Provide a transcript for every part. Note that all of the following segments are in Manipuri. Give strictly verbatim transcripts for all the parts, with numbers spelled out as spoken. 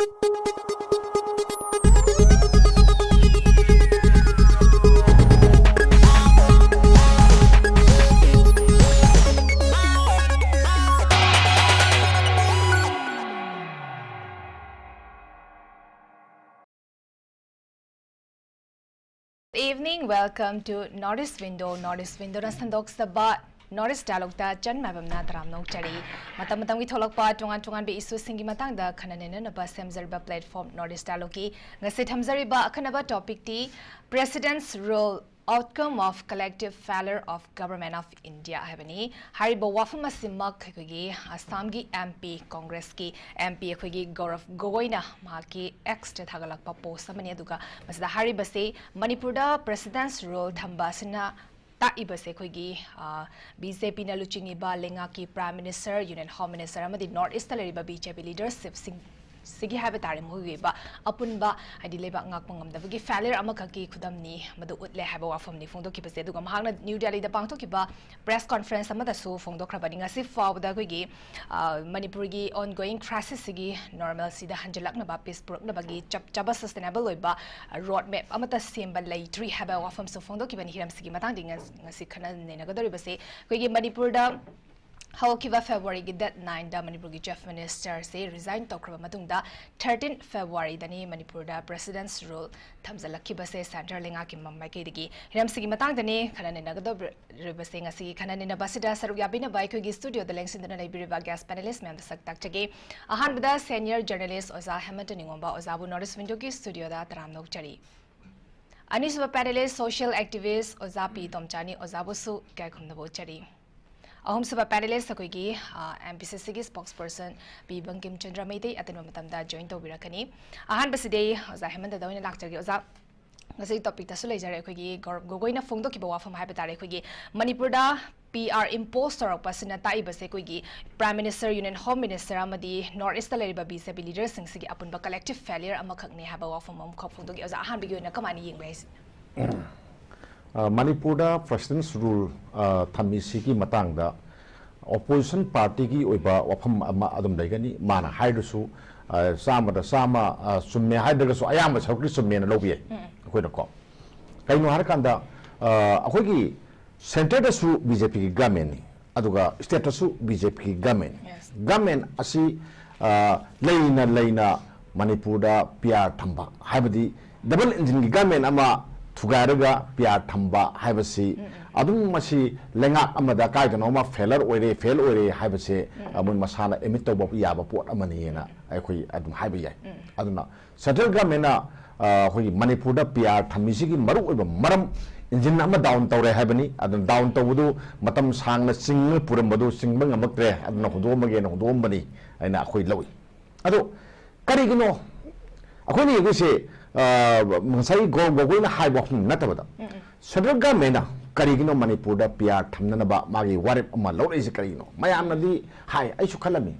Evening, welcome to North East Window. North East Window ꯅ ꯁꯟꯗꯣꯛꯆꯕ North East Dialogue ꯇ ꯆꯟ ꯃꯥꯏꯕꯝꯅ ꯇꯔꯥꯝꯅ ꯑꯣꯛꯆꯔꯤ꯫ ꯃꯇꯝ ꯃꯇꯝꯒꯤ ꯊꯣꯛꯂꯛꯄ ꯇꯣꯉꯥꯟ ꯇꯣꯉꯥꯟꯕ issue ꯁꯤꯡꯒꯤ ꯃꯇꯥꯡꯗ ꯈꯟꯅ ꯅꯩꯅꯅꯕ ꯁꯦꯝꯖꯔꯤꯕ platform North East Dialogue ꯀꯤ ꯉꯁꯤ ꯊꯝꯖꯔꯤꯕ ꯑꯈꯟꯅꯕ topic T President's Rule, Outcome of Collective Failure of Government of India ꯍꯥꯏꯕꯅꯤ꯫ ꯍꯥꯏꯔꯤꯕ ꯋꯥꯐꯝ ꯑꯁꯤꯃꯛ ꯑꯩꯈꯣꯏꯒꯤ ꯑꯁꯥꯝꯒꯤ M P, Congress ꯀꯤ M P ꯑꯩꯈꯣꯏꯒꯤ ꯒꯧꯔꯕ ꯒꯣꯒꯣꯏꯅ ꯃꯍꯥꯛꯀꯤ X ꯇ ꯊꯥꯒꯠꯂꯛꯄ post ꯑꯃꯅꯤ꯫ ꯑꯗꯨꯒ ꯃꯁꯤꯗ ꯍꯥꯏꯔꯤꯕꯁꯤ ꯃꯅꯤꯄꯨꯔꯗ President's Rule ꯊꯝꯕ ꯑꯁꯤꯅ ꯇꯥꯛꯏꯕꯁꯦ ꯑꯩꯈꯣꯏꯒꯤ, ꯑ, B J P ꯅ ꯂꯨꯆꯤꯡꯉꯤꯕ ꯂꯩꯉꯥꯛꯀꯤ Prime Minister, Union Home Minister ꯑꯃꯗꯤ North East ꯇ ꯂꯩꯔꯤꯕ B J P leadership ꯁꯤꯡ ꯁꯤꯒꯤ ꯍꯥꯏꯕ ꯇꯥꯔꯦ, ꯃꯈꯣꯏꯒꯤ ꯑꯣꯏꯕ ꯑꯄꯨꯟꯕ, ꯍꯥꯏꯗꯤ ꯂꯩꯕꯥꯛ ꯉꯥꯛꯄ ꯉꯝꯗꯕꯒꯤ failure ꯑꯃꯈꯛꯀꯤ ꯈꯨꯗꯝꯅꯤ ꯃꯗꯨ ꯎꯠꯂꯦ ꯍꯥꯏꯕ ꯋꯥꯐꯝꯅꯤ ꯐꯣꯡꯗꯣꯛꯈꯤꯕꯁꯦ꯫ ꯑꯗꯨꯒ ꯃꯍꯥꯛꯅ New Delhi ꯗ ꯄꯥꯡꯊꯣꯛꯈꯤꯕ press conference ꯑꯃꯗꯁꯨ ꯐꯣꯡꯗꯣꯛꯈ꯭ꯔꯕꯅꯤ꯫ ꯉꯁꯤ ꯐꯥꯎꯕꯗ ꯑꯩꯈꯣꯏꯒꯤ, ꯑ, ꯃꯅꯤꯄꯨꯔꯒꯤ ongoing crisis ꯁꯤꯒꯤ normalcy ꯗ ꯍꯟꯖꯤꯜꯂꯛꯅꯕ, peace ꯄꯨꯔꯛꯅꯕꯒꯤ ꯆꯞ ꯆꯥꯕ sustainable ꯑꯣꯏꯕ, ꯑ, road map ꯑꯃꯠꯇ ꯁꯦꯝꯕ ꯂꯩꯇ꯭ꯔꯤ ꯍꯥꯏꯕ ꯋꯥꯐꯝꯁꯨ ꯐꯣꯡꯗꯣꯛꯈꯤꯕꯅꯤ꯫ ꯍꯤꯔꯝꯁꯤꯒꯤ ꯃꯇꯥꯡꯗ ꯉ-, ꯉꯁꯤ ꯈꯟꯅ ꯅꯩꯅꯒꯗꯧꯔꯤꯕꯁꯦ ꯑꯩꯈꯣꯏꯒꯤ ꯃꯅꯤꯄꯨꯔꯗ ꯍꯧꯈꯤꯕ February ꯒꯤ date nine ꯗ ꯃꯅꯤꯄꯨꯔꯒꯤ Chief Minister ꯁꯦ resign ꯇꯧꯈ꯭ꯔꯕ ꯃꯇꯨꯡꯗ thirteen February ꯗꯅꯤ ꯃꯅꯤꯄꯨꯔꯗ President's Rule ꯊꯝꯖꯤꯜꯂꯛꯈꯤꯕꯁꯦ centre ꯂꯩꯉꯥꯛꯀꯤ ꯃ-, ꯃꯥꯏꯀꯩꯗꯒꯤ꯫ ꯍꯤꯔꯝꯁꯤꯒꯤ ꯃꯇꯥꯡꯗꯅꯤ ꯈꯟꯅ ꯅꯩꯅꯒꯗꯧꯔꯤꯕꯁꯦ꯫ ꯉꯁꯤꯒꯤ ꯈꯟꯅ ꯅꯩꯅꯕ ꯑꯁꯤꯗ ꯁꯔꯨꯛ ꯌꯥꯕꯤꯅꯕ ꯑꯩꯈꯣꯏꯒꯤ studio ꯗ ꯂꯦꯡꯁꯤꯟꯗꯨꯅ ꯂꯩꯕꯤꯔꯤꯕ guest panelist ꯃꯌꯥꯝꯗ ꯁꯛ ꯇꯥꯛꯆꯒꯦ꯫ ꯑꯍꯥꯟꯕꯗ senior journalist ꯑꯣꯖꯥ ꯍꯦꯃꯟꯇ ꯅꯤꯉꯣꯝꯕ ꯑꯣꯖꯥꯕꯨ North East Window ꯒꯤ studio ꯗ ꯇꯔꯥꯝꯅ ꯑꯣꯛꯆꯔꯤ꯫ ꯑꯅꯤꯁꯨꯕ panelist social activist ꯑꯣꯖꯥ ꯄꯤ ꯇꯣꯝꯆꯥꯅꯤ ꯑꯣꯖꯥꯕꯨꯁꯨ ꯏꯀꯥꯏ ꯈꯨꯝꯅꯕ ꯎꯠꯆꯔꯤ꯫ ꯑꯍꯨꯝꯁꯨꯕ panelist ꯑꯩꯈꯣꯏꯒꯤ, ꯑ, M P C C ꯒꯤ spokesperson ꯄꯤ ꯕꯪꯀꯤꯝ ꯆꯟꯗ꯭ꯔ ꯃꯩꯇꯩ ꯑꯇꯦꯟꯕ ꯃꯇꯝꯗ join ꯇꯧꯕꯤꯔꯛꯀꯅꯤ꯫ ꯑꯍꯥꯟꯕꯁꯤꯗꯤ ꯑꯣꯖꯥ ꯍꯦꯃꯟꯇꯗ ꯑꯣꯏꯅ ꯂꯥꯛꯆꯔꯒꯦ꯫ ꯑꯣꯖꯥ, ꯉꯁꯤꯒꯤ topic ꯇꯁꯨ ꯂꯩꯖꯔꯦ, ꯑꯩꯈꯣꯏꯒꯤ ꯒꯧꯔꯕ ꯒꯣꯒꯣꯏꯅ ꯐꯣꯡꯗꯣꯛꯈꯤꯕ ꯋꯥꯐꯝ ꯍꯥꯏꯕ ꯇꯥꯔꯦ, ꯑꯩꯈꯣꯏꯒꯤ ꯃꯅꯤꯄꯨꯔꯗ P R impose ꯇꯧꯔꯛꯄ ꯑꯁꯤꯅ ꯇꯥꯛꯏꯕꯁꯦ ꯑꯩꯈꯣꯏꯒꯤ Prime Minister, Union Home Minister ꯑꯃꯗꯤ North East ꯇ ꯂꯩꯔꯤꯕ B J P leader ꯁꯤꯡꯁꯤꯒꯤ ꯑꯄꯨꯟꯕ collective failure ꯑꯃꯈꯛꯅꯤ ꯍꯥꯏꯕ ꯋꯥꯐꯝ ꯑꯃꯈꯛ ꯐꯣꯡꯗꯣꯛꯈꯤ꯫ ꯑꯣꯖꯥ, ꯑꯍꯥꯟꯕꯒꯤ ꯑꯣꯏꯅ ꯀꯃꯥꯏꯅ ꯌꯦꯡꯕ ꯍꯥꯏꯁꯦ? ꯑ, ꯃꯅꯤꯄꯨꯔꯗ President's Rule, ꯑ, ꯊꯝꯃꯤꯁꯤꯒꯤ ꯃꯇꯥꯡꯗ opposition party ꯒꯤ ꯑꯣꯏꯕ ꯋꯥꯐꯝ ꯑꯃ ꯑꯗꯨꯝ ꯂꯩꯒꯅꯤ꯫ ꯃꯥꯅ ꯍꯥꯏꯔꯁꯨ, ꯑ, ꯆꯥꯝꯃꯗ ꯆꯥꯝꯃ, ꯑ, ꯆꯨꯝꯃꯦ ꯍꯥꯏꯗ꯭ꯔꯒꯁꯨ ꯑꯌꯥꯝꯕ ꯁꯔꯨꯛꯇꯤ ꯆꯨꯝꯃꯦꯅ ꯂꯧꯕ ꯌꯥꯏ ꯑꯩꯈꯣꯏꯅꯀꯣ꯫ ꯀꯩꯅꯣ ꯍꯥꯏꯔꯀꯥꯟꯗ, ꯑ, ꯑꯩꯈꯣꯏꯒꯤ centre ꯗꯁꯨ BJP ꯒꯤ government ꯅꯤ, ꯑꯗꯨꯒ state ꯇꯁꯨ BJP ꯒꯤ government ꯅꯤ꯫ Yes. Government ꯑꯁꯤ, ꯑ, ꯂꯩꯅ ꯂꯩꯅ ꯃꯅꯤꯄꯨꯔꯗ PR ꯊꯝꯕ, ꯍꯥꯏꯕꯗꯤ double engine ꯒꯤ government ꯑꯃ ꯊꯨꯒꯥꯏꯔꯒ PR ꯊꯝꯕ ꯍꯥꯏꯕꯁꯤ, ꯑꯗꯨꯝ ꯃꯁꯤ ꯂꯩꯉꯥꯛ ꯑꯃꯗ ꯀꯥꯏꯗꯅꯣꯃ failure ꯑꯣꯏꯔꯦ, fail ꯑꯣꯏꯔꯦ ꯍꯥꯏꯕꯁꯦ, ꯑ, ꯃꯣꯏ ꯃꯁꯥꯅ admit ꯇꯧꯕ ꯌꯥꯕ ꯄꯣꯠ ꯑꯃꯅꯤꯅ ꯑꯩꯈꯣꯏ ꯑꯗꯨꯝ ꯍꯥꯏꯕ ꯌꯥꯏ꯫ ꯑꯗꯨꯅ central government ꯅ, ꯑ, ꯑꯩꯈꯣꯏꯒꯤ ꯃꯅꯤꯄꯨꯔꯗ PR ꯊꯝꯃꯤꯁꯤꯒꯤ ꯃꯔꯨꯑꯣꯏꯕ ꯃꯔꯝ, engine ꯑꯃ down ꯇꯧꯔꯦ ꯍꯥꯏꯕꯅꯤ꯫ ꯑꯗꯨꯅ down ꯇꯧꯕꯗꯨ ꯃꯇꯝ ꯁꯥꯡꯅ ꯆꯤꯡꯉ ꯄꯨꯔꯝꯕꯗꯨ ꯆꯤꯡꯕ ꯉꯝꯃꯛꯇ꯭ꯔꯦ, ꯑꯗꯨꯅ ꯍꯨꯟꯗꯣꯛꯑꯝꯃꯒꯦꯅ ꯍꯨꯟꯗꯣꯛꯑꯝꯕꯅꯤ ꯍꯥꯏꯅ ꯑꯩꯈꯣꯏ ꯂꯧꯏ꯫ ꯑꯗꯣ ꯀꯔꯤꯒꯤꯅꯣ ꯑꯩꯈꯣꯏꯅ ꯌꯦꯡꯗꯣꯏꯁꯦ? ꯑ, ꯉꯁꯥꯏ ꯒꯧꯔꯕ ꯒꯣꯒꯣꯏꯅ ꯍꯥꯏꯕ ꯋꯥꯐꯝ ꯅꯠꯇꯕꯗ, central government ꯅ ꯀꯔꯤꯒꯤꯅꯣ ꯃꯅꯤꯄꯨꯔꯗ PR ꯊꯝꯅꯅꯕ ꯃꯥꯒꯤ ꯋꯥꯔꯦꯞ ꯑꯃ ꯂꯧꯔꯛꯏꯁꯦ ꯀꯔꯤꯒꯤꯅꯣ? ꯃꯌꯥꯝꯅꯗꯤ ꯍꯥꯏ, ꯑꯩꯁꯨ ꯈꯜꯂꯝꯃꯤ,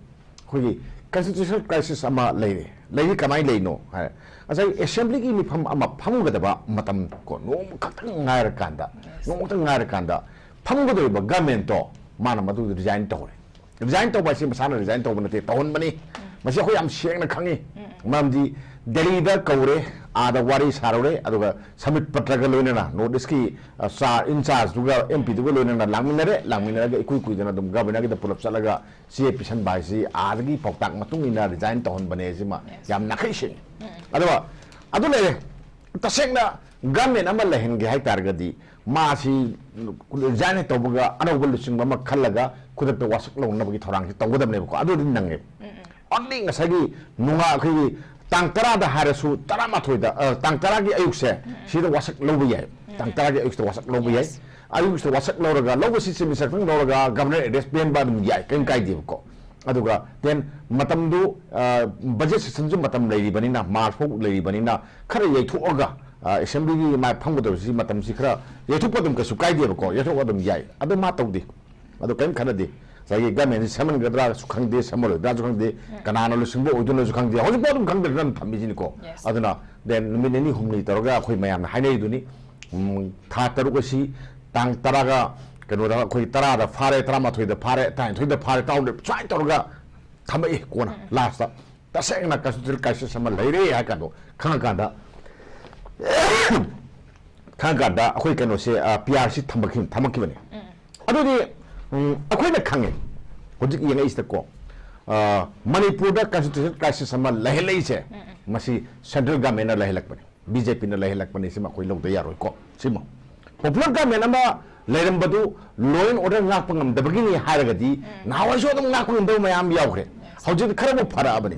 ꯑꯩꯈꯣꯏꯒꯤ constitutional crisis ꯑꯃ ꯂꯩꯔꯦ꯫ ꯂꯩꯔꯤ, ꯀꯃꯥꯏꯅ ꯂꯩꯅꯣ ꯍꯥꯏ, ꯉꯁꯥꯏ assembly ꯒꯤ ꯃꯤꯐꯝ ꯑꯃ ꯐꯝꯒꯗꯕ ꯃꯇꯝ ꯀꯣ, ꯅꯣꯡꯃ ꯈꯛꯇꯪ ꯉꯥꯏꯔꯀꯥꯟꯗ, ꯅꯣꯡꯃ ꯈꯛꯇꯪ ꯉꯥꯏꯔꯀꯥꯟꯗ ꯐꯝꯒꯗꯧꯔꯤꯕ government ꯇꯣ ꯃꯥꯅ ꯃꯗꯨ resign ꯇꯧꯔꯦ꯫ Resign ꯇꯧꯕ ꯍꯥꯏꯁꯤ ꯃꯁꯥꯅ resign ꯇꯧꯕ ꯅꯠꯇꯦ, ꯇꯧꯍꯟꯕꯅꯤ꯫ ꯃꯁꯤ ꯑꯩꯈꯣꯏ ꯌꯥꯝ ꯁꯦꯡꯅ ꯈꯪꯉꯤ꯫ ꯃꯔꯝꯗꯤ ꯗꯦꯜꯂꯤꯗ ꯀꯧꯔꯦ, ꯑꯥꯗ ꯋꯥꯔꯤ ꯁꯥꯔꯨꯔꯦ, ꯑꯗꯨꯒ ꯁꯃꯤꯠ ꯄꯇ꯭ꯔꯒ ꯂꯣꯏꯅꯅ North East ꯀꯤ, ꯑ, ꯆꯥ-, in charge ꯗꯨꯒ, MP ꯗꯨꯒ ꯂꯣꯏꯅꯅ ꯂꯥꯛꯃꯤꯟꯅꯔꯦ꯫ ꯂꯥꯛꯃꯤꯟꯅꯔꯒ ꯏꯀꯨꯏ ꯀꯨꯏꯗꯅ ꯑꯗꯨꯝ governor ꯒꯤꯗ ꯄꯨꯂꯞ ꯆꯠꯂꯒ ꯆꯦ ꯄꯤꯁꯟꯕ ꯍꯥꯏꯁꯤ ꯑꯥꯗꯒꯤ ꯄꯥꯎꯇꯥꯛ ꯃꯇꯨꯡ ꯏꯟꯅ resign ꯇꯧꯍꯟꯕꯅꯦ꯫ ꯁꯤꯃ ꯌꯥꯝ ꯅꯥꯈꯩ ꯁꯦꯡꯉꯤ꯫ ꯑꯗꯨꯒ ꯑꯗꯨ ꯂꯩꯔꯦ꯫ ꯇꯁꯦꯡꯅ government ꯑꯃ ꯂꯩꯍꯟꯒꯦ ꯍꯥꯏ ꯇꯥꯔꯒꯗꯤ ꯃꯥꯁꯤ resign ꯍꯦꯛ ꯇꯧꯕꯒ ꯑꯅꯧꯕ ꯂꯨꯆꯤꯡꯕ ꯑꯃ ꯈꯜꯂꯒ ꯈꯨꯗꯛꯇ ꯋꯥꯁꯛ ꯂꯧꯅꯕꯒꯤ ꯊꯧꯔꯥꯡꯁꯤ ꯇꯧꯒꯗꯕꯅꯦꯕꯀꯣ꯫ ꯑꯗꯨꯗꯤ ꯅꯪꯉꯦꯕ꯫ Only ꯉꯁꯥꯏꯒꯤ ꯅꯨꯡꯉꯥ-, ꯑꯩꯈꯣꯏꯒꯤ ꯇꯥꯡ ꯇꯔꯥꯗ ꯍꯥꯏꯔꯁꯨ, ꯇꯔꯥꯃꯥꯊꯣꯏꯗ, ꯑ, ꯇꯥꯡ ꯇꯔꯥꯒꯤ ꯑꯌꯨꯛꯁꯦ ꯁꯤꯗ ꯋꯥꯁꯛ ꯂꯧꯕ ꯌꯥꯏ꯫ ꯇꯥꯡ ꯇꯔꯥꯒꯤ ꯑꯌꯨꯛꯁꯤꯗ ꯋꯥꯁꯛ ꯂꯧꯕ ꯌꯥꯏ꯫ ꯑꯌꯨꯛꯁꯤꯗ ꯋꯥꯁꯛ ꯂꯧꯔꯒ, ꯂꯧꯕꯁꯤ ꯆꯤꯞ ꯃꯤꯅꯤꯁꯇꯔ ꯈꯛꯇꯪ ꯂꯧꯔꯒ ꯒꯚꯔꯅꯔ ꯑꯦꯗ꯭ꯔꯦꯁ ꯄꯦꯟꯕ ꯑꯗꯨꯝ ꯌꯥꯏ, ꯀꯔꯤꯝ ꯀꯥꯏꯗꯦꯕꯀꯣ꯫ ꯑꯗꯨꯒ then ꯃꯇꯝꯗꯨ, ꯑ, ꯕꯖꯦꯠ ꯁꯦꯁꯟꯁꯨ ꯃꯇꯝ ꯂꯩꯔꯤꯕꯅꯤꯅ, ꯃꯥꯔꯆ ꯐꯥꯎ ꯂꯩꯔꯤꯕꯅꯤꯅ, ꯈꯔ ꯌꯩꯊꯣꯛꯑꯒ, ꯑ, ꯑꯦꯁꯦꯝꯕ꯭ꯂꯤꯒꯤ ꯃꯥ ꯐꯝꯒꯗꯕꯁꯤ ꯃꯇꯝꯁꯤ ꯈꯔ ꯌꯩꯊꯣꯛꯄ ꯑꯗꯨꯝ ꯀꯩꯁꯨ ꯀꯥꯏꯗꯦꯕꯀꯣ, ꯌꯩꯊꯣꯛꯄ ꯑꯗꯨꯝ ꯌꯥꯏ꯫ ꯑꯗꯨ ꯃꯥ ꯇꯧꯗꯦ꯫ ꯑꯗꯨ ꯀꯔꯤꯝ ꯈꯟꯅꯗꯦ꯫ ꯉꯁꯥꯏꯒꯤ ꯒꯃꯦꯟꯁꯤ ꯁꯦꯝꯍꯟꯒꯗ꯭ꯔꯥꯁꯨ ꯈꯪꯗꯦ, ꯁꯦꯝꯍꯜꯂꯣꯏꯗ꯭ꯔꯥꯁꯨ ꯈꯪꯗꯦ, ꯀꯅꯥꯅ ꯂꯨꯆꯤꯡꯕ ꯑꯣꯏꯗꯣꯏꯅꯣꯁꯨ ꯈꯪꯗꯦ꯫ ꯍꯧꯖꯤꯛꯐꯥꯎ ꯑꯗꯨꯝ ꯈꯪꯗꯅ ꯑꯗꯨꯝ ꯊꯝꯃꯤꯁꯤꯅꯤꯀꯣ꯫ Yes. ꯑꯗꯨꯅ then ꯅꯨꯃꯤꯠ ꯅꯤꯅꯤ ꯍꯨꯝꯅꯤ ꯇꯧꯔꯒ ꯑꯩꯈꯣꯏ ꯃꯌꯥꯝꯅ ꯍꯥꯏꯅꯔꯤꯗꯨꯅꯤ, ꯎꯝ, ꯊꯥ ꯇꯔꯨꯛ ꯑꯁꯤ ꯇꯥꯡ ꯇꯔꯥꯒ, ꯀꯩꯅꯣꯗ, ꯑꯩꯈꯣꯏ ꯇꯔꯥꯗ ꯐꯥꯔꯦ, ꯇꯔꯥꯃꯥꯊꯣꯏꯗ ꯐꯥꯔꯦ, ꯇꯔꯥꯅꯤꯊꯣꯏꯗ ꯐꯥꯔꯦ, ꯇꯔꯥꯍꯨꯝꯗꯣꯏ ꯁꯨꯃꯥꯏꯅ ꯇꯧꯔꯒ ꯊꯝꯃꯛꯏ꯫ ꯀꯣꯟꯅ last ꯇ ꯇꯁꯦꯡꯅ constitutional crisis ꯑꯃ ꯂꯩꯔꯦ ꯍꯥꯏ ꯀꯥꯟꯗꯣ ꯈꯪꯉꯀꯥꯟꯗ, ꯈꯪꯉꯀꯥꯟꯗ ꯑꯩꯈꯣꯏ ꯀꯩꯅꯣꯁꯦ, ꯄꯤ ꯑꯥꯔ ꯁꯤ ꯊꯝꯃꯛꯈꯤ-, ꯊꯝꯃꯛꯈꯤꯕꯅꯦ꯫ ꯑꯗꯨꯗꯤ, ꯎꯝ, ꯑꯩꯈꯣꯏꯅ ꯈꯪꯉꯦ, ꯍꯧꯖꯤꯛ ꯌꯦꯡꯉꯛꯏꯁꯤꯗꯀꯣ, ꯑ, ꯃꯅꯤꯄꯨꯔꯗ constitutional crisis ꯑꯃ ꯂꯩꯍꯜꯂꯛꯏꯁꯦ, ꯃꯁꯤ central government ꯅ ꯂꯩꯍꯜꯂꯛꯄꯅꯤ, ꯕꯤ ꯖꯦ ꯄꯤ ꯅ ꯂꯩꯍꯜꯂꯛꯄꯅꯤ, ꯁꯤꯃ ꯑꯩꯈꯣꯏ ꯂꯧꯗ ꯌꯥꯔꯣꯏꯀꯣ꯫ ꯁꯤꯃ popular government ꯑꯃ ꯂꯩꯔꯝꯕꯗꯨ law and order ꯉꯥꯛꯄ ꯉꯝꯗꯕꯒꯤꯅꯤ ꯍꯥꯏꯔꯒꯗꯤ, ꯅꯍꯥꯟꯋꯥꯏꯁꯨ ꯑꯗꯨꯝ ꯉꯥꯛꯄ ꯉꯝꯗꯕ ꯃꯌꯥꯝ ꯌꯥꯎꯈ꯭ꯔꯦ꯫ ꯍꯧꯖꯤꯛꯇꯤ ꯈꯔꯕꯨ ꯐꯔꯛꯑꯕꯅꯤ,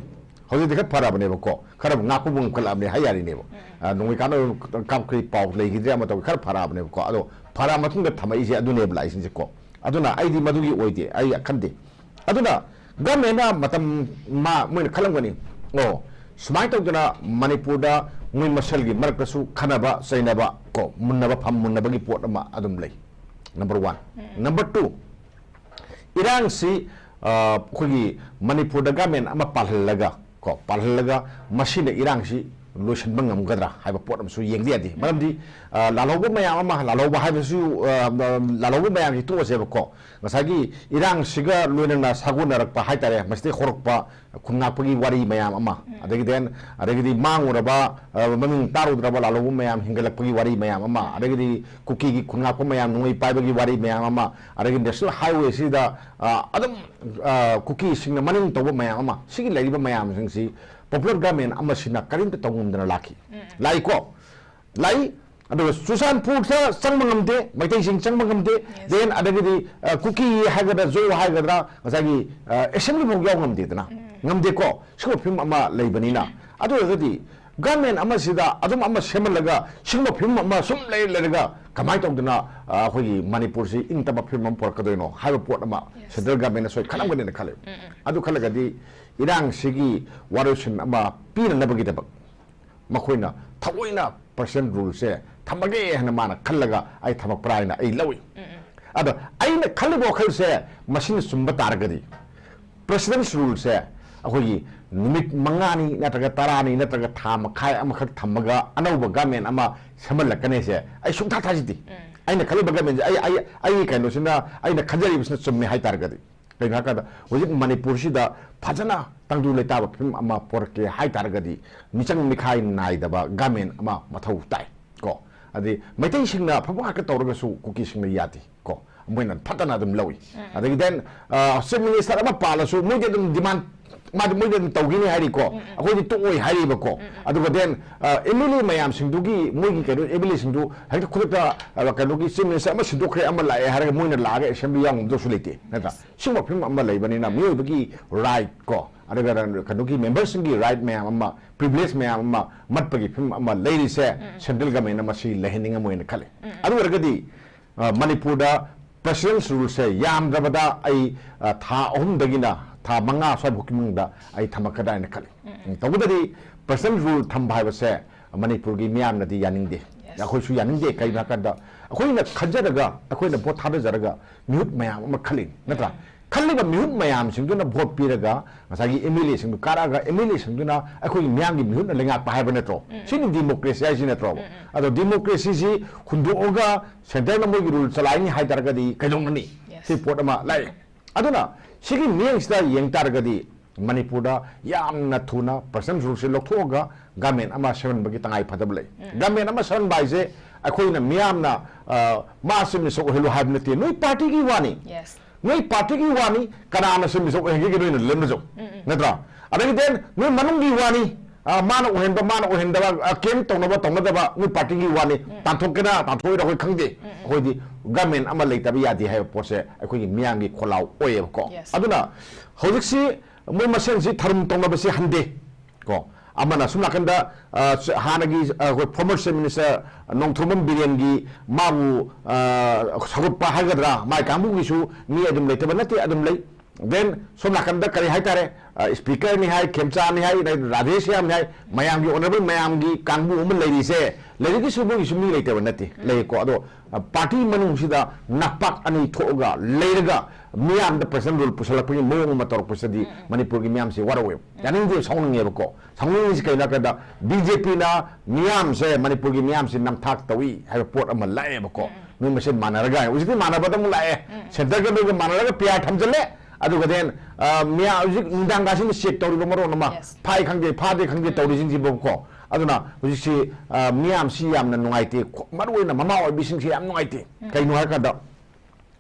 ꯍꯧꯖꯤꯛꯇꯤ ꯈꯔ ꯐꯔꯛꯑꯕꯅꯦꯕꯀꯣ, ꯈꯔꯕꯨ ꯉꯥꯛꯄꯕꯨ ꯉꯝꯈꯠꯂꯛꯑꯕꯅꯦ ꯍꯥꯏ ꯌꯥꯔꯤꯅꯦꯕ꯫ ꯑ, ꯅꯣꯡꯃꯩ ꯀꯥꯞꯅꯕ ꯀꯥꯞꯈ꯭ꯔꯦ, ꯄꯥꯎ ꯂꯩꯈꯤꯗ꯭ꯔꯦ, ꯑꯃ ꯇꯧꯈ꯭ꯔꯦ, ꯈꯔ ꯐꯔꯛꯑꯕꯅꯦꯕꯀꯣ꯫ ꯑꯗꯣ ꯐꯔꯛꯑ ꯃꯇꯨꯡꯗ ꯊꯝꯃꯛꯏꯁꯦ ꯑꯗꯨꯅꯦꯕ ꯂꯥꯛꯏꯁꯤꯡꯁꯦꯀꯣ꯫ ꯑꯗꯨꯅ ꯑꯩꯗꯤ ꯃꯗꯨꯒꯤ ꯑꯣꯏꯗꯦ, ꯑꯩ ꯈꯟꯗꯦ꯫ ꯑꯗꯨꯅ government ꯅ ꯃꯇꯝ ꯃꯥ-, ꯃꯣꯏꯅ ꯈꯜꯂꯝꯒꯅꯤ, ꯑꯣ, ꯁꯨꯃꯥꯏꯅ ꯇꯧꯗꯅ ꯃꯅꯤꯄꯨꯔꯗ ꯃꯣꯏ ꯃꯁꯦꯜꯒꯤ ꯃꯔꯛꯇꯁꯨ ꯈꯟꯅꯕ ꯆꯩꯅꯕ ꯀꯣ, ꯃꯨꯟꯅꯕ ꯐꯝ ꯃꯨꯟꯅꯕꯒꯤ ꯄꯣꯠ ꯑꯃ ꯑꯗꯨꯝ ꯂꯩ꯫ Number one꯫ Number two, ꯏꯔꯥꯡꯁꯤ, ꯑ, ꯑꯩꯈꯣꯏꯒꯤ ꯃꯅꯤꯄꯨꯔꯗ government ꯑꯃ ꯄꯥꯜꯍꯜꯂꯒ ꯀꯣ, ꯄꯥꯜꯍꯜꯂꯒ ꯃꯁꯤꯅ ꯏꯔꯥꯡꯁꯤ ꯂꯣꯏꯁꯤꯟꯕ ꯉꯝꯒꯗ꯭ꯔꯥ ꯍꯥꯏꯕ ꯄꯣꯠ ꯑꯃꯁꯨ ꯌꯦꯡꯗ ꯌꯥꯗꯦ꯫ ꯃꯔꯝꯗꯤ, ꯑ, ꯂꯥꯜꯍꯧꯕ ꯃꯌꯥꯝ ꯑꯃ, ꯂꯥꯜꯍꯧꯕ ꯍꯥꯏꯕꯁꯨ, ꯑ, ꯂꯥꯜꯍꯧꯕ ꯃꯌꯥꯝꯁꯤ ꯇꯣꯛꯑꯁꯦꯕꯀꯣ꯫ ꯉꯁꯥꯏꯒꯤ ꯏꯔꯥꯡꯁꯤꯒ ꯂꯣꯏꯅꯅ ꯁꯥꯒꯣꯟꯅꯔꯛꯄ ꯍꯥꯏꯇꯥꯔꯦ, ꯃꯁꯤꯗꯒꯤ ꯍꯧꯔꯛꯄ ꯈꯨꯟ ꯉꯥꯛꯄꯒꯤ ꯋꯥꯔꯤ ꯃꯌꯥꯝ ꯑꯃ, ꯑꯗꯒꯤ then, ꯑꯗꯒꯤꯗꯤ ꯃꯥꯡꯉꯨꯔꯕ, ꯑ, ꯃꯃꯤꯡ ꯇꯥꯔꯨꯗ꯭ꯔꯕ ꯂꯥꯜꯍꯧꯕ ꯃꯌꯥꯝ ꯍꯦꯟꯒꯠꯂꯛꯄꯒꯤ ꯋꯥꯔꯤ ꯃꯌꯥꯝ ꯑꯃ, ꯑꯗꯒꯤꯗꯤ ꯀꯨꯀꯤꯒꯤ ꯈꯨꯟ ꯉꯥꯛꯄ ꯃꯌꯥꯝ, ꯅꯣꯡꯃꯩ ꯄꯥꯏꯕꯒꯤ ꯋꯥꯔꯤ ꯃꯌꯥꯝ ꯑꯃ, ꯑꯗꯒꯤ national highway ꯁꯤꯗ, ꯑ, ꯑꯗꯨꯝ, ꯑ, ꯀꯨꯀꯤꯁꯤꯡꯅ ꯃꯅꯤꯡ ꯇꯧꯕ ꯃꯌꯥꯝ ꯑꯃ, ꯁꯤꯒꯤ ꯂꯩꯔꯤꯕ ꯃꯌꯥꯝꯁꯤꯡꯁꯤ popular government ꯑꯃꯁꯤꯅ ꯀꯔꯤꯝꯇ ꯇꯧ ꯉꯝꯗꯅ ꯂꯥꯛꯈꯤ꯫ ꯂꯥꯛꯏꯀꯣ? ꯂꯥꯛꯏ꯫ ꯑꯗꯨꯒ ꯆꯨꯔꯆꯥꯟꯄꯨꯔꯗ ꯆꯪꯕ ꯉꯝꯗꯦ, ꯃꯩꯇꯩꯁꯤꯡ ꯆꯪꯕ ꯉꯝꯗꯦ, then ꯑꯗꯒꯤꯗꯤ, ꯑ, ꯀꯨꯀꯤ ꯍꯥꯏꯒꯗ꯭ꯔꯥ, ꯖꯣ ꯍꯥꯏꯒꯗ꯭ꯔꯥ, ꯉꯁꯥꯏꯒꯤ, ꯑ, assembly ꯐꯥꯎ ꯌꯥꯎ ꯉꯝꯗꯦꯗꯅ꯫ ꯉꯝꯗꯦꯀꯣ? ꯁꯤꯒꯨꯝꯕ ꯐꯤꯕꯝ ꯑꯃ ꯂꯩꯕꯅꯤꯅ꯫ ꯑꯗꯨ ꯑꯣꯏꯔꯒꯗꯤ government ꯑꯃꯁꯤꯗ ꯑꯗꯨꯝ ꯑꯃ ꯁꯦꯝꯍꯜꯂꯒ ꯁꯤꯒꯨꯝꯕ ꯐꯤꯕꯝ ꯑꯃ ꯁꯨꯝ ꯂꯩ ꯂꯩꯔꯒ ꯀꯃꯥꯏꯅ ꯇꯧꯗꯅ, ꯑ, ꯑꯩꯈꯣꯏꯒꯤ ꯃꯅꯤꯄꯨꯔꯁꯤ ꯏꯪ ꯇꯞꯄ ꯐꯤꯕꯝ ꯑꯃ ꯄꯨꯔꯛꯀꯗꯣꯏꯅꯣ ꯍꯥꯏꯕ ꯄꯣꯠ ꯑꯃ central government ꯅ ꯁꯣꯏ ꯈꯜꯂꯝꯒꯅꯤꯅ ꯈꯜꯂꯦ꯫ ꯑꯗꯨ ꯈꯜꯂꯒꯗꯤ ꯏꯔꯥꯡꯁꯤꯒꯤ ꯋꯥꯔꯣꯏꯁꯤꯟ ꯑꯃ ꯄꯤꯅꯅꯕꯒꯤꯗꯃꯛ ꯃꯈꯣꯏꯅ ꯊꯑꯣꯏꯅ President rule ꯁꯦ ꯊꯝꯃꯒꯦ ꯍꯥꯏꯅ ꯃꯥꯅ ꯈꯜꯂꯒ ꯑꯩ ꯊꯝꯃꯛꯄ꯭ꯔꯥ ꯍꯥꯏꯅ ꯑꯩ ꯂꯧꯏ꯫ ꯑꯗꯣ ꯑꯩꯅ ꯈꯜꯂꯤꯕ ꯋꯥꯈꯜꯁꯦ ꯃꯁꯤꯅ ꯆꯨꯝꯕ ꯇꯥꯔꯒꯗꯤ, President's rule ꯁꯦ ꯑꯩꯈꯣꯏꯒꯤ ꯅꯨꯃꯤꯠ ꯃꯉꯥꯅꯤ ꯅꯠꯇ꯭ꯔꯒ ꯇꯔꯥꯅꯤ ꯅꯠꯇ꯭ꯔꯒ ꯊꯥ ꯃꯈꯥꯏ ꯑꯃꯈꯛ ꯊꯝꯃꯒ ꯑꯅꯧꯕ government ꯑꯃ ꯁꯦꯝꯍꯜꯂꯛꯀꯅꯤꯁꯦ ꯑꯩ ꯁꯨꯡꯊꯥ ꯊꯥꯖꯗꯦ꯫ ꯑꯩꯅ ꯈꯜꯂꯤꯕ government ꯁꯦ, ꯑꯩ, ꯑꯩ, ꯑꯩꯒꯤ ꯀꯩꯅꯣꯁꯤꯅ, ꯑꯩꯅ ꯈꯟꯖꯔꯤꯕꯁꯤꯅ ꯆꯨꯝꯃꯦ ꯍꯥꯏꯇꯥꯔꯒꯗꯤ꯫ ꯀꯩꯅꯣ ꯍꯥꯏꯔꯀꯥꯟꯗ ꯍꯧꯖꯤꯛ ꯃꯅꯤꯄꯨꯔꯁꯤꯗ ꯐꯖꯅ ꯇꯪꯗꯨ ꯂꯩꯇꯥꯕ ꯐꯤꯕꯝ ꯑꯃ ꯄꯣꯔꯛꯀꯦ ꯍꯥꯏ ꯇꯥꯔꯒꯗꯤ ꯃꯤꯆꯪ ꯃꯤꯈꯥꯏ ꯅꯥꯏꯗꯕ ꯒꯃꯦꯟ ꯑꯃ ꯃꯊꯧ ꯇꯥꯏ ꯀꯣ꯫ ꯑꯗꯩ ꯃꯩꯇꯩꯁꯤꯡꯅ ꯑꯐꯕ ꯉꯥꯛꯇ ꯇꯧꯔꯒꯁꯨ ꯀꯨꯀꯤꯁꯤꯡꯅ ꯌꯥꯗꯦ ꯀꯣ, ꯃꯣꯏꯅ ꯐꯠꯇꯅ ꯑꯗꯨꯝ ꯂꯧꯏ꯫ ꯑꯗꯒꯤ then ꯆꯤꯐ ꯃꯤꯅꯤꯁꯇꯔ ꯑꯃ ꯄꯥꯜꯂꯁꯨ ꯃꯣꯏꯗꯤ ꯑꯗꯨꯝ ꯗꯤꯃꯥꯟ, ꯃꯥꯗꯤ ꯃꯣꯏꯗꯤ ꯑꯗꯨꯝ ꯇꯧꯈꯤꯅꯤ ꯍꯥꯏꯔꯤꯀꯣ, ꯑꯩꯈꯣꯏꯗꯤ ꯇꯣꯛꯑꯣꯏ ꯍꯥꯏꯔꯤꯕꯀꯣ꯫ ꯑꯗꯨꯒ then ꯑꯦꯝ ꯑꯦꯜ ꯑꯦ ꯃꯌꯥꯝꯁꯤꯡꯗꯨꯒꯤ ꯃꯣꯏꯒꯤ ꯀꯩꯅꯣ ꯑꯦꯝ ꯑꯦꯜ ꯑꯦꯁꯤꯡꯗꯨ ꯍꯦꯛꯇ ꯈꯨꯗꯛꯇ ꯑ, ꯀꯩꯅꯣꯒꯤ ꯆꯤꯐ ꯃꯤꯅꯤꯁꯇꯔ ꯑꯃ ꯁꯤꯟꯗꯣꯛꯈ꯭ꯔꯦ ꯑꯃ ꯂꯥꯛꯑꯦ ꯍꯥꯏꯔꯒ ꯃꯣꯏꯅ ꯂꯥꯛꯑꯒ ꯑꯦꯁꯦꯝꯕ꯭ꯂꯤ ꯌꯥꯎ ꯉꯝꯗꯧꯁꯨ ꯂꯩꯇꯦ ꯅꯠꯇ꯭ꯔꯥ? ꯁꯤꯒꯨꯝꯕ ꯐꯤꯕꯝ ꯑꯃ ꯂꯩꯕꯅꯤꯅ ꯃꯤꯑꯣꯏꯕꯒꯤ ꯔꯥꯏꯠ ꯀꯣ, ꯑꯗꯨꯒ ꯀꯩꯅꯣꯒꯤ ꯃꯦꯝꯕꯔꯁꯤꯡꯒꯤ ꯔꯥꯏꯠ ꯃꯌꯥꯝ ꯑꯃ, ꯄ꯭ꯔꯤꯚꯤꯂꯦꯖ ꯃꯌꯥꯝ ꯑꯃ ꯃꯠꯄꯒꯤ ꯐꯤꯕꯝ ꯑꯃ ꯂꯩꯔꯤꯁꯦ ꯁꯦꯟꯇ꯭ꯔꯦꯜ ꯒꯃꯦꯟꯅ ꯃꯁꯤ ꯂꯩꯍꯟꯅꯤꯡꯉꯝꯃꯣꯏꯅ ꯈꯜꯂꯤ꯫ ꯑꯗꯨ ꯑꯣꯏꯔꯒꯗꯤ ꯑ, ꯃꯅꯤꯄꯨꯔꯗ ꯄ꯭ꯔꯦꯁꯤꯗꯦꯟꯁ ꯔꯨꯜꯁꯦ ꯌꯥꯝꯗ꯭ꯔꯕꯗ ꯑꯩ ꯑ, ꯊꯥ ꯑꯍꯨꯝꯗꯒꯤꯅ ꯊꯥ ꯃꯉꯥ ꯁ꯭ꯋꯥꯏꯐꯥꯎꯀꯤ ꯃꯅꯨꯡꯗ ꯑꯩ ꯊꯝꯃꯛꯀꯗ꯭ꯔꯥ ꯍꯥꯏꯅ ꯈꯜꯂꯤ꯫ ꯇꯧꯕꯇꯗꯤ ꯄ꯭ꯔꯦꯁꯤꯗꯦꯟꯁ ꯔꯨꯜ ꯊꯝꯕ ꯍꯥꯏꯕꯁꯦ ꯃꯅꯤꯄꯨꯔꯒꯤ ꯃꯤꯌꯥꯝꯅꯗꯤ ꯌꯥꯅꯤꯡꯗꯦ꯫ ꯑꯩꯈꯣꯏꯁꯨ ꯌꯥꯅꯤꯡꯗꯦ꯫ ꯀꯩꯒꯤꯅꯣ ꯍꯥꯏ ꯀꯥꯟꯗ ꯑꯩꯈꯣꯏꯅ ꯈꯟꯖꯔꯒ, ꯑꯩꯈꯣꯏꯅ ꯚꯣꯠ ꯊꯥꯗꯖꯔꯒ ꯃꯤꯍꯨꯠ ꯃꯌꯥꯝ ꯑꯃ ꯈꯜꯂꯤꯅꯤ ꯅꯠꯇ꯭ꯔꯥ? ꯈꯜꯂꯤꯕ ꯃꯤꯍꯨꯠ ꯃꯌꯥꯝꯁꯤꯡꯗꯨꯅ ꯚꯣꯠ ꯄꯤꯔꯒ ꯉꯁꯥꯏꯒꯤ ꯑꯦꯝ ꯑꯦꯜ ꯑꯦꯁꯤꯡꯗꯨ ꯀꯥꯔꯛꯑꯒ ꯑꯦꯝ ꯑꯦꯜ ꯑꯦꯁꯤꯡꯗꯨꯅ ꯑꯩꯈꯣꯏꯒꯤ ꯃꯤꯌꯥꯝꯒꯤ ꯃꯤꯍꯨꯠꯅ ꯂꯩꯉꯥꯛꯄ ꯍꯥꯏꯕ ꯅꯠꯇ꯭ꯔꯣ? ꯁꯤꯅꯤ ꯗꯤꯃꯣꯀ꯭ꯔꯦꯁꯤ ꯍꯥꯏꯁꯤ ꯅꯠꯇ꯭ꯔꯣꯕ? ꯑꯗꯣ ꯗꯤꯃꯣꯀ꯭ꯔꯦꯁꯤꯁꯤ ꯍꯨꯟꯗꯣꯛꯑꯒ ꯁꯦꯟꯇꯔꯅ ꯃꯣꯏꯒꯤ ꯔꯨꯜ ꯆꯂꯥꯏꯅꯤ ꯍꯥꯏ ꯇꯥꯔꯒꯗꯤ ꯀꯩꯗꯧꯅꯅꯤ? ꯁꯤ ꯄꯣꯠ ꯑꯃ ꯂꯥꯛꯑꯦ꯫ ꯑꯗꯨꯅ ꯁꯤꯒꯤ ꯃꯤꯠꯌꯦꯡꯁꯤꯗ ꯌꯦꯡ ꯇꯥꯔꯒꯗꯤ ꯃꯅꯤꯄꯨꯔꯗ ꯌꯥꯝꯅ ꯊꯨꯅ ꯄ꯭ꯔꯦꯁꯤꯗꯦꯟꯁ ꯔꯨꯜꯁꯦ ꯂꯧꯊꯣꯛꯑꯒ ꯒꯃꯦꯟ ꯑꯃ ꯁꯦꯝꯍꯟꯕꯒꯤ ꯇꯉꯥꯏ ꯐꯗꯕ ꯂꯩ꯫ ꯒꯃꯦꯟ ꯑꯃ ꯁꯦꯝꯍꯟꯕ ꯍꯥꯏꯁꯦ ꯑꯩꯈꯣꯏꯅ ꯃꯤꯌꯥꯝꯅ ꯑ, ꯃꯥꯁꯦ ꯃꯤꯁꯛ ꯑꯣꯏꯍꯜꯂꯨ ꯍꯥꯏꯕ ꯅꯠꯇꯦ꯫ ꯅꯣꯏ ꯄꯥꯔꯇꯤꯒꯤ ꯋꯥꯅꯤ꯫ ꯅꯣꯏ ꯄꯥꯔꯇꯤꯒꯤ ꯋꯥꯅꯤ, ꯀꯅꯥꯅ ꯁꯦꯝꯕꯤꯁꯨ ꯑꯣꯏꯍꯟꯒꯦ ꯅꯣꯏꯅ ꯂꯦꯝꯅꯖꯧ꯫ ꯅꯠꯇ꯭ꯔꯥ? ꯑꯗꯒꯤ then ꯅꯣꯏ ꯃꯅꯨꯡꯒꯤ ꯋꯥꯅꯤ, ꯑ, ꯃꯥꯅ ꯑꯣꯏꯍꯟꯕ, ꯃꯥꯅ ꯑꯣꯏꯍꯟꯗꯕ, ꯑ, ꯀꯦꯝ ꯇꯧꯅꯕ, ꯇꯧꯅꯗꯕ ꯅꯣꯏ ꯄꯥꯔꯇꯤꯒꯤ ꯋꯥꯅꯤ꯫ ꯇꯥꯟꯊꯣꯛꯀꯦꯔꯥ, ꯇꯥꯟꯊꯣꯛꯑꯣꯏꯔꯥ ꯑꯩꯈꯣꯏ ꯈꯪꯗꯦ꯫ ꯑꯩꯈꯣꯏꯗꯤ ꯒꯃꯦꯟ ꯑꯃ ꯂꯩꯇꯕ ꯌꯥꯗꯦ ꯍꯥꯏꯕ ꯄꯣꯠꯁꯦ ꯑꯩꯈꯣꯏꯒꯤ ꯃꯤꯌꯥꯝꯒꯤ ꯈꯣꯜꯂꯥꯎ ꯑꯣꯏꯌꯦꯕꯀꯣ꯫ ꯑꯗꯨꯅ ꯍꯧꯖꯤꯛꯁꯤ ꯃꯣꯏ ꯃꯁꯦꯟꯁꯤ ꯊꯔꯨꯝ ꯇꯧꯅꯕꯁꯤ ꯍꯟꯗꯦ꯫ ꯀꯣ꯫ ꯑꯃꯅ ꯁꯨꯝ ꯅꯥꯀꯟꯗ, ꯑ, ꯁ-, ꯍꯥꯟꯅꯒꯤ, ꯑ, ꯑꯩꯈꯣꯏ former chief minister ꯅꯣꯡꯊꯣꯝꯕꯝ ꯕꯤꯔꯦꯟꯒꯤ ꯃꯥꯕꯨ, ꯑ, ꯁꯧꯒꯠꯄ ꯍꯥꯏꯒꯗ꯭ꯔꯥ, ꯃꯥꯏ ꯀꯥꯡꯕꯨꯒꯤꯁꯨ ꯃꯤ ꯑꯗꯨꯝ ꯂꯩꯇꯕ ꯅꯠꯇꯦ, ꯑꯗꯨꯝ ꯂꯩ꯫ Then ꯁꯣꯝ ꯅꯥꯀꯟꯗ ꯀꯔꯤ ꯍꯥꯏꯇꯥꯔꯦ, ꯑ, speakerꯅꯤ ꯍꯥꯏ, ꯈꯦꯝꯆꯥꯅꯤ ꯍꯥꯏ, ꯔꯥꯙꯦꯁ꯭ꯌꯥꯝꯅꯤ ꯍꯥꯏ, ꯃꯌꯥꯝꯒꯤ honourable ꯃꯌꯥꯝꯒꯤ ꯀꯥꯡꯕꯨ ꯑꯃ ꯂꯩꯔꯤꯁꯦ, ꯂꯩꯔꯤꯒꯤꯁꯨ ꯃꯣꯏꯒꯤꯁꯨ ꯃꯤ ꯂꯩꯇꯕ ꯅꯠꯇꯦ, ꯂꯩꯀꯣ꯫ ꯑꯗꯣ, ꯑ, ꯄꯥꯔꯇꯤ ꯃꯅꯨꯡꯁꯤꯗ ꯅꯥꯄꯥꯛ ꯑꯅꯤ ꯊꯣꯛꯑꯒ ꯂꯩꯔꯒ ꯃꯤꯌꯥꯝꯗ personal rule ꯄꯨꯁꯜꯂꯛꯄꯒꯤ ꯃꯑꯣꯡ ꯑꯃ ꯇꯧꯔꯛꯄꯁꯤꯗꯤ ꯃꯅꯤꯄꯨꯔꯒꯤ ꯃꯤꯌꯥꯝꯁꯤ ꯋꯥꯔꯧꯋꯦꯕ꯫ ꯌꯥꯅꯤꯡꯗꯦ, ꯁꯥꯎꯅꯤꯡꯉꯦꯕꯀꯣ꯫ ꯁꯥꯎꯅꯤꯡꯉꯤꯁꯤ ꯀꯩꯅꯣ ꯍꯥꯏ ꯀꯥꯟꯗ ꯕꯤ ꯖꯦ ꯄꯤꯅ ꯃꯤꯌꯥꯝꯁꯦ, ꯃꯅꯤꯄꯨꯔꯒꯤ ꯃꯤꯌꯥꯝꯁꯦ ꯅꯝꯊꯥꯛ ꯇꯧꯏ ꯍꯥꯏꯕ ꯄꯣꯠ ꯑꯃ ꯂꯥꯛꯑꯦꯕꯀꯣ꯫ ꯅꯣꯏ ꯃꯁꯦꯟ ꯃꯥꯟꯅꯔꯒ ꯍꯧꯖꯤꯛꯇꯤ ꯃꯥꯟꯅꯕꯗ ꯑꯃꯨꯛ ꯂꯥꯛꯑꯦ꯫ ꯁꯦꯟꯇꯔꯒ ꯅꯣꯏꯒ ꯃꯥꯟꯅꯔꯒ ꯄꯤ ꯑꯥꯔ ꯊꯝꯖꯜꯂꯦ꯫ ꯑꯗꯨꯒ then, ꯑ, ꯃꯤꯌꯥꯝ ꯍꯧꯖꯤꯛ ꯅꯨꯡꯗꯥꯡꯒꯥꯁꯤꯅ check ꯇꯧꯔꯤꯕ ꯃꯔꯣꯟ ꯑꯃ, Yes. ꯐꯥꯏ ꯈꯪꯗꯦ, ꯐꯥꯗꯦ ꯈꯪꯗꯦ, ꯎꯝ꯫ ꯇꯧꯔꯤꯁꯤꯡꯁꯤꯕꯀꯣ꯫ ꯑꯗꯨꯅ ꯍꯧꯖꯤꯛꯁꯤ, ꯑ, ꯃꯤꯌꯥꯝꯁꯤ ꯌꯥꯝꯅ ꯅꯨꯡꯉꯥꯏꯇꯦ꯫ ꯈꯣ-, ꯃꯔꯨꯑꯣꯏꯅ ꯃꯃꯥ ꯑꯣꯏꯕꯤꯁꯤꯡꯁꯤ ꯌꯥꯝ ꯅꯨꯡꯉꯥꯏꯇꯦ꯫ ꯎꯝ꯫ ꯀꯩꯅꯣ ꯍꯥꯏꯔꯀꯥꯟꯗ,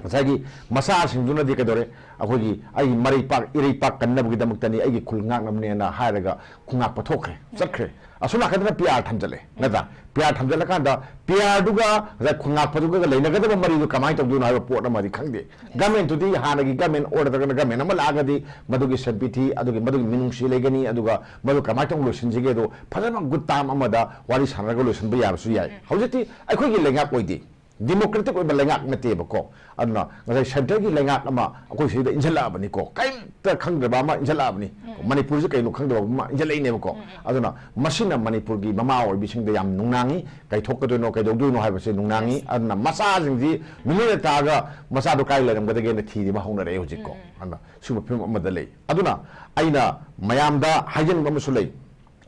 ꯉꯁꯥꯏꯒꯤ ꯃꯆꯥꯁꯤꯡꯗꯨꯅꯗꯤ ꯀꯩꯗꯧꯔꯦ? ꯑꯩꯈꯣꯏꯒꯤ, "ꯑꯩꯒꯤ ꯃꯔꯩꯄꯥꯛ ꯏꯔꯩꯄꯥꯛ ꯀꯟꯅꯕꯒꯤꯗꯃꯛꯇꯅꯤ, ꯑꯩꯒꯤ ꯈꯨꯜ ꯉꯥꯛꯅꯕꯅꯦꯅ" ꯍꯥꯏꯔꯒ ꯈꯣꯡꯉꯥꯛꯄ ꯊꯣꯛꯈ꯭ꯔꯦ, ꯎꯝ꯫ ꯆꯠꯈ꯭ꯔꯦ꯫ ꯑꯁꯣꯝ ꯅꯥꯀꯟꯗꯅ P R ꯊꯝꯖꯜꯂꯦ, ꯎꯝ꯫ ꯅꯠꯇ꯭ꯔꯥ? P R ꯊꯝꯖꯜꯂꯀꯥꯟꯗ P Rꯗꯨꯒ ꯉꯁꯥꯏ ꯈꯣꯡꯉꯥꯛꯄꯗꯨꯒ ꯂꯩꯅꯒꯗꯕ ꯃꯔꯤꯗꯨ ꯀꯃꯥꯏꯅ ꯇꯧꯗꯣꯏꯅꯣ ꯍꯥꯏꯕ ꯄꯣꯠ ꯑꯃꯗꯤ ꯈꯪꯗꯦ꯫ Yes. Governmentꯇꯨꯗꯤ ꯍꯥꯟꯅꯒꯤ government order ꯅꯠꯇ꯭ꯔꯒꯅ government ꯑꯃ ꯂꯥꯛꯑꯒꯗꯤ ꯃꯗꯨꯒꯤ sympathy, ꯑꯗꯨꯒꯤ, ꯃꯗꯨꯒꯤ ꯃꯤꯅꯨꯡꯁꯤ ꯂꯩꯒꯅꯤ, ꯑꯗꯨꯒ ꯃꯗꯨ ꯀꯃꯥꯏꯅ ꯇꯧꯅ ꯂꯣꯏꯁꯤꯟꯁꯤꯒꯦꯗꯣ ꯐꯖꯅ good time ꯑꯃꯗ ꯋꯥꯔꯤ ꯁꯥꯟꯅꯔꯒ ꯂꯣꯏꯁꯤꯟꯕ ꯌꯥꯕꯁꯨ ꯌꯥꯏ꯫ ꯎꯝ, ꯎꯝ꯫ ꯍꯧꯖꯤꯛꯇꯤ ꯑꯩꯈꯣꯏꯒꯤ ꯂꯩꯉꯥꯛ ꯑꯣꯏꯗꯦ꯫ Democratic ꯑꯣꯏꯕ ꯂꯩꯉꯥꯛ ꯅꯠꯇꯦꯕꯀꯣ꯫ ꯑꯗꯨꯅ ꯉꯁꯥꯏ centreꯒꯤ ꯂꯩꯉꯥꯛ ꯑꯃ ꯑꯩꯈꯣꯏ ꯁꯤꯗ ꯏꯟꯁꯤꯜꯂꯛꯑꯕꯅꯤꯀꯣ, ꯀꯔꯤꯝꯇ ꯈꯪꯗ꯭ꯔꯕ ꯑꯃ ꯏꯟꯁꯤꯜꯂꯛꯑꯕꯅꯤ꯫ ꯎꯝ꯫ ꯃꯅꯤꯄꯨꯔꯁꯤ ꯀꯩꯅꯣ ꯈꯪꯗꯕ ꯑꯃ ꯏꯟꯁꯤꯜꯂꯛꯏꯅꯦꯕꯀꯣ꯫ ꯎꯝ, ꯎꯝ꯫ ꯑꯗꯨꯅ ꯃꯁꯤꯅ ꯃꯅꯤꯄꯨꯔꯒꯤ ꯃꯃꯥ ꯑꯣꯏꯕꯤꯁꯤꯡꯗ ꯌꯥꯝ ꯅꯨꯡꯅꯥꯡꯉꯤ, ꯀꯩꯊꯣꯛꯀꯗꯣꯏꯅꯣ, ꯀꯩꯗꯧꯗꯣꯏꯅꯣ ꯍꯥꯏꯕꯁꯦ ꯅꯨꯡꯅꯥꯡꯉꯤ꯫ Yes. ꯑꯗꯨꯅ ꯃꯆꯥꯁꯤꯡꯁꯤ ꯃꯤꯅꯣꯏꯅ ꯇꯥꯛꯑꯒ ꯃꯆꯥꯗꯣ ꯀꯥꯏ ꯂꯩꯔꯝꯒꯗꯒꯦꯅ ꯊꯤꯔꯤꯕ ꯍꯧꯅꯔꯛꯑꯦ ꯍꯧꯖꯤꯛꯀꯣ꯫ ꯎꯝ, ꯎꯝ꯫ ꯑꯗꯨꯅ ꯁꯤꯒꯨꯝꯕ ꯐꯤꯕꯝ ꯑꯃꯗ ꯂꯩ꯫ ꯑꯗꯨꯅ ꯑꯩꯅ ꯃꯌꯥꯝꯗ ꯍꯥꯏꯖꯅꯤꯡꯕ ꯑꯃꯁꯨ ꯂꯩ꯫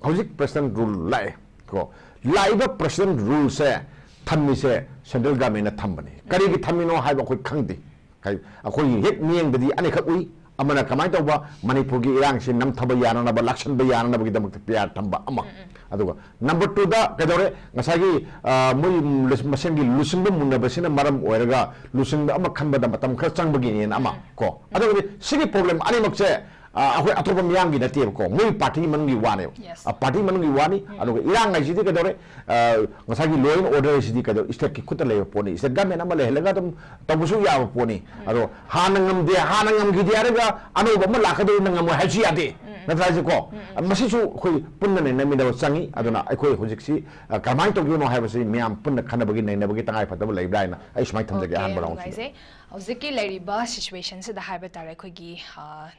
ꯍꯧꯖꯤꯛ president rule ꯂꯥꯛꯑꯦ ꯀꯣ, ꯂꯥꯛꯏꯕ president ruleꯁꯦ ꯊꯝꯃꯤꯁꯦ central governmentꯅ ꯊꯝꯕꯅꯤ꯫ ꯀꯔꯤꯒꯤ ꯊꯝꯃꯤꯅꯣ ꯍꯥꯏꯕ ꯑꯩꯈꯣꯏ ꯈꯪꯗꯦ꯫ ꯀꯩ-, ꯑꯩꯈꯣꯏꯒꯤ ꯍꯦꯛ ꯃꯤꯠꯌꯦꯡꯗꯗꯤ ꯑꯅꯤꯈꯛ ꯎꯏ꯫ ꯑꯃꯅ ꯀꯃꯥꯏꯅ ꯇꯧꯕ, ꯃꯅꯤꯄꯨꯔꯒꯤ ꯏꯔꯥꯡꯁꯤ ꯅꯝꯊꯕ ꯌꯥꯅꯅꯕ, ꯂꯥꯛꯁꯟꯕ ꯌꯥꯅꯅꯕꯒꯤꯗꯃꯛꯇ P R ꯊꯝꯕ ꯑꯃ꯫ ꯎꯝ, ꯎꯝ꯫ ꯑꯗꯨꯒ number twoꯗ ꯀꯩꯗꯧꯔꯦ? ꯉꯁꯥꯏꯒꯤ, ꯑ, ꯃꯣꯏ ꯂꯨ-, ꯃꯁꯦꯟꯒꯤ ꯂꯨꯆꯤꯡꯕ ꯃꯨꯟꯅꯕꯁꯤꯅ ꯃꯔꯝ ꯑꯣꯏꯔꯒ ꯂꯨꯆꯤꯡꯕ ꯑꯃ ꯈꯟꯕꯗ ꯃꯇꯝ ꯈꯔ ꯆꯪꯕꯒꯤꯅꯦꯅ ꯑꯃ, ꯎꯝ꯫ ꯀꯣ꯫ ꯑꯗꯨꯒꯗꯤ ꯁꯤꯒꯤ problem ꯑꯅꯤꯃꯛꯁꯦ ꯑ, ꯑꯩꯈꯣꯏ ꯑꯇꯣꯞꯄ ꯃꯤꯌꯥꯝꯒꯤ ꯅꯠꯇꯦꯕꯀꯣ, ꯃꯣꯏ partyꯒꯤ ꯃꯅꯨꯡꯒꯤ ꯋꯥꯅꯦꯕ꯫ Yes. ꯑ, partyꯒꯤ ꯃꯅꯨꯡꯒꯤ ꯋꯥꯅꯤ꯫ ꯎꯝ꯫ ꯑꯗꯨꯒ ꯏꯔꯥꯡ ꯍꯥꯏꯁꯤꯗꯤ ꯀꯩꯗꯧꯔꯦ? ꯑ, ꯉꯁꯥꯏꯒꯤ law and order ꯍꯥꯏꯁꯤꯗꯤ ꯀꯩꯗꯧꯔꯦ? Stateꯀꯤ ꯈꯨꯠꯇ ꯂꯩꯕ ꯄꯣꯠꯅꯤ꯫ State government ꯑꯃ ꯂꯩꯍꯜꯂꯒ ꯑꯗꯨꯝ ꯇꯧꯕꯁꯨ ꯌꯥꯕ ꯄꯣꯠꯅꯤ꯫ ꯎꯝ꯫ ꯑꯗꯣ ꯍꯥꯟꯅ ꯉꯝꯗꯦ, ꯍꯥꯟꯅ ꯉꯝꯈꯤꯗꯦ ꯍꯥꯏꯔꯒ ꯑꯅꯧꯕ ꯑꯃ ꯂꯥꯛꯀꯗꯧꯔꯤꯅ ꯉꯝꯃꯣꯏ ꯍꯥꯏꯕꯁꯨ ꯌꯥꯗꯦ꯫ ꯎꯝ꯫ ꯅꯠꯇ꯭ꯔꯥ ꯍꯥꯏꯁꯦꯀꯣ? ꯎꯝ, ꯎꯝ꯫ ꯃꯁꯤꯁꯨ ꯑꯩꯈꯣꯏ ꯄꯨꯟꯅ ꯅꯩꯅꯃꯤꯟꯅꯕ ꯆꯪꯉꯤ꯫ ꯑꯗꯨꯅ ꯎꯝ꯫ ꯑꯩꯈꯣꯏ ꯍꯧꯖꯤꯛꯁꯤ, ꯑ, ꯀꯃꯥꯏꯅ ꯇꯧꯗꯣꯏꯅꯣ ꯍꯥꯏꯕꯁꯤ ꯃꯤꯌꯥꯝ ꯄꯨꯟꯅ ꯈꯟꯅꯕꯒꯤ, ꯅꯩꯅꯕꯒꯤ ꯇꯉꯥꯏ ꯐꯗꯕ ꯂꯩꯕ꯭ꯔꯥ ꯍꯥꯏꯅ ꯑꯩ ꯁꯨꯃꯥꯏꯅ ꯊꯝꯖꯒꯦ, OK, ꯑꯍꯥꯟꯕ ꯌꯥꯝ roundꯁꯤꯗ꯫ ꯅꯨꯡꯉꯥꯏꯖꯩ꯫ ꯍꯧꯖꯤꯛꯀꯤ ꯂꯩꯔꯤꯕ situationꯁꯤꯗ ꯍꯥꯏꯕ ꯇꯥꯔꯦ, ꯑꯩꯈꯣꯏꯒꯤ, ꯑ,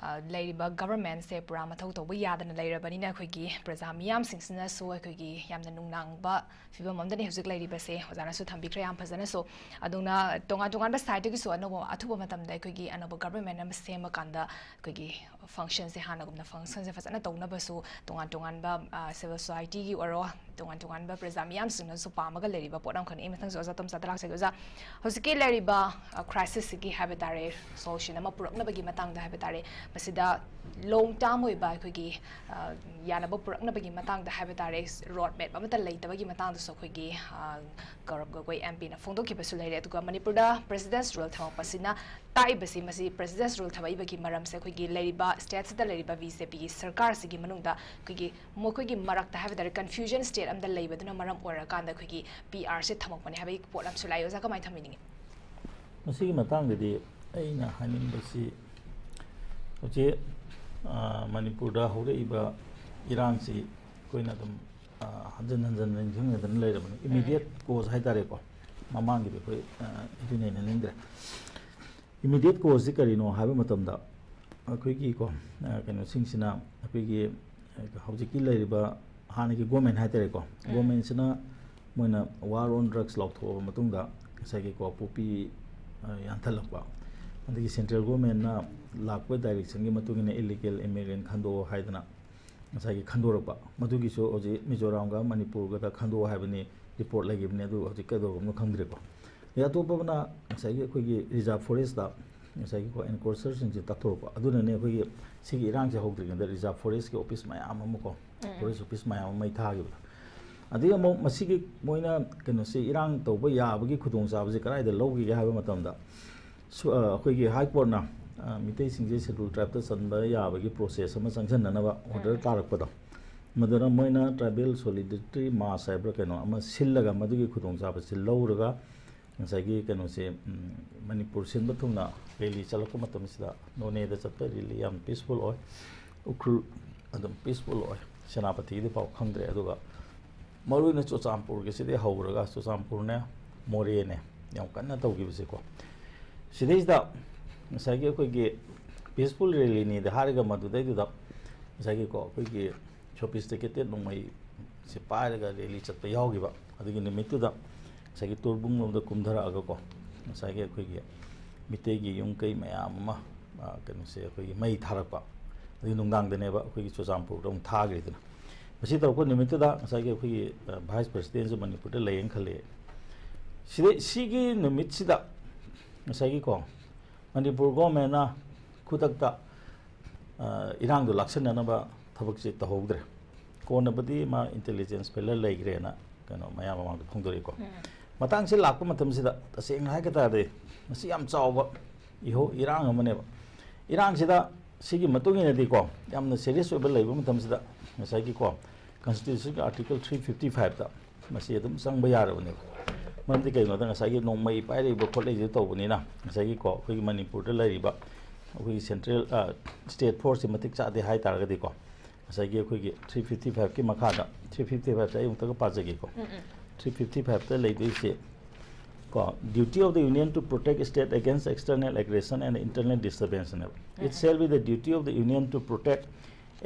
ꯑ, ꯂꯩꯔꯤꯕ governmentꯁꯦ ꯄꯨꯔꯥ ꯃꯊꯧ ꯇꯧꯕ ꯌꯥꯗꯅ ꯂꯩꯔꯕꯅꯤꯅ, ꯑꯩꯈꯣꯏꯒꯤ ꯄ꯭ꯔꯖꯥ ꯃꯤꯌꯥꯝꯁꯤꯡꯁꯤꯅꯁꯨ ꯑꯩꯈꯣꯏꯒꯤ ꯌꯥꯝꯅ ꯅꯨꯡꯅꯥꯡꯕ ꯐꯤꯕꯝ ꯑꯃꯗꯅꯤ ꯍꯧꯖꯤꯛ ꯂꯩꯔꯤꯕꯁꯦ꯫ ꯑꯣꯖꯥꯅꯁꯨ ꯊꯝꯕꯤꯈ꯭ꯔꯦ ꯌꯥꯝ ꯐꯖꯅꯁꯨ꯫ ꯑꯗꯨꯅ ꯇꯣꯉꯥꯟ ꯇꯣꯉꯥꯟꯕ sideꯇꯒꯤꯁꯨ ꯑꯅꯧꯕ, ꯑꯊꯨꯕ ꯃꯇꯝꯗ ꯑꯩꯈꯣꯏꯒꯤ ꯑꯅꯧꯕ government ꯑꯃ ꯁꯦꯝꯃꯀꯥꯟꯗ ꯑꯩꯈꯣꯏꯒꯤ functionꯁꯦ, ꯍꯥꯟꯅꯒꯨꯝꯅ functionꯁꯦ ꯐꯖꯅ ꯇꯧꯅꯕꯁꯨ ꯇꯣꯉꯥꯟ ꯇꯣꯉꯥꯟꯕ, ꯑ, civil societyꯒꯤ ꯑꯣꯏꯔꯣ, ꯇꯣꯉꯥꯟ ꯇꯣꯉꯥꯟꯕ ꯄ꯭ꯔꯖꯥ ꯃꯤꯌꯥꯝꯁꯤꯡꯅꯁꯨ ꯄꯥꯝꯃꯒ ꯂꯩꯔꯤꯕ ꯄꯣꯠ ꯑꯃꯈꯛꯅꯤ꯫ ꯑꯩ ꯃꯊꯪꯁꯨ ꯑꯣꯖꯥ ꯇꯣꯝꯆꯥꯗ ꯂꯥꯛꯆꯒꯦ꯫ ꯑꯣꯖꯥ, ꯍꯧꯖꯤꯛꯀꯤ ꯂꯩꯔꯤꯕ crisis ꯁꯤꯒꯤ ꯍꯥꯏꯕ ꯇꯥꯔꯦ, solution ꯑꯃ ꯄꯨꯔꯛꯅꯕꯒꯤ ꯃꯇꯥꯡꯗ ꯍꯥꯏꯕ ꯇꯥꯔꯦ, ꯃꯁꯤꯗ long term ꯑꯣꯏꯕ ꯑꯩꯈꯣꯏꯒꯤ ꯌꯥꯅꯕ ꯄꯨꯔꯛꯅꯕꯒꯤ ꯃꯇꯥꯡꯗ ꯍꯥꯏꯕ ꯇꯥꯔꯦ, road map ꯑꯃꯠꯇ ꯂꯩꯇꯕꯒꯤ ꯃꯇꯥꯡꯗꯁꯨ ꯑꯩꯈꯣꯏꯒꯤ ꯒꯧꯔꯕ ꯒꯣꯒꯣꯏ M P ꯅ ꯐꯣꯡꯗꯣꯛꯈꯤꯕꯁꯨ ꯂꯩꯔꯦ꯫ ꯑꯗꯨꯒ ꯃꯅꯤꯄꯨꯔꯗ President's Rule ꯊꯝꯃꯛꯄꯁꯤꯅ ꯇꯥꯛꯏꯕꯁꯤ, ꯃꯁꯤ President's Rule ꯊꯝꯃꯛꯏꯕꯒꯤ ꯃꯔꯝꯁꯦ ꯑꯩꯈꯣꯏꯒꯤ ꯂꯩꯔꯤꯕ state ꯁꯤꯗ ꯂꯩꯔꯤꯕ B J P ꯒꯤ ꯁꯔꯀꯥꯔꯁꯤꯒꯤ ꯃꯅꯨꯡꯗ ꯑꯩꯈꯣꯏꯒꯤ ꯃꯈꯣꯏꯒꯤ ꯃꯔꯛꯇ ꯍꯥꯏꯕ ꯇꯥꯔꯦ, confusion state ꯑꯃꯗ ꯂꯩꯕꯗꯨꯅ ꯃꯔꯝ ꯑꯣꯏꯔꯀꯥꯟꯗ ꯑꯩꯈꯣꯏꯒꯤ P R ꯁꯦ ꯊꯝꯃꯛꯄꯅꯦ ꯍꯥꯏꯕꯒꯤ ꯄꯣꯠ ꯑꯃꯁꯨ ꯂꯥꯛꯏ꯫ ꯑꯣꯖꯥ, ꯀꯃꯥꯏꯅ ꯊꯝꯕꯤꯅꯤꯡꯉꯤ? ꯃꯁꯤꯒꯤ ꯃꯇꯥꯡꯗꯗꯤ ꯑꯩꯅ ꯍꯥꯏꯅꯤꯡꯕꯁꯤ, ꯍꯧꯖꯤꯛ ꯃꯅꯤꯄꯨꯔꯗ ꯍꯧꯔꯛꯏꯕ ꯏꯔꯥꯡꯁꯤ ꯑꯩꯈꯣꯏꯅ ꯑꯗꯨꯝ ꯍꯟꯖꯤꯟ ꯍꯟꯖꯤꯟ ꯅꯤꯡꯁꯤꯡꯅꯗꯅ ꯂꯩꯔꯕꯅꯤ꯫ Immediate cause ꯍꯥꯏ ꯇꯥꯔꯦꯀꯣ, ꯃꯃꯥꯡꯒꯤꯗꯤ ꯑꯩꯈꯣꯏ ꯏꯟꯇ꯭ꯔꯤ ꯅꯩꯅꯅꯤꯡꯗ꯭ꯔꯦ꯫ Immediate cause ꯁꯤ ꯀꯔꯤꯅꯣ ꯍꯥꯏꯕ ꯃꯇꯝꯗ, ꯑꯩꯈꯣꯏꯒꯤꯀꯣ ꯀꯩꯅꯣꯁꯤꯡꯁꯤꯅ, ꯑꯩꯈꯣꯏꯒꯤ ꯍꯧꯖꯤꯛꯀꯤ ꯂꯩꯔꯤꯕ ꯍꯥꯟꯅꯒꯤ government ꯍꯥꯏ ꯇꯥꯔꯦꯀꯣ, government ꯁꯤꯅ ꯃꯣꯏꯅ War on Drugs ꯂꯥꯎꯊꯣꯛꯑꯕ ꯃꯇꯨꯡꯗ, ꯉꯁꯥꯏꯒꯤꯀꯣ ꯄꯣꯄꯤ ꯌꯥꯟꯊꯠꯂꯛꯄ, ꯑꯗꯒꯤ central government ꯅ ꯂꯥꯛꯄ direction ꯒꯤ ꯃꯇꯨꯡ ꯏꯟꯅ illegal immigrant ꯈꯟꯗꯣꯛꯑꯣ ꯍꯥꯏꯗꯅ ꯉꯁꯥꯏꯒꯤ ꯈꯟꯗꯣꯔꯛꯄ, ꯃꯗꯨꯒꯤꯁꯨ ꯍꯧꯖꯤꯛ ꯃꯤꯖꯣꯔꯥꯝꯒ ꯃꯅꯤꯄꯨꯔꯒꯗ ꯈꯟꯗꯣꯛꯑꯣ ꯍꯥꯏꯕꯅꯤ, report ꯂꯩꯈꯤꯕꯅꯤ, ꯑꯗꯨ ꯍꯧꯖꯤꯛ ꯀꯩꯗꯧꯔꯕꯅꯣ ꯈꯪꯗ꯭ꯔꯦꯀꯣ꯫ ꯑꯗꯩ ꯑꯇꯣꯞꯄꯅ ꯉꯁꯥꯏꯒꯤ ꯑꯩꯈꯣꯏꯒꯤ reserve forest ꯇ ꯉꯁꯥꯏꯒꯤ ꯑꯩꯈꯣꯏ encroacher ꯁꯤꯡꯁꯦ ꯇꯥꯛꯊꯣꯔꯛꯄ꯫ ꯑꯗꯨꯅꯅꯦ ꯑꯩꯈꯣꯏꯒꯤ ꯁꯤꯒꯤ ꯏꯔꯥꯡꯁꯦ ꯍꯧꯗ꯭ꯔꯤꯉꯩꯗ reserve forest ꯀꯤ office ꯃꯌꯥꯝ ꯑꯃ ꯀꯣ, forest office ꯃꯌꯥꯝ ꯑꯃ ꯃꯩ ꯊꯥꯈꯤꯕꯗꯣ꯫ ꯑꯗꯒꯤ ꯑꯃꯨꯛ ꯃꯁꯤꯒꯤ ꯃꯣꯏꯅ ꯀꯩꯅꯣꯁꯦ, ꯏꯔꯥꯡ ꯇꯧꯕ ꯌꯥꯕꯒꯤ ꯈꯨꯗꯣꯡꯆꯥꯕꯁꯦ ꯀꯗꯥꯏꯗ ꯂꯧꯈꯤꯒꯦ ꯍꯥꯏꯕ ꯃꯇꯝꯗ, ꯁꯨ-, ꯑ, ꯑꯩꯈꯣꯏꯒꯤ High Court ꯅ, ꯑ, ꯃꯤꯇꯩꯁꯤꯡꯁꯦ Scheduled Tribe ꯇ ꯆꯟꯕ ꯌꯥꯕꯒꯤ process ꯑꯃ ꯆꯪꯁꯤꯟꯅꯅꯕ order ꯇꯥꯔꯛꯄꯗꯣ, ꯃꯗꯨꯅ ꯃꯣꯏꯅ tribal solidarity march ꯍꯥꯏꯕ꯭ꯔꯥ ꯀꯩꯅꯣ ꯑꯃ ꯁꯤꯜꯂꯒ, ꯃꯗꯨꯒꯤ ꯈꯨꯗꯣꯡꯆꯥꯕꯁꯤ ꯂꯧꯔꯒ, ꯉꯁꯥꯏꯒꯤ ꯀꯩꯅꯣꯁꯦ, ꯎꯝ, ꯃꯅꯤꯄꯨꯔ ꯁꯤꯟꯕ ꯊꯨꯡꯅ rally ꯆꯠꯂꯛꯄ ꯃꯇꯝꯁꯤꯗ, ꯅꯣꯅꯦꯗ ꯆꯠꯄ rally ꯌꯥꯝ peaceful ꯑꯣꯏ, ꯎꯈ꯭ꯔꯨꯜ ꯑꯗꯨꯝ peaceful ꯑꯣꯏ, ꯁꯦꯅꯥꯄꯇꯤꯒꯤꯗꯤ ꯄꯥꯎ ꯈꯪꯗ꯭ꯔꯦ꯫ ꯑꯗꯨꯒ ꯃꯔꯨ ꯑꯣꯏꯅ ꯆꯨꯔꯆꯥꯟꯄꯨꯔꯒꯤꯁꯤꯗꯤ ꯍꯧꯔꯒ, ꯆꯨꯔꯆꯥꯟꯄꯨꯔꯅꯦ, ꯃꯣꯔꯦꯅꯦ, ꯌꯥꯝ ꯀꯟꯅ ꯇꯧꯈꯤꯕꯁꯦꯀꯣ꯫ ꯁꯤꯗꯩꯁꯤꯗ ꯉꯁꯥꯏꯒꯤ ꯑꯩꯈꯣꯏꯒꯤ peaceful rally ꯅꯤꯗ ꯍꯥꯏꯔꯒ, ꯃꯗꯨꯗꯩꯗꯨꯗ ꯉꯁꯥꯏꯒꯤꯀꯣ ꯑꯩꯈꯣꯏꯒꯤ sophisticated ꯅꯣꯡꯃꯩꯁꯦ ꯄꯥꯏꯔꯒ rally ꯆꯠꯄ ꯌꯥꯎꯈꯤꯕ꯫ ꯑꯗꯨꯒꯤ ꯅꯨꯃꯤꯠꯇꯨꯗ ꯉꯁꯥꯏꯒꯤ ꯇꯣꯔꯕꯨꯡꯂꯣꯝꯗ ꯀꯨꯝꯊꯔꯛꯑꯒꯀꯣ, ꯉꯁꯥꯏꯒꯤ ꯑꯩꯈꯣꯏꯒꯤ ꯃꯤꯇꯩꯒꯤ ꯌꯨꯝ ꯀꯩ ꯃꯌꯥꯝ ꯑꯃ, ꯑ, ꯀꯩꯅꯣꯁꯦ, ꯑꯩꯈꯣꯏꯒꯤ ꯃꯩ ꯊꯥꯔꯛꯄ꯫ ꯑꯗꯨꯒꯤ ꯅꯨꯡꯗꯥꯡꯗꯅꯦꯕ ꯑꯩꯈꯣꯏꯒꯤ ꯆꯨꯔꯆꯥꯟꯄꯨꯔꯗ ꯑꯃꯨꯛ ꯊꯥꯈ꯭ꯔꯤꯗꯨꯅ꯫ ꯃꯁꯤ ꯇꯧꯔꯛꯄ ꯅꯨꯃꯤꯠꯇꯨꯗ ꯉꯁꯥꯏꯒꯤ ꯑꯩꯈꯣꯏꯒꯤ ꯚꯥꯏꯁ ꯄ꯭ꯔꯁꯤꯗꯦꯟꯁꯨ ꯃꯅꯤꯄꯨꯔꯗ ꯂꯩꯌꯦꯅ ꯈꯜꯂꯤ꯫ ꯁꯤꯗꯩ ꯁꯤꯒꯤ ꯅꯨꯃꯤꯠꯁꯤꯗ ꯉꯁꯥꯏꯒꯤꯀꯣ ꯃꯅꯤꯄꯨꯔ ꯒꯣꯔꯃꯦꯟꯅ ꯈꯨꯗꯛꯇ ꯏꯔꯥꯡꯗꯣ ꯂꯥꯛꯁꯤꯟꯅꯅꯕ ꯊꯕꯛꯁꯦ ꯇꯧꯍꯧꯗ꯭ꯔꯦ꯫ ꯀꯣꯟꯅꯕꯨꯗꯤ ꯃꯥ ꯏꯟꯇꯦꯂꯤꯖꯦꯟꯁ ꯐꯦꯂꯔ ꯂꯩꯈ꯭ꯔꯦꯅ ꯀꯩꯅꯣ ꯃꯌꯥꯝ ꯃꯃꯥꯡꯗ ꯐꯣꯡꯗꯣꯔꯛꯏꯀꯣ꯫ ꯃꯇꯥꯡꯁꯤ ꯂꯥꯛꯄ ꯃꯇꯝꯁꯤꯗ ꯇꯁꯦꯡꯅ ꯍꯥꯏꯒ ꯇꯥꯔꯗꯤ ꯃꯁꯤ ꯌꯥꯝ ꯆꯥꯎꯕ ꯏꯍꯧ ꯏꯔꯥꯡ ꯑꯃꯅꯦꯕ꯫ ꯏꯔꯥꯡꯁꯤꯗ ꯁꯤꯒꯤ ꯃꯇꯨꯡ ꯏꯟꯅꯗꯤꯀꯣ ꯌꯥꯝꯅ ꯁꯦꯔꯤꯌꯁ ꯑꯣꯏꯕ ꯂꯩꯕ ꯃꯇꯝꯁꯤꯗ ꯉꯁꯥꯏꯒꯤꯀꯣ ꯀꯟꯁꯇꯤꯇ꯭ꯌꯨꯁꯟꯒꯤ ꯑꯥꯔꯇꯤꯀꯜ ꯊ꯭ꯔꯤ ꯐꯤꯐꯇꯤ ꯐꯥꯏꯚꯇ ꯃꯁꯤ ꯑꯗꯨꯝ ꯆꯪꯕ ꯌꯥꯔꯕꯅꯦꯕ꯫ ꯃꯔꯝꯗꯤ ꯀꯩꯒꯤꯅꯣꯗ ꯉꯁꯥꯏꯒꯤ ꯅꯣꯡꯃꯩ ꯄꯥꯏꯔꯛꯏꯕ ꯈꯣꯠꯂꯛꯏꯁꯦ ꯇꯧꯕꯅꯤꯅ ꯉꯁꯥꯏꯒꯤꯀꯣ ꯑꯩꯈꯣꯏꯒꯤ ꯃꯅꯤꯄꯨꯔꯗ ꯂꯩꯔꯤꯕ ꯑꯩꯈꯣꯏꯒꯤ ꯁꯦꯟꯇ꯭ꯔꯦꯜ ꯁ꯭ꯇꯦꯠ ꯐꯣꯔꯁꯁꯤ ꯃꯇꯤꯛ ꯆꯥꯗꯦ ꯍꯥꯏ ꯇꯥꯔꯒꯗꯤꯀꯣ ꯉꯁꯥꯏꯒꯤ ꯑꯩꯈꯣꯏꯒꯤ ꯊ꯭ꯔꯤ ꯐꯤꯐꯇꯤ ꯐꯥꯏꯚꯀꯤ ꯃꯈꯥꯗ ꯊ꯭ꯔꯤ ꯐꯤꯐꯇꯤ ꯐꯥꯏꯚꯇ ꯑꯩ ꯑꯃꯨꯛꯇꯒ ꯄꯥꯖꯒꯦꯀꯣ꯫ ꯊ꯭ꯔꯤ ꯐꯤꯐꯇꯤ ꯐꯥꯏꯚꯇ ꯂꯩꯗꯣꯏꯁꯦ ꯀꯣ duty of the union to protect state against external aggression and internal disturbance ꯅꯦꯕ꯫ It shall be the duty of the union to protect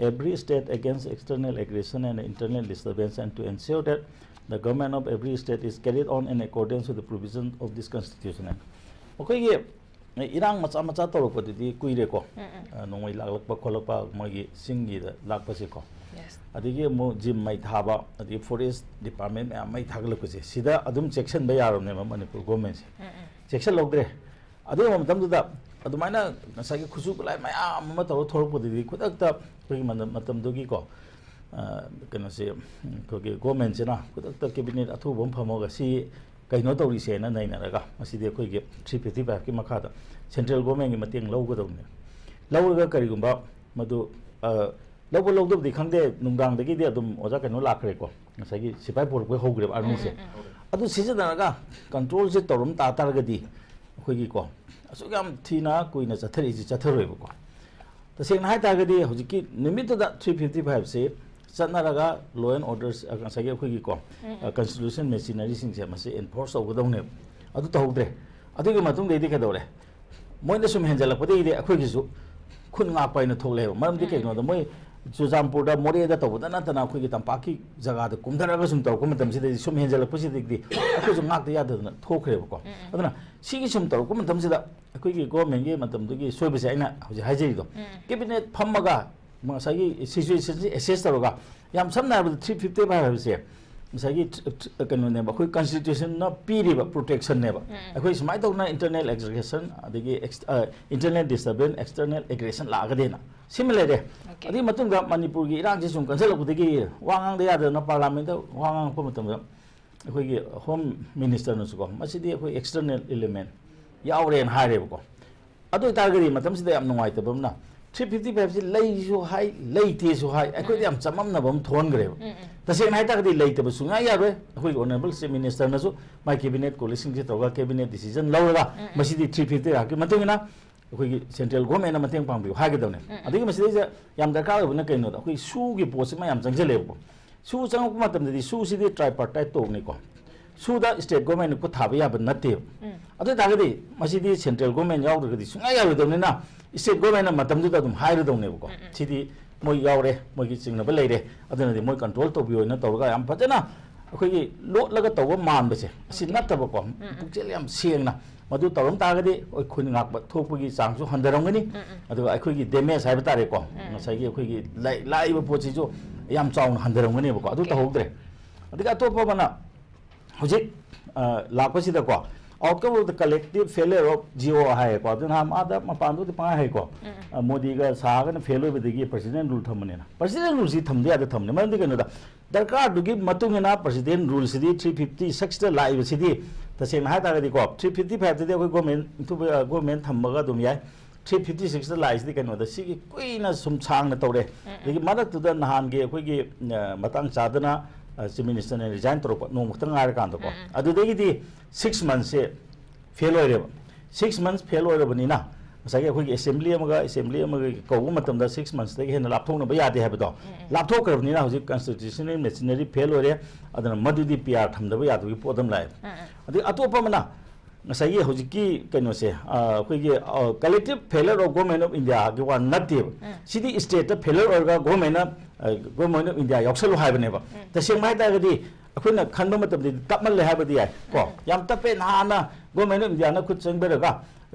every state against external aggression and internal disturbance and to ensure that the government of every state is carried on in accordance with the provision of this constitution. ꯑꯩꯈꯣꯏꯒꯤ ꯏꯔꯥꯡ ꯃꯆꯥ ꯃꯆꯥ ꯇꯧꯔꯛꯄꯗꯨꯗꯤ ꯀꯨꯏꯔꯦꯀꯣ꯫ ꯎꯝ, ꯎꯝ꯫ ꯑ, ꯅꯣꯡꯃꯩ ꯂꯥꯛꯂꯛꯄ ꯈꯣꯠꯂꯛꯄ ꯃꯣꯏꯒꯤ ꯆꯤꯡꯒꯤꯗ ꯂꯥꯛꯄꯁꯦꯀꯣ꯫ Yes꯫ ꯑꯗꯒꯤ ꯑꯃꯨꯛ ꯖꯤꯝ ꯃꯩ ꯊꯥꯕ, ꯑꯗꯒꯤ ꯐꯣꯔꯦꯁ ꯗꯤꯄꯥꯔꯠꯃꯦꯟ ꯃꯌꯥꯝ ꯃꯩ ꯊꯥꯒꯠꯂꯛꯄꯁꯦ, ꯁꯤꯗ ꯑꯗꯨꯝ ꯆꯦꯛꯁꯤꯟꯕ ꯌꯥꯔꯕꯅꯦꯕ ꯃꯅꯤꯄꯨꯔ ꯒꯣꯔꯃꯦꯟꯁꯦ꯫ ꯎꯝ, ꯎꯝ꯫ ꯆꯦꯛꯁꯤꯜꯍꯧꯗ꯭ꯔꯦ꯫ ꯑꯗꯨꯒꯨꯝꯕ ꯃꯇꯝꯗꯨꯗ ꯑꯗꯨꯃꯥꯏꯅ ꯉꯁꯥꯏꯒꯤ ꯈꯨꯠꯁꯨ ꯈꯨꯠꯂꯥꯏ ꯃꯌꯥꯝ ꯑꯃ ꯇꯧꯔ ꯊꯣꯛꯂꯛꯄꯗꯨꯗꯤ ꯈꯨꯗꯛꯇ ꯑꯩꯈꯣꯏꯒꯤ ꯃꯇꯝ-, ꯃꯇꯝꯗꯨꯒꯤꯀꯣ, ꯑ, ꯀꯩꯅꯣꯁꯦ, ꯑꯩꯈꯣꯏꯒꯤ ꯒꯣꯔꯃꯦꯟꯁꯤꯅ ꯈꯨꯗꯛꯇ ꯀꯦꯕꯤꯅꯦꯠ ꯑꯊꯨꯕ ꯑꯃ ꯐꯝꯃꯒ ꯁꯤ ꯀꯩꯅꯣ ꯇꯧꯔꯤꯁꯦꯅ ꯅꯩꯅꯔꯒ ꯃꯁꯤꯗꯤ ꯑꯩꯈꯣꯏꯒꯤ ꯊ꯭ꯔꯤ ꯐꯤꯐꯇꯤ ꯐꯥꯏꯚꯀꯤ ꯃꯈꯥꯗ ꯁꯦꯟꯇ꯭ꯔꯦꯜ ꯒꯣꯔꯃꯦꯟꯒꯤ ꯃꯇꯦꯡ ꯂꯧꯒꯗꯧꯕꯅꯦ꯫ ꯂꯧꯔꯒ ꯀꯔꯤꯒꯨꯝꯕ ꯃꯗꯨ, ꯑ, ꯂꯧꯕ ꯂꯧꯗꯕꯗꯤ ꯈꯪꯗꯦ, ꯅꯨꯡꯗꯥꯡꯗꯒꯤꯗꯤ ꯑꯗꯨꯝ ꯑꯣꯖꯥ ꯀꯩꯅꯣ ꯂꯥꯛꯈ꯭ꯔꯦꯀꯣ, ꯉꯁꯥꯏꯒꯤ ꯁꯤꯐꯥꯏ ꯄꯨꯔꯛꯄꯩ ꯍꯧꯈ꯭ꯔꯦꯕ ꯑꯥꯔꯃꯤꯁꯦ꯫ ꯎꯝ, ꯎꯝ, ꯎꯝ꯫ ꯑꯗꯨ ꯁꯤꯖꯤꯟꯅꯔꯒ ꯀꯟꯇ꯭ꯔꯣꯜꯁꯦ ꯇꯧꯔꯝ ꯇꯥ ꯇꯥꯔꯒꯗꯤ ꯑꯩꯈꯣꯏꯒꯤꯀꯣ ꯑꯁꯨꯛ ꯌꯥꯝ ꯊꯤꯅ ꯀꯨꯏꯅ ꯆꯠꯊꯔꯛꯏꯁꯦ ꯆꯠꯊꯔꯣꯏꯕꯀꯣ꯫ ꯇꯁꯦꯡꯅ ꯍꯥꯏ ꯇꯥꯔꯒꯗꯤ ꯍꯧꯖꯤꯛꯀꯤ ꯅꯨꯃꯤꯠꯇꯨꯗ ꯊ꯭ꯔꯤ ꯐꯤꯐꯇꯤ ꯐꯥꯏꯚꯁꯤ ꯆꯠꯅꯔꯒ law and orders, ꯑ, ꯉꯁꯥꯏꯒꯤ ꯑꯩꯈꯣꯏꯒꯤꯀꯣ, ꯎꯝ, ꯎꯝ꯫ ꯑ, constitution machineryꯁꯤꯡꯁꯦ ꯃꯁꯤ enforce ꯇꯧꯒꯗꯧꯅꯦꯕ꯫ ꯑꯗꯨ ꯇꯧꯍꯧꯗ꯭ꯔꯦ꯫ ꯑꯗꯨꯒꯤ ꯃꯇꯨꯡꯗꯩꯗꯤ ꯀꯩꯗꯧꯔꯦ? ꯃꯣꯏꯅ ꯁꯨꯝ ꯍꯦꯟꯖꯜꯂꯛꯄꯗꯒꯤꯗꯤ ꯑꯩꯈꯣꯏꯒꯤꯁꯨ ꯈꯨꯟ ꯉꯥꯛꯄ ꯍꯥꯏꯅ ꯊꯣꯛꯂꯛꯑꯦꯕ꯫ ꯃꯔꯝꯗꯤ ꯎꯝ, ꯎꯝ꯫ ꯀꯩꯒꯤꯅꯣꯗ ꯃꯣꯏ ꯆꯨꯔꯆꯥꯟꯄꯨꯔꯗ, ꯃꯣꯔꯦꯗ ꯇꯧꯕꯗ ꯅꯠꯇꯅ ꯑꯩꯈꯣꯏꯒꯤ ꯇꯝꯄꯥꯛꯀꯤ ꯖꯒꯥꯗ ꯀꯨꯝꯊꯔꯒ ꯁꯨꯝ ꯇꯧꯔꯛꯄ ꯃꯇꯝꯁꯤꯗꯗꯤ ꯁꯨꯝ ꯍꯦꯟꯖꯜꯂꯛꯄꯁꯤꯗꯒꯤꯗꯤ ꯑꯩꯈꯣꯏꯁꯨ ꯉꯥꯛꯇ ꯌꯥꯗꯗꯅ ꯊꯣꯛꯈ꯭ꯔꯦꯕꯀꯣ꯫ ꯎꯝ, ꯎꯝ꯫ ꯑꯗꯨꯅ ꯁꯤꯒꯤ ꯁꯨꯝ ꯇꯧꯔꯛꯄ ꯃꯇꯝꯁꯤꯗ ꯑꯩꯈꯣꯏꯒꯤ ꯒꯣꯔꯃꯦꯟꯒꯤ ꯃꯇꯝꯗꯨꯒꯤ ꯁꯣꯏꯕꯁꯦ ꯑꯩꯅ ꯍꯧꯖꯤꯛ ꯍꯥꯏꯖꯔꯤꯗꯣ, ꯎꯝ꯫ ꯀꯦꯕꯤꯅꯦꯠ ꯐꯝꯃꯒ ꯉꯁꯥꯏꯒꯤ ꯁꯤꯆꯨꯋꯦꯁꯟꯁꯤ ꯑꯦꯁꯦꯁ ꯇꯧꯔꯒ, ꯌꯥꯝ ꯁꯝꯅ ꯍꯥꯏꯔꯕꯗ ꯊ꯭ꯔꯤ ꯐꯤꯐꯇꯤ ꯐꯥꯏꯚ ꯍꯥꯏꯕꯁꯦ ꯉꯁꯥꯏꯒꯤ ꯀꯩꯅꯣꯅꯦꯕ, ꯑꯩꯈꯣꯏ ꯀꯟꯁꯇꯤꯇ꯭ꯌꯨꯁꯟꯅ ꯄꯤꯔꯤꯕ ꯄ꯭ꯔꯣꯇꯦꯛꯁꯟꯅꯦꯕ꯫ ꯑꯩꯈꯣꯏ ꯁꯨꯃꯥꯏꯅ ꯇꯧꯗꯅ ꯏꯟꯇꯔꯅꯦꯜ ꯑꯦꯒ꯭ꯔꯦꯁꯟ, ꯑꯗꯒꯤ ꯏꯟꯇꯔꯅꯦꯜ ꯗꯤꯁꯇꯔꯕꯦꯟꯁ, ꯑꯦꯛꯁꯇꯔꯅꯦꯜ ꯑꯦꯒ꯭ꯔꯦꯁꯟ ꯂꯥꯛꯑꯒꯗꯤꯅ ꯁꯤꯃ ꯂꯩꯔꯦ꯫ ꯑꯗꯨꯒꯤ ꯃꯇꯨꯡꯗ ꯃꯅꯤꯄꯨꯔꯒꯤ ꯏꯔꯥꯡꯁꯤ ꯁꯨꯝ ꯀꯟꯁꯤꯜꯂꯛꯄꯗꯒꯤ ꯋꯥ ꯉꯥꯡꯗ ꯌꯥꯗꯗꯅ ꯄꯥꯔꯂꯥꯃꯦꯟꯗ ꯋꯥ ꯉꯥꯡꯉꯛꯄ ꯃꯇꯝꯗ ꯑꯩꯈꯣꯏꯒꯤ ꯍꯣꯝ ꯃꯤꯅꯤꯁꯇꯔꯅꯁꯨꯀꯣ, ꯃꯁꯤꯗꯤ ꯑꯩꯈꯣꯏ ꯑꯦꯛꯁꯇꯔꯅꯦꯜ ꯏꯂꯤꯃꯦꯟ ꯌꯥꯎꯔꯦꯅ ꯍꯥꯏꯔꯦꯕꯀꯣ꯫ ꯑꯗꯨ ꯑꯣꯏꯇꯥꯔꯒꯗꯤ ꯃꯇꯝꯁꯤꯗ ꯌꯥꯝ ꯅꯨꯡꯉꯥꯏꯇꯕ ꯑꯃꯅ, ꯊ꯭ꯔꯤ ꯐꯤꯐꯇꯤ ꯐꯥꯏꯚꯁꯤ ꯂꯩꯁꯨ ꯍꯥꯏ, ꯂꯩꯇꯦꯁꯨ ꯍꯥꯏ, ꯑꯩꯈꯣꯏꯗ ꯌꯥꯝ ꯆꯃꯝꯅꯕ ꯑꯃ ꯊꯣꯛꯍꯟꯈ꯭ꯔꯦꯕ꯫ ꯇꯁꯦꯡꯅ ꯍꯥꯏꯇꯥꯔꯒꯗꯤ ꯂꯩꯇꯕ ꯁꯨꯡꯌꯥ ꯌꯥꯔꯣꯏ꯫ ꯑꯩꯈꯣꯏꯒꯤ ꯑꯣꯅꯔꯦꯕꯜ ꯆꯤꯐ ꯃꯤꯅꯤꯁꯇꯔꯅꯁꯨ ꯃꯥꯏ ꯀꯦꯕꯤꯅꯦꯠ ꯀꯣꯂꯤꯁꯤꯡꯁꯦ ꯇꯧꯔꯒ ꯀꯦꯕꯤꯅꯦꯠ ꯗꯤꯁꯤꯖꯟ ꯂꯧꯔꯒ ꯃꯁꯤꯗꯤ ꯊ꯭ꯔꯤ ꯐꯤꯐꯇꯤ ꯐꯥꯏꯚꯀꯤ ꯃꯇꯨꯡ ꯏꯟꯅ ꯑꯩꯈꯣꯏꯒꯤ ꯁꯦꯟꯇ꯭ꯔꯦꯜ ꯒꯣꯔꯃꯦꯟꯅ ꯃꯇꯦꯡ ꯄꯥꯡꯕꯤꯌꯨ ꯍꯥꯏꯒꯗꯕꯅꯦ꯫ ꯑꯗꯒꯤ ꯃꯁꯤꯗꯩꯁꯤꯗ ꯌꯥꯝ ꯗꯔꯀꯥꯔ ꯑꯣꯏꯕꯅ ꯀꯩꯅꯣꯗ, ꯑꯩꯈꯣꯏ ꯁꯨꯒꯤ ꯄꯣꯠꯁꯤꯃ ꯌꯥꯝ ꯆꯪꯁꯤꯜꯂꯦꯕꯀꯣ꯫ ꯁꯨ ꯆꯪꯉꯛꯄ ꯃꯇꯝꯗꯗꯤ ꯁꯨꯁꯤꯗꯤ ꯇ꯭ꯔꯥꯏꯄꯥꯔꯇꯥꯏꯠ ꯇꯧꯕꯅꯤꯀꯣ꯫ ꯁꯨꯗ ꯁ꯭ꯇꯦꯠ ꯒꯣꯔꯃꯦꯟꯅ ꯈꯨꯠ ꯊꯥꯕ ꯌꯥꯕ ꯅꯠꯇꯦꯕ꯫ ꯑꯗꯨ ꯑꯣꯏꯇꯥꯔꯒꯗꯤ ꯃꯁꯤꯗꯤ ꯁꯦꯟꯇ꯭ꯔꯦꯜ ꯒꯣꯔꯃꯦꯟ ꯌꯥꯎꯗ꯭ꯔꯒꯗꯤ ꯁꯨꯡꯌꯥ ꯌꯥꯔꯣꯏꯗꯕꯅꯤꯅ, ꯁ꯭ꯇꯦꯠ ꯒꯣꯔꯃꯦꯟꯅ ꯃꯇꯝꯗꯨꯗ ꯑꯗꯨꯝ ꯍꯥꯏꯔꯗꯧꯅꯦꯕꯀꯣ꯫ ꯁꯤꯗꯤ ꯃꯣꯏ ꯌꯥꯎꯔꯦ, ꯃꯣꯏꯒꯤ ꯆꯤꯡꯅꯕ ꯂꯩꯔꯦ, ꯑꯗꯨꯅꯗꯤ ꯃꯣꯏ ꯀꯟꯇ꯭ꯔꯣꯜ ꯇꯧꯕꯤꯌꯣꯅ ꯇꯧꯔꯒ ꯌꯥꯝ ꯐꯖꯅ ꯑꯩꯈꯣꯏꯒꯤ ꯂꯣꯠꯂꯒ ꯇꯧꯕ ꯃꯥꯟꯕꯁꯦ, ꯑꯁꯤ ꯅꯠꯇꯕꯀꯣ, ꯄꯨꯛꯆꯦꯜ ꯌꯥꯝ ꯁꯦꯡꯅ ꯃꯗꯨ ꯇꯧꯔꯝ ꯇꯥꯔꯒꯗꯤ ꯑꯩꯈꯣꯏ ꯈꯨꯟ ꯉꯥꯛꯄ ꯊꯣꯛꯄꯒꯤ ꯆꯥꯡꯁꯨ ꯍꯟꯊꯔꯝꯒꯅꯤ꯫ ꯑꯗꯨꯒ ꯑꯩꯈꯣꯏꯒꯤ ꯗꯦꯃꯦꯖ ꯍꯥꯏꯕ ꯇꯥꯔꯦꯀꯣ, ꯉꯁꯥꯏꯒꯤ ꯑꯩꯈꯣꯏꯒꯤ ꯂꯥꯛ-, ꯂꯥꯛꯏꯕ ꯄꯣꯠꯁꯤꯁꯨ ꯌꯥꯝ ꯆꯥꯎꯅ ꯍꯟꯊꯔꯝꯒꯅꯦꯕꯀꯣ꯫ ꯑꯗꯨ ꯇꯧꯍꯧꯗ꯭ꯔꯦ꯫ ꯑꯗꯒꯤ ꯑꯇꯣꯞꯄ ꯑꯃꯅ ꯍꯧꯖꯤꯛ, ꯑ, ꯂꯥꯛꯄꯁꯤꯗꯀꯣ, outcome of the collective failure of Jio ꯍꯥꯏꯌꯦꯀꯣ꯫ ꯑꯗꯨ ꯅꯍꯥꯟ ꯑꯥꯗ ꯃꯄꯥꯟꯗꯨꯗꯤ ꯄꯪꯍꯥꯏ ꯍꯥꯏꯀꯣ꯫ ꯑ, ꯃꯣꯗꯤꯒ ꯁꯥꯍꯒꯅ ꯐꯦꯜ ꯑꯣꯏꯕꯗꯒꯤ ꯄ꯭ꯔꯁꯤꯗꯦꯟ ꯔꯨꯜ ꯊꯝꯕꯅꯦꯅ꯫ ꯄ꯭ꯔꯁꯤꯗꯦꯟ ꯔꯨꯜꯁꯤ ꯊꯝꯗ ꯌꯥꯗꯦ ꯊꯝꯕꯅꯦ꯫ ꯃꯔꯝꯗꯤ ꯀꯩꯅꯣꯗ, ꯗꯔꯀꯥꯔꯗꯨꯒꯤ ꯃꯇꯨꯡ ꯏꯟꯅ ꯄ꯭ꯔꯁꯤꯗꯦꯟ ꯔꯨꯜꯁꯤꯗꯤ ꯊ꯭ꯔꯤ ꯐꯤꯐꯇꯤ ꯁꯤꯛꯁꯇ ꯂꯥꯛꯏꯕꯁꯤꯗꯤ, ꯇꯁꯦꯡꯅ ꯍꯥꯏ ꯇꯥꯔꯒꯗꯤꯀꯣ, ꯊ꯭ꯔꯤ ꯐꯤꯐꯇꯤ ꯐꯥꯏꯚꯇꯗꯤ ꯑꯩꯈꯣꯏ ꯒꯣꯔꯃꯦꯟ, ꯒꯣꯔꯃꯦꯟ ꯊꯝꯃꯒ ꯑꯗꯨꯝ ꯌꯥꯏ꯫ ꯊ꯭ꯔꯤ ꯐꯤꯐꯇꯤ ꯁꯤꯛꯁꯇ ꯂꯥꯛꯏꯁꯤꯗꯤ ꯀꯩꯅꯣꯗ, ꯁꯤꯒꯤ ꯀꯨꯏꯅ ꯁꯨꯝ ꯁꯥꯡꯅ ꯇꯧꯔꯦ꯫ ꯑꯗꯒꯤ ꯃꯔꯛꯇꯨꯗ ꯅꯍꯥꯟꯒꯤ ꯑꯩꯈꯣꯏꯒꯤ, ꯑ, ꯃꯇꯥꯡ ꯆꯥꯗꯅ, ꯑ, ꯆꯤꯐ ꯃꯤꯅꯤꯁꯇꯔꯅ ꯔꯤꯖꯥꯏꯟ ꯇꯧꯔꯛꯄ ꯅꯣꯡꯃ ꯈꯛꯇꯪ ꯉꯥꯏꯔꯀꯥꯟꯗꯀꯣ꯫ ꯑꯗꯨꯗꯒꯤꯗꯤ ꯁꯤꯛꯁ ꯃꯟꯁꯁꯦ ꯐꯦꯜ ꯑꯣꯏꯔꯦꯕ꯫ ꯁꯤꯛꯁ ꯃꯟꯁ ꯐꯦꯜ ꯑꯣꯏꯔꯕꯅꯤꯅ, ꯉꯁꯥꯏꯒꯤ ꯑꯩꯈꯣꯏꯒꯤ ꯑꯦꯁꯦꯝꯕ꯭ꯂꯤ ꯑꯃꯒ ꯑꯦꯁꯦꯝꯕ꯭ꯂꯤ ꯑꯃꯒ ꯀꯧꯕ ꯃꯇꯝꯗ ꯁꯤꯛꯁ ꯃꯟꯁꯇꯒꯤ ꯍꯦꯟꯅ ꯂꯥꯞꯊꯣꯛꯅꯕ ꯌꯥꯗꯦ ꯍꯥꯏꯕꯗꯣ ꯂꯥꯞꯊꯣꯛꯈ꯭ꯔꯕꯅꯤꯅ, ꯍꯧꯖꯤꯛ ꯀꯟꯁꯇꯤꯇ꯭ꯌꯨꯁꯅꯦꯜ ꯃꯦꯆꯤꯅꯔꯤ ꯐꯦꯜ ꯑꯣꯏꯔꯦ꯫ ꯑꯗꯨꯅ ꯃꯗꯨꯗꯤ ꯄꯤ ꯑꯥꯔ ꯊꯝꯗꯕ ꯌꯥꯗꯕꯒꯤ ꯄꯣꯠ ꯑꯃ ꯂꯥꯛꯑꯦ꯫ ꯑꯗꯩ ꯑꯇꯣꯞꯄ ꯑꯃꯅ ꯉꯁꯥꯏꯒꯤ ꯍꯧꯖꯤꯛꯀꯤ ꯀꯩꯅꯣꯁꯦ, ꯑ, ꯑꯩꯈꯣꯏꯒꯤ, ꯑ, collective failure of Government of Indiaꯒꯤ ꯋꯥ ꯅꯠꯇꯦꯕ꯫ ꯁꯤꯗꯤ ꯁ꯭ꯇꯦꯠꯇ ꯐꯦꯂꯔ ꯑꯣꯏꯔꯒ ꯒꯣꯔꯃꯦꯟꯅ, ꯑ, Government of India ꯌꯥꯎꯁꯜꯂꯨ ꯍꯥꯏꯕꯅꯦꯕ꯫ ꯇꯁꯦꯡꯕ ꯍꯥꯏ ꯇꯥꯔꯒꯗꯤ ꯑꯩꯈꯣꯏꯅ ꯈꯟꯕ ꯃꯇꯝꯗꯗꯤ ꯇꯞꯃꯜꯂꯦ ꯍꯥꯏꯕꯗꯤ ꯌꯥꯏ ꯀꯣ꯫ ꯌꯥꯝ ꯇꯞꯄꯦ, ꯅꯍꯥꯟꯅ Government of Indiaꯅ ꯈꯨꯠ ꯆꯪꯕꯤꯔꯒ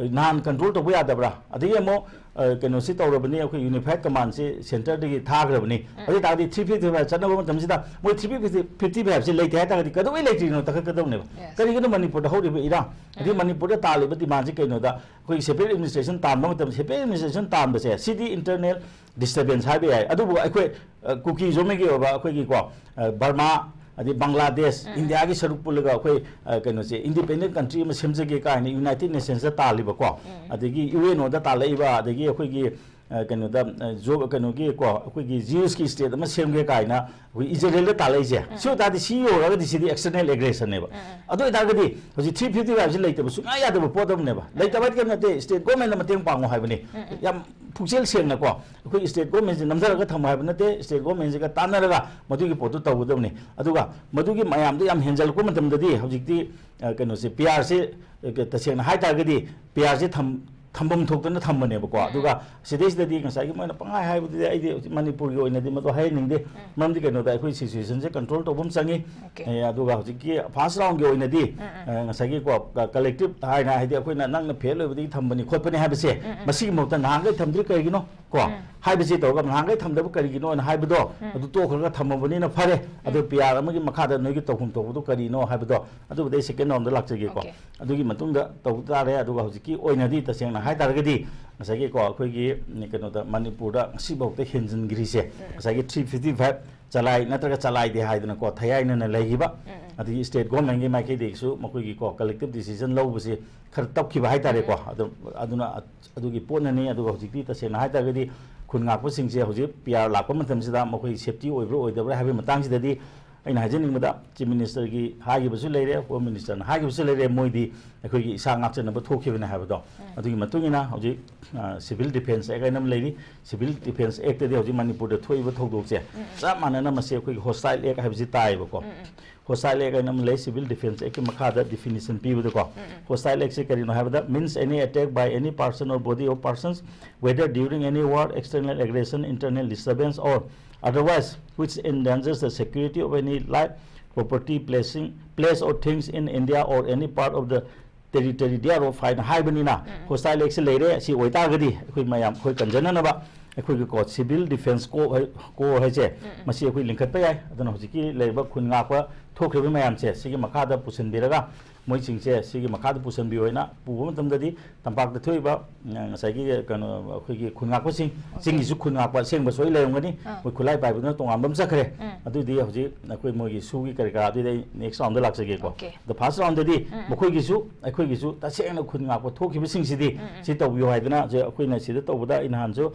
ꯅꯍꯥꯟ ꯀꯟꯇ꯭ꯔꯣꯜ ꯇꯧꯕ ꯌꯥꯗꯕ꯭ꯔꯥ? ꯑꯗꯒꯤ ꯑꯃꯨꯛ ꯑ, ꯀꯩꯅꯣꯁꯤ ꯇꯧꯔꯕꯅꯤ, ꯑꯩꯈꯣꯏ ꯌꯨꯅꯤꯐꯥꯏꯠ ꯀꯃꯥꯟꯁꯤ ꯁꯦꯟꯇꯔꯗꯒꯤ ꯊꯥꯈ꯭ꯔꯕꯅꯤ꯫ ꯑꯗꯨ ꯑꯣꯏ ꯇꯥꯔꯒꯗꯤ ꯊ꯭ꯔꯤ ꯐꯤꯐꯇꯤ ꯐꯥꯏꯚ ꯆꯠꯅꯕ ꯃꯇꯝꯁꯤꯗ ꯃꯣꯏ ꯊ꯭ꯔꯤ ꯐꯤꯐꯇꯤ ꯐꯥꯏꯚꯁꯤ ꯂꯩꯇꯦ ꯍꯥꯏ ꯇꯥꯔꯒꯗꯤ ꯀꯩꯗꯧꯕꯩ ꯂꯩꯇ꯭ꯔꯤꯅꯣ ꯇꯥꯈꯠꯀꯗꯕꯅꯦꯕ꯫ Yes. ꯀꯔꯤꯒꯤꯅꯣ ꯃꯅꯤꯄꯨꯔꯗ ꯍꯧꯔꯤꯕ ꯏꯔꯥꯡ? ꯑꯗꯒꯤ ꯎꯝ꯫ ꯃꯅꯤꯄꯨꯔꯗ ꯇꯥꯜꯂꯤꯕ ꯗꯤꯃꯥꯟꯁꯤ ꯀꯩꯅꯣꯗ, ꯑꯩꯈꯣꯏ ꯁꯦꯄꯔꯦꯠ ꯑꯦꯗꯃꯤꯅꯤꯁꯇ꯭ꯔꯦꯁꯟ ꯇꯥꯟꯕ ꯃꯇꯝꯗ, ꯁꯦꯄꯔꯦꯠ ꯑꯦꯗꯃꯤꯅꯤꯁꯇ꯭ꯔꯦꯁꯟ ꯇꯥꯟꯕꯁꯦ ꯁꯤꯗꯤ ꯏꯟꯇꯔꯅꯦꯜ ꯗꯤꯁꯇꯔꯕꯦꯟꯁ ꯍꯥꯏꯕ ꯌꯥꯏ꯫ ꯑꯗꯨꯕꯨ ꯑꯩꯈꯣꯏ, ꯑ, ꯀꯨꯀꯤ ꯖꯣꯃꯤꯒꯤ ꯑꯣꯏꯕ ꯑꯩꯈꯣꯏꯒꯤꯀꯣ, ꯑ, ꯕꯔꯃꯥ, ꯑꯗꯩ ꯕꯪꯒ꯭ꯂꯥꯗꯦꯁ, ꯎꯝ꯫ ꯏꯟꯗꯤꯌꯥꯒꯤ ꯁꯔꯨꯛ ꯄꯨꯜꯂꯒ ꯑꯩꯈꯣꯏ, ꯑ, ꯀꯩꯅꯣꯁꯦ, ꯏꯟꯗꯤꯄꯦꯟꯗꯦꯟ ꯀꯟꯇ꯭ꯔꯤ ꯑꯃ ꯁꯦꯝꯖꯒꯦ ꯀꯥꯏꯅ ꯌꯨꯅꯥꯏꯇꯦꯗ ꯅꯦꯁꯟꯁꯇ ꯇꯥꯜꯂꯤꯕꯀꯣ, ꯎꯝ꯫ ꯑꯗꯒꯤ ꯌꯨ ꯑꯦꯟ ꯑꯣꯗ ꯇꯥꯜꯂꯛꯏꯕ, ꯑꯗꯒꯤ ꯑꯩꯈꯣꯏꯒꯤ, ꯑ, ꯀꯩꯅꯣꯗ, ꯑ, ꯖꯣ-, ꯀꯩꯅꯣꯒꯤ ꯀꯣ, ꯑꯩꯈꯣꯏꯒꯤ ꯖꯤꯎꯁꯀꯤ ꯁ꯭ꯇꯦꯠ ꯑꯃ ꯁꯦꯝꯒꯦ ꯀꯥꯏꯅ ꯑꯩꯈꯣꯏ ꯏꯖꯔꯦꯜꯗ ꯇꯥꯜꯂꯛꯏꯁꯦ꯫ ꯎꯝ꯫ ꯁꯤ ꯑꯣꯏꯇꯥꯔꯗꯤ ꯁꯤ ꯌꯧꯔꯒꯗꯤ ꯁꯤꯗꯤ ꯑꯦꯛꯁꯇꯔꯅꯦꯜ ꯑꯦꯒ꯭ꯔꯦꯁꯟꯅꯦꯕ꯫ ꯎꯝ꯫ ꯑꯗꯨ ꯑꯣꯏꯇꯥꯔꯒꯗꯤ ꯍꯧꯖꯤꯛ ꯊ꯭ꯔꯤ ꯐꯤꯐꯇꯤ ꯐꯥꯏꯚꯁꯤ ꯂꯩꯇꯕ ꯁꯨꯡꯌꯥ ꯌꯥꯗꯕ ꯄꯣꯠ ꯑꯃꯅꯦꯕ꯫ ꯎꯝ꯫ ꯂꯩꯇꯕ ꯍꯥꯏꯗꯤ ꯀꯩꯝ ꯅꯠꯇꯦ, ꯁ꯭ꯇꯦꯠ ꯒꯣꯔꯃꯦꯟꯅ ꯃꯇꯦꯡ ꯄꯥꯡꯉꯣ ꯍꯥꯏꯕꯅꯤ꯫ ꯎꯝ, ꯎꯝ꯫ ꯌꯥꯝ ꯄꯨꯛꯆꯦꯜ ꯁꯦꯡꯅꯀꯣ, ꯑꯩꯈꯣꯏ ꯁ꯭ꯇꯦꯠ ꯒꯣꯔꯃꯦꯟꯁꯤ ꯅꯝꯊꯔꯒ ꯊꯝꯃꯣ ꯍꯥꯏꯕ ꯅꯠꯇꯦ, ꯁ꯭ꯇꯦꯠ ꯒꯣꯔꯃꯦꯟꯁꯤꯒ ꯇꯥꯟꯅꯔꯒ ꯃꯗꯨꯒꯤ ꯄꯣꯠꯇꯨ ꯇꯧꯒꯗꯕꯅꯤ꯫ ꯑꯗꯨꯒ ꯃꯗꯨꯒꯤ ꯃꯌꯥꯝꯗꯨ ꯌꯥꯝ ꯍꯦꯟꯖꯜꯂꯛꯄ ꯃꯇꯝꯗꯗꯤ ꯍꯧꯖꯤꯛꯇꯤ, ꯑ, ꯀꯩꯅꯣꯁꯦ, ꯄꯤ ꯑꯥꯔꯁꯦ, ꯑ, ꯇꯁꯦꯡꯅ ꯍꯥꯏ ꯇꯥꯔꯒꯗꯤ ꯄꯤ ꯑꯥꯔꯁꯦ ꯊꯝ-, ꯊꯝꯐꯝ ꯊꯣꯛꯇꯅ ꯊꯝꯕꯅꯦꯕꯀꯣ꯫ ꯎꯝ, ꯎꯝ꯫ ꯑꯗꯨꯒ ꯁꯤꯗꯩꯁꯤꯗꯗꯤ ꯉꯁꯥꯏꯒꯤ ꯃꯣꯏꯅ ꯄꯪꯍꯥꯏ ꯍꯥꯏꯕꯗꯨꯗꯤ ꯑꯩꯗꯤ ꯍꯧꯖꯤꯛ ꯃꯅꯤꯄꯨꯔꯒꯤ ꯑꯣꯏꯅꯗꯤ ꯃꯗꯨ ꯍꯥꯏꯍꯟꯅꯤꯡꯗꯦ꯫ ꯎꯝ꯫ ꯃꯔꯝꯗꯤ ꯀꯩꯅꯣꯗ ꯑꯩꯈꯣꯏ ꯁꯤꯆꯨꯋꯦꯁꯟꯁꯦ ꯀꯟꯇ꯭ꯔꯣꯜ ꯇꯧꯕ ꯑꯃ ꯆꯪꯉꯤ꯫ ꯑꯣꯀꯦ꯫ ꯑꯦ, ꯑꯗꯨꯒ ꯍꯧꯖꯤꯛꯀꯤ ꯐꯥꯔꯁ ꯔꯥꯎꯟꯒꯤ ꯑꯣꯏꯅꯗꯤ, ꯎꯝ, ꯎꯝ꯫ ꯑ, ꯉꯁꯥꯏꯒꯤꯀꯣ, ꯀ-, ꯀꯂꯦꯛꯇꯤꯞ ꯍꯥꯏꯅ, ꯍꯥꯏꯗꯤ ꯑꯩꯈꯣꯏꯅ ꯅꯪꯅ ꯐꯦꯜ ꯑꯣꯏꯕꯗꯒꯤ ꯊꯝꯕꯅꯤ ꯈꯣꯠꯄꯅꯤ ꯍꯥꯏꯕꯁꯦ, ꯎꯝ, ꯎꯝ꯫ ꯃꯁꯤꯒꯤ ꯃꯍꯨꯠꯇ ꯅꯍꯥꯟꯈꯩ ꯊꯝꯗ꯭ꯔꯤ ꯀꯔꯤꯒꯤꯅꯣ ꯀꯣ? ꯎꯝ꯫ ꯍꯥꯏꯕꯁꯤ ꯇꯧꯔꯒ ꯅꯍꯥꯟꯈꯩ ꯊꯝꯗꯕ ꯀꯔꯤꯒꯤꯅꯣꯅ ꯍꯥꯏꯕꯗꯣ, ꯎꯝ꯫ ꯑꯗꯨ ꯇꯣꯛꯈ꯭ꯔꯒ ꯊꯝꯃꯕꯅꯤꯅ ꯐꯔꯦ꯫ ꯑꯗꯨ ꯎꯝ꯫ ꯄꯤ ꯑꯥꯔ ꯑꯃꯒꯤ ꯃꯈꯥꯗ ꯅꯣꯏꯒꯤ ꯇꯧꯐꯝ ꯊꯣꯛꯄꯗꯣ ꯀꯔꯤꯅꯣ ꯍꯥꯏꯕꯗꯣ, ꯑꯗꯨꯕꯨꯗꯤ ꯑꯩ ꯁꯦꯀꯦꯟ ꯔꯥꯎꯟꯗ ꯂꯥꯛꯆꯒꯦꯀꯣ꯫ ꯑꯣꯀꯦ꯫ ꯑꯗꯨꯒꯤ ꯃꯇꯨꯡꯗ ꯇꯧꯕ ꯇꯥꯔꯦ꯫ ꯑꯗꯨꯒ ꯍꯧꯖꯤꯛꯀꯤ ꯑꯣꯏꯅꯗꯤ ꯇꯁꯦꯡꯅ ꯍꯥꯏ ꯇꯥꯔꯒꯗꯤ ꯉꯁꯥꯏꯒꯤꯀꯣ, ꯑꯩꯈꯣꯏꯒꯤ, ꯎꯝ, ꯀꯩꯅꯣꯗ ꯃꯅꯤꯄꯨꯔꯗ ꯉꯁꯤꯐꯥꯎꯗ ꯍꯦꯟꯖꯤꯟꯈ꯭ꯔꯤꯁꯦ, ꯎꯝ꯫ ꯉꯁꯥꯏꯒꯤ ꯊ꯭ꯔꯤ ꯐꯤꯐꯇꯤ ꯐꯥꯏꯚ ꯆꯂꯥꯏ ꯅꯠꯇ꯭ꯔꯒ ꯆꯂꯥꯏꯗꯦ ꯍꯥꯏꯗꯅꯀꯣ, ꯊꯌꯥꯏꯅꯅ ꯂꯩꯈꯤꯕ꯫ ꯎꯝ, ꯎꯝ꯫ ꯑꯗꯒꯤ ꯁ꯭ꯇꯦꯠ ꯒꯣꯔꯃꯦꯟꯒꯤ ꯃꯥꯏꯀꯩꯗꯒꯤꯁꯨ ꯃꯈꯣꯏꯒꯤꯀꯣ ꯀꯂꯦꯛꯇꯤꯞ ꯗꯤꯁꯤꯖꯟ ꯂꯧꯕꯁꯤ ꯈꯔ ꯇꯞꯈꯤꯕ ꯍꯥꯏ ꯇꯥꯔꯦꯀꯣ꯫ ꯎꯝ꯫ ꯑꯗꯨꯝ ꯑꯗꯨꯅ ꯑꯗꯨꯒꯤ ꯄꯣꯠꯅꯅꯤ꯫ ꯑꯗꯨꯒ ꯍꯧꯖꯤꯛꯇꯤ ꯇꯁꯦꯡꯅ ꯍꯥꯏ ꯇꯥꯔꯒꯗꯤ ꯈꯨꯟ ꯉꯥꯛꯄꯁꯤꯡꯁꯦ ꯍꯧꯖꯤꯛ ꯄꯤ ꯑꯥꯔ ꯂꯥꯛꯄ ꯃꯇꯝꯁꯤꯗ ꯃꯈꯣꯏ ꯁꯦꯐꯇꯤ ꯑꯣꯏꯕ꯭ꯔꯥ ꯑꯣꯏꯗꯕ꯭ꯔꯥ ꯍꯥꯏꯕꯒꯤ ꯃꯇꯥꯡꯁꯤꯗꯗꯤ ꯑꯩꯅ ꯍꯥꯏꯖꯅꯤꯡꯕꯗ ꯆꯤꯐ ꯃꯤꯅꯤꯁꯇꯔꯒꯤ ꯍꯥꯏꯈꯤꯕꯁꯨ ꯂꯩꯔꯦ, ꯍꯣꯝ ꯃꯤꯅꯤꯁꯇꯔꯅ ꯍꯥꯏꯈꯤꯕꯁꯨ ꯂꯩꯔꯦ, ꯃꯣꯏꯗꯤ ꯑꯩꯈꯣꯏꯒꯤ ꯏꯁꯥ ꯉꯥꯛꯆꯅꯕ ꯊꯣꯛꯈꯤꯕꯅꯦ ꯍꯥꯏꯕꯗꯣ꯫ ꯎꯝ꯫ ꯑꯗꯨꯒꯤ ꯃꯇꯨꯡ ꯏꯟꯅ ꯍꯧꯖꯤꯛ, ꯑ, ꯁꯤꯚꯤꯜ ꯗꯤꯐꯦꯟꯁ ꯑꯦꯛ ꯍꯥꯏꯅ ꯑꯃ ꯂꯩꯔꯤ꯫ ꯁꯤꯚꯤꯜ ꯗꯤꯐꯦꯟꯁ ꯑꯦꯛꯇꯗꯤ ꯍꯧꯖꯤꯛ ꯃꯅꯤꯄꯨꯔꯗ ꯊꯣꯛꯏꯕ ꯊꯧꯗꯣꯛꯁꯦ, ꯎꯝ, ꯎꯝ꯫ ꯆꯞ ꯃꯥꯟꯅꯅ ꯃꯁꯤ ꯑꯩꯈꯣꯏꯒꯤ ꯍꯣꯁꯇꯥꯏꯜ ꯑꯦꯛ ꯍꯥꯏꯕꯁꯤ ꯇꯥꯏꯌꯦꯕꯀꯣ꯫ ꯎꯝ, ꯎꯝ꯫ ꯍꯣꯁꯇꯥꯏꯜ ꯑꯦꯛ ꯍꯥꯏꯅ ꯑꯃ ꯂꯩ, ꯁꯤꯚꯤꯜ ꯗꯤꯐꯦꯟꯁ ꯑꯦꯛꯀꯤ ꯃꯈꯥꯗ ꯗꯤꯐꯤꯅꯤꯁꯟ ꯄꯤꯕꯗꯀꯣ꯫ ꯎꯝ, ꯎꯝ꯫ ꯍꯣꯁꯇꯥꯏꯜ ꯑꯦꯛꯁꯦ ꯀꯔꯤꯅꯣ ꯍꯥꯏꯕꯗ, means any attack by any person or body of persons, whether during any war, external aggression, internal disturbance, or otherwise, which endangers the security of any life, property, placing, place or things in India or any part of the territory thereof ꯐꯥꯏꯅ ꯍꯥꯏꯕꯅꯤꯅ, ꯎꯝ, ꯎꯝ꯫ ꯍꯣꯁꯇꯥꯏꯜ ꯑꯦꯛꯁꯦ ꯂꯩꯔꯦ꯫ ꯑꯁꯤ ꯑꯣꯏꯇꯥꯔꯒꯗꯤ ꯑꯩꯈꯣꯏ ꯃꯌꯥꯝ, ꯑꯩꯈꯣꯏ ꯀꯟꯖꯅꯅꯕ ꯑꯩꯈꯣꯏꯒꯤ ꯀꯣ ꯁꯤꯚꯤꯜ ꯗꯤꯐꯦꯟꯁ ꯀꯣ ꯍꯥꯏ-, ꯀꯣ ꯍꯥꯏꯁꯦ, ꯎꯝ, ꯎꯝ꯫ ꯃꯁꯤ ꯑꯩꯈꯣꯏ ꯂꯤꯡꯈꯠꯄ ꯌꯥꯏ꯫ ꯑꯗꯨꯅ ꯍꯧꯖꯤꯛꯀꯤ ꯂꯩꯔꯤꯕ ꯈꯨꯟ ꯉꯥꯛꯄ ꯊꯣꯛꯈ꯭ꯔꯤꯕ ꯃꯌꯥꯝꯁꯦ ꯁꯤꯒꯤ ꯃꯈꯥꯗ ꯄꯨꯁꯤꯟꯕꯤꯔꯒ, ꯃꯣꯏꯁꯤꯡꯁꯦ ꯁꯤꯒꯤ ꯃꯈꯥꯗ ꯄꯨꯁꯤꯟꯕꯤꯌꯣ ꯍꯥꯏꯅ ꯄꯨꯕ ꯃꯇꯝꯗꯗꯤ, ꯇꯝꯄꯥꯛꯇ ꯊꯣꯛꯏꯕ, ꯑ, ꯉꯁꯥꯏꯒꯤ ꯀꯩꯅꯣ, ꯑꯩꯈꯣꯏꯒꯤ ꯈꯨꯟ ꯉꯥꯛꯄꯁꯤꯡ, ꯑꯣꯀꯦ꯫ ꯆꯤꯡꯒꯤꯁꯨ ꯈꯨꯟ ꯉꯥꯛꯄ ꯑꯁꯦꯡꯕꯁꯨ ꯑꯩ ꯂꯩꯔꯝꯒꯅꯤ꯫ ꯑꯥ꯫ ꯃꯣꯏ ꯈꯨꯠꯂꯥꯏ ꯄꯥꯏꯕꯗꯨꯅ ꯇꯣꯉꯥꯟꯕ ꯑꯃ ꯆꯠꯈ꯭ꯔꯦ꯫ ꯎꯝ꯫ ꯑꯗꯨꯗꯤ ꯍꯧꯖꯤꯛ ꯑꯩꯈꯣꯏ ꯃꯣꯏꯒꯤ ꯁꯨꯒꯤ ꯀꯔꯤ ꯀꯔꯥ, ꯑꯗꯨꯗꯤ ꯑꯩ ꯅꯦꯛꯁ ꯔꯥꯎꯟꯗ ꯂꯥꯛꯆꯒꯦꯀꯣ꯫ ꯑꯣꯀꯦ꯫ ꯑꯗꯣ ꯐꯥꯔꯁ ꯔꯥꯎꯟꯗꯗꯤ ꯎꯝ, ꯎꯝ꯫ ꯃꯈꯣꯏꯒꯤꯁꯨ ꯑꯩꯈꯣꯏꯒꯤꯁꯨ ꯇꯁꯦꯡꯅ ꯈꯨꯟ ꯉꯥꯛꯄ ꯊꯣꯛꯈꯤꯕꯁꯤꯡꯁꯤꯗꯤ ꯎꯝ, ꯎꯝ꯫ ꯁꯤ ꯇꯧꯕꯤꯌꯨ ꯍꯥꯏꯗꯅ, ꯁꯦ ꯑꯩꯈꯣꯏꯅ ꯁꯤꯗ ꯇꯧꯕꯗ, ꯑꯩ ꯅꯍꯥꯟꯁꯨ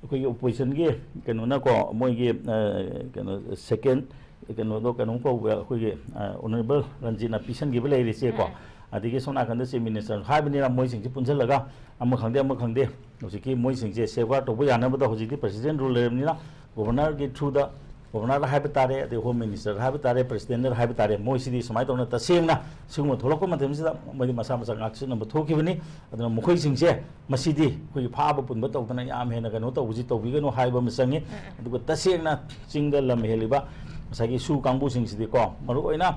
ꯑꯩꯈꯣꯏꯒꯤ ꯑꯣꯄꯣꯖꯤꯁꯟꯒꯤ ꯀꯩꯅꯣꯅꯀꯣ, ꯃꯣꯏꯒꯤ, ꯑ, ꯀꯩꯅꯣ, ꯁꯦꯀꯦꯟ ꯀꯩꯅꯣꯗꯣ, ꯀꯩꯅꯣꯝ ꯀꯧꯕ, ꯑꯩꯈꯣꯏꯒꯤ, ꯑ, ꯑꯣꯅꯔꯦꯕꯜ ꯔꯟꯖꯤꯠꯅ ꯄꯤꯁꯟꯈꯤꯕ ꯂꯩꯔꯤꯁꯦꯀꯣ, ꯎꯝ꯫ ꯑꯗꯒꯤ ꯁꯣꯝ ꯅꯥꯀꯟꯗ ꯆꯤꯐ ꯃꯤꯅꯤꯁꯇꯔ ꯍꯥꯏꯕꯅꯤꯅ, ꯃꯣꯏꯁꯤꯡꯁꯤ ꯄꯨꯟꯁꯤꯜꯂꯒ ꯑꯃ ꯈꯪꯗꯦ ꯑꯃ ꯈꯪꯗꯦ ꯍꯧꯖꯤꯛꯀꯤ ꯃꯣꯏꯁꯤꯡꯁꯦ ꯁꯦꯐꯒꯥꯔꯗ ꯇꯧꯕ ꯌꯥꯅꯕꯗ ꯍꯧꯖꯤꯛꯇꯤ ꯄ꯭ꯔꯦꯁꯤꯗꯦꯟ ꯔꯨꯜ ꯂꯩꯔꯕꯅꯤꯅ, ꯒꯣꯕꯔꯅꯔꯒꯤ ꯊ꯭ꯔꯨꯗ, ꯒꯣꯕꯔꯅꯔꯗ ꯍꯥꯏꯕ ꯇꯥꯔꯦ, ꯑꯗꯩ ꯍꯣꯝ ꯃꯤꯅꯤꯁꯇꯔꯗ ꯍꯥꯏꯕ ꯇꯥꯔꯦ, ꯄ꯭ꯔꯦꯁꯤꯗꯦꯟꯗ ꯍꯥꯏꯕ ꯇꯥꯔꯦ, ꯃꯣꯏꯁꯤꯗꯤ ꯁꯨꯃꯥꯏꯅ ꯇꯧꯅ ꯇꯁꯦꯡꯅ ꯁꯤꯒꯨꯝꯕ ꯊꯣꯛꯂꯛꯄ ꯃꯇꯝꯁꯤꯗ ꯃꯣꯏꯗꯤ ꯃꯁꯥ ꯃꯁꯥ ꯉꯥꯛꯁꯦꯟꯅꯕ ꯊꯣꯛꯈꯤꯕꯅꯤ꯫ ꯑꯗꯨꯅ ꯃꯈꯣꯏꯁꯤꯡꯁꯦ, ꯃꯁꯤꯗꯤ ꯑꯩꯈꯣꯏꯒꯤ ꯐꯥꯕ ꯄꯨꯟꯕ ꯇꯧꯗꯅ ꯌꯥꯝ ꯍꯦꯟꯅ ꯀꯩꯅꯣ ꯇꯧꯕꯁꯤ ꯇꯧꯕꯤꯒꯅꯨ ꯍꯥꯏꯕ ꯑꯃ ꯆꯪꯉꯤ꯫ ꯎꯝ, ꯎꯝ꯫ ꯑꯗꯨꯒ ꯇꯁꯦꯡꯅ ꯆꯤꯡꯗ ꯂꯝ ꯍꯦꯜꯂꯤꯕ ꯉꯁꯥꯏꯒꯤ ꯁꯨ ꯀꯥꯡꯕꯨꯁꯤꯡꯁꯤꯗꯤꯀꯣ, ꯃꯔꯨꯑꯣꯏꯅ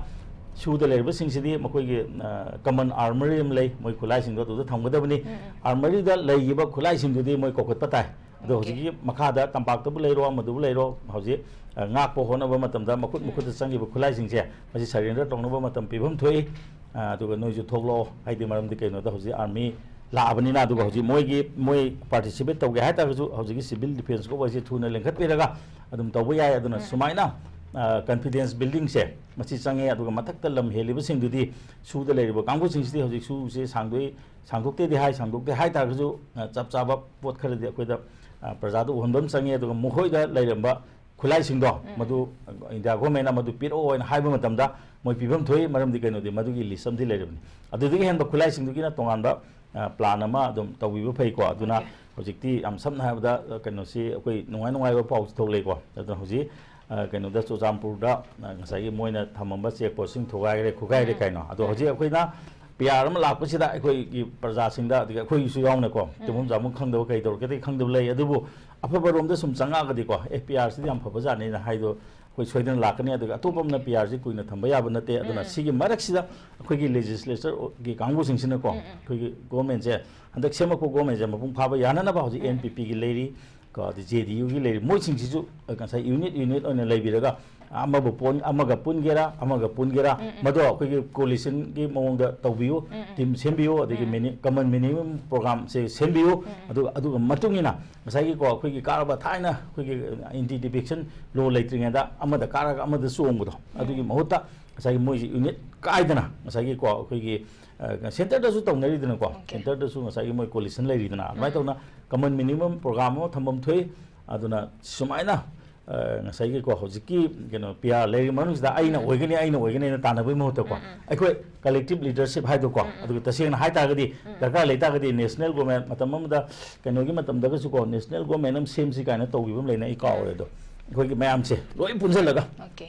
ꯁꯨꯗ ꯂꯩꯔꯤꯕꯁꯤꯡꯁꯤꯗꯤ ꯃꯈꯣꯏꯒꯤ, ꯑ, ꯀꯃꯟ ꯑꯥꯔꯃꯔꯤ ꯑꯃ ꯂꯩ, ꯃꯣꯏ ꯈꯨꯠꯂꯥꯏꯁꯤꯡꯗꯣ ꯑꯗꯨꯗ ꯊꯝꯒꯗꯕꯅꯤ꯫ ꯎꯝ, ꯎꯝ꯫ ꯑꯥꯔꯃꯔꯤꯗ ꯂꯩꯈꯤꯕ ꯈꯨꯠꯂꯥꯏꯁꯤꯡꯗꯨꯗꯤ ꯃꯣꯏ ꯀꯧꯈꯠꯄ ꯇꯥꯏ꯫ ꯑꯗꯣ ꯑꯣꯀꯦ꯫ ꯍꯧꯖꯤꯛꯀꯤ ꯃꯈꯥꯗ ꯇꯝꯄꯥꯛꯇꯕꯨ ꯂꯩꯔꯣ, ꯑꯃꯗꯕꯨ ꯂꯩꯔꯣ, ꯍꯧꯖꯤꯛ, ꯑ, ꯉꯥꯛꯄ ꯍꯣꯠꯅꯕ ꯃꯇꯝꯗ ꯃꯈꯨꯠ ꯎꯝ꯫ ꯃꯈꯨꯠꯇ ꯆꯪꯈꯤꯕ ꯈꯨꯠꯂꯥꯏꯁꯤꯡꯁꯦ ꯃꯁꯤ ꯁꯔꯦꯟꯗꯔ ꯇꯧꯅꯕ ꯃꯇꯝ ꯄꯤꯐꯝ ꯊꯣꯛꯏ꯫ ꯑ, ꯑꯗꯨꯒ ꯅꯣꯏꯁꯨ ꯊꯣꯛꯂꯛꯑꯣ, ꯍꯥꯏꯗꯤ ꯃꯔꯝꯗꯤ ꯀꯩꯅꯣꯗ ꯍꯧꯖꯤꯛ ꯑꯥꯔꯃꯤ ꯂꯥꯛꯑꯕꯅꯤꯅ, ꯑꯗꯨꯒ ꯎꯝ꯫ ꯍꯧꯖꯤꯛ ꯃꯣꯏꯒꯤ, ꯃꯣꯏ ꯄꯥꯔꯇꯤꯁꯤꯄꯦꯠ ꯇꯧꯒꯦ ꯍꯥꯏꯇꯥꯔꯒꯁꯨ ꯍꯧꯖꯤꯛꯀꯤ ꯁꯤꯚꯤꯜ ꯗꯤꯐꯦꯟꯁ ꯀꯣꯔꯞ ꯍꯥꯏꯁꯦ ꯊꯨꯅ ꯂꯤꯡꯈꯠꯄꯤꯔꯒ ꯑꯗꯨꯝ ꯇꯧꯕ ꯌꯥꯏ꯫ ꯑꯗꯨꯅ ꯎꯝ꯫ ꯁꯨꯃꯥꯏꯅ, ꯑ, ꯀꯟꯐꯤꯗꯦꯟꯁ ꯕꯤꯜꯗꯤꯡꯁꯦ ꯃꯁꯤ ꯆꯪꯉꯦ꯫ ꯑꯗꯨꯒ ꯃꯊꯛꯇ ꯂꯝ ꯍꯦꯜꯂꯤꯕꯁꯤꯡꯗꯨꯗꯤ, ꯁꯨꯗ ꯂꯩꯔꯤꯕ ꯀꯥꯡꯕꯨꯁꯤꯡꯁꯤꯗꯤ ꯍꯧꯖꯤꯛ ꯁꯨꯁꯦ ꯁꯥꯡꯗꯣꯛꯏ, ꯁꯥꯡꯗꯣꯛꯇꯦꯗꯤ ꯍꯥꯏ, ꯁꯥꯡꯗꯣꯛꯇꯦ ꯍꯥꯏ ꯇꯥꯔꯒꯁꯨ, ꯑ, ꯆꯞ ꯆꯥꯕ ꯄꯣꯠ ꯈꯔꯗꯤ ꯑꯩꯈꯣꯏꯗ, ꯑ, ꯄ꯭ꯔꯖꯥꯗ ꯎꯍꯟꯕ ꯑꯃ ꯆꯪꯉꯤ꯫ ꯑꯗꯨꯒ ꯃꯈꯣꯏꯗ ꯂꯩꯔꯝꯕ ꯈꯨꯠꯂꯥꯏꯁꯤꯡꯗꯣ, ꯎꯝ꯫ ꯃꯗꯨ ꯏꯟꯗꯤꯌꯥ ꯒꯣꯔꯃꯦꯟꯅ ꯃꯗꯨ ꯄꯤꯔꯛꯑꯣ ꯍꯥꯏꯅ ꯍꯥꯏꯕ ꯃꯇꯝꯗ ꯃꯣꯏ ꯄꯤꯐꯝ ꯊꯣꯛꯏ, ꯃꯔꯝꯗꯤ ꯀꯩꯅꯣꯗꯤ ꯃꯗꯨꯒꯤ ꯂꯤꯁ ꯑꯃꯗꯤ ꯂꯩꯔꯕꯅꯤ꯫ ꯑꯗꯨꯗꯒꯤ ꯍꯦꯟꯕ ꯈꯨꯠꯂꯥꯏꯁꯤꯡꯗꯨꯒꯤꯅ ꯇꯣꯉꯥꯟꯕ, ꯑ, ꯄ꯭ꯂꯥꯟ ꯑꯃ ꯑꯗꯨꯝ ꯇꯧꯕꯤꯕ ꯐꯩꯀꯣ꯫ ꯑꯗꯨꯅ ꯑꯣꯀꯦ꯫ ꯍꯧꯖꯤꯛꯇꯤ ꯌꯥꯝ ꯁꯝꯅ ꯍꯥꯏꯔꯕꯗ, ꯑ, ꯀꯩꯅꯣꯁꯤ ꯑꯩꯈꯣꯏ ꯅꯨꯡꯉꯥꯏ ꯅꯨꯡꯉꯥꯏꯕ ꯄꯥꯎꯁꯤ ꯊꯣꯛꯂꯛꯏꯀꯣ꯫ ꯑꯗꯨꯅ ꯍꯧꯖꯤꯛ, ꯑ, ꯀꯩꯅꯣꯗ, ꯆꯨꯔꯆꯥꯟꯄꯨꯔꯗ, ꯑ, ꯉꯁꯥꯏꯒꯤ ꯃꯣꯏꯅ ꯊꯝꯃꯝꯕ ꯆꯦꯛ ꯄꯣꯁꯁꯤꯡ ꯊꯨꯒꯥꯏꯈ꯭ꯔꯦ, ꯈꯨꯒꯥꯏꯔꯦ ꯎꯝ꯫ ꯀꯥꯏꯅꯣ꯫ ꯑꯗꯣ ꯎꯝ꯫ ꯍꯧꯖꯤꯛ ꯑꯩꯈꯣꯏꯅ ꯄꯤ ꯑꯥꯔ ꯑꯃ ꯂꯥꯛꯄꯁꯤꯗ ꯑꯩꯈꯣꯏꯒꯤ ꯄ꯭ꯔꯖꯥꯁꯤꯡꯗ, ꯑꯗꯒꯤ ꯑꯩꯈꯣꯏꯒꯤꯁꯨ ꯌꯥꯎꯅꯀꯣ, ꯎꯝ꯫ ꯇꯨꯝꯐꯝ ꯆꯥꯐꯝ ꯈꯪꯗꯕ, ꯀꯩ ꯇꯧꯔꯒꯦꯗꯤ ꯈꯪꯗꯕ ꯂꯩ꯫ ꯑꯗꯨꯕꯨ ꯑꯐꯕꯔꯣꯝꯗ ꯁꯨꯝ ꯆꯪꯉꯛꯑꯒꯗꯤꯀꯣ, ꯑꯦ, ꯄꯤ ꯑꯥꯔꯁꯤꯗꯤ ꯌꯥꯝ ꯐꯕꯖꯥꯠꯅꯤꯅ ꯍꯥꯏꯗꯣ, ꯑꯩꯈꯣꯏ ꯁꯣꯏꯗꯅ ꯂꯥꯛꯀꯅꯤ꯫ ꯑꯗꯨꯒ ꯑꯇꯣꯞꯄ ꯑꯃꯅ ꯄꯤ ꯑꯥꯔꯁꯤ ꯀꯨꯏꯅ ꯊꯝꯕ ꯌꯥꯕ ꯅꯠꯇꯦ꯫ ꯑꯗꯨꯅ ꯁꯤꯒꯤ ꯃꯔꯛꯁꯤꯗ ꯑꯩꯈꯣꯏꯒꯤ ꯂꯦꯖꯤꯁꯂꯦꯆꯔꯒꯤ ꯀꯥꯡꯕꯨꯁꯤꯡꯁꯤꯅꯀꯣ, ꯑꯩꯈꯣꯏꯒꯤ ꯒꯣꯔꯃꯦꯟꯁꯦ, ꯍꯟꯗꯛ ꯁꯦꯝꯃꯛꯄ ꯒꯣꯔꯃꯦꯟꯁꯦ ꯃꯄꯨꯡ ꯐꯥꯕ ꯌꯥꯅꯅꯕ ꯍꯧꯖꯤꯛ ꯑꯦꯟ ꯄꯤ ꯄꯤꯒꯤ ꯂꯩꯔꯤ, ꯀꯣ, ꯑꯗꯩ ꯖꯦ ꯗꯤ ꯌꯨꯒꯤ ꯂꯩꯔꯤ, ꯃꯣꯏꯁꯤꯡꯁꯤꯁꯨ ꯉꯁꯥꯏ ꯌꯨꯅꯤꯠ ꯌꯨꯅꯤꯠ ꯑꯣꯏꯅ ꯂꯩꯕꯤꯔꯒ ꯑꯃꯕꯨ ꯄꯣꯟ-, ꯑꯃꯒ ꯄꯨꯟꯒꯦꯔꯥ, ꯑꯃꯒ ꯄꯨꯟꯒꯦꯔꯥ, ꯃꯗꯣ ꯑꯩꯈꯣꯏꯒꯤ ꯀꯣꯂꯤꯁꯟꯒꯤ ꯃꯑꯣꯡꯗ ꯇꯧꯕꯤꯌꯨ, ꯇꯤꯝ ꯁꯦꯝꯕꯤꯌꯨ, ꯑꯗꯒꯤ ꯃꯤꯅꯤ-, ꯀꯃꯟ ꯃꯤꯅꯤꯃꯝ ꯄ꯭ꯔꯣꯒ꯭ꯔꯥꯝꯁꯦ ꯁꯦꯝꯕꯤꯌꯨ꯫ ꯑꯗꯨꯒ, ꯑꯗꯨꯒ ꯃꯇꯨꯡ ꯏꯟꯅ ꯉꯁꯥꯏꯒꯤꯀꯣ, ꯑꯩꯈꯣꯏꯒꯤ ꯀꯥꯔꯕ ꯊꯥꯏꯅ ꯑꯩꯈꯣꯏꯒꯤ ꯑꯦꯟꯇꯤ ꯗꯤꯐꯦꯛꯁꯟ ꯂꯣ ꯂꯩꯇ꯭ꯔꯤꯉꯩꯗ ꯑꯃꯗ ꯀꯥꯔꯒ ꯑꯃꯗ ꯆꯣꯡꯕꯗꯣ, ꯑꯗꯨꯒꯤ ꯃꯍꯨꯠꯇ ꯉꯁꯥꯏꯒꯤ ꯃꯣꯏꯁꯤ ꯌꯨꯅꯤꯠ ꯀꯥꯏꯗꯅ ꯉꯁꯥꯏꯒꯤꯀꯣ, ꯑꯩꯈꯣꯏꯒꯤ, ꯑ, ꯁꯦꯟꯇꯔꯗꯁꯨ ꯇꯧꯅꯔꯤꯗꯅꯀꯣ, ꯁꯦꯟꯇꯔꯗꯁꯨ ꯉꯁꯥꯏꯒꯤ ꯃꯣꯏ ꯀꯣꯂꯤꯁꯟ ꯂꯩꯔꯤꯗꯅ, ꯑꯗꯨꯃꯥꯏꯅ ꯇꯧꯅ ꯀꯃꯟ ꯃꯤꯅꯤꯃꯝ ꯄ꯭ꯔꯣꯒ꯭ꯔꯥꯝ ꯑꯃ ꯊꯝꯐꯝ ꯊꯣꯛꯏ꯫ ꯑꯗꯨꯅ ꯁꯨꯃꯥꯏꯅ, ꯑ, ꯉꯁꯥꯏꯒꯤꯀꯣ, ꯍꯧꯖꯤꯛꯀꯤ ꯀꯩꯅꯣ ꯄꯤ ꯑꯥꯔ ꯂꯩꯔꯤ ꯃꯅꯨꯡꯁꯤꯗ ꯑꯩꯅ ꯑꯣꯏꯒꯅꯤ, ꯑꯩꯅ ꯑꯣꯏꯒꯅꯤ ꯍꯥꯏꯅ ꯇꯥꯟꯅꯕꯒꯤ ꯃꯍꯨꯠꯇꯀꯣ, ꯑꯩꯈꯣꯏ ꯀꯂꯦꯛꯇꯤꯞ ꯂꯤꯗꯔꯁꯤꯞ ꯍꯥꯏꯗꯣꯀꯣ, ꯑꯗꯨꯒ ꯇꯁꯦꯡꯅ ꯍꯥꯏ ꯇꯥꯔꯒꯗꯤ ꯗꯔꯀꯥꯔ ꯂꯩ ꯇꯥꯔꯒꯗꯤ ꯅꯦꯁꯅꯦꯜ ꯒꯣꯔꯃꯦꯟ ꯃꯇꯝ ꯑꯃꯗ ꯀꯩꯅꯣꯒꯤ ꯃꯇꯝꯗꯒꯁꯨꯀꯣ, ꯅꯦꯁꯅꯦꯜ ꯒꯣꯔꯃꯦꯟ ꯑꯃ ꯁꯦꯝꯁꯤ ꯀꯥꯏꯅ ꯇꯧꯈꯤꯕ ꯑꯃ ꯂꯩꯅ ꯑꯩ ꯀꯥꯎꯔꯦ꯫ ꯑꯗꯣ ꯑꯩꯈꯣꯏꯒꯤ ꯃꯌꯥꯝꯁꯦ ꯂꯣꯏ ꯄꯨꯟꯁꯤꯜꯂꯒ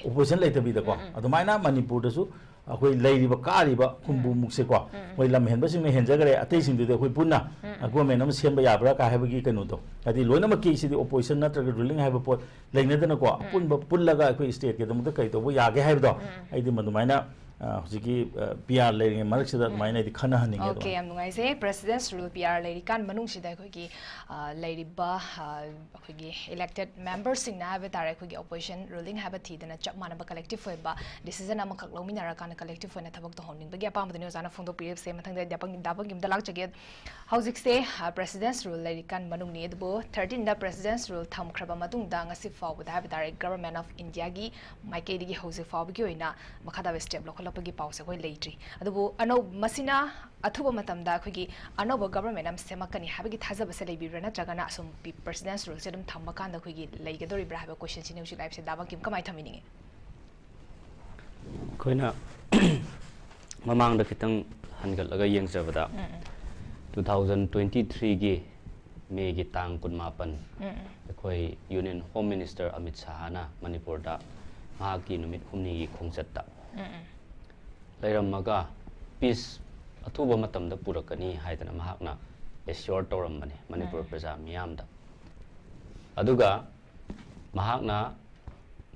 ꯑꯣꯄꯣꯖꯤꯁꯟ ꯂꯩꯇꯕꯤꯗꯀꯣ, ꯑꯗꯨꯃꯥꯏꯅ ꯃꯅꯤꯄꯨꯔꯗꯁꯨ ꯑꯩꯈꯣꯏ ꯂꯩꯔꯤꯕ ꯀꯥꯔꯤꯕ ꯍꯨꯝꯐꯨꯃꯨꯛꯁꯦꯀꯣ, ꯃꯣꯏ ꯂꯝ ꯍꯦꯟꯕꯁꯤꯡꯅ ꯍꯦꯟꯖꯈ꯭ꯔꯦ, ꯑꯇꯩꯁꯤꯡꯗꯨꯗꯤ ꯑꯩꯈꯣꯏ ꯄꯨꯟꯅ ꯒꯣꯔꯃꯦꯟ ꯑꯃ ꯁꯦꯝꯕ ꯌꯥꯕ꯭ꯔꯥ ꯀꯥꯏ ꯍꯥꯏꯕꯒꯤ ꯀꯩꯅꯣꯗꯣ, ꯍꯥꯏꯗꯤ ꯂꯣꯏꯅꯃꯛꯀꯤ ꯁꯤꯗꯤ ꯑꯣꯄꯣꯖꯤꯁꯟ ꯅꯠꯇ꯭ꯔꯒ ꯔꯨꯂꯤꯡ ꯍꯥꯏꯕ ꯄꯣꯠ ꯂꯩꯅꯗꯅꯀꯣ, ꯑꯄꯨꯟꯕ ꯄꯨꯜꯂꯒ ꯑꯩꯈꯣꯏ ꯁ꯭ꯇꯦꯠꯀꯤꯗꯃꯛꯇ ꯀꯔꯤ ꯇꯧꯕ ꯌꯥꯒꯦ ꯍꯥꯏꯕꯗꯣ, ꯑꯩꯗꯤ ꯃꯗꯨꯃꯥꯏꯅ, ꯑ, ꯍꯧꯖꯤꯛꯀꯤ, ꯑ, ꯄꯤ ꯑꯥꯔ ꯂꯩꯔꯤꯉꯩ ꯃꯔꯛꯁꯤꯗ ꯑꯗꯨꯃꯥꯏꯅ ꯑꯩꯗꯤ ꯈꯟꯅꯍꯟꯅꯤꯡꯉꯦ꯫ ꯑꯣꯀꯦ, ꯑꯗꯨꯃꯥꯏꯅ ꯌꯥꯝ ꯅꯨꯡꯉꯥꯏꯖꯩ꯫ ꯄ꯭ꯔꯦꯁꯤꯗꯦꯟꯁ ꯔꯨꯜ ꯄꯤ ꯑꯥꯔ ꯂꯩꯔꯤꯀꯥꯟ ꯃꯅꯨꯡꯁꯤꯗ ꯑꯩꯈꯣꯏꯒꯤ, ꯑ, ꯂꯩꯔꯤꯕ, ꯑ, ꯑꯩꯈꯣꯏꯒꯤ ꯏꯂꯦꯛꯇꯦꯠ ꯃꯦꯝꯕꯔꯁꯤꯡꯅ ꯍꯥꯏꯕ ꯇꯥꯔꯦ, ꯑꯩꯈꯣꯏꯒꯤ ꯑꯣꯄꯣꯖꯤꯁꯟ ꯔꯨꯂꯤꯡ ꯍꯥꯏꯕ ꯊꯤꯗꯅ ꯆꯞ ꯃꯥꯟꯅꯕ ꯀꯂꯦꯛꯇꯤꯞ ꯑꯣꯏꯕ ꯗꯤꯁꯤꯖꯟ ꯑꯃꯈꯛ ꯂꯧꯃꯤꯟꯅꯔꯀꯥꯟꯗ ꯀꯂꯦꯛꯇꯤꯞ ꯑꯣꯏꯅ ꯊꯕꯛ ꯇꯧꯍꯟꯅꯤꯡꯕꯒꯤ ꯑꯄꯥꯝꯕꯗꯨꯅꯤ ꯑꯣꯖꯥꯅ ꯐꯣꯡꯗꯣꯛꯄꯤꯔꯤꯕꯁꯦ꯫ ꯃꯊꯪꯗ ꯗꯥ ꯄꯪ-, ꯗꯥ ꯄꯪꯒꯤꯝꯗ ꯂꯥꯛꯆꯒꯦ꯫ ꯍꯧꯖꯤꯛꯁꯦ, ꯑ, ꯄ꯭ꯔꯦꯁꯤꯗꯦꯟꯁ ꯔꯨꯜ ꯂꯩꯔꯤꯀꯥꯟ ꯃꯅꯨꯡꯅꯤ, ꯑꯗꯨꯕꯨ ꯊꯥꯔꯇꯤꯟꯗ ꯄ꯭ꯔꯦꯁꯤꯗꯦꯟꯁ ꯔꯨꯜ ꯊꯝꯈ꯭ꯔꯕ ꯃꯇꯨꯡꯗ ꯉꯁꯤ ꯐꯥꯎꯕꯗ ꯍꯥꯏꯕ ꯇꯥꯔꯦ, ꯒꯚꯔꯟꯃꯦꯟ ꯑꯣꯐ ꯏꯟꯗꯤꯌꯥꯒꯤ ꯃꯥꯏꯀꯩꯗꯒꯤ ꯍꯧꯖꯤꯛ ꯐꯥꯎꯕꯒꯤ ꯑꯣꯏꯅ ꯃꯈꯥ ꯇꯥꯕ ꯁ꯭ꯇꯦꯞ ꯂꯧꯈꯠꯂꯛꯄꯒꯤ ꯄꯥꯎꯁꯦ ꯑꯩꯈꯣꯏ ꯂꯩꯇ꯭ꯔꯤ꯫ ꯑꯗꯨꯕꯨ ꯑꯅꯧ-, ꯃꯁꯤꯅ ꯑꯊꯨꯕ ꯃꯇꯝꯗ ꯑꯩꯈꯣꯏꯒꯤ ꯑꯅꯧꯕ ꯒꯚꯔꯟꯃꯦꯟ ꯑꯃ ꯁꯦꯝꯃꯛꯀꯅꯤ ꯍꯥꯏꯕꯒꯤ ꯊꯥꯖꯕꯁꯦ ꯂꯩꯕꯤꯕ꯭ꯔꯥ, ꯅꯠꯇ꯭ꯔꯒꯅ ꯑꯁꯨꯝ ꯄꯤ-, ꯄ꯭ꯔꯦꯁꯤꯗꯦꯟꯁ ꯔꯨꯜꯁꯦ ꯑꯗꯨꯝ ꯊꯝꯕ ꯀꯥꯟꯗ ꯑꯩꯈꯣꯏꯒꯤ ꯂꯩꯒꯗꯧꯔꯤꯕ꯭ꯔꯥ ꯍꯥꯏꯕ ꯀꯣꯏꯁꯟꯁꯤꯅꯤ ꯍꯧꯖꯤꯛ ꯂꯥꯛꯏꯕꯁꯦ꯫ ꯗꯥ ꯕꯪꯀꯤꯝ ꯀꯃꯥꯏꯅ ꯊꯝꯕꯤꯅꯤꯡꯉꯤ? ꯑꯩꯈꯣꯏꯅ ꯃꯃꯥꯡꯗ ꯈꯤꯇꯪ ꯍꯟꯒꯠꯂꯒ ꯌꯦꯡꯖꯕꯗ, ꯎꯝ, ꯎꯝ꯫ ꯇꯨ ꯊꯥꯎꯖꯟ ꯇ꯭ꯋꯦꯟꯇꯤ ꯊ꯭ꯔꯤꯒꯤ ꯃꯦꯒꯤ ꯇꯥꯡ ꯀꯨꯟꯃꯥꯄꯟ, ꯎꯝ, ꯎꯝ꯫ ꯑꯩꯈꯣꯏ ꯌꯨꯅꯤꯌꯟ ꯍꯣꯝ ꯃꯤꯅꯤꯁꯇꯔ ꯑꯃꯤꯠ ꯁꯥꯍꯅ ꯃꯅꯤꯄꯨꯔꯗ ꯃꯍꯥꯛꯀꯤ ꯅꯨꯃꯤꯠ ꯍꯨꯝꯅꯤꯒꯤ ꯈꯣꯡꯆꯠꯇ ꯎꯝ, ꯎꯝ꯫ ꯂꯩꯔꯝꯃꯒ, ꯄꯤꯁ ꯑꯊꯨꯕ ꯃꯇꯝꯗ ꯄꯨꯔꯛꯀꯅꯤ ꯍꯥꯏꯗꯅ ꯃꯍꯥꯛꯅ ꯑꯦꯁ꯭ꯌꯣꯔ ꯇꯧꯔꯝꯕꯅꯤ ꯃꯅꯤꯄꯨꯔ ꯎꯝ꯫ ꯄ꯭ꯔꯖꯥ ꯃꯤꯌꯥꯝꯗ꯫ ꯑꯗꯨꯒ ꯃꯍꯥꯛꯅ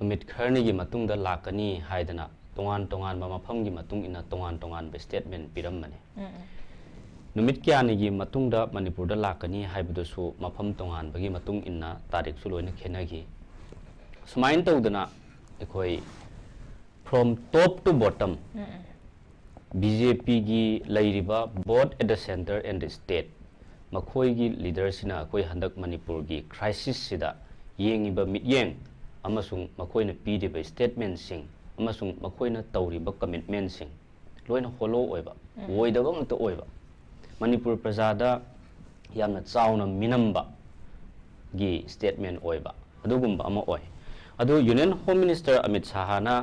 ꯅꯨꯃꯤꯠ ꯈꯔꯅꯤꯒꯤ ꯃꯇꯨꯡꯗ ꯂꯥꯛꯀꯅꯤ ꯍꯥꯏꯗꯅ ꯇꯣꯉꯥꯟ ꯇꯣꯉꯥꯟꯕ ꯃꯐꯝꯒꯤ ꯃꯇꯨꯡ ꯏꯟꯅ ꯇꯣꯉꯥꯟ ꯇꯣꯉꯥꯟꯕ statement ꯄꯤꯔꯝꯕꯅꯤ꯫ ꯎꯝ, ꯎꯝ꯫ ꯅꯨꯃꯤꯠ ꯀꯌꯥꯅꯤꯒꯤ ꯃꯇꯨꯡꯗ ꯃꯅꯤꯄꯨꯔꯗ ꯂꯥꯛꯀꯅꯤ ꯍꯥꯏꯕꯗꯨꯁꯨ ꯃꯐꯝ ꯇꯣꯉꯥꯟꯕꯒꯤ ꯃꯇꯨꯡ ꯏꯟꯅ ꯇꯥꯔꯤꯛꯁꯨ ꯂꯣꯏꯅ ꯈꯦꯠꯅꯈꯤ꯫ ꯁꯨꯃꯥꯏꯅ ꯇꯧꯗꯅ ꯑꯩꯈꯣꯏ from top to bottom, um, um. B J ꯄꯤꯒꯤ ꯂꯩꯔꯤꯕ both at the centre and the state, ꯃꯈꯣꯏꯒꯤ leaderꯁꯤꯅ ꯑꯩꯈꯣꯏ ꯍꯟꯗꯛ ꯃꯅꯤꯄꯨꯔꯒꯤ crisisꯁꯤꯗ ꯌꯦꯡꯉꯤꯕ ꯃꯤꯠꯌꯦꯡ ꯑꯃꯁꯨꯡ ꯃꯈꯣꯏꯅ ꯄꯤꯔꯤꯕ statementꯁꯤꯡ ꯑꯃꯁꯨꯡ ꯃꯈꯣꯏꯅ ꯇꯧꯔꯤꯕ commitmentꯁꯤꯡ ꯂꯣꯏꯅ hollow ꯑꯣꯏꯕ, ꯎꯝ꯫ ꯑꯣꯏꯗꯕ ꯉꯥꯛꯇ ꯑꯣꯏꯕ, ꯃꯅꯤꯄꯨꯔ ꯄ꯭ꯔꯖꯥꯗ ꯌꯥꯝꯅ ꯆꯥꯎꯅ ꯃꯤꯅꯝꯕꯒꯤ statement ꯑꯣꯏꯕ ꯑꯗꯨꯒꯨꯝꯕ ꯑꯃ ꯑꯣꯏ꯫ ꯑꯗꯨ Union Home Minister Amit ꯁꯥꯍꯅ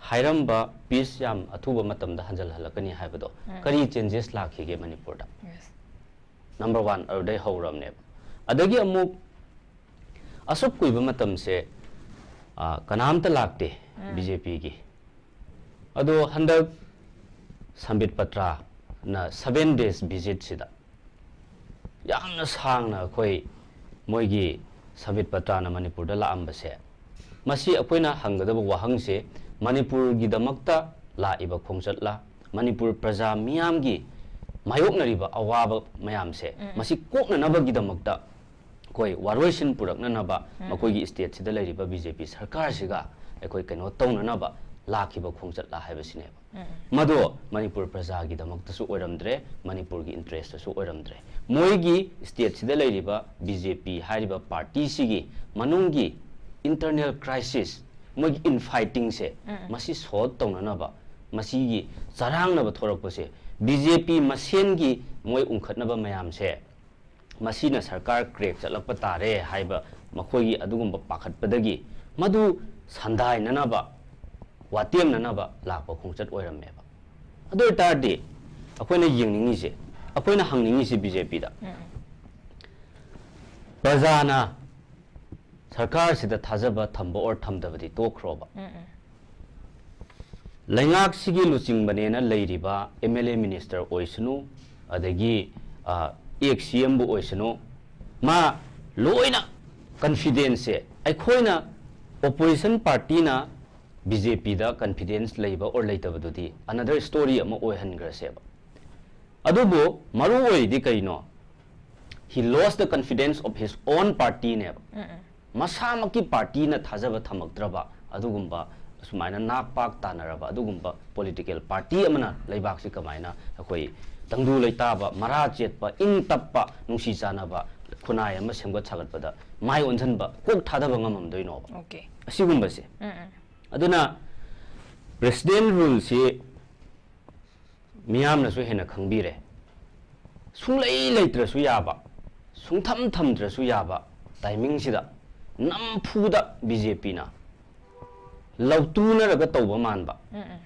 ꯍꯥꯏꯔꯝꯕ peace ꯌꯥꯝ ꯑꯊꯨꯕ ꯃꯇꯝꯗ ꯍꯟꯖꯜꯍꯜꯂꯛꯀꯅꯤ ꯍꯥꯏꯕꯗꯣ, ꯎꯝ꯫ ꯀꯔꯤ changes ꯂꯥꯛꯈꯤꯒꯦ ꯃꯅꯤꯄꯨꯔꯗ? Yes꯫ Number one ꯑꯗꯨꯗꯩ ꯍꯧꯔꯕꯅꯦꯕ꯫ ꯑꯗꯒꯤ ꯑꯃꯨꯛ ꯑꯁꯨꯛ ꯀꯨꯏꯕ ꯃꯇꯝꯁꯦ, ꯑ, ꯀꯅꯥꯝꯇ ꯂꯥꯛꯇꯦ ꯎꯝ꯫ ꯕꯤ ꯖꯦ ꯄꯤꯒꯤ꯫ ꯑꯗꯣ ꯍꯟꯗꯛ ꯁꯝꯕꯤꯠ ꯄꯇ꯭ꯔꯥꯅ seven days visitꯁꯤꯗ ꯌꯥꯝꯅ ꯁꯥꯡꯅ ꯑꯩꯈꯣꯏ ꯃꯣꯏꯒꯤ ꯁꯝꯕꯤꯠ ꯄꯇ꯭ꯔꯥꯅ ꯃꯅꯤꯄꯨꯔꯗ ꯂꯥꯛꯑꯝꯕꯁꯦ, ꯃꯁꯤ ꯑꯩꯈꯣꯏꯅ ꯍꯪꯒꯗꯕ ꯋꯥꯍꯪꯁꯦ, ꯃꯅꯤꯄꯨꯔꯒꯤꯗꯃꯛꯇ ꯂꯥꯛꯏꯕ ꯈꯣꯡꯆꯠꯂ, ꯃꯅꯤꯄꯨꯔ ꯄ꯭ꯔꯖꯥ ꯃꯤꯌꯥꯝꯒꯤ ꯃꯥꯌꯣꯛꯅꯔꯤꯕ ꯑꯋꯥꯕ ꯃꯌꯥꯝꯁꯦ, ꯎꯝ, ꯎꯝ꯫ ꯃꯁꯤ ꯀꯣꯛꯅꯅꯕꯒꯤꯗꯃꯛꯇ ꯑꯩꯈꯣꯏ ꯋꯥꯔꯣꯏꯁꯤꯟ ꯄꯨꯔꯛꯅꯅꯕ ꯎꯝ꯫ ꯃꯈꯣꯏꯒꯤ stateꯁꯤꯗ ꯂꯩꯔꯤꯕ ꯕꯤ ꯖꯦ ꯄꯤ ꯁꯔꯀꯥꯔꯁꯤꯒ ꯑꯩꯈꯣꯏ ꯀꯩꯅꯣ ꯇꯧꯅꯅꯕ ꯂꯥꯛꯈꯤꯕ ꯈꯣꯡꯆꯠꯂ ꯍꯥꯏꯕꯁꯤꯅꯦꯕ꯫ ꯎꯝ꯫ ꯃꯗꯣ ꯃꯅꯤꯄꯨꯔ ꯄ꯭ꯔꯖꯥꯒꯤꯗꯃꯛꯇꯁꯨ ꯑꯣꯏꯔꯝꯗ꯭ꯔꯦ, ꯃꯅꯤꯄꯨꯔꯒꯤ interestꯇꯁꯨ ꯑꯣꯏꯔꯝꯗ꯭ꯔꯦ꯫ ꯃꯣꯏꯒꯤ stateꯁꯤꯗ ꯂꯩꯔꯤꯕ ꯕꯤ ꯖꯦ ꯄꯤ ꯍꯥꯏꯔꯤꯕ partyꯁꯤꯒꯤ ꯃꯅꯨꯡꯒꯤ internal crisis, ꯃꯣꯏꯒꯤ infightingꯁꯦ, ꯎꯝ, ꯎꯝ꯫ ꯃꯁꯤ solve ꯇꯧꯅꯅꯕ, ꯃꯁꯤꯒꯤ ꯆꯔꯥꯡꯅꯕ ꯊꯣꯔꯛꯄꯁꯦ, ꯕꯤ ꯖꯦ ꯄꯤ ꯃꯁꯦꯟꯒꯤ ꯃꯣꯏ ꯎꯪꯈꯠꯅꯕ ꯃꯌꯥꯝꯁꯦ, ꯃꯁꯤꯅ ꯁꯔꯀꯥꯔ crack ꯆꯠꯂꯛꯄ ꯇꯥꯔꯦ ꯍꯥꯏꯕ ꯃꯈꯣꯏꯒꯤ ꯑꯗꯨꯒꯨꯝꯕ ꯄꯥꯈꯠꯄꯗꯒꯤ ꯃꯗꯨ ꯁꯟꯗꯥꯏꯅꯅꯕ, ꯋꯥꯇꯦꯝꯅꯅꯕ ꯂꯥꯛꯄ ꯈꯣꯡꯆꯠ ꯑꯣꯏꯔꯝꯃꯦꯕ꯫ ꯑꯗꯨ ꯑꯣꯏꯇꯥꯔꯗꯤ ꯑꯩꯈꯣꯏꯅ ꯌꯦꯡꯅꯤꯡꯉꯤꯁꯦ, ꯑꯩꯈꯣꯏꯅ ꯍꯪꯅꯤꯡꯉꯤꯁꯦ ꯕꯤ ꯖꯦ ꯄꯤꯗ, ꯎꯝ꯫ ꯄ꯭ꯔꯖꯥꯅ ꯁꯔꯀꯥꯔꯁꯤꯗ ꯊꯥꯖꯕ ꯊꯝꯕ or ꯊꯝꯗꯕꯗꯤ ꯇꯣꯛꯈ꯭ꯔꯣꯕ꯫ ꯎꯝ, ꯎꯝ꯫ ꯂꯩꯉꯥꯛꯁꯤꯒꯤ ꯂꯨꯆꯤꯡꯕꯅꯦꯅ ꯂꯩꯔꯤꯕ ꯑꯦꯝ ꯑꯦꯜ ꯑꯦ minister ꯑꯣꯏꯁꯅꯨ, ꯑꯗꯒꯤ, ꯑ, ex C M ꯕꯨ ꯑꯣꯏꯁꯅꯨ, ꯃꯥ ꯂꯣꯏꯅ confidenceꯁꯦ ꯑꯩꯈꯣꯏꯅ opposition partyꯅ BJPꯗ confidence ꯂꯩꯕ or ꯂꯩꯇꯕꯗꯨꯗꯤ another story ꯑꯃ ꯑꯣꯏꯍꯟꯈ꯭ꯔꯁꯦꯕ꯫ ꯑꯗꯨꯕꯨ ꯃꯔꯨ ꯑꯣꯏꯔꯤꯗꯤ ꯀꯩꯅꯣ? He lost the confidence of his own partyꯅꯦꯕ꯫ ꯃꯁꯥꯃꯛꯀꯤ partyꯅ ꯊꯥꯖꯕ ꯊꯝꯃꯛꯇ꯭ꯔꯕ ꯑꯗꯨꯒꯨꯝꯕ, ꯑꯁꯨꯃꯥꯏꯅ ꯅꯥꯛ ꯄꯥꯛ ꯇꯥꯟꯅꯔꯕ ꯑꯗꯨꯒꯨꯝꯕ political party ꯑꯃꯅ ꯂꯩꯕꯥꯛꯁꯤ ꯀꯃꯥꯏꯅ ꯑꯩꯈꯣꯏ ꯇꯪꯗꯨ ꯂꯩꯇꯥꯕ, ꯃꯔꯥ ꯆꯦꯠꯄ, ꯏꯪ ꯇꯞꯄ, ꯅꯨꯡꯁꯤ ꯆꯥꯟꯅꯕ ꯈꯨꯟꯅꯥꯏ ꯑꯃ ꯁꯦꯝꯒꯠ ꯁꯥꯒꯠꯄꯗ ꯃꯥꯏ ꯑꯣꯟꯁꯤꯟꯕ, ꯀꯣꯛ ꯊꯥꯗꯕ ꯉꯝꯃꯝꯗꯣꯏꯅꯣꯕ? Okay. ꯑꯁꯤꯒꯨꯝꯕꯁꯦ꯫ ꯎꯝ, ꯎꯝ. ꯑꯗꯨꯅ president ruleꯁꯤ ꯃꯤꯌꯥꯝꯅꯁꯨ ꯍꯦꯟꯅ ꯈꯪꯕꯤꯔꯦ꯫ ꯁꯨꯡꯂꯩ ꯂꯩꯇ꯭ꯔꯁꯨ ꯌꯥꯕ, ꯁꯨꯡꯊꯝ ꯊꯝꯗ꯭ꯔꯁꯨ ꯌꯥꯕ timingꯁꯤꯗ ꯅꯝꯐꯨꯗ BJPꯅ ꯂꯧꯇꯨꯅꯔꯒ ꯇꯧꯕ ꯃꯥꯟꯕ, ꯎꯝ, ꯎꯝ.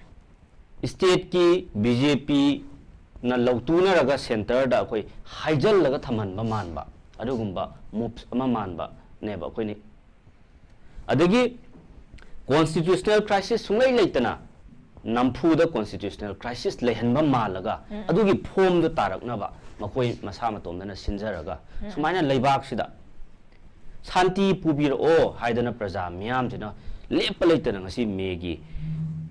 stateꯀꯤ BJPꯅ ꯂꯧꯇꯨꯅꯔꯒ centreꯗ ꯑꯩꯈꯣꯏ ꯍꯥꯏꯖꯜꯂꯒ ꯊꯝꯍꯟꯕ ꯃꯥꯟꯕ, ꯑꯗꯨꯒꯨꯝꯕ moves ꯑꯃ ꯃꯥꯟꯕꯅꯦꯕ ꯑꯩꯈꯣꯏꯅ꯫ ꯑꯗꯒꯤ constitutional crisis ꯁꯨꯡꯂꯩ ꯂꯩꯇꯅ ꯅꯝꯐꯨꯗ constitutional crisis ꯂꯩꯍꯟꯕ ꯃꯥꯜꯂꯒ, ꯎꯝ. ꯑꯗꯨꯒꯤ formꯗꯨ ꯇꯥꯔꯛꯅꯕ ꯃꯈꯣꯏ ꯃꯁꯥ ꯃꯇꯣꯝꯗꯅ ꯁꯤꯟꯖꯔꯒ, ꯎꯝ. ꯁꯨꯃꯥꯏꯅ ꯂꯩꯕꯥꯛꯁꯤꯗ ꯁꯥꯟꯇꯤ ꯄꯨꯕꯤꯔꯛꯑꯣ ꯍꯥꯏꯗꯅ ꯄ꯭ꯔꯖꯥ ꯃꯤꯌꯥꯝꯁꯤꯅ ꯂꯦꯞꯄ ꯂꯩꯇꯅ ꯉꯁꯤ ꯃꯦꯒꯤ,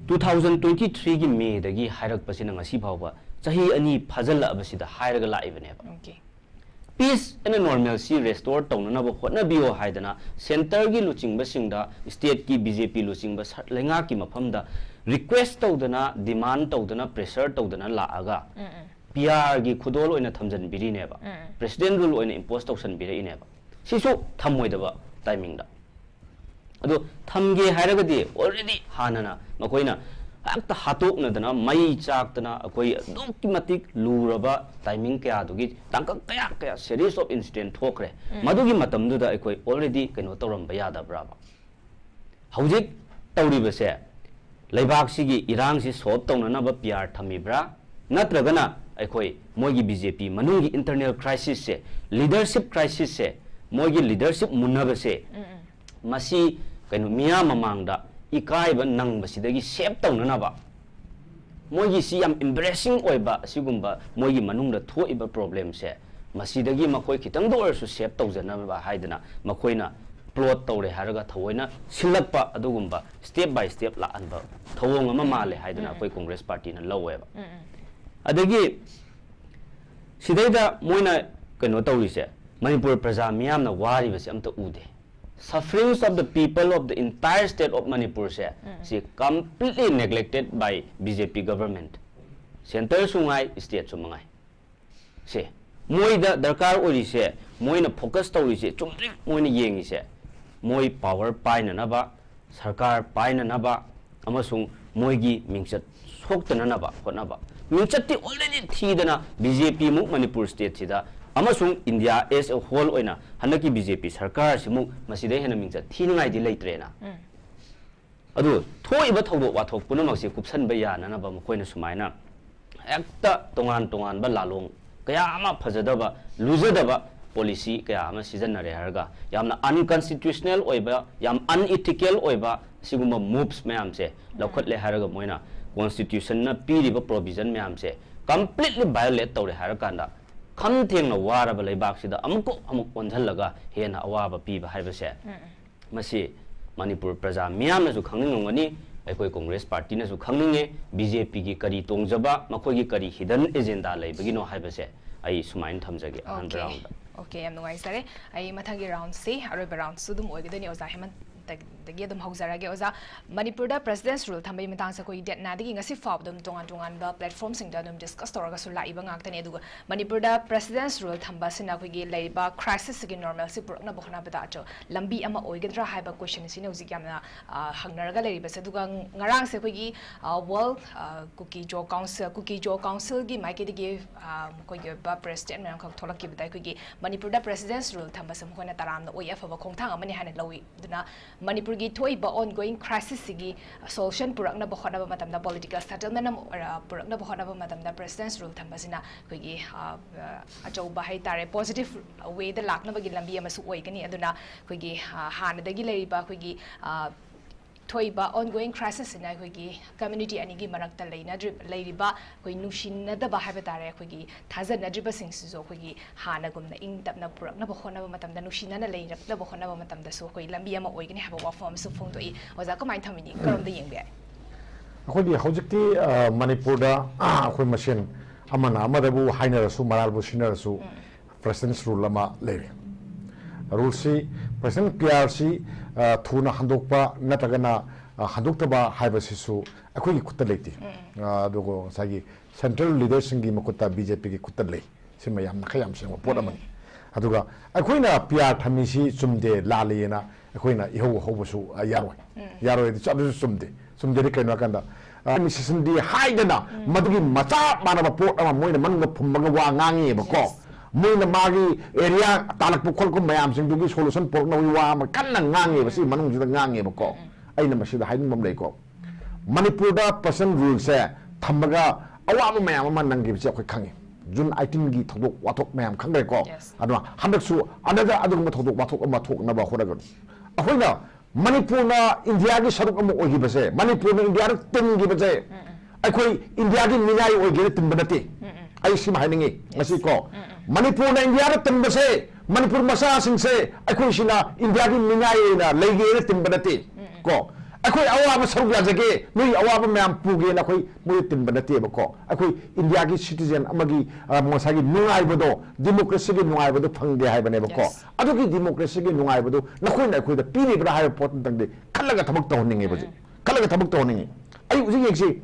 two thousand twenty threeꯒꯤ ꯃꯦꯗꯒꯤ ꯍꯥꯏꯔꯛꯄꯁꯤꯅ ꯉꯁꯤ ꯐꯥꯎꯕ ꯆꯍꯤ ꯑꯅꯤ ꯐꯥꯖꯤꯜꯂꯛꯑꯕꯁꯤꯗ ꯍꯥꯏꯔꯒ ꯂꯥꯛꯏꯕꯅꯦꯕ꯫ Okay. Peace and normalcy restore ꯇꯧꯅꯅꯕ ꯍꯣꯠꯅꯕꯤꯌꯣ ꯍꯥꯏꯗꯅ centreꯒꯤ ꯂꯨꯆꯤꯡꯕꯁꯤꯡꯗ, stateꯀꯤ BJP ꯂꯨꯆꯤꯡꯕ ꯁ-, ꯂꯩꯉꯥꯛꯀꯤ ꯃꯐꯝꯗ request ꯇꯧꯗꯅ, demand ꯇꯧꯗꯅ, pressure ꯇꯧꯗꯅ ꯂꯥꯛꯑꯒ ꯎꯝ, ꯎꯝ. PRꯒꯤ ꯈꯨꯗꯣꯜ ꯑꯣꯏꯅ ꯊꯝꯖꯤꯟꯕꯤꯔꯤꯅꯦꯕ, ꯎꯝ. president rule ꯑꯣꯏꯅ impose ꯇꯧꯁꯟꯕꯤꯔꯛꯏꯅꯦꯕ꯫ ꯁꯤꯁꯨ ꯊꯝꯃꯣꯏꯗꯕ timingꯗ꯫ ꯑꯗꯣ ꯊꯝꯒꯦ ꯍꯥꯏꯔꯒꯗꯤ already ꯍꯥꯟꯅꯅ ꯃꯈꯣꯏꯅ ꯍꯦꯛꯇ ꯍꯥꯠꯇꯣꯛꯅꯗꯅ, ꯃꯩ ꯆꯥꯛꯇꯅ, ꯑꯩꯈꯣꯏ ꯑꯗꯨꯛꯀꯤ ꯃꯇꯤꯛ ꯂꯨꯔꯕ timing ꯀꯌꯥꯗꯨꯒꯤ ꯇꯥꯡꯀꯛ ꯀꯌꯥ ꯀꯌꯥ series of incident ꯊꯣꯛꯈ꯭ꯔꯦ꯫ ꯎꯝ. ꯃꯗꯨꯒꯤ ꯃꯇꯝꯗꯨꯗ ꯑꯩꯈꯣꯏ already ꯀꯩꯅꯣ ꯇꯧꯔꯝꯕ ꯌꯥꯗꯕ꯭ꯔꯥꯕ? ꯍꯧꯖꯤꯛ ꯇꯧꯔꯤꯕꯁꯦ ꯂꯩꯕꯥꯛꯁꯤꯒꯤ ꯏꯔꯥꯡꯁꯤ solve ꯇꯧꯅꯅꯕ PR ꯊꯝꯃꯤꯕ꯭ꯔꯥ? ꯅꯠꯇ꯭ꯔꯒꯅ ꯑꯩꯈꯣꯏ ꯃꯣꯏꯒꯤ BJP ꯃꯅꯨꯡꯒꯤ internal crisisꯁꯦ, leadership crisisꯁꯦ, ꯃꯣꯏꯒꯤ leadership ꯃꯨꯟꯅꯕꯁꯦ, ꯎꯝ, ꯎꯝ. ꯃꯁꯤ ꯀꯩꯅꯣ ꯃꯤꯌꯥꯝ ꯃꯃꯥꯡꯗ ꯏꯀꯥꯏꯕ ꯅꯪꯕꯁꯤꯗꯒꯤ save ꯇꯧꯅꯅꯕ, ꯃꯣꯏꯒꯤ ꯁꯤ ꯌꯥꯝ embarrassing ꯑꯣꯏꯕ ꯑꯁꯤꯒꯨꯝꯕ ꯃꯣꯏꯒꯤ ꯃꯅꯨꯡꯗ ꯊꯣꯛꯏꯕ problemꯁꯦ, ꯃꯁꯤꯗꯒꯤ ꯃꯈꯣꯏ ꯈꯤꯇꯪꯗ ꯑꯣꯏꯔꯁꯨ save ꯇꯧꯖꯅꯕ ꯍꯥꯏꯗꯅ ꯃꯈꯣꯏꯅ ꯐꯣꯔꯋꯥꯔꯗ ꯇꯧꯔꯦ ꯍꯥꯏꯔꯒ ꯊꯑꯣꯏꯅ ꯁꯤꯜꯂꯛꯄ ꯑꯗꯨꯒꯨꯝꯕ ꯁ꯭ꯇꯦꯞ ꯕꯥꯏ ꯁ꯭ꯇꯦꯞ ꯂꯥꯛꯍꯟꯕ ꯊꯧꯑꯣꯡ ꯑꯃ ꯃꯥꯜꯂꯦ ꯍꯥꯏꯗꯅ ꯎꯝ꯫ ꯑꯩꯈꯣꯏ ꯀꯣꯡꯒ꯭ꯔꯦꯁ ꯄꯥꯔꯇꯤꯅ ꯂꯧꯋꯦꯕ꯫ ꯎꯝ, ꯎꯝ꯫ ꯑꯗꯒꯤ ꯁꯤꯗꯩꯗ ꯃꯣꯏꯅ ꯀꯩꯅꯣ ꯇꯧꯔꯤꯁꯦ, ꯃꯅꯤꯄꯨꯔ ꯄ꯭ꯔꯖꯥ ꯃꯤꯌꯥꯝꯅ ꯋꯥꯔꯤꯕꯁꯦ ꯑꯝꯇ ꯎꯗꯦ꯫ Sufferings of the people of the entire state of ꯃꯅꯤꯄꯨꯔꯁꯦ ꯎꯝ꯫ ꯁꯤ completely neglected by B J P government꯫ ꯁꯦꯟꯇꯔꯁꯨ ꯉꯥꯏ, ꯁ꯭ꯇꯦꯠꯁꯨ ꯃꯉꯥꯏ꯫ ꯁꯦ, ꯃꯣꯏꯗ ꯗꯔꯀꯥꯔ ꯑꯣꯏꯔꯤꯁꯦ, ꯃꯣꯏꯅ ꯐꯣꯀꯁ ꯇꯧꯔꯤꯁꯦ, ꯆꯨꯝꯗ꯭ꯔꯤꯡ ꯃꯣꯏꯅ ꯌꯦꯡꯉꯤꯁꯦ, ꯃꯣꯏ ꯄꯥꯋꯔ ꯄꯥꯏꯅꯅꯕ, ꯁꯔꯀꯥꯔ ꯄꯥꯏꯅꯅꯕ, ꯑꯃꯁꯨꯡ ꯃꯣꯏꯒꯤ ꯃꯤꯡꯆꯠ ꯁꯣꯛꯇꯅꯅꯕ ꯍꯣꯠꯅꯕ꯫ ꯃꯤꯡꯆꯠꯇꯤ ꯑꯣꯜꯔꯦꯗꯤ ꯊꯤꯗꯅ B J P ꯃꯨꯛ ꯃꯅꯤꯄꯨꯔ ꯁ꯭ꯇꯦꯠꯁꯤꯗ ꯑꯃꯁꯨꯡ ꯏꯟꯗꯤꯌꯥ as a whole ꯑꯣꯏꯅ ꯍꯟꯗꯛꯀꯤ B J P ꯁꯔꯀꯥꯔꯁꯤꯃꯨꯛ ꯃꯁꯤꯗꯩ ꯍꯦꯟꯅ ꯃꯤꯡꯆꯠ ꯊꯤꯅꯤꯡꯉꯥꯏꯗꯤ ꯂꯩꯇ꯭ꯔꯦꯅ꯫ ꯎꯝ꯫ ꯑꯗꯨ ꯊꯣꯛꯏꯕ ꯊꯧꯗꯣꯛ ꯋꯥꯊꯣꯛ ꯄꯨꯝꯅꯃꯛꯁꯦ ꯀꯨꯞꯁꯟꯕ ꯌꯥꯅꯅꯕ ꯃꯈꯣꯏꯅ ꯁꯨꯃꯥꯏꯅ ꯍꯦꯛꯇ ꯇꯣꯉꯥꯟ ꯇꯣꯉꯥꯟꯕ ꯂꯥꯂꯣꯡ ꯀꯌꯥ ꯑꯃ, ꯐꯖꯗꯕ, ꯂꯨꯖꯗꯕ ꯄꯣꯂꯤꯁꯤ ꯀꯌꯥ ꯑꯃ ꯁꯤꯖꯤꯟꯅꯔꯦ ꯍꯥꯏꯔꯒ, ꯌꯥꯝꯅ unconstitutional ꯑꯣꯏꯕ, ꯌꯥꯝ unethical ꯑꯣꯏꯕ ꯁꯤꯒꯨꯝꯕ moves ꯃꯌꯥꯝꯁꯦ ꯂꯧꯈꯠꯂꯦ ꯍꯥꯏꯔꯒ, ꯃꯣꯏꯅ constitutionꯅ ꯄꯤꯔꯤꯕ provision ꯃꯌꯥꯝꯁꯦ completely violate ꯇꯧꯔꯦ ꯍꯥꯏꯔꯀꯥꯟꯗ, ꯈꯝ ꯊꯦꯡꯅ ꯋꯥꯔꯕ ꯂꯩꯕꯥꯛꯁꯤꯗ ꯑꯃꯨꯛꯀ ꯑꯃꯨꯛ ꯑꯣꯟꯁꯤꯜꯂꯒ ꯍꯦꯟꯅ ꯑꯋꯥꯕ ꯄꯤꯕ ꯍꯥꯏꯕꯁꯦ, ꯎꯝ, ꯎꯝ꯫ ꯃꯁꯤ ꯃꯅꯤꯄꯨꯔ ꯄ꯭ꯔꯖꯥ ꯃꯤꯌꯥꯝꯅꯁꯨ ꯈꯪꯅꯤꯡꯉꯝꯒꯅꯤ, ꯑꯩꯈꯣꯏ ꯀꯣꯡꯒ꯭ꯔꯦꯁ ꯄꯥꯔꯇꯤꯅꯁꯨ ꯈꯪꯅꯤꯡꯉꯦ꯫ B J Pꯒꯤ ꯀꯔꯤ ꯇꯣꯡꯖꯕ, ꯃꯈꯣꯏꯒꯤ ꯀꯔꯤ hidden agenda ꯂꯩꯕꯒꯤꯅꯣ ꯍꯥꯏꯕꯁꯦ ꯑꯩ ꯁꯨꯃꯥꯏꯅ ꯊꯝꯖꯒꯦ ꯑꯍꯥꯟꯕ Okay꯫ roundꯗ꯫ Okay, ꯌꯥꯝ ꯅꯨꯡꯉꯥꯏꯖꯔꯦ꯫ ꯑꯩ ꯃꯊꯪꯒꯤ roundꯁꯤ, ꯑꯔꯣꯏꯕ roundꯁꯨ ꯑꯗꯨꯝ ꯑꯣꯏꯒꯗꯣꯏꯅꯤ, ꯑꯣꯖꯥ ꯍꯦꯃꯟꯇꯗꯒꯤ ꯑꯗꯨꯝ ꯍꯧꯖꯔꯒꯦ꯫ ꯑꯣꯖꯥ, ꯃꯅꯤꯄꯨꯔꯗ President's Rule ꯊꯝꯕꯒꯤ ꯃꯇꯥꯡꯁꯦ ꯑꯩꯈꯣꯏ ꯗꯦꯠ ꯅꯥꯏꯟꯗꯒꯤ ꯉꯁꯤ ꯐꯥꯎꯕ ꯑꯗꯨꯝ ꯇꯣꯉꯥꯟ ꯇꯣꯉꯥꯟꯕ platformꯁꯤꯡꯗ ꯑꯗꯨꯝ discuss ꯇꯧꯔꯒꯁꯨ ꯂꯥꯛꯏꯕ ꯉꯥꯛꯇꯅꯤ꯫ ꯑꯗꯨꯒ ꯃꯅꯤꯄꯨꯔꯗ President's Rule ꯊꯝꯕ ꯑꯁꯤꯅ ꯑꯩꯈꯣꯏꯒꯤ ꯂꯩꯔꯤꯕ crisisꯁꯤꯒꯤ normalꯁꯤ ꯄꯨꯔꯛꯅꯕ ꯍꯣꯠꯅꯕꯗ ꯑꯆꯧ-, ꯂꯝꯕꯤ ꯑꯃ ꯑꯣꯏꯒꯗ꯭ꯔꯥ ꯍꯥꯏꯕ question ꯑꯁꯤꯅ ꯍꯧꯖꯤꯛ ꯌꯥꯝꯅ, ꯑ, ꯍꯪꯅꯔꯒ ꯂꯩꯔꯤꯕꯁꯦ꯫ ꯑꯗꯨꯒ ꯉꯔꯥꯡꯁꯦ ꯑꯩꯈꯣꯏꯒꯤ, ꯑ, World, ꯑ, Kuki-Zo Council, Kuki-Zo Councilꯒꯤ ꯃꯥꯏꯀꯩꯗꯒꯤ, ꯑ, ꯃꯈꯣꯏꯒꯤ ꯑꯣꯏꯕ press statement ꯑꯃꯈꯛ ꯊꯣꯛꯂꯛꯈꯤꯕꯗ, ꯑꯩꯈꯣꯏꯒꯤ ꯃꯅꯤꯄꯨꯔꯗ President's Rule ꯊꯝꯕꯁꯦ ꯃꯈꯣꯏꯅ ꯇꯔꯥꯝꯅ ꯑꯣꯏ, ꯑꯐꯕ ꯈꯣꯡꯊꯥꯡ ꯑꯃꯅꯤ ꯍꯥꯏꯅ ꯂꯧꯏ꯫ ꯑꯗꯨꯅ ꯃꯅꯤꯄꯨꯔꯒꯤ ꯊꯣꯛꯏꯕ ongoing crisisꯁꯤꯒꯤ solution ꯄꯨꯔꯛꯅꯕ ꯍꯣꯠꯅꯕ ꯃꯇꯝꯗ, political settlement ꯑꯃ, ꯑ, ꯄꯨꯔꯛꯅꯕ ꯍꯣꯠꯅꯕ ꯃꯇꯝꯗ President's Rule ꯊꯝꯕꯁꯤꯅ ꯑꯩꯈꯣꯏꯒꯤ, ꯑ, ꯑ, ꯑꯆꯧꯕ ꯍꯥꯏꯇꯥꯔꯦ, positive wayꯗ ꯂꯥꯛꯅꯕꯒꯤ ꯂꯝꯕꯤ ꯑꯃꯁꯨ ꯑꯣꯏꯒꯅꯤ꯫ ꯑꯗꯨꯅ ꯑꯩꯈꯣꯏꯒꯤ, ꯑ, ꯍꯥꯟꯅꯗꯒꯤ ꯂꯩꯔꯤꯕ ꯑꯩꯈꯣꯏꯒꯤ, ꯑ, ꯊꯣꯛꯏꯕ ongoing crisis ꯁꯤꯅ ꯑꯩꯈꯣꯏꯒꯤ community ꯑꯅꯤꯒꯤ ꯃꯔꯛꯇ ꯂꯩꯅꯗ꯭ꯔꯤ-, ꯂꯩꯔꯤꯕ ꯑꯩꯈꯣꯏ ꯅꯨꯡꯁꯤꯅꯗꯕ ꯍꯥꯏꯕ ꯇꯥꯔꯦ, ꯑꯩꯈꯣꯏꯒꯤ ꯊꯥꯖꯅꯗ꯭ꯔꯤꯕꯁꯤꯡꯁꯤꯁꯨ ꯑꯩꯈꯣꯏꯒꯤ ꯍꯥꯟꯅꯒꯨꯝꯅ ꯏꯪ ꯇꯞꯅ ꯄꯨꯔꯛꯅꯕ ꯍꯣꯠꯅꯕ ꯃꯇꯝꯗ, ꯅꯨꯡꯁꯤꯅꯅ ꯂꯩꯔꯛꯅꯕ ꯍꯣꯠꯅꯕ ꯃꯇꯝꯗꯁꯨ ꯑꯩꯈꯣꯏ ꯂꯝꯕꯤ ꯑꯃ ꯑꯣꯏꯒꯅꯤ ꯍꯥꯏꯕ ꯋꯥꯐꯝ ꯑꯃꯁꯨ ꯐꯣꯡꯗꯣꯛꯏ꯫ ꯑꯣꯖꯥ, ꯀꯃꯥꯏꯅ ꯊꯝꯕꯤꯅꯤ? ꯀꯔꯣꯝꯗ ꯌꯦꯡꯕ ꯌꯥꯏ? ꯑꯩꯈꯣꯏꯒꯤ ꯍꯧꯖꯤꯛꯇꯤ, ꯑ, ꯃꯅꯤꯄꯨꯔꯗ, ꯑ, ꯑꯩꯈꯣꯏ ꯃꯁꯦꯟ ꯑꯃꯅ ꯑꯃꯗꯕꯨ ꯍꯥꯏꯅꯔꯁꯨ, ꯃꯔꯥꯜꯕꯨ ꯁꯤꯟꯅꯔꯁꯨ, President's Rule ꯑꯃ ꯂꯩꯔꯤ꯫ Rule ꯁꯤ, President P R ꯁꯤ, ꯑ, ꯊꯨꯅ ꯍꯟꯗꯣꯛꯄ ꯅꯠꯇ꯭ꯔꯒꯅ, ꯑ, ꯍꯟꯗꯣꯛꯇꯕ ꯍꯥꯏꯕꯁꯤꯁꯨ ꯑꯩꯈꯣꯏꯒꯤ ꯈꯨꯠꯇ ꯂꯩꯇꯦ꯫ ꯑ, ꯑꯗꯨꯒ ꯉꯁꯥꯏꯒꯤ central leader ꯁꯤꯡꯒꯤ ꯃꯈꯨꯠꯇ, B J P ꯒꯤ ꯈꯨꯠꯇ ꯂꯩ꯫ ꯁꯤꯃ ꯌꯥꯝꯅ ꯈꯔ ꯌꯥꯝ ꯁꯦꯡꯕ ꯄꯣꯠ ꯑꯃꯅꯤ꯫ ꯑꯗꯨꯒ ꯑꯩꯈꯣꯏꯅ P R ꯊꯝꯃꯤꯁꯤ ꯆꯨꯝꯗꯦ, ꯂꯥꯜꯂꯤꯑꯅ ꯑꯩꯈꯣꯏꯅ ꯏꯍꯧ ꯍꯧꯕꯁꯨ, ꯑ, ꯌꯥꯔꯣꯏ꯫ ꯌꯥꯔꯣꯏ, ꯑꯗꯨꯁꯨ, ꯑꯗꯨꯁꯨ ꯆꯨꯝꯗꯦ꯫ ꯆꯨꯝꯗꯦꯗꯤ ꯀꯩꯅꯣ ꯍꯥꯏꯀꯥꯟꯗ, ꯑ, ꯃꯤꯁꯤꯁꯟꯗꯤ ꯍꯥꯏꯗꯅ ꯃꯗꯨꯒꯤ ꯃꯆꯥ ꯃꯥꯟꯅꯕ ꯄꯣꯠ ꯑꯃ ꯃꯣꯏꯅ ꯃꯅꯨꯡꯗ ꯐꯨꯝꯃꯒ ꯋꯥ ꯉꯥꯡꯉꯤꯑꯕꯀꯣ꯫ Yes. ꯃꯣꯏꯅ ꯃꯥꯒꯤ area ꯇꯥꯜꯂꯛꯄ ꯈꯣꯠꯂꯛꯄ ꯃꯌꯥꯝꯁꯤꯡꯗꯨꯒꯤ solution ꯄꯨꯔꯛꯅꯕꯒꯤ ꯋꯥ ꯑꯃ ꯀꯟꯅ ꯉꯥꯡꯉꯦꯕ, ꯁꯤ ꯃꯅꯨꯡꯁꯤꯗ ꯉꯥꯡꯉꯦꯕꯀꯣ꯫ ꯑꯩꯅ ꯃꯁꯤꯗ ꯍꯥꯏꯅꯤꯡꯕ ꯑꯃ ꯂꯩꯀꯣ, ꯃꯅꯤꯄꯨꯔꯗ President's Rule ꯁꯦ ꯊꯝꯃꯒ ꯑꯋꯥꯕ ꯃꯌꯥꯝ ꯑꯃ ꯅꯪꯈꯤꯕꯁꯦ ꯑꯩꯈꯣꯏ ꯈꯪꯉꯤ꯫ June eighteen ꯒꯤ ꯊꯧꯗꯣꯛ ꯋꯥꯊꯣꯛ ꯃꯌꯥꯝ ꯈꯪꯈ꯭ꯔꯦꯀꯣ꯫ Yes. ꯑꯗꯨꯅ ꯍꯟꯗꯛꯁꯨ another ꯑꯗꯨꯒꯨꯝꯕ ꯊꯧꯗꯣꯛ ꯋꯥꯊꯣꯛ ꯑꯃ ꯊꯣꯛꯅꯕ ꯍꯣꯠꯅꯒꯅꯤ꯫ ꯑꯩꯈꯣꯏꯅ ꯃꯅꯤꯄꯨꯔꯅ ꯏꯟꯗꯤꯌꯥꯒꯤ ꯁꯔꯨꯛ ꯑꯃ ꯑꯣꯏꯈꯤꯕꯁꯦ, ꯃꯅꯤꯄꯨꯔꯅ ꯏꯟꯗꯤꯌꯥꯗ ꯇꯤꯟꯈꯤꯕꯁꯦ, ꯑꯩꯈꯣꯏ ꯏꯟꯗꯤꯌꯥꯒꯤ ꯃꯤꯅꯥꯏ ꯑꯣꯏꯒꯦꯅ ꯇꯤꯟꯕ ꯅꯠꯇꯦ꯫ ꯑꯩ ꯁꯤꯃ ꯍꯥꯏꯅꯤꯡꯉꯤ ꯉꯁꯤ ꯀꯣ꯫ ꯃꯅꯤꯄꯨꯔꯅ ꯏꯟꯗꯤꯌꯥꯗ ꯇꯤꯟꯕꯁꯦ, ꯃꯅꯤꯄꯨꯔ ꯃꯆꯥꯁꯤꯡꯁꯦ ꯑꯩꯈꯣꯏꯁꯤꯅ ꯏꯟꯗꯤꯌꯥꯒꯤ ꯃꯤꯅꯥꯏ ꯑꯣꯏꯅ ꯂꯩꯒꯦꯅ ꯇꯤꯟꯕ ꯅꯠꯇꯦ ꯀꯣ꯫ ꯑꯩꯈꯣꯏ ꯑꯋꯥꯕ ꯁꯔꯨꯛ ꯌꯥꯖꯒꯦ, ꯅꯣꯏ ꯑꯋꯥꯕ ꯃꯌꯥꯝ ꯄꯨꯒꯦꯅ ꯑꯩꯈꯣꯏ ꯃꯣꯏꯗ ꯇꯤꯟꯕ ꯅꯠꯇꯦꯕꯀꯣ꯫ ꯑꯩꯈꯣꯏ ꯏꯟꯗꯤꯌꯥꯒꯤ citizen ꯑꯃꯒꯤ, ꯑ, ꯉꯁꯥꯏꯒꯤ ꯅꯨꯡꯉꯥꯏꯕꯗꯣ, democracy ꯒꯤ ꯅꯨꯡꯉꯥꯏꯕꯗꯣ ꯐꯪꯒꯦ ꯍꯥꯏꯕꯅꯦꯕꯀꯣ꯫ Yes. ꯑꯗꯨꯒꯤ democracy ꯒꯤ ꯅꯨꯡꯉꯥꯏꯕꯗꯣ ꯅꯈꯣꯏꯅ ꯑꯩꯈꯣꯏꯗ ꯄꯤꯔꯤꯕ꯭ꯔꯥ ꯍꯥꯏꯕ ꯄꯣꯠꯇꯨꯗꯪꯗꯤ ꯈꯜꯂꯒ ꯊꯕꯛ ꯇꯧꯍꯟꯅꯤꯡꯉꯦꯕ ꯍꯧꯖꯤꯛ꯫ ꯈꯜꯂꯒ ꯊꯕꯛ ꯇꯧꯍꯟꯅꯤꯡꯉꯤ꯫ ꯑꯩ ꯍꯧꯖꯤꯛ ꯌꯦꯡꯁꯤ,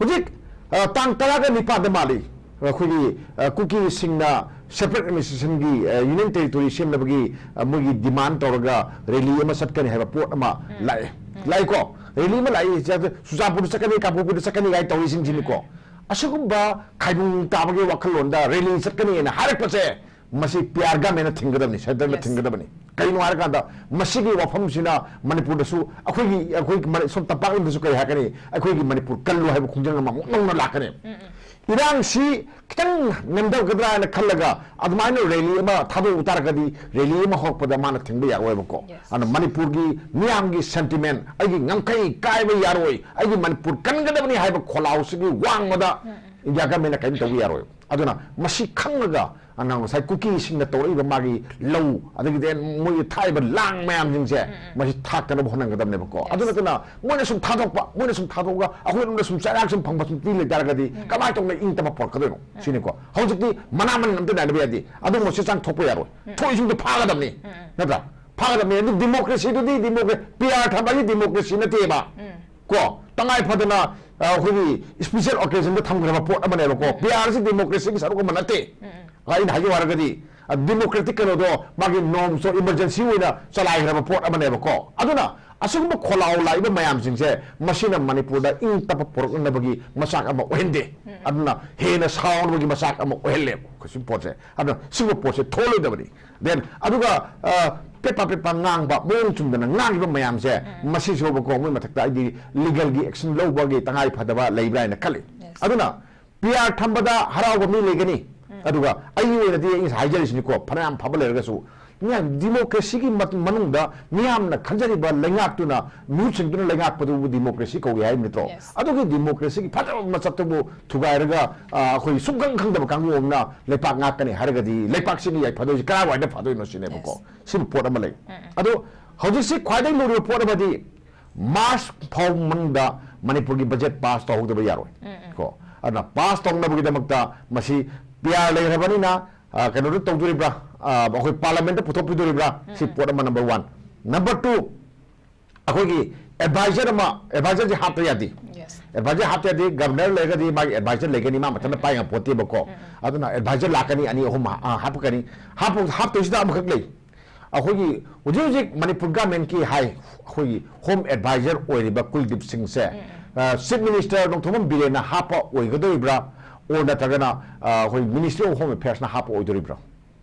ꯍꯧꯖꯤꯛ, ꯑ, ꯇꯥꯡ ꯇꯔꯥꯒ ꯅꯤꯄꯥꯟꯗ ꯃꯥꯜꯂꯤ, ꯑꯩꯈꯣꯏꯒꯤ, ꯑ, ꯀꯨꯀꯤꯁꯤꯡꯅ separate administration ꯒꯤ, ꯑ, union territory ꯁꯦꯝꯅꯕꯒꯤ, ꯑ, ꯃꯣꯏꯒꯤ demand ꯇꯧꯔꯒ rally ꯑꯃ ꯆꯠꯀꯅꯤ ꯍꯥꯏꯕ ꯄꯣꯠ ꯑꯃ ꯂꯥꯛꯑꯦ꯫ ꯂꯥꯛꯑꯦꯀꯣ? Rally ꯑꯃ ꯂꯥꯛꯏ, ꯆꯨꯔꯆꯥꯟꯄꯨꯔꯗ ꯆꯠꯀꯅꯤ, ꯀꯥꯡꯄꯣꯛꯄꯤꯗ ꯆꯠꯀꯅꯤ ꯀꯥꯏꯅ ꯇꯧꯔꯤꯁꯤꯡꯁꯤꯅꯤꯀꯣ꯫ ꯑꯁꯤꯒꯨꯝꯕ ꯈꯥꯏꯕꯨꯡ ꯇꯥꯕꯒꯤ ꯋꯥꯈꯜꯂꯣꯟꯗ rally ꯆꯠꯀꯅꯤꯅ ꯍꯥꯏꯔꯛꯄꯁꯦ, ꯃꯁꯤ P R government ꯅ ꯊꯤꯡꯒꯗꯕꯅꯤ, centre ꯅ Yes. ꯊꯤꯡꯒꯗꯕꯅꯤ꯫ ꯀꯩꯅꯣ ꯍꯥꯏꯔꯀꯥꯟꯗ, ꯃꯁꯤꯒꯤ ꯋꯥꯐꯝꯁꯤꯅ ꯃꯅꯤꯄꯨꯔꯗꯁꯨ, ꯑꯩꯈꯣꯏꯒꯤ, ꯑꯩꯈꯣꯏꯒꯤ ꯃꯅꯤ-, ꯁꯣꯝ ꯇꯝꯄꯥꯛꯂꯣꯝꯗꯁꯨ ꯀꯔꯤ ꯍꯥꯏꯔꯛꯀꯅꯤ? "ꯑꯩꯈꯣꯏꯒꯤ ꯃꯅꯤꯄꯨꯔ ꯀꯜꯂꯨ" ꯍꯥꯏꯕ ꯈꯣꯡꯖꯪ ꯑꯃ ꯑꯃꯨꯛ ꯅꯧꯅ ꯂꯥꯛꯀꯅꯤ꯫ ꯈꯤꯇꯪ ꯅꯦꯝꯊꯒꯗ꯭ꯔꯥ ꯍꯥꯏꯅ ꯈꯜꯂꯒ ꯑꯗꯨꯃꯥꯏꯅ ꯔꯦꯂꯤ ꯑꯃ ꯊꯥꯗꯣꯛꯎ ꯇꯥꯔꯒꯗꯤ, ꯔꯦꯂꯤ ꯑꯃ ꯍꯧꯔꯛꯄꯗ ꯃꯥꯅ ꯊꯤꯡꯕ ꯌꯥꯔꯣꯏꯕꯀꯣ꯫ Yes. ꯑꯗꯨꯅ ꯃꯅꯤꯄꯨꯔꯒꯤ ꯃꯤꯌꯥꯝꯒꯤ sentiment, "ꯑꯩꯒꯤ ꯉꯝꯈꯩ ꯀꯥꯏꯕ ꯌꯥꯔꯣꯏ, ꯑꯩꯒꯤ ꯃꯅꯤꯄꯨꯔ ꯀꯟꯒꯗꯕꯅꯤ" ꯍꯥꯏꯕ ꯈꯣꯜꯂꯥꯎꯁꯤꯒꯤ ꯋꯥꯡꯃꯗ ꯏꯟꯗꯤꯌꯥ ꯒꯃꯦꯟꯅ ꯀꯔꯤꯝ ꯇꯧꯕ ꯌꯥꯔꯣꯏ꯫ ꯑꯗꯨꯅ ꯃꯁꯤ ꯈꯪꯉꯒ, ꯑꯅ ꯉꯁꯥꯏ ꯀꯨꯀꯤꯁꯤꯡꯅ ꯇꯧꯔꯛꯏꯕ ꯃꯥꯒꯤ ꯂꯧ, ꯑꯗꯒꯤꯗꯤ ꯃꯣꯏꯒꯤ ꯊꯥꯛꯏꯕ ꯂꯥꯡ ꯃꯌꯥꯝꯁꯤꯡꯁꯦ, ꯃꯁꯤ ꯊꯥꯛꯇꯅꯕ ꯍꯣꯠꯅꯒꯗꯕꯅꯦꯕꯀꯣ꯫ ꯑꯗꯨ ꯅꯠꯇꯅ ꯃꯣꯏꯅ ꯁꯨꯝ ꯊꯥꯗꯣꯛꯄ, ꯃꯣꯏꯅ ꯁꯨꯝ ꯊꯥꯗꯣꯛꯑꯒ ꯑꯩꯈꯣꯏꯔꯣꯝꯗ ꯁꯨꯝ ꯆꯩꯔꯥꯛ ꯁꯨꯝ ꯐꯪꯕ ꯁꯨꯝ ꯇꯤ ꯂꯩ ꯇꯥꯔꯒꯗꯤ, ꯀꯃꯥꯏꯅ ꯇꯧꯅ ꯏꯪ ꯇꯞꯄ ꯄꯨꯔꯛꯀꯗꯣꯏꯅꯣ? ꯁꯤꯅꯤꯀꯣ꯫ ꯍꯧꯖꯤꯛꯇꯤ ꯃꯅꯥ ꯃꯅꯤꯟ ꯑꯝꯇ ꯅꯥꯏꯅꯕ ꯌꯥꯗꯦ꯫ ꯑꯗꯨꯒꯨꯝꯕ ꯆꯦ ꯆꯥꯡ ꯊꯣꯛꯄ ꯌꯥꯔꯣꯏ꯫ ꯊꯣꯛꯏꯁꯤꯡꯗꯣ ꯐꯥꯒꯗꯕꯅꯤ꯫ ꯅꯠꯇ꯭ꯔꯥ? ꯐꯥꯒꯗꯕꯅꯤ꯫ ꯑꯗꯨ ꯗꯤꯃꯣꯀ꯭ꯔꯦꯁꯤꯗꯨꯗꯤ ꯗꯤꯃꯣꯀ꯭ꯔꯦ-, ꯄꯤ ꯑꯥꯔ ꯊꯝꯕꯒꯤ ꯗꯤꯃꯣꯀ꯭ꯔꯦꯁꯤ ꯅꯠꯇꯦꯕ꯫ ꯀꯣ, ꯇꯉꯥꯏ ꯐꯗꯅ, ꯑ, ꯑꯩꯈꯣꯏꯒꯤ special occasionꯗ ꯊꯝꯈ꯭ꯔꯕ ꯄꯣꯠ ꯑꯃꯅꯦꯕꯀꯣ꯫ ꯄꯤ ꯑꯥꯔꯁꯤ ꯗꯤꯃꯣꯀ꯭ꯔꯦꯁꯤꯒꯤ ꯁꯔꯨꯛ ꯑꯃ ꯅꯠꯇꯦ꯫ ꯑꯩꯅ ꯍꯥꯏꯖꯧ ꯍꯥꯏꯔꯒꯗꯤ, ꯑ, democratic ꯀꯩꯅꯣꯗꯣ, ꯃꯥꯒꯤ normꯁꯇꯣ emergency ꯑꯣꯏꯅ ꯆꯂꯥꯏꯈ꯭ꯔꯕ ꯄꯣꯠ ꯑꯃꯅꯦꯕꯀꯣ꯫ ꯑꯗꯨꯅ ꯑꯁꯤꯒꯨꯝꯕ ꯈꯣꯜꯂꯥꯎ ꯂꯥꯛꯏꯕ ꯃꯌꯥꯝꯁꯤꯡꯁꯦ, ꯃꯁꯤꯅ ꯃꯅꯤꯄꯨꯔꯗ ꯏꯪ ꯇꯞꯄ ꯄꯨꯔꯛꯅꯕꯒꯤ ꯃꯆꯥꯛ ꯑꯃ ꯑꯣꯏꯍꯟꯗꯦ꯫ ꯑꯗꯨꯅ ꯍꯦꯟꯅ ꯁꯥꯎꯅꯕꯒꯤ ꯃꯆꯥꯛ ꯑꯃ ꯑꯣꯏꯍꯜꯂꯦꯕ ꯑꯩꯈꯣꯏ ꯁꯤ ꯄꯣꯠꯁꯦ꯫ ꯑꯗꯨꯅ ꯁꯤꯒꯨꯝꯕ ꯄꯣꯠꯁꯦ ꯊꯣꯛꯍꯜꯂꯣꯏꯗꯕꯅꯤ꯫ Then ꯑꯗꯨꯒ, ꯑ, ꯄꯦꯄꯥ ꯄꯦꯄꯥ ꯉꯥꯡꯕ, ꯃꯑꯣꯡ ꯆꯨꯝꯗꯅ ꯉꯥꯡꯉꯤꯕ ꯃꯌꯥꯝꯁꯦ, ꯃꯁꯤꯁꯨꯕꯀꯣ, ꯃꯣꯏ ꯃꯊꯛꯇ ꯑꯩꯗꯤ legalꯒꯤ action ꯂꯧꯕꯒꯤ ꯇꯉꯥꯏ ꯐꯗꯕ ꯂꯩꯕ꯭ꯔꯥ ꯍꯥꯏꯅ ꯈꯜꯂꯤ꯫ Yes. ꯑꯗꯨꯅ ꯄꯤ ꯑꯥꯔ ꯊꯝꯕꯗ ꯍꯔꯥꯎꯕ ꯃꯤ ꯂꯩꯒꯅꯤ꯫ ꯑꯗꯨꯒ ꯑꯩꯒꯤ ꯑꯣꯏꯅꯗꯤ, ꯑꯩ ꯉꯁꯥꯏ ꯍꯥꯏꯖꯔꯤꯁꯤꯅꯤꯀꯣ, ꯐꯅꯌꯥꯝ ꯐꯕ ꯂꯩꯔꯒꯁꯨ, ꯃꯤꯌꯥꯝ ꯗꯤꯃꯣꯀ꯭ꯔꯦꯁꯤꯒꯤ ꯃꯠ-, ꯃꯅꯨꯡꯗ ꯃꯤꯌꯥꯝꯅ ꯈꯟꯖꯔꯤꯕ ꯂꯩꯉꯥꯛꯇꯨꯅ, ꯃꯤꯍꯨꯠꯁꯤꯡꯗꯨꯅ ꯂꯩꯉꯥꯛꯄꯗꯨꯕꯨ ꯗꯤꯃꯣꯀ꯭ꯔꯦꯁꯤ ꯀꯧꯏ ꯍꯥꯏꯕ ꯅꯠꯇ꯭ꯔꯣ? Yes. ꯑꯗꯨꯒꯤ ꯗꯤꯃꯣꯀ꯭ꯔꯦꯁꯤꯒꯤ ꯐꯖꯕ ꯃꯁꯛꯇꯨꯕꯨ ꯊꯨꯒꯥꯏꯔꯒ, ꯑ, ꯑꯩꯈꯣꯏ ꯁꯨꯡꯈꯪ ꯈꯪꯗꯕ ꯀꯥꯡꯕꯨ ꯑꯃꯅ ꯂꯩꯄꯥꯛ ꯉꯥꯛꯀꯅꯤ ꯍꯥꯏꯔꯒꯗꯤ, ꯂꯩꯄꯥꯛꯁꯤꯒꯤ ꯌꯥꯏꯐꯗꯣꯏꯁꯤ ꯀꯔꯥꯏꯋꯥꯏꯗ ꯐꯗꯣꯏꯅꯣ ꯁꯤꯅꯦꯕꯀꯣ꯫ Yes. ꯁꯤꯕꯨ ꯄꯣꯠ ꯑꯃ ꯂꯩ꯫ ꯑꯗꯣ ꯍꯧꯖꯤꯛꯁꯤ ꯈ꯭ꯋꯥꯏꯗꯒꯤ ꯂꯨꯔꯤꯕ ꯄꯣꯠ ꯑꯃꯗꯤ, ꯃꯥꯔꯆ ꯐꯥꯎ ꯃꯅꯨꯡꯗ ꯃꯅꯤꯄꯨꯔꯒꯤ budget pass ꯇꯧꯍꯧꯗꯕ ꯌꯥꯔꯣꯏ꯫ ꯀꯣ, ꯑꯗꯨꯅ pass ꯇꯧꯅꯕꯒꯤꯗꯃꯛꯇ ꯃꯁꯤ ꯄꯤ ꯑꯥꯔ ꯂꯩꯈ꯭ꯔꯕꯅꯤꯅ, ꯑ, ꯀꯩꯅꯣꯗ ꯇꯧꯗꯣꯔꯤꯕ꯭ꯔꯥ, ꯑ, ꯑꯩꯈꯣꯏ parliamentꯇ ꯄꯨꯊꯣꯛꯄꯤꯗꯣꯔꯤꯕ꯭ꯔꯥ? ꯁꯤ ꯄꯣꯠ ꯑꯃ number one꯫ Number two, ꯑꯩꯈꯣꯏꯒꯤ advisor ꯑꯃ, advisorꯁꯦ ꯍꯥꯞꯇ ꯌꯥꯗꯦ꯫ Yes. Advisor ꯍꯥꯞꯇ ꯌꯥꯗꯦ꯫ Governor ꯂꯩꯔꯒꯗꯤ ꯃꯥꯒꯤ advisor ꯂꯩꯒꯅꯤ, ꯃꯥ ꯃꯊꯟꯇ ꯄꯥꯏ ꯉꯝꯄꯣꯠꯇꯦꯕꯀꯣ꯫ ꯑꯗꯨꯅ advisor ꯂꯥꯛꯀꯅꯤ, ꯑꯅꯤ ꯑꯍꯨꯝ ꯍꯥ-, ꯑ, ꯍꯥꯞꯄꯛꯀꯅꯤ꯫ ꯍꯥꯞꯄ-, ꯍꯥꯞꯇꯣꯏꯁꯤꯗ ꯑꯃꯈꯛ ꯂꯩ꯫ ꯑꯩꯈꯣꯏꯒꯤ ꯍꯧꯖꯤꯛ ꯍꯧꯖꯤꯛ ꯃꯅꯤꯄꯨꯔ governmentꯀꯤ ꯍꯥꯏ, ꯑꯩꯈꯣꯏꯒꯤ home advisor ꯑꯣꯏꯔꯤꯕ ꯀꯨꯜꯗꯤꯞ ꯁꯤꯡꯁꯦ, ꯑ, chief minister ꯅꯣꯡꯊꯣꯝꯕꯝ ꯕꯤꯔꯦꯟꯅ ꯍꯥꯞꯄ ꯑꯣꯏꯒꯗꯧꯔꯤꯕ꯭ꯔꯥ, or ꯅꯠꯇ꯭ꯔꯒꯅ, ꯑ, ꯑꯩꯈꯣꯏ Ministry of Home Affairsꯅ ꯍꯥꯞꯄ ꯑꯣꯏꯗꯣꯔꯤꯕ꯭ꯔꯥ?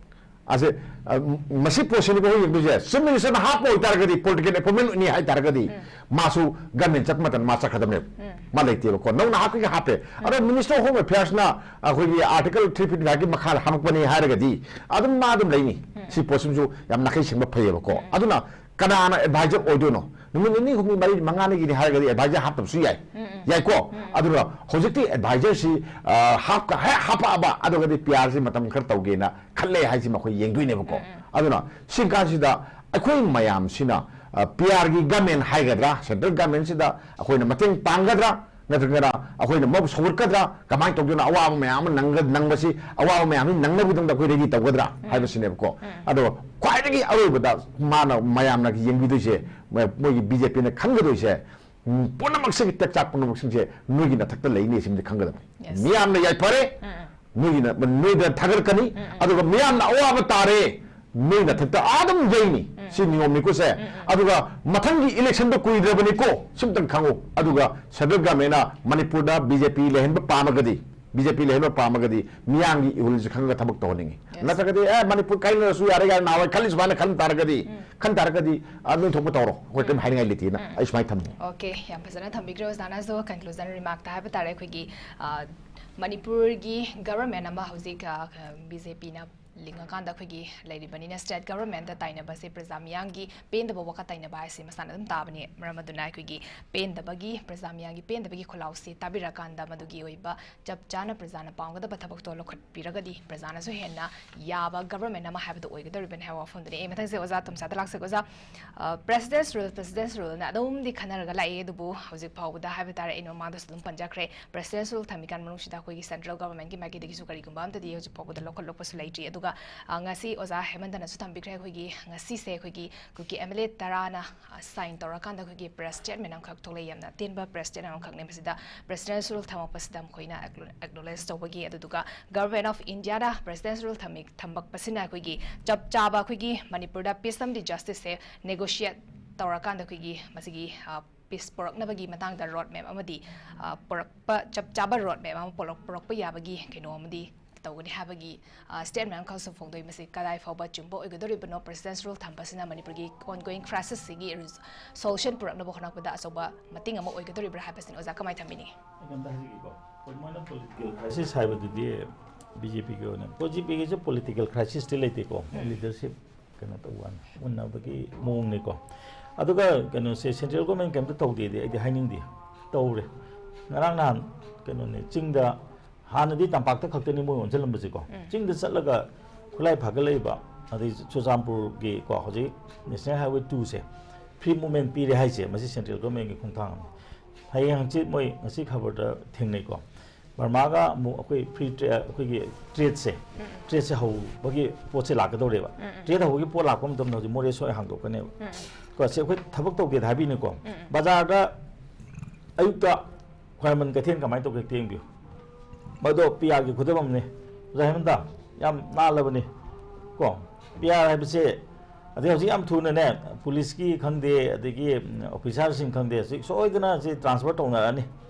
ꯑꯁꯦ, ꯑ, ꯃꯁꯤ ꯄꯣꯠꯁꯤꯅꯤꯀꯣ ꯑꯩꯈꯣꯏ ꯌꯦꯡꯗꯣꯏꯁꯦ꯫ ꯆꯤꯐ ꯃꯤꯅꯤꯁꯇꯔꯅ ꯍꯥꯞꯄ ꯑꯣꯏꯇꯥꯔꯒꯗꯤ, ꯄꯣꯂꯤꯇꯤꯀꯦꯜ ꯑꯦꯄꯣꯏꯟꯃꯦꯟꯅꯤ ꯍꯥꯏꯇꯥꯔꯒꯗꯤ, ꯃꯥꯁꯨ ꯒꯃꯦꯟ ꯆꯠꯄ ꯃꯇꯝꯗ ꯃꯥ ꯆꯠꯀꯗꯕꯅꯦꯕ꯫ ꯃꯥ ꯂꯩꯇꯦꯕꯀꯣ, ꯅꯧꯅ ꯍꯥꯞꯀꯦꯒ ꯍꯥꯞꯄꯦ꯫ ꯑꯗꯣ ꯃꯤꯅꯤꯁꯇꯔ ꯑꯣꯐ ꯍꯣꯝ ꯑꯦꯐꯤꯌꯔꯁꯅ ꯑꯩꯈꯣꯏꯒꯤ ꯑꯥꯔꯇꯤꯀꯜ ꯊ꯭ꯔꯤ ꯐꯤꯐꯇꯤ ꯐꯥꯏꯚꯀꯤ ꯃꯈꯥꯗ ꯍꯥꯞꯄꯛꯄꯅꯤ ꯍꯥꯏꯔꯒꯗꯤ, ꯑꯗꯨꯝ ꯃꯥ ꯑꯗꯨꯝ ꯂꯩꯅꯤ꯫ ꯁꯤ ꯄꯣꯠꯁꯤꯃꯁꯨ ꯌꯥꯝ ꯅꯥꯈꯩ ꯁꯦꯡꯕ ꯐꯩꯌꯦꯕꯀꯣ꯫ ꯑꯗꯨꯅ ꯀꯅꯥꯅ ꯑꯦꯗꯚꯥꯏꯖꯔ ꯑꯣꯏꯗꯣꯏꯅꯣ? ꯅꯨꯃꯤꯠ ꯅꯤꯅꯤ, ꯍꯨꯝꯅꯤ, ꯃꯔꯤ, ꯃꯉꯥꯅꯤꯒꯤꯅꯤ ꯍꯥꯏꯔꯒꯗꯤ ꯑꯦꯗꯚꯥꯏꯖꯔ ꯍꯥꯞꯇꯕꯁꯨ ꯌꯥꯏ꯫ ꯌꯥꯏꯀꯣ? ꯑꯗꯨꯅ ꯍꯧꯖꯤꯛꯇꯤ ꯑꯦꯗꯚꯥꯏꯖꯔꯁꯤ, ꯑ, ꯍꯥꯞꯀ-, ꯍꯦꯛ ꯍꯥꯞꯄꯛꯑꯕ, ꯑꯗꯨꯒꯗꯤ ꯄꯤ ꯑꯥꯔꯁꯤ ꯃꯇꯝ ꯈꯔ ꯇꯧꯒꯦꯅ ꯈꯜꯂꯦ ꯍꯥꯏꯁꯤꯃ ꯑꯩꯈꯣꯏ ꯌꯦꯡꯗꯣꯏꯅꯦꯕꯀꯣ꯫ ꯑꯗꯨꯅ ꯁꯤ ꯀꯥꯟꯁꯤꯗ ꯑꯩꯈꯣꯏ ꯃꯌꯥꯝꯁꯤꯅ, ꯑ, ꯄꯤ ꯑꯥꯔꯒꯤ ꯒꯃꯦꯟ ꯍꯥꯏꯒꯗ꯭ꯔꯥ, ꯁꯦꯟꯇ꯭ꯔꯦꯜ ꯒꯃꯦꯟꯁꯤꯗ ꯑꯩꯈꯣꯏꯅ ꯃꯇꯦꯡ ꯄꯥꯡꯒꯗ꯭ꯔꯥ, ꯅꯠꯇ꯭ꯔꯒꯅ ꯑꯩꯈꯣꯏꯅ ꯃꯕꯨ ꯁꯧꯒꯠꯀꯗ꯭ꯔꯥ, ꯀꯃꯥꯏꯅ ꯇꯧꯗꯣꯏꯅꯣ? ꯑꯋꯥꯕ ꯃꯌꯥꯝ ꯑꯃ ꯅꯪꯒ-, ꯅꯪꯕꯁꯤ, ꯑꯋꯥꯕ ꯃꯌꯥꯝꯁꯤ ꯅꯪꯅꯕꯒꯤꯗꯃꯛꯇ ꯑꯩꯈꯣꯏ ꯔꯦꯗꯤ ꯇꯧꯒꯗ꯭ꯔꯥ ꯍꯥꯏꯕꯁꯤꯅꯦꯕꯀꯣ꯫ ꯑꯗꯣ ꯈ꯭ꯋꯥꯏꯗꯒꯤ ꯑꯔꯣꯏꯕꯗ ꯃꯥꯅ, ꯃꯌꯥꯝꯅ ꯌꯦꯡꯕꯤꯗꯣꯏꯁꯦ, ꯃ-, ꯃꯣꯏꯒꯤ ꯕꯤ ꯖꯦ ꯄꯤꯅ ꯈꯟꯒꯗꯣꯏꯁꯦ, ꯎꯝ, ꯄꯨꯝꯅꯃꯛꯁꯤꯒꯤ ꯇꯦꯛꯆꯥꯛ ꯄꯨꯝꯅꯃꯛꯁꯤꯡꯁꯦ ꯅꯣꯏꯒꯤ ꯅꯊꯛꯇ ꯂꯩꯅꯤ ꯁꯤꯃꯗꯤ ꯈꯪꯒꯗꯕꯅꯤ꯫ Yes. ꯃꯤꯌꯥꯝꯅ ꯌꯥꯏꯐꯔꯦ, ꯎꯝ, ꯎꯝ꯫ ꯅꯣꯏꯒꯤꯅ, ꯅꯣꯏꯗ ꯊꯥꯒꯠꯂꯛꯀꯅꯤ, ꯎꯝ, ꯎꯝ꯫ ꯑꯗꯨꯒ ꯃꯤꯌꯥꯝꯅ ꯑꯋꯥꯕ ꯇꯥꯔꯦ, ꯅꯣꯏ ꯅꯊꯛꯇ ꯑꯗꯨꯝ ꯌꯩꯅꯤ꯫ ꯎꯝ꯫ ꯁꯤ ꯅꯤꯌꯣꯝꯅꯤꯀꯣ ꯁꯦ꯫ ꯎꯝ, ꯎꯝ꯫ ꯑꯗꯨꯒ ꯃꯊꯪꯒꯤ ꯏꯂꯦꯛꯁꯟꯗꯣ ꯀꯨꯏꯗ꯭ꯔꯕꯅꯤꯀꯣ, ꯁꯤꯝꯇꯪ ꯈꯪꯉꯨ꯫ ꯑꯗꯨꯒ ꯁꯦꯟꯇ꯭ꯔꯦꯜ ꯒꯃꯦꯟꯅ ꯃꯅꯤꯄꯨꯔꯗ ꯕꯤ ꯖꯦ ꯄꯤ ꯂꯩꯍꯟꯕ ꯄꯥꯝꯃꯒꯗꯤ, ꯕꯤ ꯖꯦ ꯄꯤ ꯂꯩꯍꯟꯕ ꯄꯥꯝꯃꯒꯗꯤ ꯃꯤꯌꯥꯝꯒꯤ ꯏꯍꯨꯜꯁꯦ ꯈꯪꯉꯒ ꯊꯕꯛ ꯇꯧꯍꯟꯅꯤꯡꯉꯤ꯫ Yes. ꯅꯠꯇ꯭ꯔꯒꯗꯤ, "ꯑꯦ, ꯃꯅꯤꯄꯨꯔ ꯀꯥꯏꯅꯔꯁꯨ ꯌꯥꯔꯦ" ꯀꯥꯏꯅ ꯅꯍꯥꯟꯋꯥꯏ ꯈꯜꯂꯤ ꯁꯨꯃꯥꯏꯅ ꯈꯟ ꯇꯥꯔꯒꯗꯤ, ꯎꯝ꯫ ꯈꯟ ꯇꯥꯔꯒꯗꯤ, ꯑ, ꯅꯣꯏ ꯊꯣꯛꯄ ꯇꯧꯔꯣ, ꯑꯩꯈꯣꯏ ꯀꯔꯤꯝ ꯎꯝ꯫ ꯍꯥꯏꯅꯤꯡꯉꯥꯏ ꯂꯩꯇꯦꯅ ꯎꯝ꯫ ꯑꯩ ꯁꯨꯃꯥꯏꯅ ꯊꯝꯅꯤꯡꯉꯤ꯫ Okay, ꯌꯥꯝ ꯐꯖꯅ ꯊꯝꯕꯤꯈ꯭ꯔꯦ ꯑꯣꯖꯥꯅꯁꯨ꯫ Conclusion remarkꯇ ꯍꯥꯏꯕ ꯇꯥꯔꯦ, ꯑꯩꯈꯣꯏꯒꯤ, ꯑ, ꯃꯅꯤꯄꯨꯔꯒꯤ ꯒꯚꯔꯟꯃꯦꯟ ꯑꯃ ꯍꯧꯖꯤꯛ, ꯑ, ꯕꯤ ꯖꯦ ꯄꯤꯅ ꯂꯤꯡꯉꯀꯥꯟꯗ ꯑꯩꯈꯣꯏꯒꯤ ꯂꯩꯔꯤꯕꯅꯤꯅ, ꯁ꯭ꯇꯦꯠ ꯒꯚꯔꯟꯃꯦꯟꯗ ꯇꯥꯏꯅꯕꯁꯦ, ꯄ꯭ꯔꯖꯥ ꯃꯤꯌꯥꯝꯒꯤ ꯄꯦꯟꯗꯕ ꯋꯥꯈꯜ ꯇꯥꯏꯅꯕ ꯍꯥꯏꯁꯦ ꯃꯁꯥꯅ ꯑꯗꯨꯝ ꯇꯥꯕꯅꯤ꯫ ꯃꯔꯝ ꯑꯗꯨꯅ ꯑꯩꯈꯣꯏꯒꯤ ꯄꯦꯟꯗꯕꯒꯤ, ꯄ꯭ꯔꯖꯥ ꯃꯤꯌꯥꯝꯒꯤ ꯄꯦꯟꯗꯕꯒꯤ ꯈꯣꯜꯂꯥꯎꯁꯦ ꯇꯥꯕꯤꯔꯀꯥꯟꯗ ꯃꯗꯨꯒꯤ ꯑꯣꯏꯕ ꯆꯞ ꯆꯥꯅ ꯄ꯭ꯔꯖꯥꯅ ꯄꯥꯝꯒꯗꯕ ꯊꯕꯛꯇꯣ ꯂꯧꯈꯠꯄꯤꯔꯒꯗꯤ ꯄ꯭ꯔꯖꯥꯅꯁꯨ ꯍꯦꯟꯅ ꯌꯥꯕ ꯒꯚꯔꯟꯃꯦꯟ ꯑꯃ ꯍꯥꯏꯕꯗꯣ ꯑꯣꯏꯒꯗꯧꯔꯤꯕꯅꯤ ꯍꯥꯏꯕ ꯋꯥꯐꯝꯗꯨꯅꯤ꯫ ꯑꯩ ꯃꯊꯪꯁꯦ ꯑꯣꯖꯥ ꯇꯣꯝꯆꯥꯗ ꯂꯥꯛꯆꯒꯦ꯫ ꯑꯣꯖꯥ, ꯑ, ꯄ꯭ꯔꯦꯁꯤꯗꯦꯟꯁ ꯔꯨꯜ, ꯄ꯭ꯔꯦꯁꯤꯗꯦꯟꯁ ꯔꯨꯜꯅ ꯑꯗꯨꯝꯗꯤ ꯈꯟꯅꯔꯒ ꯂꯥꯛꯑꯦ, ꯑꯗꯨꯕꯨ ꯍꯧꯖꯤꯛ ꯐꯥꯎꯕꯗ ꯍꯥꯏꯕ ꯇꯥꯔꯦ, ꯑꯩꯅ ꯃꯃꯥꯡꯗꯁꯨ ꯑꯗꯨꯝ ꯄꯟꯖꯈ꯭ꯔꯦ, ꯄ꯭ꯔꯦꯁꯤꯗꯦꯟꯁ ꯔꯨꯜ ꯊꯝꯃꯤꯀꯥꯟ ꯃꯅꯨꯡꯁꯤꯗ ꯑꯩꯈꯣꯏꯒꯤ ꯁꯦꯟꯇ꯭ꯔꯦꯜ ꯒꯚꯔꯟꯃꯦꯟꯒꯤ ꯃꯥꯏꯀꯩꯗꯒꯤꯁꯨ ꯀꯔꯤꯒꯨꯝꯕ ꯑꯝꯇꯗꯤ ꯍꯧꯖꯤꯛ ꯐꯥꯎꯕꯗ ꯂꯧꯈꯠꯂꯛꯄꯁꯨ ꯂꯩꯇ꯭ꯔꯤ꯫ ꯑꯗꯨꯒ, ꯑ, ꯉꯁꯤ ꯑꯣꯖꯥ ꯍꯦꯃꯟꯇꯅꯁꯨ ꯊꯝꯕꯤꯈ꯭ꯔꯦ, ꯑꯩꯈꯣꯏꯒꯤ ꯉꯁꯤꯁꯦ ꯑꯩꯈꯣꯏꯒꯤ ꯀꯨꯀꯤ ꯑꯦꯝ ꯑꯦꯜ ꯑꯦ ꯇꯔꯥꯅ, ꯑ, ꯁꯥꯏꯟ ꯇꯧꯔꯀꯥꯟꯗ ꯑꯩꯈꯣꯏꯒꯤ ꯄ꯭ꯔꯦꯁ ꯁ꯭ꯇꯦꯠꯃꯦꯟ ꯑꯃꯈꯛ ꯊꯣꯛꯂꯛꯑꯦ, ꯌꯥꯝꯅ ꯑꯇꯦꯟꯕ ꯄ꯭ꯔꯦꯁ ꯁ꯭ꯇꯦꯠꯃꯦꯟ ꯑꯃꯈꯛꯅꯦ꯫ ꯃꯁꯤꯗ ꯄ꯭ꯔꯦꯁꯤꯗꯦꯟꯁ ꯔꯨꯜ ꯊꯝꯃꯛꯄꯁꯤꯗ ꯃꯈꯣꯏꯅ ꯑꯦꯛꯅꯣꯂꯦꯖ ꯇꯧꯕꯒꯤ, ꯑꯗꯨꯗꯨꯒ ꯒꯚꯔꯟꯃꯦꯟ ꯑꯣꯐ ꯏꯟꯗꯤꯌꯥꯅ ꯄ꯭ꯔꯦꯁꯤꯗꯦꯟꯁ ꯔꯨꯜ ꯊꯝꯃꯤ-, ꯊꯝꯃꯛꯄꯁꯤꯅ ꯑꯩꯈꯣꯏꯒꯤ ꯆꯞ ꯆꯥꯕ ꯑꯩꯈꯣꯏꯒꯤ ꯃꯅꯤꯄꯨꯔꯗ ꯄꯤꯁ ꯑꯃꯗꯤ ꯖꯁꯇꯤꯁꯁꯦ ꯅꯦꯒꯣꯁꯤꯌꯦꯠ ꯇꯧꯔꯀꯥꯟꯗ ꯑꯩꯈꯣꯏꯒꯤ ꯃꯁꯤꯒꯤ, ꯑ, ꯄꯤꯁ ꯄꯨꯔꯛꯅꯕꯒꯤ ꯃꯇꯥꯡꯗ ꯔꯣꯗ ꯃꯦꯞ ꯑꯃꯗꯤ, ꯑ, ꯄꯨꯔꯛꯄ, ꯆꯞ ꯆꯥꯕ ꯔꯣꯗ ꯃꯦꯞ ꯑꯃ ꯄꯨꯔꯛ-, ꯄꯨꯔꯛꯄ ꯌꯥꯕꯒꯤ ꯀꯩꯅꯣ ꯑꯃꯗꯤ ꯇꯧꯒꯅꯤ ꯍꯥꯏꯕꯒꯤ ꯁ꯭ꯇꯦꯠꯃꯦꯟ ꯑꯃꯈꯛꯁꯨ ꯐꯣꯡꯗꯣꯛꯏ꯫ ꯃꯁꯤ ꯀꯗꯥꯏ ꯐꯥꯎꯕ ꯆꯨꯝꯕ ꯑꯣꯏꯒꯗꯧꯔꯤꯕꯅꯣ? ꯄ꯭ꯔꯦꯁꯤꯗꯦꯟꯁ ꯔꯨꯜ ꯊꯝꯕꯁꯤꯅ ꯃꯅꯤꯄꯨꯔꯒꯤ ꯑꯣꯟꯒꯣꯌꯤꯡ ꯀ꯭ꯔꯥꯏꯁꯤꯁꯁꯤꯒꯤ ꯁꯣꯂꯨꯁꯟ ꯄꯨꯔꯛꯅꯕ ꯍꯣꯠꯅꯔꯛꯄꯗ ꯑꯆꯧꯕ ꯃꯇꯦꯡ ꯑꯃ ꯑꯣꯏꯒꯗꯧꯔꯤꯕ꯭ꯔꯥ ꯍꯥꯏꯕꯁꯤꯅꯤ꯫ ꯑꯣꯖꯥ, ꯀꯃꯥꯏꯅ ꯊꯝꯕꯤꯅꯤꯡꯉꯤ? ꯑꯩ ꯀꯩꯝꯇ ꯍꯥꯏꯖꯒꯦꯀꯣ꯫ ꯍꯣꯏ, ꯃꯣꯏꯅ ꯄꯣꯂꯤꯇꯤꯀꯦꯜ ꯀ꯭ꯔꯥꯏꯁꯤꯁ ꯍꯥꯏꯕꯗꯨꯗꯤ ꯕꯤ ꯖꯦ ꯄꯤꯒꯤ ꯑꯣꯏꯅ, ꯕꯤ ꯖꯦ ꯄꯤꯒꯤꯁꯨ ꯄꯣꯂꯤꯇꯤꯀꯦꯜ ꯀ꯭ꯔꯥꯏꯁꯤꯁꯇꯤ ꯂꯩꯇꯦꯀꯣ, ꯃꯣꯏ ꯂꯤꯗꯔꯁꯤꯞ ꯀꯩꯅꯣ ꯇꯧꯕ ꯋꯥꯅꯤ, ꯎꯟꯅꯕꯒꯤ ꯃꯑꯣꯡꯅꯤꯀꯣ꯫ ꯑꯗꯨꯒ ꯀꯩꯅꯣꯁꯦ, ꯁꯦꯟꯇ꯭ꯔꯦꯜ ꯒꯣꯔꯃꯦꯟ ꯀꯩꯝꯇ ꯇꯧꯗꯦꯗꯤ ꯑꯩꯗꯤ ꯍꯥꯏꯅꯤꯡꯗꯦ꯫ ꯇꯧꯔꯦ꯫ ꯉꯔꯥꯡ ꯅꯍꯥꯟ ꯀꯩꯅꯣꯅꯦ, ꯆꯤꯡꯗ, ꯍꯥꯟꯅꯗꯤ ꯇꯝꯄꯥꯛꯇ ꯈꯛꯇꯅꯤ ꯃꯣꯏ ꯑꯣꯟꯁꯤꯜꯂꯝꯕꯁꯦꯀꯣ꯫ ꯎꯝ꯫ ꯆꯤꯡꯗ ꯆꯠꯂꯒ ꯈꯨꯠꯂꯥꯏ ꯐꯥꯒꯠꯂꯛꯏꯕ, ꯑꯗꯩ ꯆꯨꯔꯆꯥꯟꯄꯨꯔꯒꯤ ꯀꯣ, ꯍꯧꯖꯤꯛ ꯅꯦꯁꯅꯦꯜ ꯍꯥꯏꯋꯦ ꯇꯨꯁꯦ ꯐ꯭ꯔꯤ ꯃꯨꯚꯃꯦꯟ ꯄꯤꯔꯦ ꯍꯥꯏꯁꯦ, ꯃꯁꯤ ꯁꯦꯟꯇ꯭ꯔꯦꯜ ꯒꯣꯔꯃꯦꯟꯒꯤ ꯈꯣꯡꯊꯥꯡ ꯑꯃꯅꯤ꯫ ꯍꯌꯦꯡ ꯍꯪꯆꯤꯠ ꯃꯣꯏ ꯉꯁꯤ ꯈꯕꯔꯗ ꯊꯦꯡꯅꯩꯀꯣ, ꯕꯔꯃꯥꯒ ꯑꯃꯨꯛ ꯑꯩꯈꯣꯏ ꯐ꯭ꯔꯤ ꯇ꯭ꯔꯦ-, ꯑꯩꯈꯣꯏꯒꯤ ꯇ꯭ꯔꯦꯗꯁꯦ, ꯎꯝ, ꯎꯝ꯫ ꯇ꯭ꯔꯦꯗꯁꯦ ꯍꯧꯕꯒꯤ ꯄꯣꯠꯁꯦ ꯂꯥꯛꯀꯗꯧꯔꯦꯕ꯫ ꯎꯝ, ꯎꯝ꯫ ꯇ꯭ꯔꯦꯗ ꯍꯧꯕꯒꯤ ꯄꯣꯠ ꯂꯥꯛꯄ ꯃꯇꯝꯗ ꯍꯧꯖꯤꯛ ꯃꯣꯔꯦ ꯁꯣꯏ ꯍꯥꯡꯗꯣꯛꯀꯅꯦꯕ꯫ ꯎꯝ, ꯎꯝ꯫ ꯀꯣ, ꯁꯤ ꯑꯩꯈꯣꯏ ꯊꯕꯛ ꯇꯧꯒꯦꯗ ꯍꯥꯏꯕꯤꯅꯤꯀꯣ꯫ ꯎꯝ, ꯎꯝ꯫ ꯕꯖꯥꯔꯗ ꯑꯌꯨꯛꯇ ꯈ꯭ꯋꯥꯏꯔꯝꯕꯟ ꯀꯩꯊꯦꯜ ꯀꯃꯥꯏꯅ ꯇꯧꯒꯦ ꯍꯦꯛꯇ ꯌꯦꯡꯕꯤꯌꯨ꯫ ꯃꯗꯣ ꯄꯤ ꯑꯥꯔꯒꯤ ꯈꯨꯗꯝ ꯑꯃꯅꯤ꯫ ꯑꯣꯖꯥ ꯍꯦꯃꯟꯇ, ꯌꯥꯝ ꯅꯥꯜꯂꯕꯅꯤ ꯀꯣ꯫ ꯄꯤ ꯑꯥꯔ ꯍꯥꯏꯕꯁꯦ, ꯑꯗꯩ ꯍꯧꯖꯤꯛ ꯌꯥꯝ ꯊꯨꯅꯅꯦ, ꯄꯨꯂꯤꯁꯀꯤ ꯈꯪꯗꯦ, ꯑꯗꯒꯤ, ꯎꯝ, ꯑꯣꯐꯤꯁꯥꯔꯁꯤꯡ ꯈꯪꯗꯦ, ꯍꯧꯖꯤꯛ ꯁꯣꯏꯗꯅ ꯁꯤ ꯇ꯭ꯔꯥꯟꯁꯐꯔ ꯇꯧꯅꯔꯛꯑꯅꯤ꯫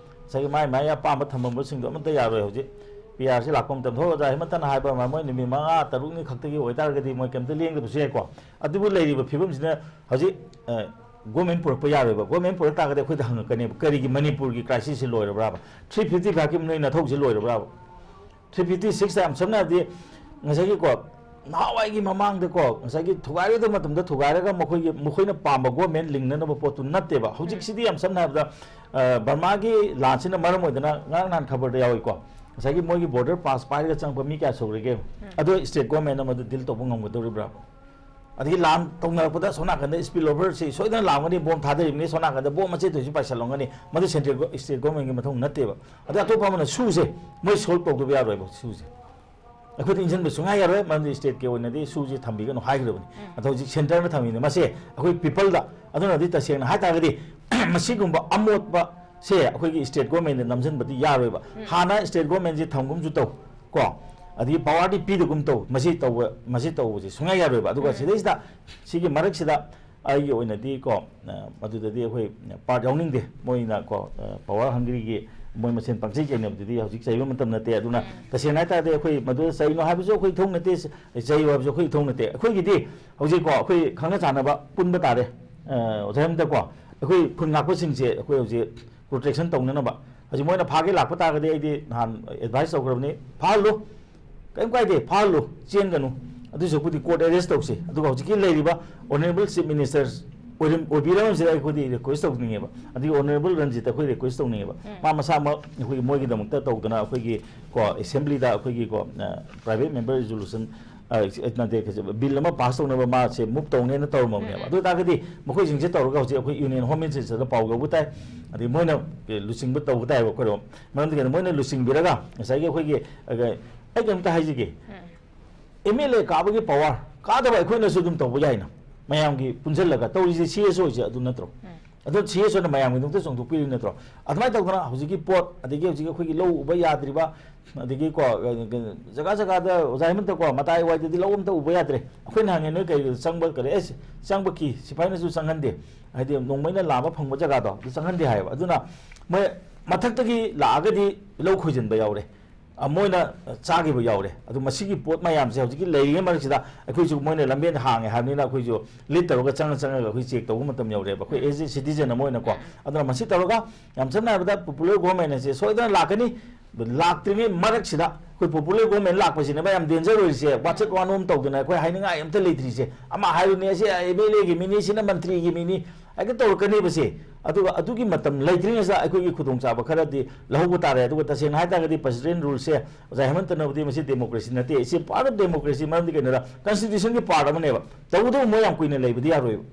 ꯉꯁꯥꯏꯒꯤ ꯃꯥꯏ ꯃꯥꯏ ꯑꯄꯥꯝꯕ ꯊꯝꯃꯝꯕꯁꯤꯡꯗꯣ ꯑꯃꯠꯇ ꯌꯥꯔꯣꯏ ꯍꯧꯖꯤꯛ꯫ ꯄꯤ ꯑꯥꯔꯁꯤ ꯂꯥꯛꯄ ꯃꯇꯝꯗ, ꯍꯣꯏ, ꯑꯣꯖꯥ ꯍꯦꯃꯟꯇꯅ ꯍꯥꯏꯕ ꯑꯃ, ꯃꯣꯏ ꯅꯨꯃꯤꯠ ꯃꯉꯥ ꯇꯔꯨꯛꯅꯤ ꯈꯛꯇꯒꯤ ꯑꯣꯏꯇꯥꯔꯒꯗꯤ ꯃꯣꯏ ꯀꯩꯝꯇ ꯂꯦꯡꯗꯕꯁꯨ ꯌꯥꯏꯀꯣ꯫ ꯑꯗꯨꯕꯨ ꯂꯩꯔꯤꯕ ꯐꯤꯕꯝꯁꯤꯅ ꯍꯧꯖꯤꯛ, ꯑ, ꯒꯣꯔꯃꯦꯟ ꯄꯨꯔꯛꯄ ꯌꯥꯔꯣꯏꯕ꯫ ꯒꯣꯔꯃꯦꯟ ꯄꯨꯔꯛ ꯇꯥꯔꯒꯗꯤ ꯑꯩꯈꯣꯏꯗ ꯍꯪꯉꯛꯀꯅꯦꯕ, "ꯀꯔꯤꯒꯤ ꯃꯅꯤꯄꯨꯔꯒꯤ ꯀ꯭ꯔꯥꯏꯁꯤꯁꯁꯤ ꯂꯣꯏꯔꯕ꯭ꯔꯥꯕ? ꯊ꯭ꯔꯤ ꯐꯤꯐꯇꯤ ꯐꯥꯏꯚꯀꯤ ꯅꯣꯏ ꯅꯊꯧꯁꯤ ꯂꯣꯏꯔꯕ꯭ꯔꯥꯕ? ꯊ꯭ꯔꯤ ꯐꯤꯐꯇꯤ ꯁꯤꯛꯁꯇ ꯌꯥꯝ ꯁꯝꯅ ꯍꯥꯏꯔꯕꯗꯤ ꯉꯁꯥꯏꯒꯤꯀꯣ, ꯅꯍꯥꯟꯋꯥꯏꯒꯤ ꯃꯃꯥꯡꯗꯀꯣ, ꯉꯁꯥꯏꯒꯤ ꯊꯨꯒꯥꯏꯔꯣꯏꯗꯕ ꯃꯇꯝꯗ ꯊꯨꯒꯥꯏꯔꯒ ꯃꯈꯣꯏꯒꯤ, ꯃꯈꯣꯏꯅ ꯄꯥꯝꯕ ꯒꯣꯔꯃꯦꯟ ꯂꯤꯡꯅꯅꯕ ꯄꯣꯠꯇꯨ ꯅꯠꯇꯦꯕ꯫ ꯍꯧꯖꯤꯛꯁꯤꯗꯤ ꯌꯥꯝ ꯁꯝꯅ ꯍꯥꯏꯔꯕꯗ, ꯑ, ꯕꯔꯃꯥꯒꯤ ꯂꯥꯟꯁꯤꯅ ꯃꯔꯝ ꯑꯣꯏꯗꯅ ꯉꯔꯥꯡ ꯅꯍꯥꯟ ꯈꯕꯔꯗ ꯌꯥꯎꯏꯀꯣ, ꯉꯁꯥꯏꯒꯤ ꯃꯣꯏꯒꯤ ꯕꯣꯔꯗꯔ ꯄꯥꯁ ꯄꯥꯏꯔꯒ ꯆꯪꯉꯛꯄ ꯃꯤ ꯀꯌꯥ ꯁꯨꯈ꯭ꯔꯒꯦ? ꯑꯗꯣ ꯁ꯭ꯇꯦꯠ ꯒꯣꯔꯃꯦꯟꯅ ꯃꯗꯨ ꯗꯤꯜ ꯇꯧꯕ ꯉꯝꯒꯗꯧꯔꯤꯕ꯭ꯔꯥ? ꯑꯗꯒꯤ ꯂꯥꯟ ꯇꯧꯅꯔꯛꯄꯗ ꯁꯣꯝ ꯅꯥꯀꯟꯗ ꯁ꯭ꯄꯤꯜ ꯑꯣꯚꯔꯁꯤ ꯁꯣꯏꯗꯅ ꯂꯥꯛꯂꯝꯒꯅꯤ, ꯕꯣꯝ ꯊꯥꯗꯔꯤꯕꯅꯤ, ꯁꯣꯝ ꯅꯥꯀꯟꯗ ꯕꯣꯝ ꯃꯆꯦꯠ ꯑꯣꯏꯁꯨ ꯄꯥꯏꯁꯜꯂꯝꯒꯅꯤ, ꯃꯗꯨ ꯁꯦꯟꯇ꯭ꯔꯦꯜ ꯒꯣ-, ꯁ꯭ꯇꯦꯠ ꯒꯣꯔꯃꯦꯟꯒꯤ ꯃꯊꯧ ꯅꯠꯇꯦꯕ꯫ ꯑꯗ ꯑꯇꯣꯞꯄ ꯑꯃꯅ ꯁꯨꯁꯦ, ꯃꯣꯏ ꯁꯣꯜꯕ ꯇꯧꯗꯕ ꯌꯥꯔꯣꯏꯕ ꯁꯨꯁꯦ꯫ ꯑꯩꯈꯣꯏꯗ ꯏꯟꯁꯤꯟꯕ ꯁꯨꯡꯌꯥ ꯌꯥꯔꯣꯏ, ꯃꯔꯝꯗꯤ ꯁ꯭ꯇꯦꯠꯀꯤ ꯑꯣꯏꯅꯗꯤ ꯁꯨꯁꯦ ꯊꯝꯕꯤꯒꯅꯨ ꯍꯥꯏꯈ꯭ꯔꯕꯅꯤ꯫ ꯎꯝ꯫ ꯑꯗꯣ ꯍꯧꯖꯤꯛ ꯁꯦꯟꯇꯔꯅ ꯊꯝꯃꯤꯅꯦ ꯃꯁꯦ, ꯑꯩꯈꯣꯏ ꯄꯤꯄꯜꯗ꯫ ꯑꯗꯨꯅꯗꯤ ꯇꯁꯦꯡꯅ ꯍꯥꯏ ꯇꯥꯔꯒꯗꯤ ꯃꯁꯤꯒꯨꯝꯕ ꯑꯃꯣꯠꯄ ꯁꯦ ꯑꯩꯈꯣꯏꯒꯤ ꯁ꯭ꯇꯦꯠ ꯒꯣꯔꯃꯦꯟꯗ ꯅꯝꯁꯤꯟꯕꯗꯤ ꯌꯥꯔꯣꯏꯕ꯫ ꯎꯝ꯫ ꯍꯥꯟꯅ ꯁ꯭ꯇꯦꯠ ꯒꯣꯔꯃꯦꯟꯁꯤ ꯊꯝꯒꯨꯝꯁꯨ ꯇꯧ ꯀꯣ, ꯑꯗꯒꯤ ꯄꯋꯥꯔꯗꯤ ꯄꯤꯗꯒꯨꯝ ꯇꯧ, ꯃꯁꯤ ꯇꯧꯕ, ꯃꯁꯤ ꯇꯧꯕꯁꯦ ꯁꯨꯡꯌꯥ ꯌꯥꯔꯣꯏꯕ꯫ ꯑꯗꯨꯒ ꯎꯝ꯫ ꯁꯤꯗꯩꯁꯤꯗ ꯁꯤꯒꯤ ꯃꯔꯛꯁꯤꯗ ꯑꯩꯒꯤ ꯑꯣꯏꯅꯗꯤ ꯀꯣ, ꯑ, ꯃꯗꯨꯗꯗꯤ ꯑꯩꯈꯣꯏ ꯄꯥꯔꯠ ꯌꯥꯎꯅꯤꯡꯗꯦ꯫ ꯃꯣꯏꯅ ꯀꯣ, ꯑ, ꯄꯋꯥꯔ ꯍꯪꯒ꯭ꯔꯤꯒꯤ ꯃꯣꯏ ꯃꯁꯦꯟ ꯄꯪꯆꯩ ꯆꯩꯅꯕꯗꯨꯗꯤ ꯍꯧꯖꯤꯛ ꯆꯩꯕ ꯃꯇꯝ ꯅꯠꯇꯦ꯫ ꯑꯗꯨꯅ ꯇꯁꯦꯡꯅ ꯍꯥꯏ ꯇꯥꯔꯗꯤ ꯑꯩꯈꯣꯏ ꯃꯗꯨꯗ ꯆꯩꯅꯣ ꯍꯥꯏꯕꯁꯨ ꯑꯩꯈꯣꯏ ꯏꯊꯧ ꯅꯠꯇꯦ, ꯆꯩꯌꯨ ꯍꯥꯏꯕꯁꯨ ꯑꯩꯈꯣꯏ ꯏꯊꯧ ꯅꯠꯇꯦ꯫ ꯑꯩꯈꯣꯏꯒꯤꯗꯤ ꯍꯧꯖꯤꯛꯀꯣ ꯑꯩꯈꯣꯏ ꯈꯪꯅ ꯆꯥꯟꯅꯕ ꯄꯨꯟꯕ ꯇꯥꯔꯦ꯫ ꯑ, ꯑꯣꯖꯥ ꯍꯦꯃꯟꯇꯀꯣ, ꯑꯩꯈꯣꯏ ꯈꯨꯟ ꯉꯥꯛꯄꯁꯤꯡꯁꯦ ꯑꯩꯈꯣꯏ ꯍꯧꯖꯤꯛ ꯄ꯭ꯔꯣꯇꯦꯛꯁꯟ ꯇꯧꯅꯅꯕ ꯍꯧꯖꯤꯛ ꯃꯣꯏꯅ ꯐꯥꯒꯦ ꯂꯥꯛꯄ ꯇꯥꯔꯒꯗꯤ ꯑꯩꯗꯤ ꯅꯍꯥꯟ ꯑꯦꯗꯚꯥꯏꯁ ꯇꯧꯈ꯭ꯔꯕꯅꯤ, ꯐꯥꯍꯜꯂꯨ, ꯀꯔꯤꯝ ꯀꯥꯏꯗꯦ, ꯐꯥꯍꯜꯂꯨ, ꯆꯦꯟꯒꯅꯨ꯫ ꯑꯗꯨꯁꯨ ꯑꯩꯈꯣꯏꯗꯤ ꯀꯣꯔꯠ ꯑꯦꯔꯦꯁ ꯇꯧꯁꯤ꯫ ꯑꯗꯨꯒ ꯍꯧꯖꯤꯛꯀꯤ ꯂꯩꯔꯤꯕ ꯑꯣꯅꯔꯦꯕꯜ ꯆꯤꯐ ꯃꯤꯅꯤꯁꯇꯔ ꯑꯣꯏꯔꯝ-, ꯑꯣꯏꯕꯤꯔꯝꯕꯁꯤꯗ ꯑꯩꯈꯣꯏꯗꯤ ꯔꯤꯀ꯭ꯋꯦꯁ ꯇꯧꯅꯤꯡꯉꯦꯕ, ꯑꯗꯒꯤ ꯑꯣꯅꯔꯦꯕꯜ ꯔꯟꯖꯤꯠꯇ ꯑꯩꯈꯣꯏ ꯔꯤꯀ꯭ꯋꯦꯁ ꯇꯧꯅꯤꯡꯉꯦꯕ꯫ ꯃꯥ ꯃꯁꯥꯃꯛ ꯑꯩꯈꯣꯏꯒꯤ ꯃꯣꯏꯒꯤꯗꯃꯛꯇ ꯇꯧꯗꯅ ꯑꯩꯈꯣꯏꯒꯤ ꯀꯣ ꯑꯦꯁꯦꯝꯕ꯭ꯂꯤꯗ ꯑꯩꯈꯣꯏꯒꯤ ꯀꯣ, ꯑ, ꯄ꯭ꯔꯥꯏꯚꯦꯠ ꯃꯦꯝꯕꯔ ꯔꯤꯖꯣꯂꯨꯁꯟ, ꯑ, ꯅꯠꯇꯦ, ꯕꯤꯜ ꯑꯃ ꯄꯥꯁ ꯇꯧꯅꯕ ꯃꯥꯁꯦ ꯃꯨꯚ ꯇꯧꯅꯦꯅ ꯇꯧꯔꯝꯃꯕꯅꯦꯕ꯫ ꯑꯗꯨ ꯑꯣꯏꯇꯥꯔꯒꯗꯤ ꯃꯈꯣꯏꯁꯤꯡꯁꯦ ꯇꯧꯔꯒ ꯍꯧꯖꯤꯛ ꯑꯩꯈꯣꯏ ꯌꯨꯅꯤꯌꯟ ꯍꯣꯝ ꯃꯤꯅꯤꯁꯇꯔꯗ ꯄꯥꯎ ꯌꯧꯕ ꯇꯥꯏ, ꯑꯗꯩ ꯃꯣꯏꯅ ꯂꯨꯆꯤꯡꯕ ꯇꯧꯕ ꯇꯥꯏꯕ ꯑꯩꯈꯣꯏꯔꯣꯝ꯫ ꯃꯔꯝꯗꯤ ꯀꯩꯅꯣ, ꯃꯣꯏꯅ ꯂꯨꯆꯤꯡꯕꯤꯔꯒ ꯉꯁꯥꯏꯒꯤ ꯑꯩꯈꯣꯏꯒꯤ, ꯑ, ꯑꯩ ꯀꯩꯝꯇ ꯍꯥꯏꯖꯒꯦ꯫ ꯑꯦꯝ ꯑꯦꯜ ꯑꯦ ꯀꯥꯕꯒꯤ ꯄꯋꯥꯔ ꯀꯥꯗꯕ ꯑꯩꯈꯣꯏꯅꯁꯨ ꯑꯗꯨꯝ ꯇꯧꯕ ꯌꯥꯏꯅ, ꯃꯌꯥꯝꯒꯤ ꯄꯨꯟꯁꯤꯜꯂꯒ ꯇꯧꯔꯤꯁꯦ ꯁꯤ ꯑꯦꯁ ꯑꯣꯁꯦ ꯑꯗꯨ ꯅꯠꯇ꯭ꯔꯣ? ꯑꯗꯣ ꯁꯤ ꯑꯦꯁ ꯑꯣꯅ ꯃꯌꯥꯝꯒꯤꯗꯃꯛꯇ ꯆꯣꯡꯊꯣꯛꯄꯤꯔꯤ ꯅꯠꯇ꯭ꯔꯣ? ꯑꯗꯨꯃꯥꯏꯅ ꯇꯧꯗꯅ ꯍꯧꯖꯤꯛꯀꯤ ꯄꯣꯠ, ꯑꯗꯒꯤ ꯍꯧꯖꯤꯛ ꯑꯩꯈꯣꯏꯒꯤ ꯂꯧ ꯎꯕ ꯌꯥꯗ꯭ꯔꯤꯕ, ꯑꯗꯒꯤ ꯀꯣ, ꯖꯒꯥ ꯖꯒꯥꯗ ꯑꯣꯖꯥ ꯍꯦꯃꯟꯇꯀꯣ, ꯃꯇꯥꯏ ꯋꯥꯏꯗꯗꯤ ꯂꯧ ꯑꯝꯇ ꯎꯕ ꯌꯥꯗ꯭ꯔꯦ꯫ ꯑꯩꯈꯣꯏꯅ ꯍꯪꯉꯦ, "ꯅꯣꯏ ꯀꯩ ꯆꯪꯕ ꯀꯔꯤ?" "ꯑꯦꯁ, ꯆꯪꯕ ꯀꯤ, ꯁꯤꯐꯥꯏꯅꯁꯨ ꯆꯪꯍꯟꯗꯦ, ꯍꯥꯏꯗꯤ ꯅꯣꯡꯃꯩꯅ ꯂꯥꯝꯕ ꯐꯪꯕ ꯖꯒꯥꯗꯣ ꯑꯗꯨ ꯆꯪꯍꯟꯗꯦ" ꯍꯥꯏꯌꯦꯕ꯫ ꯑꯗꯨꯅ ꯃꯣꯏ ꯃꯊꯛꯇꯒꯤ ꯂꯥꯛꯑꯒꯗꯤ ꯂꯧ ꯈꯣꯏꯖꯤꯟꯕ ꯌꯥꯎꯔꯦ꯫ ꯑ, ꯃꯣꯏꯅ ꯆꯥꯈꯤꯕ ꯌꯥꯎꯔꯦ꯫ ꯑꯗꯨ ꯃꯁꯤꯒꯤ ꯄꯣꯠ ꯃꯌꯥꯝꯁꯦ ꯍꯧꯖꯤꯛꯀꯤ ꯂꯩꯔꯤꯉꯩ ꯃꯔꯛꯁꯤꯗ ꯑꯩꯈꯣꯏꯁꯨ ꯃꯣꯏꯅ ꯂꯝꯕꯦꯟ ꯍꯥꯡꯉꯦ ꯍꯥꯏꯕꯅꯤꯅ ꯑꯩꯈꯣꯏꯁꯨ ꯂꯤꯠ ꯇꯧꯔꯒ ꯆꯪꯉ ꯆꯪꯉꯒ ꯑꯩꯈꯣꯏ ꯆꯦꯛ ꯇꯧꯕ ꯃꯇꯝ ꯌꯧꯔꯦꯕ, ꯑꯩꯈꯣꯏ ꯑꯦꯖ ꯑꯦ ꯁꯤꯇꯤꯖꯟ ꯑꯃ ꯑꯣꯏꯅꯀꯣ꯫ ꯑꯗꯨꯅ ꯃꯁꯤ ꯇꯧꯔꯒ ꯌꯥꯝ ꯁꯝꯅ ꯍꯥꯏꯔꯕꯗ ꯄꯣꯄꯨꯂꯔ ꯒꯣꯚꯔꯟꯃꯦꯟ ꯑꯁꯦ ꯁꯣꯏꯗꯅ ꯂꯥꯛꯀꯅꯤ꯫ ꯂꯥꯛꯇ꯭ꯔꯤꯉꯩ ꯃꯔꯛꯁꯤꯗ ꯑꯩꯈꯣꯏ ꯄꯣꯄꯨꯂꯔ ꯒꯣꯚꯔꯟꯃꯦꯟ ꯂꯥꯛꯄꯁꯤꯅꯦꯕ ꯌꯥꯝ ꯗꯦꯟꯖꯔ ꯑꯣꯏꯔꯤꯁꯦ꯫ ꯋꯥꯆꯠ ꯋꯥꯅꯣꯝ ꯇꯧꯗꯅ ꯑꯩꯈꯣꯏ ꯍꯥꯏꯅꯤꯡꯉꯥꯏ ꯑꯝꯇ ꯂꯩꯇ꯭ꯔꯤꯁꯦ꯫ ꯑꯃ ꯍꯥꯏꯔꯨꯅꯦ, ꯑꯁꯤ ꯑꯦꯝ ꯑꯦꯜ ꯑꯦꯒꯤ ꯃꯤꯅꯤ, ꯁꯤꯅ ꯃꯟꯇ꯭ꯔꯤꯒꯤ ꯃꯤꯅꯤ, ꯍꯦꯛꯇ ꯇꯧꯔꯛꯀꯅꯦꯕꯁꯦ꯫ ꯑꯗꯨꯒ ꯑꯗꯨꯒꯤ ꯃꯇꯝ ꯂꯩꯇ꯭ꯔꯤꯉꯩꯁꯤꯗ ꯑꯩꯈꯣꯏꯒꯤ ꯈꯨꯗꯣꯡꯆꯥꯕ ꯈꯔꯗꯤ ꯂꯧꯍꯧꯕ ꯇꯥꯔꯦ꯫ ꯑꯗꯨꯒ ꯇꯁꯦꯡꯅ ꯍꯥꯏ ꯇꯥꯔꯒꯗꯤ ꯄ꯭ꯔꯁꯤꯗꯦꯟ ꯔꯨꯜꯁꯦ, ꯑꯣꯖꯥ ꯍꯦꯃꯟꯇꯅꯕꯨꯗꯤ ꯃꯁꯤ ꯗꯦꯃꯣꯀ꯭ꯔꯦꯁꯤ ꯅꯠꯇꯦ, it's a part of democracy. ꯃꯔꯝꯗꯤ ꯀꯩꯅꯣꯗ ꯀꯟꯁꯇꯤꯇ꯭ꯌꯨꯁꯟꯒꯤ ꯄꯥꯔꯠ ꯑꯃꯅꯦꯕ꯫ ꯇꯧꯕꯇꯕꯨ ꯃꯣꯏ ꯌꯥꯝ ꯀꯨꯏꯅ ꯂꯩꯕꯗꯤ ꯌꯥꯔꯣꯏꯕ꯫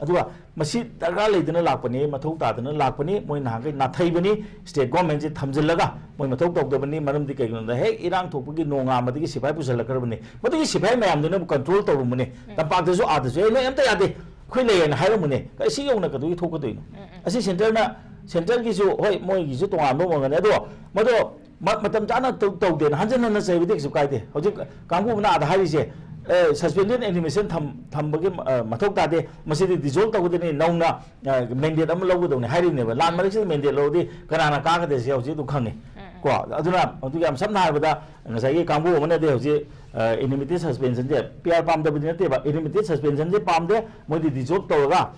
ꯑꯗꯨꯒ ꯃꯁꯤ ꯗꯔꯀꯥꯔ ꯂꯩꯗꯅ ꯂꯥꯛꯄꯅꯤ, ꯃꯊꯧ ꯇꯥꯗꯅ ꯂꯥꯛꯄꯅꯤ, ꯃꯣꯏ ꯅꯍꯥꯟꯈꯩ ꯅꯥꯊꯩꯕꯅꯤ, ꯁ꯭ꯇꯦꯠ ꯒꯣꯔꯃꯦꯟꯁꯦ ꯊꯝꯖꯤꯜꯂꯒ ꯃꯣꯏ ꯃꯊꯧ ꯇꯧꯗꯕꯅꯤ꯫ ꯃꯔꯝꯗꯤ ꯀꯩꯒꯤꯅꯣꯗ ꯍꯦꯛ ꯏꯔꯥꯡ ꯊꯣꯛꯄꯒꯤ ꯅꯣꯡꯉꯥꯟꯕꯗꯒꯤ ꯁꯤꯐꯥꯏ ꯄꯨꯁꯜꯂꯛꯈ꯭ꯔꯕꯅꯤ꯫ ꯃꯗꯨꯒꯤ ꯁꯤꯐꯥꯏ ꯃꯌꯥꯝꯗꯨꯅꯕꯨ ꯀꯟꯇ꯭ꯔꯣꯜ ꯇꯧꯔꯝꯕꯅꯤ꯫ ꯇꯝꯄꯥꯛꯇꯁꯨ ꯑꯥꯗꯁꯨ, "ꯑꯦ, ꯅꯣꯏ ꯑꯝꯇ ꯌꯥꯗꯦ, ꯑꯩꯈꯣꯏ ꯂꯩꯌꯦꯅ" ꯍꯥꯏꯔꯝꯕꯅꯦ꯫ ꯀꯔꯤ ꯁꯤ ꯌꯧꯅ ꯀꯩꯗꯧꯕꯒꯤ ꯊꯣꯛꯀꯗꯣꯏꯅꯣ? ꯑꯁꯤ ꯁꯦꯟꯇꯔꯅ, ꯁꯦꯟꯇꯔꯒꯤꯁꯨ ꯍꯣꯏ ꯃꯣꯏꯒꯤꯁꯨ ꯇꯣꯉꯥꯟꯕ ꯑꯣꯏꯔꯝꯒꯅꯤ, ꯑꯗꯣ ꯃꯗꯣ ꯃ-, ꯃꯇꯝ ꯆꯥꯅ ꯇꯧ-, ꯇꯧꯗꯦꯅ ꯍꯟꯖꯟ ꯍꯟꯅ ꯆꯩꯕꯗꯤ ꯀꯩꯁꯨ ꯀꯥꯏꯗꯦ꯫ ꯍꯧꯖꯤꯛ ꯀꯥꯡꯕꯨ ꯃꯅꯥꯗ ꯍꯥꯏꯔꯤꯁꯦ, ꯁꯁꯄꯦꯟꯁꯟ ꯑꯦꯅꯤꯃꯦꯁꯟ ꯊꯝꯕꯒꯤ ꯃꯊꯧ ꯇꯥꯗꯦ, ꯃꯁꯤꯗꯤ ꯗꯤꯖꯣꯜꯕ ꯇꯧꯒꯗꯕꯅꯤ, ꯅꯧꯅ ꯃꯦꯟꯗꯦꯠ ꯑꯃ ꯂꯧꯒꯗꯧꯅꯤ ꯍꯥꯏꯔꯤꯕꯅꯦꯕ꯫ ꯂꯥꯟ ꯃꯔꯛꯁꯤꯗ ꯃꯦꯟꯗꯦꯠ ꯂꯧꯔꯗꯤ ꯀꯅꯥꯅ ꯀꯥꯒꯗꯒꯦ ꯁꯤ ꯍꯧꯖꯤꯛ ꯑꯗꯨꯝ ꯈꯪꯉꯤ꯫ ꯀꯣ ꯑꯗꯨꯅ ꯑꯗꯨ ꯌꯥꯝ ꯁꯝꯅ ꯍꯥꯏꯔꯕꯗ ꯉꯁꯥꯏꯒꯤ ꯀꯥꯡꯕꯨ ꯑꯃꯅꯗꯤ ꯍꯧꯖꯤꯛ ꯑꯦꯅꯤꯃꯦꯇꯦꯠ ꯁꯁꯄꯦꯟꯁꯟꯁꯦ ꯄꯤ ꯑꯥꯔ ꯄꯥꯝꯗꯕꯗꯤ ꯅꯠꯇꯦꯕ, ꯑꯦꯅꯤꯃꯦꯇꯦꯠ ꯁꯁꯄꯦꯟꯁꯟꯁꯦ ꯄꯥꯝꯗꯦ, ꯃꯣꯏꯗꯤ ꯗꯤꯖꯣꯜꯕ ꯇꯧꯔꯒ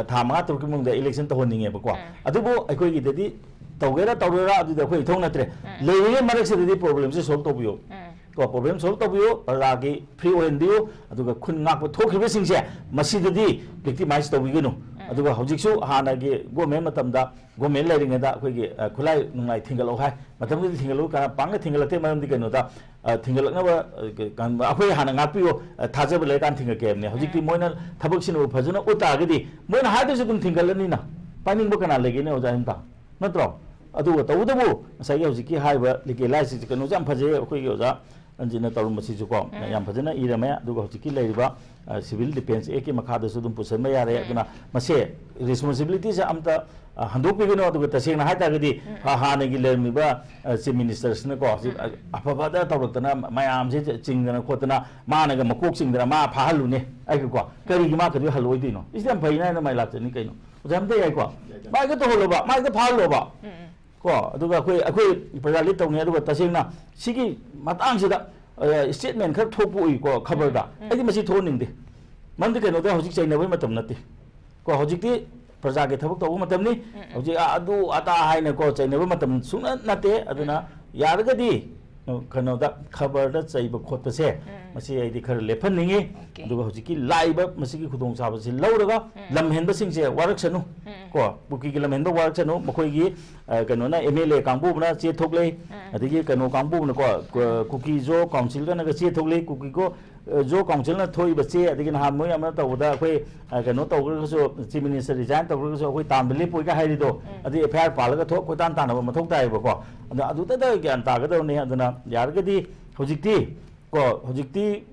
ꯊꯥ ꯃꯉꯥ ꯇꯔꯨꯛꯀꯤ ꯃꯅꯨꯡꯗ ꯏꯂꯦꯛꯁꯟ ꯇꯧꯍꯟꯅꯤꯡꯉꯦꯕꯀꯣ꯫ ꯑꯗꯨꯕꯨ ꯑꯩꯈꯣꯏꯒꯤꯗꯗꯤ ꯇꯧꯒꯦꯔꯥ ꯇꯧꯔꯣꯏꯔꯥ ꯑꯗꯨꯗꯤ ꯑꯩꯈꯣꯏ ꯏꯊꯧ ꯅꯠꯇ꯭ꯔꯦ꯫ ꯂꯩꯔꯤꯉꯩ ꯃꯔꯛꯁꯤꯗꯗꯤ ꯄ꯭ꯔꯣꯕ꯭ꯂꯦꯝꯁꯦ ꯁꯣꯜꯕ ꯇꯧꯕꯤꯌꯨ꯫ ꯀꯣ ꯄ꯭ꯔꯣꯕ꯭ꯂꯦꯝ ꯁꯣꯜꯕ ꯇꯧꯕꯤꯌꯨ, ꯄ꯭ꯔꯖꯥꯒꯤ ꯐ꯭ꯔꯤ ꯑꯣꯏꯍꯟꯕꯤꯌꯨ꯫ ꯑꯗꯨꯒ ꯈꯨꯟ ꯉꯥꯛꯄ ꯊꯣꯛꯈꯤꯕꯁꯤꯡꯁꯦ ꯃꯁꯤꯗꯗꯤ ꯚꯤꯛꯇꯤꯃꯥꯏꯁ ꯇꯧꯕꯤꯒꯅꯨ꯫ ꯑꯗꯨꯒ ꯍꯧꯖꯤꯛꯁꯨ ꯍꯥꯟꯅꯒꯤ ꯒꯣꯔꯃꯦꯟ ꯃꯇꯝꯗ ꯒꯣꯔꯃꯦꯟ ꯂꯩꯔꯤꯉꯩꯗ ꯑꯩꯈꯣꯏꯒꯤ ꯈꯨꯠꯂꯥꯏ ꯅꯨꯡꯂꯥꯏ ꯊꯤꯡꯒꯠꯂꯛꯑꯣ ꯍꯥꯏ꯫ ꯃꯇꯝꯗꯨꯗ ꯊꯤꯡꯒꯠꯂꯛꯎ ꯀꯅꯥ ꯄꯥꯡꯅ ꯊꯤꯡꯒꯠꯂꯛꯇꯦ꯫ ꯃꯔꯝꯗꯤ ꯀꯩꯅꯣꯗ ꯊꯤꯡꯒꯠꯂꯛꯅꯕ ꯑꯩꯈꯣꯏ ꯍꯥꯟꯅ ꯉꯥꯛꯄꯤꯌꯨ, ꯊꯥꯖꯕ ꯂꯩꯔꯀꯥꯟꯗ ꯊꯤꯡꯒꯠꯀꯦ ꯍꯥꯏꯕꯅꯦ꯫ ꯍꯧꯖꯤꯛꯇꯤ ꯃꯣꯏꯅ ꯊꯕꯛꯁꯤꯅꯕꯨ ꯐꯖꯅ ꯎꯠ ꯇꯥꯔꯒꯗꯤ ꯃꯣꯏꯅ ꯍꯥꯏꯗ꯭ꯔꯁꯨ ꯑꯗꯨꯝ ꯊꯤꯡꯒꯠꯂꯅꯤꯅ꯫ ꯄꯥꯏꯅꯤꯡꯕ ꯀꯅꯥ ꯂꯩꯒꯦꯅꯦ ꯑꯣꯖꯥ ꯏꯝꯇꯥ? ꯅꯠꯇ꯭ꯔꯣ? ꯑꯗꯨꯒ ꯇꯧꯕꯇꯕꯨ ꯉꯁꯥꯏꯒꯤ ꯍꯧꯖꯤꯛꯀꯤ ꯍꯥꯏꯔꯤꯕ ꯂꯤꯀꯦ ꯂꯥꯏꯁꯤꯁꯨ ꯀꯩꯅꯣꯁꯨ ꯌꯥꯝ ꯐꯖꯩ ꯑꯩꯈꯣꯏꯒꯤ ꯑꯣꯖꯥ ꯔꯟꯖꯤꯠꯅ ꯇꯧꯔꯝꯕꯁꯤꯁꯨꯀꯣ꯫ ꯌꯥꯝ ꯐꯖꯅ ꯏꯔꯝꯃꯦ꯫ ꯑꯗꯨꯒ ꯍꯧꯖꯤꯛꯀꯤ ꯂꯩꯔꯤꯕ ꯁꯤꯚꯤꯜ ꯗꯤꯐꯦꯟꯁ ꯑꯦꯛꯀꯤ ꯃꯈꯥꯗꯁꯨ ꯑꯗꯨꯝ ꯄꯨꯁꯟꯕ ꯌꯥꯔꯦ꯫ ꯑꯗꯨꯅ ꯃꯁꯦ ꯔꯦꯁꯄꯣꯟꯁꯤꯕꯤꯂꯤꯇꯤꯁꯦ ꯑꯝꯇ ꯍꯟꯗꯣꯛꯄꯤꯒꯅꯨ꯫ ꯑꯗꯨꯒ ꯇꯁꯦꯡꯅ ꯍꯥꯏ ꯇꯥꯔꯒꯗꯤ ꯍꯥꯟꯅꯒꯤ ꯂꯩꯔꯝꯃꯤꯕ ꯆꯤꯐ ꯃꯤꯅꯤꯁꯇꯔꯁꯤꯅꯀꯣ ꯍꯧꯖꯤꯛ ꯑꯐꯕꯗ ꯇꯧꯔꯛꯇꯅ ꯃꯌꯥꯝꯁꯦ ꯆꯤꯡꯗꯅ ꯈꯣꯠꯇꯅ ꯃꯥꯅꯒ ꯃꯀꯣꯛ ꯆꯤꯡꯗꯅ ꯃꯥ ꯐꯥꯍꯜꯂꯨꯅꯦ꯫ ꯑꯩꯒꯀꯣ ꯀꯔꯤꯒꯤ ꯃꯥ ꯀꯩꯗꯧ ꯍꯜꯂꯣꯏꯗꯣꯏꯅꯣ? ꯏꯁ ꯌꯥꯝ ꯐꯩꯅ ꯍꯥꯏꯅ ꯃꯥꯏ ꯂꯥꯛꯆꯅꯤ ꯀꯩꯅꯣ꯫ ꯑꯣꯖꯥ ꯑꯝꯇ ꯌꯥꯏꯀꯣ? ꯃꯥꯏꯒ ꯇꯧꯍꯜꯂꯣꯕ, ꯃꯥꯏꯒ ꯐꯥꯍꯜꯂꯣꯕ꯫ ꯀꯣ ꯑꯗꯨꯒ ꯑꯩꯈꯣꯏ ꯑꯩꯈꯣꯏ ꯄ꯭ꯔꯖꯥ ꯂꯤꯠ ꯇꯧꯅꯤ꯫ ꯑꯗꯨꯒ ꯇꯁꯦꯡꯅ ꯁꯤꯒꯤ ꯃꯇꯥꯡꯁꯤꯗ ꯁ꯭ꯇꯦꯠꯃꯦꯟ ꯈꯔ ꯊꯣꯛꯄ ꯎꯏꯀꯣ ꯈꯕꯔꯗ꯫ ꯑꯩꯗꯤ ꯃꯁꯤ ꯊꯣꯛꯍꯟꯅꯤꯡꯗꯦ꯫ ꯃꯔꯝꯗꯤ ꯀꯩꯅꯣꯗ ꯍꯧꯖꯤꯛ ꯆꯩꯅꯕꯒꯤ ꯃꯇꯝ ꯅꯠꯇꯦ꯫ ꯀꯣ ꯍꯧꯖꯤꯛꯇꯤ ꯄ꯭ꯔꯖꯥꯒꯤ ꯊꯕꯛ ꯇꯧꯕ ꯃꯇꯝꯅꯤ꯫ ꯍꯧꯖꯤꯛ ꯑꯗꯨ ꯑꯗꯥ ꯍꯥꯏꯅꯀꯣ ꯆꯩꯅꯕ ꯃꯇꯝ ꯁꯨꯡꯅ ꯅꯠꯇꯦ꯫ ꯑꯗꯨꯅ ꯌꯥꯔꯒꯗꯤ ꯀꯩꯅꯣꯗ ꯈꯕꯔꯗ ꯆꯩꯕ ꯈꯣꯠꯄꯁꯦ ꯃꯁꯤ ꯑꯩꯗꯤ ꯈꯔ ꯂꯦꯞꯍꯟꯅꯤꯡꯉꯤ꯫ ꯑꯗꯨꯒ ꯍꯧꯖꯤꯛꯀꯤ ꯂꯥꯛꯏꯕ ꯃꯁꯤꯒꯤ ꯈꯨꯗꯣꯡꯆꯥꯕꯁꯤ ꯂꯧꯔꯒ ꯂꯝ ꯍꯦꯟꯕꯁꯤꯡꯁꯦ ꯋꯥꯔꯛꯁꯅꯨ꯫ ꯀꯣ ꯀꯨꯀꯤꯒꯤ ꯂꯝ ꯍꯦꯟꯕ ꯋꯥꯔꯛꯁꯅꯨ꯫ ꯃꯈꯣꯏꯒꯤ ꯀꯩꯅꯣꯅ ꯑꯦꯝ ꯑꯦꯜ ꯑꯦ ꯀꯥꯡꯕꯨ ꯑꯃꯅ ꯆꯦ ꯊꯣꯛꯂꯛꯏ꯫ ꯑꯗꯒꯤ ꯀꯩꯅꯣ ꯀꯥꯡꯕꯨ ꯑꯃꯅꯀꯣ ꯀꯨꯀꯤ ꯖꯣ ꯀꯥꯎꯟꯁꯤꯜꯒꯅꯒ ꯆꯦ ꯊꯣꯛꯂꯛꯏ꯫ ꯀꯨꯀꯤꯒꯣ ꯖꯣ ꯀꯥꯎꯟꯁꯤꯜꯅ ꯊꯣꯛꯏꯕ ꯆꯦ, ꯑꯗꯒꯤ ꯅꯍꯥꯟ ꯃꯣꯏ ꯑꯃꯅ ꯇꯧꯕꯗ ꯑꯩꯈꯣꯏ ꯀꯩꯅꯣ ꯇꯧꯈ꯭ꯔꯒꯁꯨ, ꯆꯤꯐ ꯃꯤꯅꯤꯁꯇꯔ ꯔꯤꯖꯥꯏꯟ ꯇꯧꯈ꯭ꯔꯒꯁꯨ ꯑꯩꯈꯣꯏ ꯇꯥꯟꯕ ꯂꯦꯞꯄꯣꯏꯒ ꯍꯥꯏꯔꯤꯗꯣ, ꯑꯗꯨ ꯑꯦꯐ ꯑꯥꯏ ꯑꯥꯔ ꯄꯥꯜꯂꯒ ꯊꯣꯛ ꯀꯣꯏꯇꯥꯟ ꯇꯥꯟꯅꯕ ꯃꯊꯧ ꯇꯥꯏꯌꯦꯕꯀꯣ꯫ ꯑꯗꯣ ꯑꯗꯨꯗ ꯒ꯭ꯌꯥꯟ ꯇꯥꯒꯗꯕꯅꯤ꯫ ꯑꯗꯨꯅ ꯌꯥꯔꯒꯗꯤ ꯍꯧꯖꯤꯛꯇꯤ ꯀꯣ ꯍꯧꯖꯤꯛꯇꯤ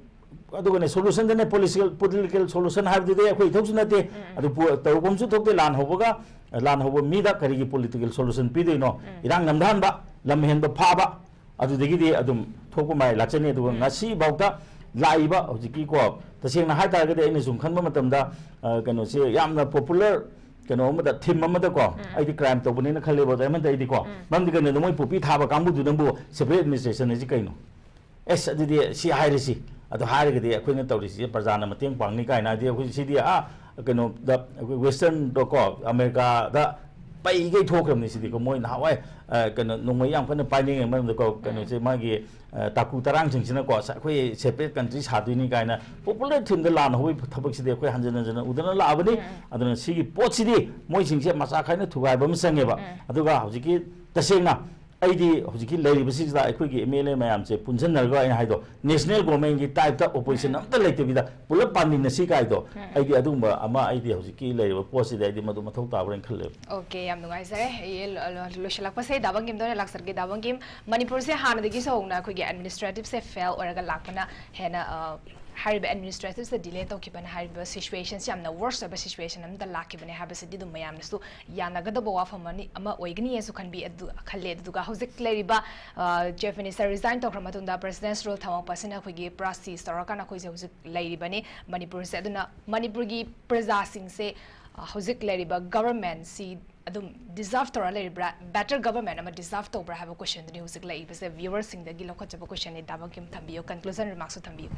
ꯑꯗꯨꯒꯅꯦ ꯁꯣꯂꯨꯁꯟꯗꯅꯦ ꯄꯣꯂꯤꯁꯤꯀꯦꯜ ꯄꯣꯂꯤꯇꯤꯀꯦꯜ ꯁꯣꯂꯨꯁꯟ ꯍꯥꯏꯕꯗꯨꯗꯤ ꯑꯩꯈꯣꯏ ꯏꯊꯧꯁꯨ ꯅꯠꯇꯦ꯫ ꯑꯗꯨ ꯄꯨ- ꯇꯧꯐꯝꯁꯨ ꯊꯣꯛꯇꯦ꯫ ꯂꯥꯟ ꯍꯧꯕꯒ ꯂꯥꯟ ꯍꯧꯕ ꯃꯤꯗ ꯀꯔꯤꯒꯤ ꯄꯣꯂꯤꯇꯤꯀꯦꯜ ꯁꯣꯂꯨꯁꯟ ꯄꯤꯗꯣꯏꯅꯣ? ꯏꯔꯥꯡ ꯅꯝꯊꯍꯟꯕ, ꯂꯝ ꯍꯦꯟꯕ ꯐꯥꯕ, ꯑꯗꯨꯗꯒꯤꯗꯤ ꯑꯗꯨꯝ ꯊꯣꯛꯄ ꯃꯥꯏ ꯂꯥꯛꯆꯅꯤ꯫ ꯑꯗꯨꯒ ꯉꯁꯤꯐꯥꯎꯗ ꯂꯥꯛꯏꯕ ꯍꯧꯖꯤꯛꯀꯤꯀꯣ, ꯇꯁꯦꯡꯅ ꯍꯥꯏꯇꯥꯔꯒꯗꯤ ꯑꯩꯅ ꯁꯨꯝ ꯈꯟꯕ ꯃꯇꯝꯗ, ꯑ, ꯀꯩꯅꯣꯁꯦ ꯌꯥꯝꯅ popular ꯀꯩꯅꯣ ꯑꯃꯗ, theme ꯑꯃꯗꯀꯣ, ꯑꯩꯗꯤ crime ꯇꯧꯕꯅꯦꯅ ꯈꯜꯂꯦꯕ ꯑꯣꯖꯥ ꯍꯦꯃꯟꯇ, ꯑꯩꯗꯤꯀꯣ꯫ ꯃꯔꯝꯗꯤ ꯀꯩꯅꯣꯗ ꯃꯣꯏ poppy ꯊꯥꯕ ꯀꯥꯡꯕꯨꯗꯨꯅꯕꯨ separate administration ꯍꯥꯏꯁꯤ ꯀꯩꯅꯣ? ꯑꯦꯁ, ꯑꯗꯨꯗꯤ ꯁꯤ ꯍꯥꯏꯔꯁꯤ, ꯑꯗꯨ ꯍꯥꯏꯔꯒꯗꯤ ꯑꯩꯈꯣꯏꯅ ꯇꯧꯔꯤꯁꯤ ꯄ꯭ꯔꯖꯥꯅ ꯃꯇꯦꯡ ꯄꯥꯡꯅꯤ ꯀꯥꯏꯅ, ꯍꯥꯏꯗꯤ ꯑꯩꯈꯣꯏ ꯁꯤꯗꯤ, ꯑꯥ, ꯀꯩꯅꯣꯗ, ꯑꯩꯈꯣꯏ westernꯗꯀꯣ, ꯑꯃꯦꯔꯤꯀꯥꯗ ꯄꯩꯒꯩ ꯊꯣꯛꯈ꯭ꯔꯕꯅꯤ ꯁꯤꯗꯤꯀꯣ꯫ ꯃꯣꯏ ꯅꯍꯥꯟꯋꯥꯏ, ꯑ, ꯀꯩꯅꯣ, ꯅꯣꯡꯃꯩ ꯌꯥꯝ ꯀꯟꯅ ꯄꯥꯏꯅꯤꯡꯉꯩ ꯃꯔꯝꯗꯀꯣ, ꯀꯩꯅꯣꯁꯦ, ꯃꯥꯒꯤ, ꯑ, ꯇꯥꯀꯨ ꯇꯔꯥꯡꯁꯤꯡꯁꯤꯅꯀꯣ, ꯑꯁ, ꯑꯩꯈꯣꯏ separate country ꯁꯥꯗꯣꯏꯅꯤ ꯀꯥꯏꯅ popular themeꯗ ꯂꯥꯟꯅ ꯍꯧꯕꯒꯤ ꯊꯕꯛꯁꯤꯗꯤ ꯑꯩꯈꯣꯏ ꯍꯟꯖꯤꯟ ꯍꯟꯖꯤꯟꯅ ꯎꯗꯅ ꯂꯥꯛꯑꯕꯅꯤ꯫ ꯑꯗꯨꯅ ꯁꯤꯒꯤ ꯄꯣꯠꯁꯤꯗꯤ ꯃꯣꯏꯁꯤꯡꯁꯦ ꯃꯆꯥ ꯈꯥꯏꯅ ꯊꯨꯒꯥꯏꯕ ꯑꯃ ꯆꯪꯉꯦꯕ꯫ ꯑꯗꯨꯒ ꯍꯧꯖꯤꯛꯀꯤ ꯇꯁꯦꯡꯅ ꯑꯩꯗꯤ ꯍꯧꯖꯤꯛꯀꯤ ꯂꯩꯔꯤꯕꯁꯤꯡꯁꯤꯗ ꯑꯩꯈꯣꯏꯒꯤ MLA ꯃꯌꯥꯝꯁꯦ ꯄꯨꯟꯁꯤꯟꯅꯔꯒ, ꯑꯩꯅ ꯍꯥꯏꯗꯣ, national governmentꯀꯤ typeꯇ opposition ꯑꯝꯇ ꯂꯩꯇꯕꯤꯗ ꯄꯨꯂꯞ ꯄꯥꯟꯃꯤꯟꯅꯁꯤ ꯀꯥꯏꯗꯣ, ꯑꯩꯗꯤ ꯑꯗꯨꯒꯨꯝꯕ ꯑꯃ ꯑꯩꯗꯤ ꯍꯧꯖꯤꯛꯀꯤ ꯂꯩꯔꯤꯕ ꯄꯣꯠꯁꯤꯗ ꯑꯩꯗꯤ ꯃꯗꯨ ꯃꯊꯧ ꯇꯥꯕ꯭ꯔꯅ ꯈꯜꯂꯦꯕ꯫ ꯑꯣꯀꯦ, ꯌꯥꯝ ꯅꯨꯡꯉꯥꯏꯖꯔꯦ꯫ ꯑꯩ ꯂꯣ-, ꯂꯣ-, ꯂꯣꯏꯁꯤꯜꯂꯛꯄꯁꯦ ꯗꯥ ꯕꯪꯒꯤꯝꯗ ꯑꯣꯏꯅ ꯂꯥꯛꯆꯔꯒꯦ꯫ ꯗꯥ ꯕꯪꯒꯤꯝ, ꯃꯅꯤꯄꯨꯔꯁꯦ ꯍꯥꯟꯅꯗꯒꯤꯁꯨ ꯍꯧꯅ ꯑꯩꯈꯣꯏꯒꯤ administrativeꯁꯦ fail ꯑꯣꯏꯔꯒ ꯂꯥꯛꯄꯅ ꯍꯦꯟꯅ, ꯑ, ꯍꯥꯏꯔꯤꯕ administrativeꯁꯦ delay ꯇꯧꯈꯤꯕꯅ ꯍꯥꯏꯔꯤꯕ situationꯁꯦ ꯌꯥꯝꯅ worst ꯑꯣꯏꯕ situation ꯑꯃꯗ ꯂꯥꯛꯈꯤꯕꯅꯦ ꯍꯥꯏꯕꯁꯤꯗꯤ ꯑꯗꯨꯝ ꯃꯌꯥꯝꯅꯁꯨ ꯌꯥꯅꯒꯗꯕ ꯋꯥꯐꯝ ꯑꯃꯅꯤ, ꯑꯃ ꯑꯣꯏꯒꯅꯤꯅꯁꯨ ꯈꯟꯕꯤ, ꯑꯗꯨ, ꯈꯜꯂꯦ꯫ ꯑꯗꯨꯗꯨꯒ ꯍꯧꯖꯤꯛ ꯂꯩꯔꯤꯕ, ꯑ, Chief Minister resign ꯇꯧꯈ꯭ꯔ ꯃꯇꯨꯡꯗ President's Rule ꯊꯝꯃꯛꯄꯁꯤꯅ ꯑꯩꯈꯣꯏꯒꯤ ꯄ꯭ꯔꯥꯁꯤꯁ ꯇꯧꯔꯀꯥꯟꯗ ꯑꯩꯈꯣꯏꯁꯦ ꯍꯧꯖꯤꯛ ꯂꯩꯔꯤꯕꯅꯤ ꯃꯅꯤꯄꯨꯔꯁꯦ꯫ ꯑꯗꯨꯅ ꯃꯅꯤꯄꯨꯔꯒꯤ ꯄ꯭ꯔꯖꯥꯁꯤꯡꯁꯦ, ꯑ, ꯍꯧꯖꯤꯛ ꯂꯩꯔꯤꯕ governmentꯁꯤ ꯑꯗꯨꯝ deserve ꯇꯧꯔ ꯂꯩꯔꯤꯕ꯭ꯔꯥ, better government ꯑꯃ deserve ꯇꯧꯕ꯭ꯔꯥ ꯍꯥꯏꯕ questionꯗꯨꯅꯤ ꯍꯧꯖꯤꯛ ꯂꯩꯔꯤꯕꯁꯦ꯫ Viewerꯁꯤꯡꯗꯒꯤ ꯂꯧꯈꯠꯆꯕ questionꯅꯤ꯫ ꯗꯥ ꯕꯪꯀꯤꯝ ꯊꯝꯕꯤꯌꯨ, conclusion remarksꯁꯨ ꯊꯝꯕꯤꯌꯨ꯫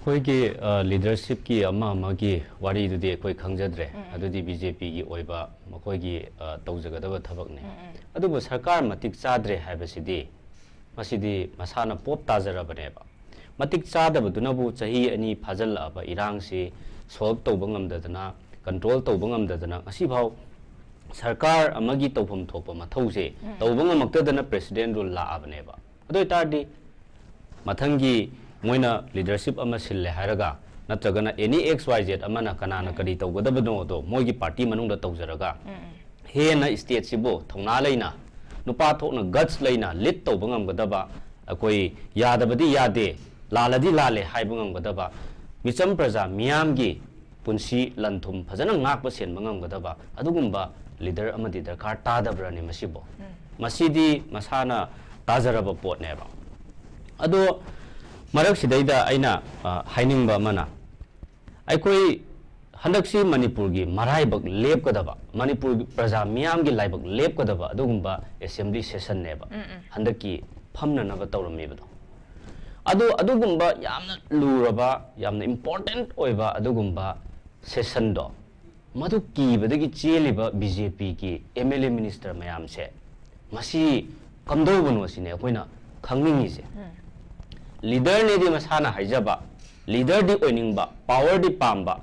ꯑꯩꯈꯣꯏꯒꯤ, ꯑ, leadershipꯀꯤ ꯑꯃ ꯑꯃꯒꯤ ꯋꯥꯔꯤꯗꯨꯗꯤ ꯑꯩꯈꯣꯏ ꯈꯪꯖꯗ꯭ꯔꯦ꯫ ꯑꯗꯨꯗꯤ BJPꯒꯤ ꯑꯣꯏꯕ ꯃꯈꯣꯏꯒꯤ, ꯑ, ꯇꯧꯖꯒꯗꯕ ꯊꯕꯛꯅꯤ꯫ ꯑꯗꯨꯕꯨ ꯁꯔꯀꯥꯔ ꯃꯇꯤꯛ ꯆꯥꯗ꯭ꯔꯦ ꯍꯥꯏꯕꯁꯤꯗꯤ ꯃꯁꯤꯗꯤ ꯃꯁꯥꯅ ꯄꯣꯞ ꯇꯥꯖꯔꯕꯅꯦꯕ꯫ ꯃꯇꯤꯛ ꯆꯥꯗꯕꯗꯨꯅꯕꯨ ꯆꯍꯤ ꯑꯅꯤ ꯐꯥꯖꯤꯜꯂꯛꯑꯕ ꯏꯔꯥꯡꯁꯤ solve ꯇꯧꯕ ꯉꯝꯗꯗꯅ, control ꯇꯧꯕ ꯉꯝꯗꯗꯅ ꯉꯁꯤꯐꯥꯎ ꯁꯔꯀꯥꯔ ꯑꯃꯒꯤ ꯇꯧꯐꯝ ꯊꯣꯛꯄ ꯃꯊꯧꯁꯦ ꯇꯧꯕ ꯉꯝꯃꯛꯇꯗꯅ President's Rule ꯂꯥꯛꯑꯕꯅꯦꯕ꯫ ꯑꯗꯨ ꯑꯣꯏꯇꯥꯔꯗꯤ ꯃꯊꯪꯒꯤ ꯃꯣꯏꯅ leadership ꯑꯃ ꯁꯤꯜꯂꯦ ꯍꯥꯏꯔꯒ, ꯅꯠꯇ꯭ꯔꯒꯅ any XYZ ꯑꯃꯅ ꯀꯅꯥꯅ ꯀꯔꯤ ꯇꯧꯒꯗꯕꯅꯣꯗꯣ ꯃꯣꯏꯒꯤ party ꯃꯅꯨꯡꯗ ꯇꯧꯖꯔꯒ, ꯍꯦꯟꯅ stateꯁꯤꯕꯨ ꯊꯧꯅꯥ ꯂꯩꯅ, ꯅꯨꯄꯥ ꯊꯣꯛꯅ guts ꯂꯩꯅ lead ꯇꯧꯕ ꯉꯝꯒꯗꯕ, ꯑꯩꯈꯣꯏ ꯌꯥꯗꯕꯗꯤ ꯌꯥꯗꯦ, ꯂꯥꯜꯂꯗꯤ ꯂꯥꯜꯂꯦ ꯍꯥꯏꯕ ꯉꯝꯒꯗꯕ, ꯃꯤꯆꯝ ꯄ꯭ꯔꯖꯥ ꯃꯤꯌꯥꯝꯒꯤ ꯄꯨꯟꯁꯤ ꯂꯟ ꯊꯨꯝ ꯐꯖꯅ ꯉꯥꯛꯄ ꯁꯦꯟꯕ ꯉꯝꯒꯗꯕ ꯑꯗꯨꯒꯨꯝꯕ leader ꯑꯃꯗꯤ ꯗꯔꯀꯥꯔ ꯇꯥꯗꯕ꯭ꯔꯅꯦ ꯃꯁꯤꯕꯣ? ꯃꯁꯤꯗꯤ ꯃꯁꯥꯅ ꯇꯥꯖꯔꯕ ꯄꯣꯠꯅꯦꯕ꯫ ꯑꯗꯣ ꯃꯔꯛꯁꯤꯗꯩꯗ ꯑꯩꯅ, ꯑ, ꯍꯥꯏꯅꯤꯡꯕ ꯑꯃꯅ, ꯑꯩꯈꯣꯏ ꯍꯟꯗꯛꯁꯤ ꯃꯅꯤꯄꯨꯔꯒꯤ ꯃꯔꯥꯏꯕꯛ ꯂꯦꯞꯀꯗꯕ, ꯃꯅꯤꯄꯨꯔꯒꯤ ꯄ꯭ꯔꯖꯥ ꯃꯤꯌꯥꯝꯒꯤ ꯂꯥꯏꯕꯛ ꯂꯦꯞꯀꯗꯕ ꯑꯗꯨꯒꯨꯝꯕ assembly sessionꯅꯦꯕ ꯎꯝ, ꯎꯝ꯫ ꯍꯟꯗꯛꯀꯤ ꯐꯝꯅꯅꯕ ꯇꯧꯔꯝꯃꯤꯕꯗꯣ꯫ ꯑꯗꯣ ꯑꯗꯨꯒꯨꯝꯕ ꯌꯥꯝꯅ ꯂꯨꯔꯕ, ꯌꯥꯝꯅ important ꯑꯣꯏꯕ ꯑꯗꯨꯒꯨꯝꯕ sessionꯗꯣ, ꯃꯗꯨ ꯀꯤꯕꯗꯒꯤ ꯆꯦꯜꯂꯤꯕ BJPꯒꯤ MLA minister ꯃꯌꯥꯝꯁꯦ, ꯃꯁꯤ ꯀꯝꯗꯧꯕꯅꯣ ꯁꯤꯅꯦ ꯑꯩꯈꯣꯏꯅ ꯈꯪꯅꯤꯡꯉꯤꯁꯦ꯫ ꯎꯝ꯫ Leaderꯅꯦꯗꯤ ꯃꯁꯥꯅ ꯍꯥꯏꯖꯕ, leaderꯗꯤ ꯑꯣꯏꯅꯤꯡꯕ, powerꯗꯤ ꯄꯥꯝꯕ,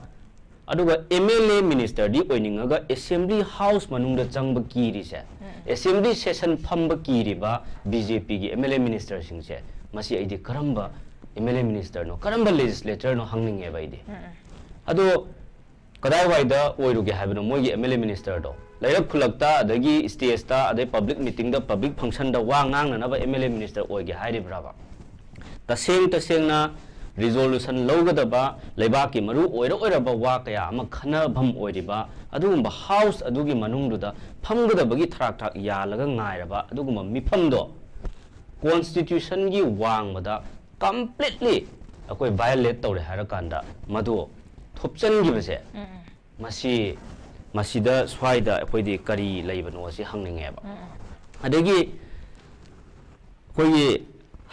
ꯑꯗꯨꯒ MLA ministerꯗꯤ ꯑꯣꯏꯅꯤꯡꯉꯒ assembly house ꯃꯅꯨꯡꯗ ꯆꯪꯕ ꯀꯤꯔꯤꯁꯦ, ꯎꯝ꯫ Assembly session ꯐꯝꯕ ꯀꯤꯔꯤꯕ BJPꯒꯤ MLA ministerꯁꯤꯡꯁꯦ, ꯃꯁꯤ ꯑꯩꯗꯤ ꯀꯔꯝꯕ MLA ministerꯅꯣ, ꯀꯔꯝꯕ legislatorꯅꯣ ꯍꯪꯅꯤꯡꯉꯦꯕ ꯑꯩꯗꯤ꯫ ꯎꯝ, ꯎꯝ꯫ ꯑꯗꯣ ꯀꯗꯥꯏꯋꯥꯏꯗ ꯑꯣꯏꯔꯨꯒꯦ ꯍꯥꯏꯕꯅꯣ ꯃꯣꯏꯒꯤ MLA ministerꯗꯣ? ꯂꯩꯔꯛ ꯈꯨꯜꯂꯛꯇ, ꯑꯗꯒꯤ stageꯇ, ꯑꯗꯩ public meetingꯗ, public functionꯗ ꯋꯥ ꯉꯥꯡꯅꯅꯕ MLA minister ꯑꯣꯏꯒꯦ ꯍꯥꯏꯔꯤꯕ꯭ꯔꯕ? ꯇꯁꯦꯡ ꯇꯁꯦꯡꯅ resolution ꯂꯧꯒꯗꯕ, ꯂꯩꯕꯥꯛꯀꯤ ꯃꯔꯨ ꯑꯣꯏꯔ ꯑꯣꯏꯔꯕ ꯋꯥ ꯀꯌꯥ ꯑꯃ ꯈꯟꯅꯐꯝ ꯑꯣꯏꯔꯤꯕ ꯑꯗꯨꯒꯨꯝꯕ house ꯑꯗꯨꯒꯤ ꯃꯅꯨꯡꯗꯨꯗ ꯐꯝꯒꯗꯕꯒꯤ ꯊꯔꯥꯛ ꯊꯔꯥꯛ ꯌꯥꯜꯂꯒ ꯉꯥꯏꯔꯕ ꯑꯗꯨꯒꯨꯝꯕ ꯃꯤꯐꯝꯗꯣ constitutionꯒꯤ ꯋꯥꯡꯃꯗ completely ꯑꯩꯈꯣꯏ violate ꯇꯧꯔꯦ ꯍꯥꯏꯔꯀꯥꯟꯗ ꯃꯗꯨ ꯊꯨꯞꯆꯟꯈꯤꯕꯁꯦ, ꯎꯝ, ꯎꯝ꯫ ꯃꯁꯤ, ꯃꯁꯤꯗ ꯁ꯭ꯋꯥꯏꯗ ꯑꯩꯈꯣꯏꯗꯤ ꯀꯔꯤ ꯂꯩꯕꯅꯣ ꯁꯤ ꯍꯪꯅꯤꯡꯉꯦꯕ꯫ ꯎꯝ, ꯎꯝ꯫ ꯑꯗꯒꯤ ꯑꯩꯈꯣꯏꯒꯤ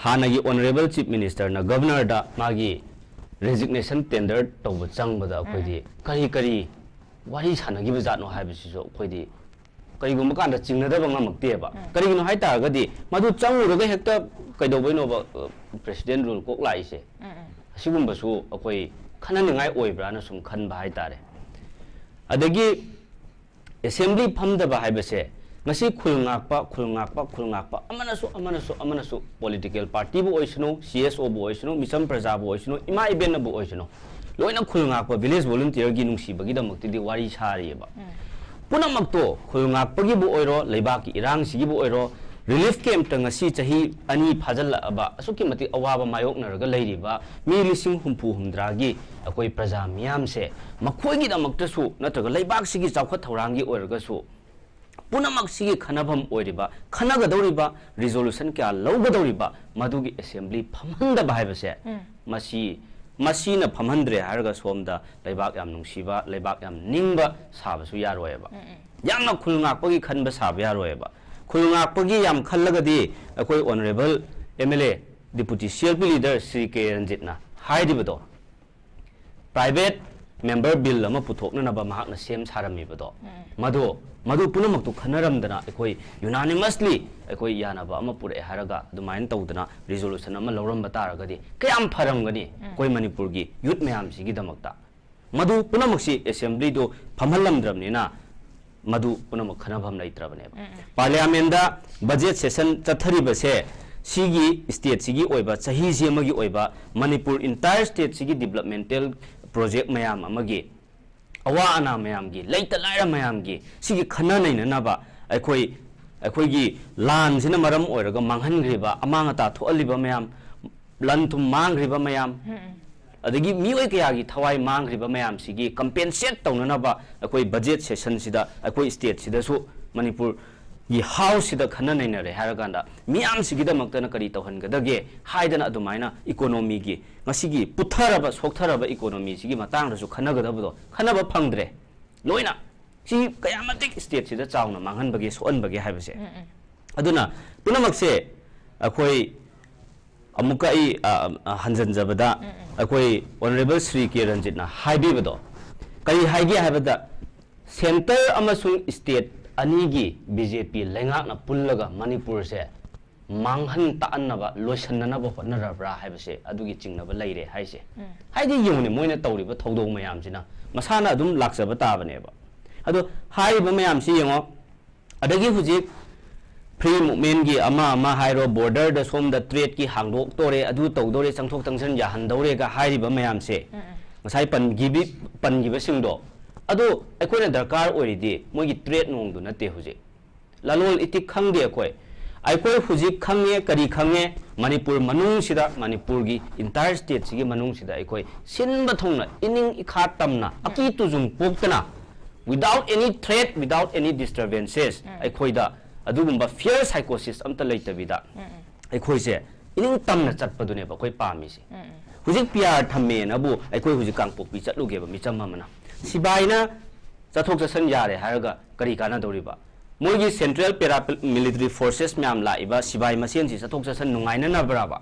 ꯍꯥꯟꯅꯒꯤ honourable chief ministerꯅ governorꯗ ꯃꯥꯒꯤ resignation tender ꯇꯧꯕ ꯆꯪꯕꯗ ꯑꯩꯈꯣꯏꯗꯤ ꯎꯝ, ꯎꯝ꯫ ꯀꯔꯤ ꯀꯔꯤ ꯋꯥꯔꯤ ꯁꯥꯟꯅꯈꯤꯕ ꯖꯥꯠꯅꯣ ꯍꯥꯏꯕꯁꯤꯁꯨ ꯑꯩꯈꯣꯏꯗꯤ ꯀꯔꯤꯒꯨꯝꯕ ꯀꯥꯟꯗ ꯆꯤꯡꯅꯗꯕ ꯉꯝꯃꯛꯇꯦꯕ꯫ ꯎꯝ꯫ ꯀꯔꯤꯒꯤꯅꯣ ꯍꯥꯏ ꯇꯥꯔꯒꯗꯤ ꯃꯗꯨ ꯆꯪꯉꯨꯔꯒ ꯍꯦꯛꯇ ꯀꯩꯗꯧꯕꯩꯅꯣꯕ, ꯑ, president rule ꯀꯣꯛ ꯂꯥꯛꯏꯁꯦ? ꯎꯝ, ꯎꯝ꯫ ꯑꯁꯤꯒꯨꯝꯕꯁꯨ ꯑꯩꯈꯣꯏ ꯈꯟꯅꯅꯤꯡꯉꯥꯏ ꯑꯣꯏꯕ꯭ꯔꯥꯅ ꯁꯨꯝ ꯈꯟꯕ ꯍꯥꯏꯇꯥꯔꯦ꯫ ꯑꯗꯒꯤ assembly ꯐꯝꯗꯕ ꯍꯥꯏꯕꯁꯦ ꯉꯁꯤ ꯈꯨꯜ ꯉꯥꯛꯄ, ꯈꯨꯜ ꯉꯥꯛꯄ, ꯈꯨꯜ ꯉꯥꯛꯄ ꯑꯃꯅꯁꯨ, ꯑꯃꯅꯁꯨ, ꯑꯃꯅꯁꯨ political partyꯕꯨ ꯑꯣꯏꯁꯅꯨ, CSOꯕꯨ ꯑꯣꯏꯁꯅꯨ, ꯃꯤꯆꯝ ꯄ꯭ꯔꯖꯥꯕꯨ ꯑꯣꯏꯁꯅꯨ, ꯏꯃꯥ ꯏꯕꯦꯟꯅꯕꯨ ꯑꯣꯏꯁꯅꯨ, ꯂꯣꯏꯅ ꯈꯨꯜ ꯉꯥꯛꯄ village volunteerꯒꯤ ꯅꯨꯡꯁꯤꯕꯒꯤꯗꯃꯛꯇꯗꯤ ꯋꯥꯔꯤ ꯁꯥꯔꯤꯑꯕ꯫ ꯎꯝ꯫ ꯄꯨꯝꯅꯃꯛꯇꯣ ꯈꯨꯜ ꯉꯥꯛꯄꯒꯤꯕꯨ ꯑꯣꯏꯔꯣ, ꯂꯩꯕꯥꯛꯀꯤ ꯏꯔꯥꯡꯁꯤꯒꯤꯕꯨ ꯑꯣꯏꯔꯣ, relief campꯇ ꯉꯁꯤ ꯆꯍꯤ ꯑꯅꯤ ꯐꯥꯖꯤꯜꯂꯛꯑꯕ ꯑꯁꯨꯛꯀꯤ ꯃꯇꯤꯛ ꯑꯋꯥꯕ ꯃꯥꯌꯣꯛꯅꯔꯒ ꯂꯩꯔꯤꯕ ꯃꯤ ꯂꯤꯁꯤꯡ ꯍꯨꯝꯐꯨ ꯍꯨꯝꯗ꯭ꯔꯥꯒꯤ ꯑꯩꯈꯣꯏ ꯄ꯭ꯔꯖꯥ ꯃꯤꯌꯥꯝꯁꯦ ꯃꯈꯣꯏꯒꯤꯗꯃꯛꯇꯁꯨ ꯅꯠꯇ꯭ꯔꯒ ꯂꯩꯕꯥꯛꯁꯤꯒꯤ ꯆꯥꯎꯈꯠ ꯊꯧꯔꯥꯡꯒꯤ ꯑꯣꯏꯔꯒꯁꯨ ꯄꯨꯝꯅꯃꯛꯁꯤꯒꯤ ꯈꯟꯅꯐꯝ ꯑꯣꯏꯔꯤꯕ, ꯈꯟꯅꯒꯗꯧꯔꯤꯕ, ꯔꯤꯖꯣꯂꯨꯁꯟ ꯀꯌꯥ ꯂꯧꯒꯗꯧꯔꯤꯕ, ꯃꯗꯨꯒꯤ ꯑꯦꯁꯦꯝꯕ꯭ꯂꯤ ꯐꯝꯍꯟꯗꯕ ꯍꯥꯏꯕꯁꯦ, ꯎꯝ꯫ ꯃꯁꯤ, ꯃꯁꯤꯅ ꯐꯝꯍꯟꯗ꯭ꯔꯦ ꯍꯥꯏꯔꯒ ꯁꯣꯝꯗ ꯂꯩꯕꯥꯛ ꯌꯥꯝ ꯅꯨꯡꯁꯤꯕ, ꯂꯩꯕꯥꯛ ꯌꯥꯝ ꯅꯤꯡꯕ ꯁꯥꯕꯁꯨ ꯌꯥꯔꯣꯏꯕ꯫ ꯎꯝ, ꯎꯝ꯫ ꯌꯥꯝꯅ ꯈꯨꯜ ꯉꯥꯛꯄꯒꯤ ꯈꯟꯕ ꯁꯥꯕ ꯌꯥꯔꯣꯏꯕ꯫ ꯈꯨꯜ ꯉꯥꯛꯄꯒꯤ ꯌꯥꯝ ꯈꯜꯂꯒꯗꯤ ꯑꯩꯈꯣꯏ honourable M L A, deputy C L P leader Shri K ꯔꯟꯖꯤꯠꯅ ꯍꯥꯏꯔꯤꯕꯗꯣ, ꯄ꯭ꯔꯥꯏꯚꯦꯠ ꯃꯦꯝꯕꯔ ꯕꯤꯜ ꯑꯃ ꯄꯨꯊꯣꯛꯅꯅꯕ ꯃꯍꯥꯛꯅ ꯁꯦꯝ ꯁꯥꯔꯝꯃꯤꯕꯗꯣ, ꯎꯝ꯫ ꯃꯗꯨ, ꯃꯗꯨ ꯄꯨꯝꯅꯃꯛꯇꯨ ꯈꯟꯅꯔꯝꯗꯅ ꯑꯩꯈꯣꯏ ꯌꯨꯅꯥꯅꯤꯃꯁꯂꯤ ꯑꯩꯈꯣꯏ ꯌꯥꯅꯕ ꯑꯃ ꯄꯨꯔꯛꯑꯦ ꯍꯥꯏꯔꯒ ꯑꯗꯨꯃꯥꯏꯅ ꯇꯧꯗꯅ ꯔꯤꯖꯣꯂꯨꯁꯟ ꯑꯃ ꯂꯧꯔꯝꯕ ꯇꯥꯔꯒꯗꯤ ꯀꯌꯥꯝ ꯐꯔꯝꯒꯅꯤ, ꯎꯝ꯫ ꯑꯩꯈꯣꯏ ꯃꯅꯤꯄꯨꯔꯒꯤ ꯌꯨꯠ ꯃꯌꯥꯝꯁꯤꯒꯤꯗꯃꯛꯇ꯫ ꯃꯗꯨ ꯄꯨꯝꯅꯃꯛꯁꯤ ꯑꯦꯁꯦꯝꯕ꯭ꯂꯤꯗꯨ ꯐꯝꯍꯜꯂꯝꯗ꯭ꯔꯕꯅꯤꯅ ꯃꯗꯨ ꯄꯨꯝꯅꯃꯛ ꯈꯟꯅꯐꯝ ꯂꯩꯇ꯭ꯔꯕꯅꯦꯕ꯫ ꯎꯝ, ꯎꯝ꯫ ꯄꯥꯔꯂꯤꯌꯥꯃꯦꯟꯗ ꯕꯖꯦꯠ ꯁꯦꯁꯟ ꯆꯠꯊꯔꯤꯕꯁꯦ ꯁꯤꯒꯤ ꯁ꯭ꯇꯦꯠꯁꯤꯒꯤ ꯑꯣꯏꯕ, ꯆꯍꯤꯁꯤ ꯑꯃꯒꯤ ꯑꯣꯏꯕ ꯃꯅꯤꯄꯨꯔ ꯏꯟꯇꯥꯌꯔ ꯁ꯭ꯇꯦꯠꯁꯤꯒꯤ ꯗꯤꯕ꯭ꯂꯞꯃꯦꯟꯇꯦꯜ ꯄ꯭ꯔꯣꯖꯦꯛ ꯃꯌꯥꯝ ꯑꯃꯒꯤ, ꯑꯋꯥ ꯑꯅꯥ ꯃꯌꯥꯝꯒꯤ, ꯂꯩꯇ ꯂꯥꯏꯔ ꯃꯌꯥꯝꯒꯤ ꯁꯤꯒꯤ ꯈꯟꯅ ꯅꯩꯅꯅꯕ ꯑꯩꯈꯣꯏ, ꯑꯩꯈꯣꯏꯒꯤ ꯂꯥꯟꯁꯤꯅ ꯃꯔꯝ ꯑꯣꯏꯔꯒ ꯃꯥꯡꯍꯟꯈ꯭ꯔꯤꯕ, ꯑꯃꯥꯡ ꯑꯇꯥ ꯊꯣꯛꯍꯜꯂꯤꯕ ꯃꯌꯥꯝ, ꯂꯟ ꯊꯨꯝ ꯃꯥꯡꯈ꯭ꯔꯤꯕ ꯃꯌꯥꯝ, ꯎꯝ, ꯎꯝ꯫ ꯑꯗꯒꯤ ꯃꯤꯑꯣꯏ ꯀꯌꯥꯒꯤ ꯊꯋꯥꯏ ꯃꯥꯡꯈ꯭ꯔꯤꯕ ꯃꯌꯥꯝꯁꯤꯒꯤ ꯀꯝꯄꯦꯟꯁꯦꯠ ꯇꯧꯅꯅꯕ ꯑꯩꯈꯣꯏ ꯕꯖꯦꯠ ꯁꯦꯁꯟꯁꯤꯗ ꯑꯩꯈꯣꯏ ꯁ꯭ꯇꯦꯠꯁꯤꯗꯁꯨ, ꯃꯅꯤꯄꯨꯔꯒꯤ ꯍꯥꯎꯁꯁꯤꯗ ꯈꯟꯅ ꯅꯩꯅꯔꯦ ꯍꯥꯏꯔꯀꯥꯟꯗ ꯃꯤꯌꯥꯝꯁꯤꯒꯤꯗꯃꯛꯇꯅ ꯀꯔꯤ ꯇꯧꯍꯟꯒꯗꯒꯦ ꯍꯥꯏꯗꯅ ꯑꯗꯨꯃꯥꯏꯅ ꯏꯀꯣꯅꯣꯃꯤꯒꯤ, ꯉꯁꯤꯒꯤ ꯄꯨꯊꯔꯕ, ꯁꯣꯛꯊꯔꯕ ꯏꯀꯣꯅꯣꯃꯤꯁꯤꯒꯤ ꯃꯇꯥꯡꯗꯁꯨ ꯈꯟꯅꯒꯗꯕꯗꯣ ꯈꯟꯅꯕ ꯐꯪꯗ꯭ꯔꯦ꯫ ꯂꯣꯏꯅ ꯁꯤ ꯀꯌꯥ ꯃꯇꯤꯛ ꯁ꯭ꯇꯦꯠꯁꯤꯗ ꯆꯥꯎꯅ ꯃꯥꯡꯍꯟꯕꯒꯦ, ꯁꯣꯛꯍꯟꯕꯒꯦ ꯍꯥꯏꯕꯁꯦ꯫ ꯎꯝ, ꯎꯝ꯫ ꯑꯗꯨꯅ ꯄꯨꯝꯅꯃꯛꯁꯦ ꯑꯩꯈꯣꯏ ꯑꯃꯨꯛꯀ ꯑꯩ, ꯑ, ꯑ, ꯍꯟꯖꯟꯖꯕꯗ, ꯎꯝ, ꯎꯝ꯫ ꯑꯩꯈꯣꯏ ꯑꯣꯅꯔꯦꯕꯜ ꯁ꯭ꯔꯤ ꯀꯦ ꯔꯟꯖꯤꯠꯅ ꯍꯥꯏꯕꯤꯕꯗꯣ ꯀꯔꯤ ꯍꯥꯏꯒꯦ ꯍꯥꯏꯕꯗ, ꯁꯦꯟꯇꯔ ꯑꯃꯁꯨꯡ ꯁ꯭ꯇꯦꯠ ꯑꯅꯤꯒꯤ ꯕꯤ ꯖꯦ ꯄꯤ ꯂꯩꯉꯥꯛꯅ ꯄꯨꯜꯂꯒ ꯃꯅꯤꯄꯨꯔꯁꯦ ꯃꯥꯡꯍꯟ ꯇꯥꯛꯍꯟꯅꯕ, ꯂꯣꯏꯁꯤꯟꯅꯅꯕ ꯍꯣꯠꯅꯔꯕ꯭ꯔꯥ ꯍꯥꯏꯕꯁꯦ ꯑꯗꯨꯒꯤ ꯆꯤꯡꯅꯕ ꯂꯩꯔꯦ ꯍꯥꯏꯁꯦ꯫ ꯎꯝ꯫ ꯍꯥꯏꯗꯤ ꯌꯦꯡꯉꯨꯅꯦ, ꯃꯣꯏꯅ ꯇꯧꯔꯤꯕ ꯊꯧꯗꯣꯡ ꯃꯌꯥꯝꯁꯤꯅ ꯃꯁꯥꯅ ꯑꯗꯨꯝ ꯂꯥꯛꯆꯕ ꯇꯥꯕꯅꯦꯕ꯫ ꯑꯗꯣ ꯍꯥꯏꯔꯤꯕ ꯃꯌꯥꯝꯁꯤ ꯌꯦꯡꯉꯣ, ꯑꯗꯒꯤ ꯍꯧꯖꯤꯛ ꯐ꯭ꯔꯤ ꯃꯨꯞꯃꯦꯟꯒꯤ ꯑꯃ ꯑꯃ ꯍꯥꯏꯔꯣ, ꯕꯣꯔꯗꯔꯗ ꯁꯣꯝꯗ ꯇ꯭ꯔꯦꯗꯀꯤ ꯍꯥꯡꯗꯣꯛꯇꯣꯔꯦ, ꯑꯗꯨ ꯇꯧꯗꯣꯔꯦ, ꯆꯪꯊꯣꯛ ꯆꯪꯁꯤꯟ ꯌꯥꯍꯟꯗꯧꯔꯦꯒ ꯍꯥꯏꯔꯤꯕ ꯃꯌꯥꯝꯁꯦ, ꯎꯝ, ꯎꯝ꯫ ꯉꯁꯥꯏ ꯄꯟꯈꯤꯕꯤ-, ꯄꯟꯈꯤꯕꯁꯤꯡꯗꯣ, ꯑꯗꯣ ꯑꯩꯈꯣꯏꯅ ꯗꯔꯀꯥꯔ ꯑꯣꯏꯔꯤꯗꯤ ꯃꯣꯏꯒꯤ ꯇ꯭ꯔꯦꯗ ꯅꯣꯡꯗꯨ ꯅꯠꯇꯦ ꯍꯧꯖꯤꯛ꯫ ꯂꯂꯣꯟ ꯏꯇꯤꯛ ꯈꯪꯗꯦ ꯑꯩꯈꯣꯏ꯫ ꯑꯩꯈꯣꯏ ꯍꯧꯖꯤꯛ ꯈꯪꯉꯦ, ꯀꯔꯤ ꯈꯪꯉꯦ? ꯃꯅꯤꯄꯨꯔ ꯃꯅꯨꯡꯁꯤꯗ, ꯃꯅꯤꯄꯨꯔꯒꯤ ꯏꯟꯇꯥꯌꯔ ꯁ꯭ꯇꯦꯠꯁꯤꯒꯤ ꯃꯅꯨꯡꯁꯤꯗ ꯑꯩꯈꯣꯏ ꯁꯤꯟꯕ ꯊꯨꯡꯅ, ꯏꯅꯤꯡ ꯏꯈꯥ ꯇꯝꯅ, ꯑꯀꯤ ꯇꯨꯖꯨꯡ ꯄꯣꯛꯇꯅ Without any threat, without any disturbances, ꯑꯩꯈꯣꯏꯗ ꯑꯗꯨꯒꯨꯝꯕ fear psychosis ꯑꯝꯇ ꯂꯩꯇꯕꯤꯗ ꯑꯩꯈꯣꯏꯁꯦ ꯏꯅꯤꯡ ꯇꯝꯅ ꯆꯠꯄꯗꯨꯅꯦꯕ ꯑꯩꯈꯣꯏ ꯄꯥꯝꯃꯤꯁꯦ꯫ ꯍꯧꯖꯤꯛ ꯄꯤ ꯑꯥꯔ ꯊꯝꯃꯦꯅꯕꯨ ꯑꯩꯈꯣꯏ ꯍꯧꯖꯤꯛ ꯀꯥꯡꯄꯣꯛꯄꯤ ꯆꯠꯂꯨꯒꯦꯕ, ꯃꯤꯆꯝ ꯑꯃꯅ, ꯁꯤꯕꯥꯏꯅ ꯆꯠꯊꯣꯛ ꯆꯠꯁꯟ ꯌꯥꯔꯦ ꯍꯥꯏꯔꯒ ꯀꯔꯤ ꯀꯥꯟꯅꯗꯧꯔꯤꯕ? ꯃꯣꯏꯒꯤ central paramilitary forces ꯃꯌꯥꯝ ꯂꯥꯛꯏꯕ ꯁꯤꯕꯥꯏ ꯃꯁꯦꯟꯁꯤ ꯆꯠꯊꯣꯛ ꯆꯠꯁꯟ ꯅꯨꯡꯉꯥꯏꯅꯅꯕ꯭ꯔꯕ?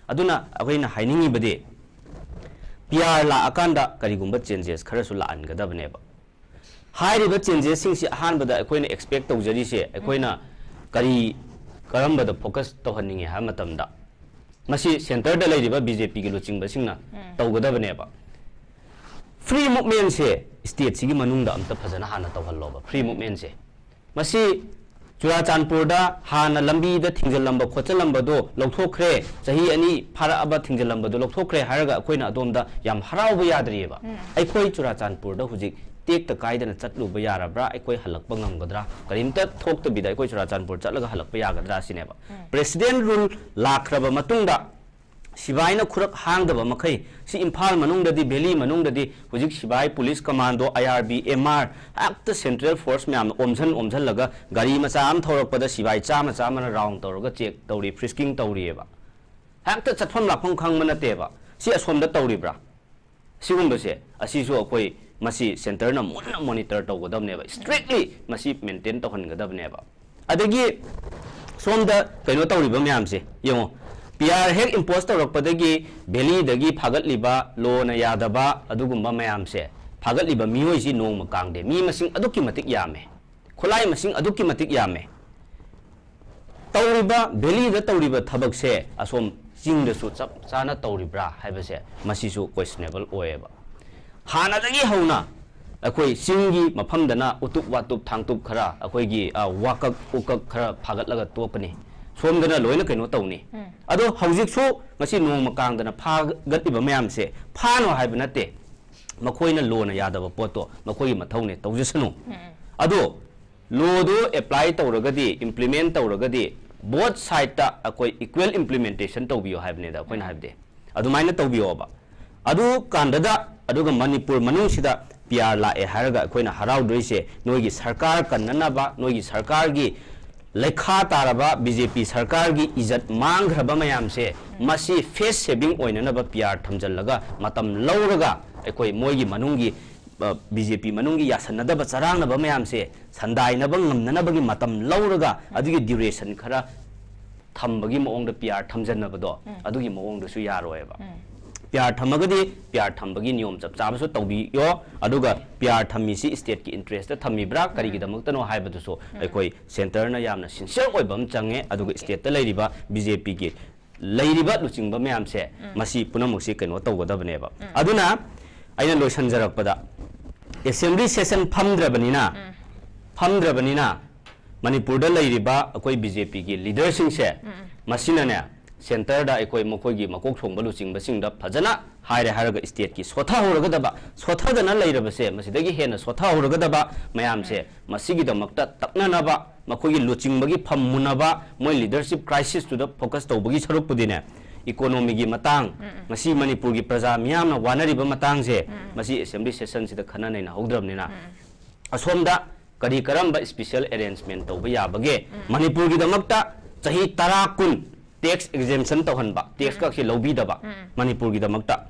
ꯑꯗꯨꯅ ꯑꯩꯈꯣꯏꯅ ꯍꯥꯏꯅꯤꯡꯉꯤꯕꯗꯤ, ꯄꯤ ꯑꯥꯔ ꯂꯥꯛꯑꯀꯥꯟꯗ ꯀꯔꯤꯒꯨꯝꯕ changes ꯈꯔꯁꯨ ꯂꯥꯛꯍꯟꯒꯗꯕꯅꯦꯕ꯫ ꯍꯥꯏꯔꯤꯕ changes ꯁꯤꯡꯁꯤ ꯑꯍꯥꯟꯕꯗ ꯑꯩꯈꯣꯏꯅ expect ꯇꯧꯖꯔꯤꯁꯦ, ꯑꯩꯈꯣꯏꯅ ꯀꯔꯤ, ꯀꯔꯝꯕꯗ focus ꯇꯧꯍꯟꯅꯤꯡꯉꯤ ꯍꯥꯏꯕ ꯃꯇꯝꯗ, ꯃꯁꯤ centre ꯗ ꯂꯩꯔꯤꯕ ꯕꯤ ꯖꯦ ꯄꯤꯒꯤ ꯂꯨꯆꯤꯡꯕꯁꯤꯡꯅ ꯇꯧꯒꯗꯕꯅꯦꯕ꯫ Free movement ꯁꯦ state ꯁꯤꯒꯤ ꯃꯅꯨꯡꯗ ꯑꯝꯇ ꯐꯖꯅ ꯍꯥꯟꯅ ꯇꯧꯍꯜꯂꯣꯕ, free movement ꯁꯦ꯫ ꯃꯁꯤ ꯆꯨꯔꯥꯆꯥꯟꯄꯨꯔꯗ ꯍꯥꯟꯅ ꯂꯝꯕꯤꯗ ꯊꯤꯡꯖꯤꯜꯂꯝꯕ ꯈꯣꯠꯆꯜꯂꯝꯕꯗꯣ ꯂꯧꯊꯣꯛꯈ꯭ꯔꯦ, ꯆꯍꯤ ꯑꯅꯤ ꯐꯥꯔꯛꯑꯕ ꯊꯤꯡꯖꯤꯜꯂꯝꯕꯗꯣ ꯂꯧꯊꯣꯛꯈ꯭ꯔꯦ ꯍꯥꯏꯔꯒ ꯑꯩꯈꯣꯏꯅ ꯑꯗꯣꯝꯗ ꯌꯥꯝ ꯍꯔꯥꯎꯕ ꯌꯥꯗ꯭ꯔꯤꯑꯕ꯫ ꯑꯩꯈꯣꯏ ꯆꯨꯔꯥꯆꯥꯟꯄꯨꯔꯗ ꯍꯧꯖꯤꯛ ꯇꯦꯛꯇ ꯀꯥꯏꯗꯅ ꯆꯠꯂꯨꯕ ꯌꯥꯔꯕ꯭ꯔꯥ? ꯑꯩꯈꯣꯏ ꯍꯜꯂꯛꯄ ꯉꯝꯒꯗ꯭ꯔꯥ? ꯀꯔꯤꯝꯇ ꯊꯣꯛꯇꯕꯤꯗ ꯑꯩꯈꯣꯏ ꯆꯨꯔꯥꯆꯥꯟꯄꯨꯔ ꯆꯠꯂꯒ ꯍꯜꯂꯛꯄ ꯌꯥꯒꯗ꯭ꯔꯥ ꯁꯤꯅꯦꯕ꯫ President rule ꯂꯥꯛꯈ꯭ꯔꯕ ꯃꯇꯨꯡꯗ ꯁꯤꯕꯥꯏꯅ ꯈꯨꯔꯛ ꯍꯥꯡꯗꯕ ꯃꯈꯩ, ꯁꯤ ꯏꯝꯐꯥꯜ ꯃꯅꯨꯡꯗꯗꯤ, valley ꯃꯅꯨꯡꯗꯗꯤ ꯍꯧꯖꯤꯛ ꯁꯤꯕꯥꯏ, police commando, ꯑꯥꯏ ꯑꯥꯔ ꯕꯤ, ꯑꯦꯝ ꯑꯥꯔ, ꯍꯦꯛꯇ central force ꯃꯌꯥꯝꯅ ꯑꯣꯝꯁꯟ ꯑꯣꯝꯁꯜꯂꯒ ꯒꯥꯔꯤ ꯃꯆꯥ ꯑꯃ ꯊꯧꯔꯛꯄꯗ ꯁꯤꯕꯥꯏ ꯆꯥꯝꯃ ꯆꯥꯝꯃꯅ round ꯇꯧꯔꯒ check ꯇꯧꯔꯤ, frisking ꯇꯧꯔꯤꯑꯕ꯫ ꯍꯦꯛꯇ ꯆꯠꯐꯝ ꯂꯥꯛꯐꯝ ꯈꯪꯕ ꯅꯠꯇꯦꯕ꯫ ꯁꯤ ꯑꯁꯣꯝꯗ ꯇꯧꯔꯤꯕ꯭ꯔꯥ? ꯁꯤꯒꯨꯝꯕꯁꯦ, ꯑꯁꯤꯁꯨ ꯑꯩꯈꯣꯏ ꯃꯁꯤ centre ꯅ ꯃꯨꯟꯅ monitor ꯇꯧꯒꯗꯕꯅꯦꯕ, strictly ꯃꯁꯤ maintain ꯇꯧꯍꯟꯒꯗꯕꯅꯦꯕ꯫ ꯑꯗꯒꯤ ꯁꯣꯝꯗ ꯀꯩꯅꯣ ꯇꯧꯔꯤꯕ ꯃꯌꯥꯝꯁꯦ ꯌꯦꯡꯉꯣ, ꯄꯤ ꯑꯥꯔ ꯍꯦꯛ impose ꯇꯧꯔꯛꯄꯗꯒꯤ valley ꯗꯒꯤ ꯐꯥꯒꯠꯂꯤꯕ, law ꯅ ꯌꯥꯗꯕ ꯑꯗꯨꯒꯨꯝꯕ ꯃꯌꯥꯝꯁꯦ, ꯐꯥꯒꯠꯂꯤꯕ ꯃꯤꯑꯣꯏꯁꯤ ꯅꯣꯡꯃ ꯀꯥꯡꯗꯦ ꯃꯤ ꯃꯁꯤꯡ ꯑꯗꯨꯛꯀꯤ ꯃꯇꯤꯛ ꯌꯥꯝꯃꯦ, ꯈꯨꯠꯂꯥꯏ ꯃꯁꯤꯡ ꯑꯗꯨꯛꯀꯤ ꯃꯇꯤꯛ ꯌꯥꯝꯃꯦ꯫ ꯇꯧꯔꯤꯕ, valley ꯗ ꯇꯧꯔꯤꯕ ꯊꯕꯛꯁꯦ ꯑꯁꯣꯝ ꯆꯤꯡꯗꯁꯨ ꯆꯞ ꯆꯥꯅ ꯇꯧꯔꯤꯕ꯭ꯔꯥ ꯍꯥꯏꯕꯁꯦ ꯃꯁꯤꯁꯨ questionable ꯑꯣꯏꯌꯦꯕ꯫ ꯍꯥꯟꯅꯗꯒꯤ ꯍꯧꯅ ꯑꯩꯈꯣꯏ ꯆꯤꯡꯒꯤ ꯃꯐꯝꯗꯅ ꯎꯇꯨꯞ ꯋꯥꯇꯨꯞ ꯊꯥꯡꯇꯨꯞ ꯈꯔ, ꯑꯩꯈꯣꯏꯒꯤ, ꯑ, ꯋꯥꯀꯛ ꯎꯀꯛ ꯈꯔ ꯐꯥꯒꯠꯂꯒ ꯇꯣꯛꯀꯅꯤ, ꯁꯣꯝꯗꯅ ꯂꯣꯏꯅ ꯀꯩꯅꯣ ꯇꯧꯅꯤ꯫ ꯑꯗꯣ ꯍꯧꯖꯤꯛꯁꯨ ꯉꯁꯤ ꯅꯣꯡꯃ ꯀꯥꯡꯗꯅ ꯐꯥꯒꯠꯂꯤꯕ ꯃꯌꯥꯝꯁꯦ ꯐꯥꯅꯣ ꯍꯥꯏꯕ ꯅꯠꯇꯦ, ꯃꯈꯣꯏꯅ law ꯅ ꯌꯥꯗꯕ ꯄꯣꯠꯇꯣ ꯃꯈꯣꯏꯒꯤ ꯃꯊꯧꯅꯦ, ꯇꯧꯖꯁꯅꯨ꯫ ꯑꯗꯣ law ꯗꯨ apply ꯇꯧꯔꯒꯗꯤ, implement ꯇꯧꯔꯒꯗꯤ, both side ꯇ ꯑꯩꯈꯣꯏ equal implementation ꯇꯧꯕꯤꯌꯣ ꯍꯥꯏꯕꯅꯤꯗ ꯑꯩꯈꯣꯏꯅ ꯍꯥꯏꯕꯗꯤ꯫ ꯑꯗꯨꯃꯥꯏꯅ ꯇꯧꯕꯤꯌꯣꯕ꯫ ꯑꯗꯨ ꯀꯥꯟꯗꯗ, ꯑꯗꯨꯒ ꯃꯅꯤꯄꯨꯔ ꯃꯅꯨꯡꯁꯤꯗ ꯄꯤ ꯑꯥꯔ ꯂꯥꯛꯑꯦ ꯍꯥꯏꯔꯒ ꯑꯩꯈꯣꯏꯅ ꯍꯔꯥꯎꯗꯣꯏꯁꯦ ꯅꯣꯏꯒꯤ ꯁꯔꯀꯥꯔ ꯀꯟꯅꯅꯕ, ꯅꯣꯏꯒꯤ ꯁꯔꯀꯥꯔꯒꯤ ꯂꯩꯈꯥ ꯇꯥꯔꯕ ꯕꯤ ꯖꯦ ꯄꯤ ꯁꯔꯀꯥꯔꯒꯤ ꯏꯖꯠ ꯃꯥꯡꯈ꯭ꯔꯕ ꯃꯌꯥꯝꯁꯦ, ꯃꯁꯤ ꯐꯦꯁ ꯁꯦꯚꯤꯡ ꯑꯣꯏꯅꯅꯕ ꯄꯤ ꯑꯥꯔ ꯊꯝꯖꯤꯜꯂꯒ ꯃꯇꯝ ꯂꯧꯔꯒ ꯑꯩꯈꯣꯏ ꯃꯣꯏꯒꯤ ꯃꯅꯨꯡꯒꯤ, ꯕꯤ ꯖꯦ ꯄꯤ ꯃꯅꯨꯡꯒꯤ ꯌꯥꯁꯟꯅꯗꯕ ꯆꯔꯥꯡꯅꯕ ꯃꯌꯥꯝꯁꯦ ꯁꯟꯗꯥꯏꯅꯕ ꯉꯝꯅꯅꯕꯒꯤ ꯃꯇꯝ ꯂꯧꯔꯒ ꯑꯗꯨꯒꯤ ꯗ꯭ꯌꯨꯔꯦꯁꯟ ꯈꯔ ꯊꯝꯕꯒꯤ ꯃꯑꯣꯡꯗ ꯄꯤ ꯑꯥꯔ ꯊꯝꯖꯟꯅꯕꯗꯣ, ꯑꯗꯨꯒꯤ ꯃꯑꯣꯡꯗꯨꯁꯨ ꯌꯥꯔꯣꯏꯕ꯫ ꯄꯤ ꯑꯥꯔ ꯊꯝꯃꯒꯗꯤ ꯄꯤ ꯑꯥꯔ ꯊꯝꯕꯒꯤ ꯅꯤꯌꯣꯝ ꯆꯞ ꯆꯥꯕꯁꯨ ꯇꯧꯕꯤꯌꯣ, ꯑꯗꯨꯒ ꯄꯤ ꯑꯥꯔ ꯊꯝꯃꯤꯁꯤ ꯁ꯭ꯇꯦꯠꯀꯤ ꯏꯟꯇꯔꯦꯁꯇ ꯊꯝꯃꯤꯕ꯭ꯔꯥ, ꯀꯔꯤꯒꯤꯗꯃꯛꯇꯅꯣ ꯍꯥꯏꯕꯗꯨꯁꯨ ꯑꯩꯈꯣꯏ ꯁꯦꯟꯇꯔꯅ ꯌꯥꯝꯅ ꯁꯤꯟꯁꯤꯌꯔ ꯑꯣꯏꯕ ꯑꯃ ꯆꯪꯉꯦ꯫ ꯑꯗꯨꯒ ꯁ꯭ꯇꯦꯠꯇ ꯂꯩꯔꯤꯕ ꯕꯤ ꯖꯦ ꯄꯤꯒꯤ ꯂꯩꯔꯤꯕ ꯂꯨꯆꯤꯡꯕ ꯃꯌꯥꯝꯁꯦ, ꯃꯁꯤ ꯄꯨꯝꯅꯃꯛꯁꯤ ꯀꯩꯅꯣ ꯇꯧꯒꯗꯕꯅꯦꯕ꯫ ꯑꯗꯨꯅ ꯑꯩꯅ ꯂꯣꯏꯁꯤꯟꯖꯔꯛꯄꯗ, ꯑꯦꯁꯦꯝꯕ꯭ꯂꯤ ꯁꯦꯁꯟ ꯐꯝꯗ꯭ꯔꯕꯅꯤꯅ, ꯐꯝꯗ꯭ꯔꯕꯅꯤꯅ ꯃꯅꯤꯄꯨꯔꯗ ꯂꯩꯔꯤꯕ ꯑꯩꯈꯣꯏ ꯕꯤ ꯖꯦ ꯄꯤꯒꯤ ꯂꯤꯗꯔꯁꯤꯡꯁꯦ, ꯃꯁꯤꯅꯅꯦ, ꯁꯦꯟꯇꯔꯗ ꯑꯩꯈꯣꯏ ꯃꯈꯣꯏꯒꯤ ꯃꯀꯣꯛ ꯊꯣꯡꯕ ꯂꯨꯆꯤꯡꯕꯁꯤꯡꯗ ꯐꯖꯅ ꯍꯥꯏꯔꯦ ꯍꯥꯏꯔꯒ ꯁ꯭ꯇꯦꯠꯀꯤ ꯁꯣꯊꯍꯧꯔꯒꯗꯕ, ꯁꯣꯊꯗꯅ ꯂꯩꯔꯕꯁꯦ ꯃꯁꯤꯗꯒꯤ ꯍꯦꯟꯅ ꯁꯣꯊꯍꯧꯔꯒꯗꯕ ꯃꯌꯥꯝꯁꯦ, ꯃꯁꯤꯒꯤꯗꯃꯛꯇ ꯇꯛꯅꯅꯕ, ꯃꯈꯣꯏꯒꯤ ꯂꯨꯆꯤꯡꯕꯒꯤ ꯐꯝ ꯃꯨꯟꯅꯕ, ꯃꯣꯏ ꯂꯤꯗꯔꯁꯤꯞ ꯀ꯭ꯔꯥꯏꯁꯤꯁꯇꯨꯗ ꯐꯣꯀꯁ ꯇꯧꯕꯒꯤ ꯁꯔꯨꯛꯄꯨꯗꯤꯅꯦ, ꯏꯀꯣꯅꯣꯃꯤꯒꯤ ꯃꯇꯥꯡ, ꯉꯁꯤ ꯃꯅꯤꯄꯨꯔꯒꯤ ꯄ꯭ꯔꯖꯥ ꯃꯤꯌꯥꯝꯅ ꯋꯥꯅꯔꯤꯕ ꯃꯇꯥꯡꯁꯦ, ꯃꯁꯤ ꯑꯦꯁꯦꯝꯕ꯭ꯂꯤ ꯁꯦꯁꯟꯁꯤꯗ ꯈꯟꯅ ꯅꯩꯅꯍꯧꯗ꯭ꯔꯕꯅꯤꯅ, ꯑꯁꯣꯝꯗ ꯀꯔꯤ ꯀꯔꯝꯕ ꯁ꯭ꯄꯤꯁꯦꯜ ꯑꯦꯔꯦꯟꯖꯃꯦꯟ ꯇꯧꯕ ꯌꯥꯕꯒꯦ? ꯃꯅꯤꯄꯨꯔꯒꯤꯗꯃꯛꯇ ꯆꯍꯤ ꯇꯔꯥ, ꯀꯨꯟ ꯇꯦꯛꯁ ꯑꯦꯛꯖꯦꯝꯁꯟ ꯇꯧꯍꯟꯕ, ꯇꯦꯛꯁ ꯀꯛꯁꯦ ꯂꯧꯕꯤꯗꯕ ꯃꯅꯤꯄꯨꯔꯒꯤꯗꯃꯛꯇ,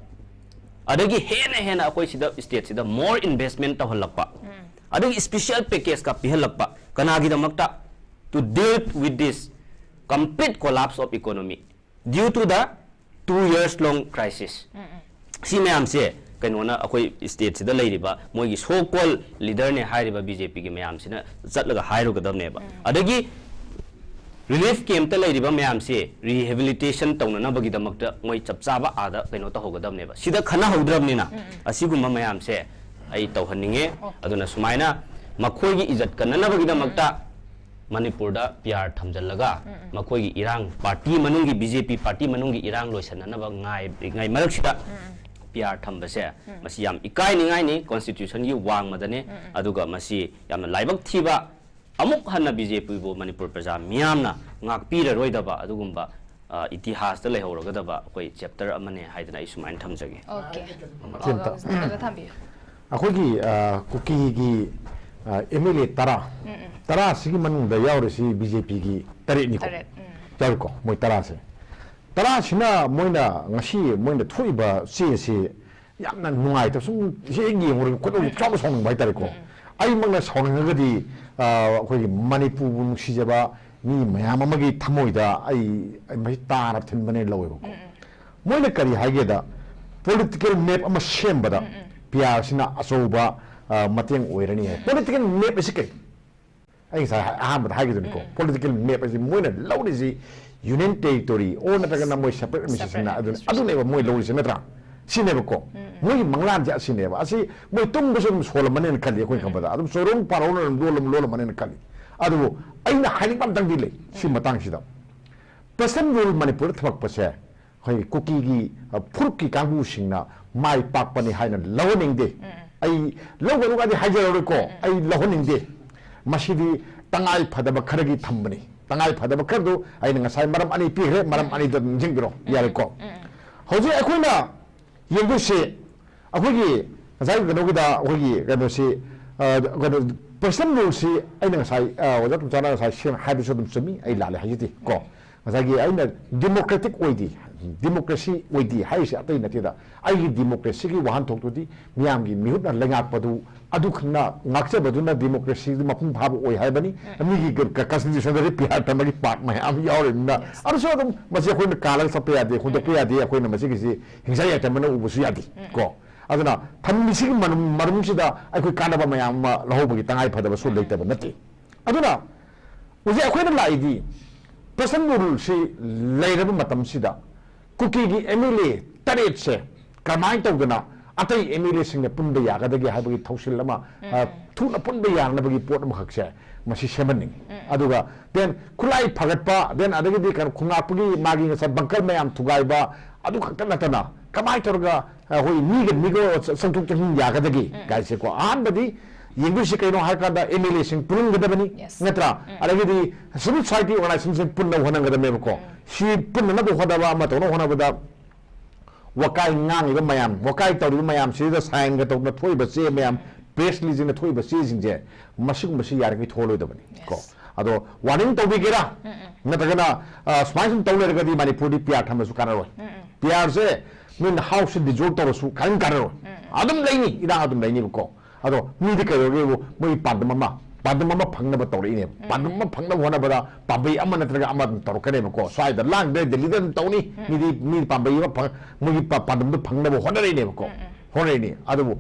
ꯑꯗꯒꯤ ꯍꯦꯟꯅ ꯍꯦꯟꯅ ꯑꯩꯈꯣꯏ ꯁꯤꯗ ꯁ꯭ꯇꯦꯠꯁꯤꯗ ꯃꯣꯔ ꯏꯟꯚꯦꯁꯃꯦꯟ ꯇꯧꯍꯜꯂꯛꯄ, ꯑꯗꯒꯤ special ꯄꯦꯀꯦꯖꯀ ꯄꯤꯍꯜꯂꯛꯄ, ꯀꯅꯥꯒꯤꯗꯃꯛꯇ? To deal with this complete collapse of economy due to the two years long crisis. ꯁꯤ ꯃꯌꯥꯝꯁꯦ ꯀꯩꯅꯣꯅ, ꯑꯩꯈꯣꯏ ꯁ꯭ꯇꯦꯠꯁꯤꯗ ꯂꯩꯔꯤꯕ ꯃꯣꯏꯒꯤ ꯁꯣ ꯀꯣꯜ ꯂꯤꯗꯔꯅꯦ ꯍꯥꯏꯔꯤꯕ ꯕꯤ ꯖꯦ ꯄꯤꯒꯤ ꯃꯌꯥꯝꯁꯤꯅ ꯆꯠꯂꯒ ꯍꯥꯏꯔꯨꯒꯗꯕꯅꯦꯕ꯫ ꯑꯗꯒꯤ ꯔꯤꯂꯤꯐ ꯀꯦꯝꯞꯇ ꯂꯩꯔꯤꯕ ꯃꯌꯥꯝꯁꯦ ꯔꯤꯍꯦꯕꯤꯂꯤꯇꯦꯁꯟ ꯇꯧꯅꯅꯕꯒꯤꯗꯃꯛꯇ ꯃꯣꯏ ꯆꯞ ꯆꯥꯕ ꯑꯥꯗ ꯀꯩꯅꯣ ꯇꯧꯍꯧꯒꯗꯕꯅꯦꯕ꯫ ꯁꯤꯗ ꯈꯟꯅꯍꯧꯗ꯭ꯔꯕꯅꯤꯅ ꯑꯁꯤꯒꯨꯝꯕ ꯃꯌꯥꯝꯁꯦ ꯑꯩ ꯇꯧꯍꯟꯅꯤꯡꯉꯦ꯫ ꯑꯗꯨꯅ ꯁꯨꯃꯥꯏꯅ ꯃꯈꯣꯏꯒꯤ ꯏꯖꯠ ꯀꯟꯅꯅꯕꯒꯤꯗꯃꯛꯇ ꯃꯅꯤꯄꯨꯔꯗ ꯄꯤ ꯑꯥꯔ ꯊꯝꯖꯤꯜꯂꯒ ꯃꯈꯣꯏꯒꯤ ꯏꯔꯥꯡ, ꯄꯥꯔꯇꯤ ꯃꯅꯨꯡꯒꯤ, ꯕꯤ ꯖꯦ ꯄꯤ ꯄꯥꯔꯇꯤ ꯃꯅꯨꯡꯒꯤ ꯏꯔꯥꯡ ꯂꯣꯏꯁꯤꯟꯅꯅꯕ ꯉꯥꯏ-, ꯉꯥꯏ ꯃꯔꯛꯁꯤꯗ ꯄꯤ ꯑꯥꯔ ꯊꯝꯕꯁꯦ, ꯃꯁꯤ ꯌꯥꯝ ꯏꯀꯥꯏꯅꯤꯡꯉꯥꯏꯅꯤ, ꯀꯣꯟꯁꯇꯤꯇ꯭ꯌꯨꯁꯟꯒꯤ ꯋꯥꯡꯃꯗꯅꯦ꯫ ꯑꯗꯨꯒ ꯃꯁꯤ ꯌꯥꯝꯅ ꯂꯥꯏꯕꯛ ꯊꯤꯕ, ꯑꯃꯨꯛ ꯍꯟꯅ ꯕꯤ ꯖꯦ ꯄꯤꯕꯨ ꯃꯅꯤꯄꯨꯔ ꯄ꯭ꯔꯖꯥ ꯃꯤꯌꯥꯝꯅ ꯉꯥꯛꯄꯤꯔꯔꯣꯏꯗꯕ ꯑꯗꯨꯒꯨꯝꯕ, ꯑ, ꯏꯇꯤꯍꯥꯁꯇ ꯂꯩꯍꯧꯔꯒꯗꯕ ꯑꯩꯈꯣꯏ ꯆꯦꯞꯇꯔ ꯑꯃꯅꯦ ꯍꯥꯏꯗꯅ ꯑꯩ ꯁꯨꯃꯥꯏꯅ ꯊꯝꯖꯒꯦ꯫ ꯑꯣꯀꯦ꯫ ꯁꯤ ꯑꯝꯇ꯫ ꯑꯣ, ꯁꯤꯗ ꯊꯝꯕꯤꯌꯨ꯫ ꯑꯩꯈꯣꯏꯒꯤ ꯑ, ꯀꯨꯀꯤꯒꯤ ꯑꯦꯝ ꯑꯦꯜ ꯑꯦ ꯇꯔꯥ, ꯇꯔꯥꯁꯤꯒꯤ ꯃꯅꯨꯡꯗ ꯌꯥꯎꯔꯤꯁꯤ ꯕꯤ ꯖꯦ ꯄꯤꯒꯤ ꯇꯔꯦꯠꯅꯤꯀꯣ꯫ ꯇꯔꯦꯠ, ꯎꯝ꯫ ꯌꯥꯎꯔꯤꯀꯣ, ꯃꯣꯏ ꯇꯔꯥꯁꯦ꯫ ꯇꯔꯥꯁꯤꯅ ꯃꯣꯏꯅ ꯉꯁꯤ ꯃꯣꯏꯅ ꯊꯣꯛꯏꯕ ꯆꯦꯁꯤ ꯌꯥꯝꯅ ꯅꯨꯡꯉꯥꯏꯇꯕ, ꯁꯨꯝ ꯍꯦꯛ ꯌꯦꯡꯉꯨꯔꯒ ꯈꯣꯏꯗꯧꯁꯦ ꯆꯥꯎꯅ ꯁꯥꯎꯅꯤꯡꯕ ꯍꯥꯏꯇꯥꯔꯦꯀꯣ꯫ ꯑꯩꯃꯛꯅ ꯁꯥꯎꯅꯤꯡꯉꯒꯗꯤ ꯑ, ꯑꯩꯈꯣꯏꯒꯤ ꯃꯅꯤꯄꯨꯔꯕꯨ ꯅꯨꯡꯁꯤꯖꯕ ꯃꯤ ꯃꯌꯥꯝ ꯑꯃꯒꯤ ꯊꯃꯣꯏꯗ ꯑꯩ ꯑꯩ ꯃꯁꯤ ꯇꯥꯅ ꯊꯤꯟꯕꯅꯦꯅ ꯂꯧꯋꯦꯕꯀꯣ꯫ ꯃꯣꯏꯅ ꯀꯔꯤ ꯍꯥꯏꯒꯦꯗ, ꯄꯣꯂꯤꯇꯤꯀꯦꯜ ꯃꯦꯞ ꯑꯃ ꯁꯦꯝꯕꯗ ꯄꯤ ꯑꯥꯔꯁꯤꯅ ꯑꯆꯧꯕ ꯑ, ꯃꯇꯦꯡ ꯑꯣꯏꯔꯅꯤ ꯍꯥꯏ꯫ ꯄꯣꯂꯤꯇꯤꯀꯦꯜ ꯃꯦꯞ ꯑꯁꯤ ꯀꯩ? ꯑꯩ ꯉꯁꯥꯏ ꯑꯍꯥꯟꯕꯗ ꯍꯥꯏꯈꯤꯗꯨꯅꯤꯀꯣ, ꯄꯣꯂꯤꯇꯤꯀꯦꯜ ꯃꯦꯞ ꯑꯁꯤ ꯃꯣꯏꯅ ꯂꯧꯔꯤꯁꯤ ꯌꯨꯅꯤꯌꯟ ꯇꯦꯔꯤꯇꯣꯔꯤ ꯑꯣꯔ ꯅꯠꯇ꯭ꯔꯒꯅ ꯃꯣꯏ ꯁꯦꯄꯔꯦꯠ ꯑꯦꯗꯃꯤꯅꯤꯁꯇ꯭ꯔꯦꯁꯟ Separate ꯑꯗꯨꯅꯤ, administration. ꯑꯗꯨꯅꯦꯕ ꯃꯣꯏ ꯂꯧꯔꯤꯁꯦ, ꯅꯠꯇ꯭ꯔꯥ? ꯁꯤꯅꯦꯕꯀꯣ ꯃꯣꯏꯒꯤ ꯃꯪꯂꯥꯟꯁꯦ, ꯑꯁꯤꯅꯦꯕ꯫ ꯑꯁꯤ ꯃꯣꯏ ꯇꯨꯝꯕꯁꯨ ꯑꯗꯨꯝ ꯁꯣꯜꯂꯝꯃꯅꯦꯅ ꯈꯜꯂꯤ ꯑꯩꯈꯣꯏ ꯈꯟꯕꯗ꯫ ꯑꯗꯨꯝ ꯆꯣꯏꯔꯣꯡ ꯄꯥꯔꯧꯅ ꯑꯗꯨꯝ ꯂꯣꯜꯂꯝ ꯂꯣꯜꯂꯝꯃꯅꯦꯅ ꯈꯜꯂꯤ꯫ ꯑꯗꯨꯕꯨ ꯑꯩꯅ ꯍꯥꯏꯅꯤꯡꯕ ꯑꯝꯇꯪꯗꯤ ꯂꯩ ꯁꯤ ꯃꯇꯥꯡꯁꯤꯗ꯫ ꯄ꯭ꯔꯦꯁꯤꯗꯦꯟ ꯔꯨꯜ ꯃꯅꯤꯄꯨꯔꯗ ꯊꯝꯃꯛꯄꯁꯦ ꯑꯩꯈꯣꯏꯒꯤ ꯀꯨꯀꯤꯒꯤ ꯑ, ꯐꯨꯔꯨꯞꯀꯤ ꯀꯥꯡꯕꯨꯁꯤꯡꯅ ꯃꯥꯏ ꯄꯥꯛꯄꯅꯤ ꯍꯥꯏꯅ ꯂꯧꯍꯟꯅꯤꯡꯗꯦ꯫ ꯑꯩ ꯂꯧꯒꯅꯨꯒꯗꯤ ꯍꯥꯏꯖꯔꯔꯣꯏꯀꯣ, ꯑꯩ ꯂꯧꯍꯟꯅꯤꯡꯗꯦ꯫ ꯃꯁꯤꯗꯤ ꯇꯉꯥꯏ ꯐꯗꯕ ꯈꯔꯒꯤ ꯊꯝꯕꯅꯤ꯫ ꯇꯉꯥꯏ ꯐꯗꯕ ꯈꯔꯗꯨ ꯑꯩꯅ ꯉꯁꯥꯏ ꯃꯔꯝ ꯑꯅꯤ ꯄꯤꯈ꯭ꯔꯦ, ꯃꯔꯝ ꯑꯅꯤꯗ ꯑꯗꯨꯝ ꯅꯤꯡꯁꯤꯡꯕꯤꯔꯣ, ꯌꯥꯔꯦꯀꯣ꯫ ꯍꯧꯖꯤꯛ ꯑꯩꯈꯣꯏꯅ ꯌꯦꯡꯗꯣꯏꯁꯦ ꯑꯩꯈꯣꯏꯒꯤ ꯉꯁꯥꯏ ꯀꯩꯅꯣꯒꯤꯗ ꯑꯩꯈꯣꯏꯒꯤ ꯀꯩꯅꯣꯁꯤ, ꯑ, ꯀꯩꯅꯣ, ꯄ꯭ꯔꯦꯁꯤꯗꯦꯟ ꯔꯨꯜꯁꯤ ꯑꯩꯅ ꯉꯁꯥꯏ, ꯑ, ꯑꯣꯖꯥ ꯇꯣꯝꯆꯥꯅ ꯉꯁꯥꯏ ꯁꯦꯝ-, ꯍꯥꯏꯕꯁꯨ ꯑꯗꯨꯝ ꯆꯨꯝꯃꯤ, ꯑꯩ ꯂꯥꯜꯂꯦ ꯍꯥꯏꯖꯗꯦ ꯀꯣ꯫ ꯉꯁꯥꯏꯒꯤ ꯑꯩꯅ ꯗꯤꯃꯣꯀ꯭ꯔꯦꯇꯤꯛ ꯑꯣꯏꯗꯦ, ꯗꯤꯃꯣꯀ꯭ꯔꯦꯁꯤ ꯑꯣꯏꯗꯦ ꯍꯥꯏꯔꯤꯁꯦ ꯑꯇꯩ ꯅꯠꯇꯦꯗ, ꯑꯩꯒꯤ ꯗꯤꯃꯣꯀ꯭ꯔꯦꯁꯤꯒꯤ ꯋꯥꯍꯟꯊꯣꯛꯇꯨꯗꯤ ꯃꯤꯌꯥꯝꯒꯤ ꯃꯤꯍꯨꯠꯅ ꯂꯩꯉꯥꯛꯄꯗꯨ ꯑꯗꯨꯈꯛꯅ ꯉꯥꯛꯆꯕꯗꯨꯅ ꯗꯤꯃꯣꯀ꯭ꯔꯦꯁꯤꯗꯨ ꯃꯄꯨꯡ ꯐꯥꯕ ꯑꯣꯏ ꯍꯥꯏꯕꯅꯤ꯫ ꯃꯤꯒꯤ ꯀ-, ꯀ-, ꯀꯟꯁꯇꯤꯇ꯭ꯌꯨꯁꯟꯗꯗꯤ ꯄꯤ ꯑꯥꯔ ꯊꯝꯕꯒꯤ ꯄꯥꯔꯠ ꯃꯌꯥꯝ ꯌꯥꯎꯔꯤꯕꯅꯤꯅ, ꯑꯗꯨꯁꯨ ꯑꯗꯨꯝ ꯃꯁꯤ ꯑꯩꯈꯣꯏꯅ ꯀꯥꯜꯂꯒ ꯆꯠꯄ ꯌꯥꯗꯦ, ꯍꯣꯡꯗꯣꯛꯄ ꯌꯥꯗꯦ꯫ ꯑꯩꯈꯣꯏꯅ ꯃꯁꯤꯒꯤꯁꯤ ꯍꯤꯡꯁꯥ ꯌꯥꯏꯐꯝꯅ ꯎꯕꯁꯨ ꯌꯥꯗꯦ ꯀꯣ꯫ ꯑꯗꯨꯅ ꯊꯝꯃꯤꯁꯤꯒꯤ ꯃꯅꯨꯡ-, ꯃꯔꯨꯝꯁꯤꯗ ꯑꯩꯈꯣꯏ ꯀꯥꯟꯅꯕ ꯃꯌꯥꯝ ꯑꯃ ꯂꯧꯍꯧꯕꯒꯤ ꯇꯉꯥꯏ ꯐꯗꯕꯁꯨ ꯂꯩꯇꯕ ꯅꯠꯇꯦ꯫ ꯑꯗꯨꯅ ꯍꯧꯖꯤꯛ ꯑꯩꯈꯣꯏꯅ ꯂꯥꯛꯏꯗꯤ ꯄ꯭ꯔꯦꯁꯤꯗꯦꯟ ꯔꯨꯜꯁꯤ ꯂꯩꯔꯕ ꯃꯇꯝꯁꯤꯗ ꯀꯨꯀꯤꯒꯤ ꯑꯦꯝ ꯑꯦꯜ ꯑꯦ ꯇꯔꯦꯠꯁꯦ ꯀꯔꯝꯍꯥꯏꯅ ꯇꯧꯗꯅ ꯑꯇꯩ ꯑꯦꯝ ꯑꯦꯜ ꯑꯦꯁꯤꯡꯅ ꯄꯨꯟꯕ ꯌꯥꯒꯗꯒꯦ ꯍꯥꯏꯕꯒꯤ ꯊꯧꯁꯤꯜ ꯑꯃ, ꯑ, ꯊꯨꯅ ꯄꯨꯟꯕ ꯌꯥꯅꯕꯒꯤ ꯄꯣꯠ ꯑꯃꯈꯛꯁꯦ ꯃꯁꯤ ꯁꯦꯝꯍꯟꯅꯤꯡꯉꯤ꯫ ꯑꯗꯨꯒ then ꯈꯨꯠꯂꯥꯏ ꯐꯒꯠꯄ, then ꯑꯗꯒꯤꯗꯤ ꯀꯩꯅꯣ ꯈꯣꯡꯉꯥꯛꯄꯒꯤ ꯃꯥꯒꯤ ꯉꯁꯥꯏ ꯕꯪꯀꯔ ꯃꯌꯥꯝ ꯊꯨꯒꯥꯏꯕ, ꯑꯗꯨ ꯈꯛꯇ ꯅꯠꯇꯅ ꯀꯃꯥꯏꯅ ꯇꯧꯔꯒ ꯑꯩꯈꯣꯏ ꯃꯤꯒ ꯃꯤꯒ ꯆꯪꯊꯣꯛ ꯆꯪꯁꯤꯟ ꯌꯥꯒꯗꯒꯦ ꯀꯥꯏꯁꯦꯀꯣ꯫ ꯑꯍꯥꯟꯕꯗꯤ ꯌꯦꯡꯗꯣꯏꯁꯤ ꯀꯩꯅꯣ ꯍꯥꯏꯔꯀꯥꯟꯗ ꯑꯦꯝ ꯑꯦꯜ ꯑꯦꯁꯤꯡ ꯄꯨꯜꯂꯝꯒꯗꯕꯅꯤ, Yes. ꯅꯠꯇ꯭ꯔꯥ? ꯑꯗꯒꯤꯗꯤ ꯁꯤꯚꯤꯜ ꯁꯣꯁꯥꯏꯇꯤ ꯑꯣꯔꯒꯅꯥꯏꯖꯦꯁꯟꯁꯤꯡ ꯄꯨꯟꯅ ꯍꯣꯠꯅꯒꯗꯕꯅꯦꯕꯀꯣ꯫ ꯁꯤ ꯄꯨꯟꯅꯅꯕ ꯍꯣꯠꯅꯕ, ꯑꯃ ꯇꯧꯅꯕ ꯍꯣꯠꯅꯕꯗ ꯋꯥꯀꯥꯏ ꯉꯥꯡꯉꯤꯕ ꯃꯌꯥꯝ, ꯋꯥꯀꯥꯏ ꯇꯧꯔꯤꯕ ꯃꯌꯥꯝꯁꯤꯗ ꯁꯥꯏꯟꯒ ꯇꯧꯗꯅ ꯊꯣꯛꯏꯕ ꯆꯦ ꯃꯌꯥꯝ, ꯄ꯭ꯔꯦꯁ ꯔꯤꯂꯤꯖꯁꯤꯡꯅ ꯊꯣꯛꯏꯕ ꯆꯦꯁꯤꯡꯁꯦ, ꯃꯁꯤꯒꯨꯝꯕꯁꯤ ꯌꯥꯔꯤꯉꯩ ꯊꯣꯛꯍꯜꯂꯣꯏꯗꯕꯅꯤ ꯀꯣ꯫ Yes. ꯑꯗꯣ ꯋꯥꯔꯅꯤꯡ ꯇꯧꯕꯤꯒꯦꯔꯥ, ꯅꯠꯇ꯭ꯔꯒꯅ ꯑ, ꯁꯨꯃꯥꯏꯅ ꯁꯨꯝ ꯇꯧ ꯂꯩꯔꯒꯗꯤ ꯃꯅꯤꯄꯨꯔꯗꯤ ꯄꯤ ꯑꯥꯔ ꯊꯝꯃꯁꯨ ꯀꯥꯟꯅꯔꯣꯏ꯫ ꯄꯤ ꯑꯥꯔꯁꯦ ꯅꯣꯏꯅ ꯍꯥꯎꯁꯁꯦ ꯗꯤꯖꯣꯜꯕ ꯇꯧꯔꯁꯨ ꯀꯔꯤꯝ ꯀꯥꯟꯅꯔꯣꯏ꯫ ꯑꯗꯨꯝ ꯂꯩꯅꯤ, ꯏꯔꯥꯡ ꯑꯗꯨꯝ ꯂꯩꯅꯤꯕꯀꯣ꯫ ꯑꯗꯣ ꯃꯤꯗꯤ ꯀꯩꯗꯧꯒꯦꯕꯨ, ꯃꯣꯏꯒꯤ ꯄꯥꯟꯗꯝ ꯑꯃ, ꯄꯥꯟꯗꯝ ꯑꯃ ꯐꯪꯅꯕ ꯇꯧꯔꯛꯏꯅꯦꯕ꯫ ꯄꯥꯟꯗꯝ ꯑꯃ ꯐꯪꯅꯕ ꯍꯣꯠꯅꯕꯗ ꯄꯥꯝꯕꯩ ꯑꯃ ꯅꯠꯇ꯭ꯔꯒ ꯑꯃ ꯑꯗꯨꯝ ꯇꯧꯔꯛꯀꯅꯦꯕꯀꯣ꯫ ꯁ꯭ꯋꯥꯏꯗ ꯂꯥꯡꯗ꯭ꯔꯦ, ꯗꯦꯜꯂꯤꯗ ꯑꯗꯨꯝ ꯇꯧꯅꯤ꯫ ꯃꯤꯗꯤ, ꯃꯤ ꯄꯥꯝꯕꯩ ꯑꯃ ꯐꯪ-, ꯃꯣꯏꯒꯤ ꯄꯥ-, ꯄꯥꯟꯗꯝꯗꯣ ꯐꯪꯅꯕ ꯍꯣꯠꯅꯔꯛꯏꯅꯦꯕꯀꯣ꯫ ꯍꯣꯠꯅꯔꯛꯏꯅꯤ꯫ ꯑꯗꯨꯕꯨ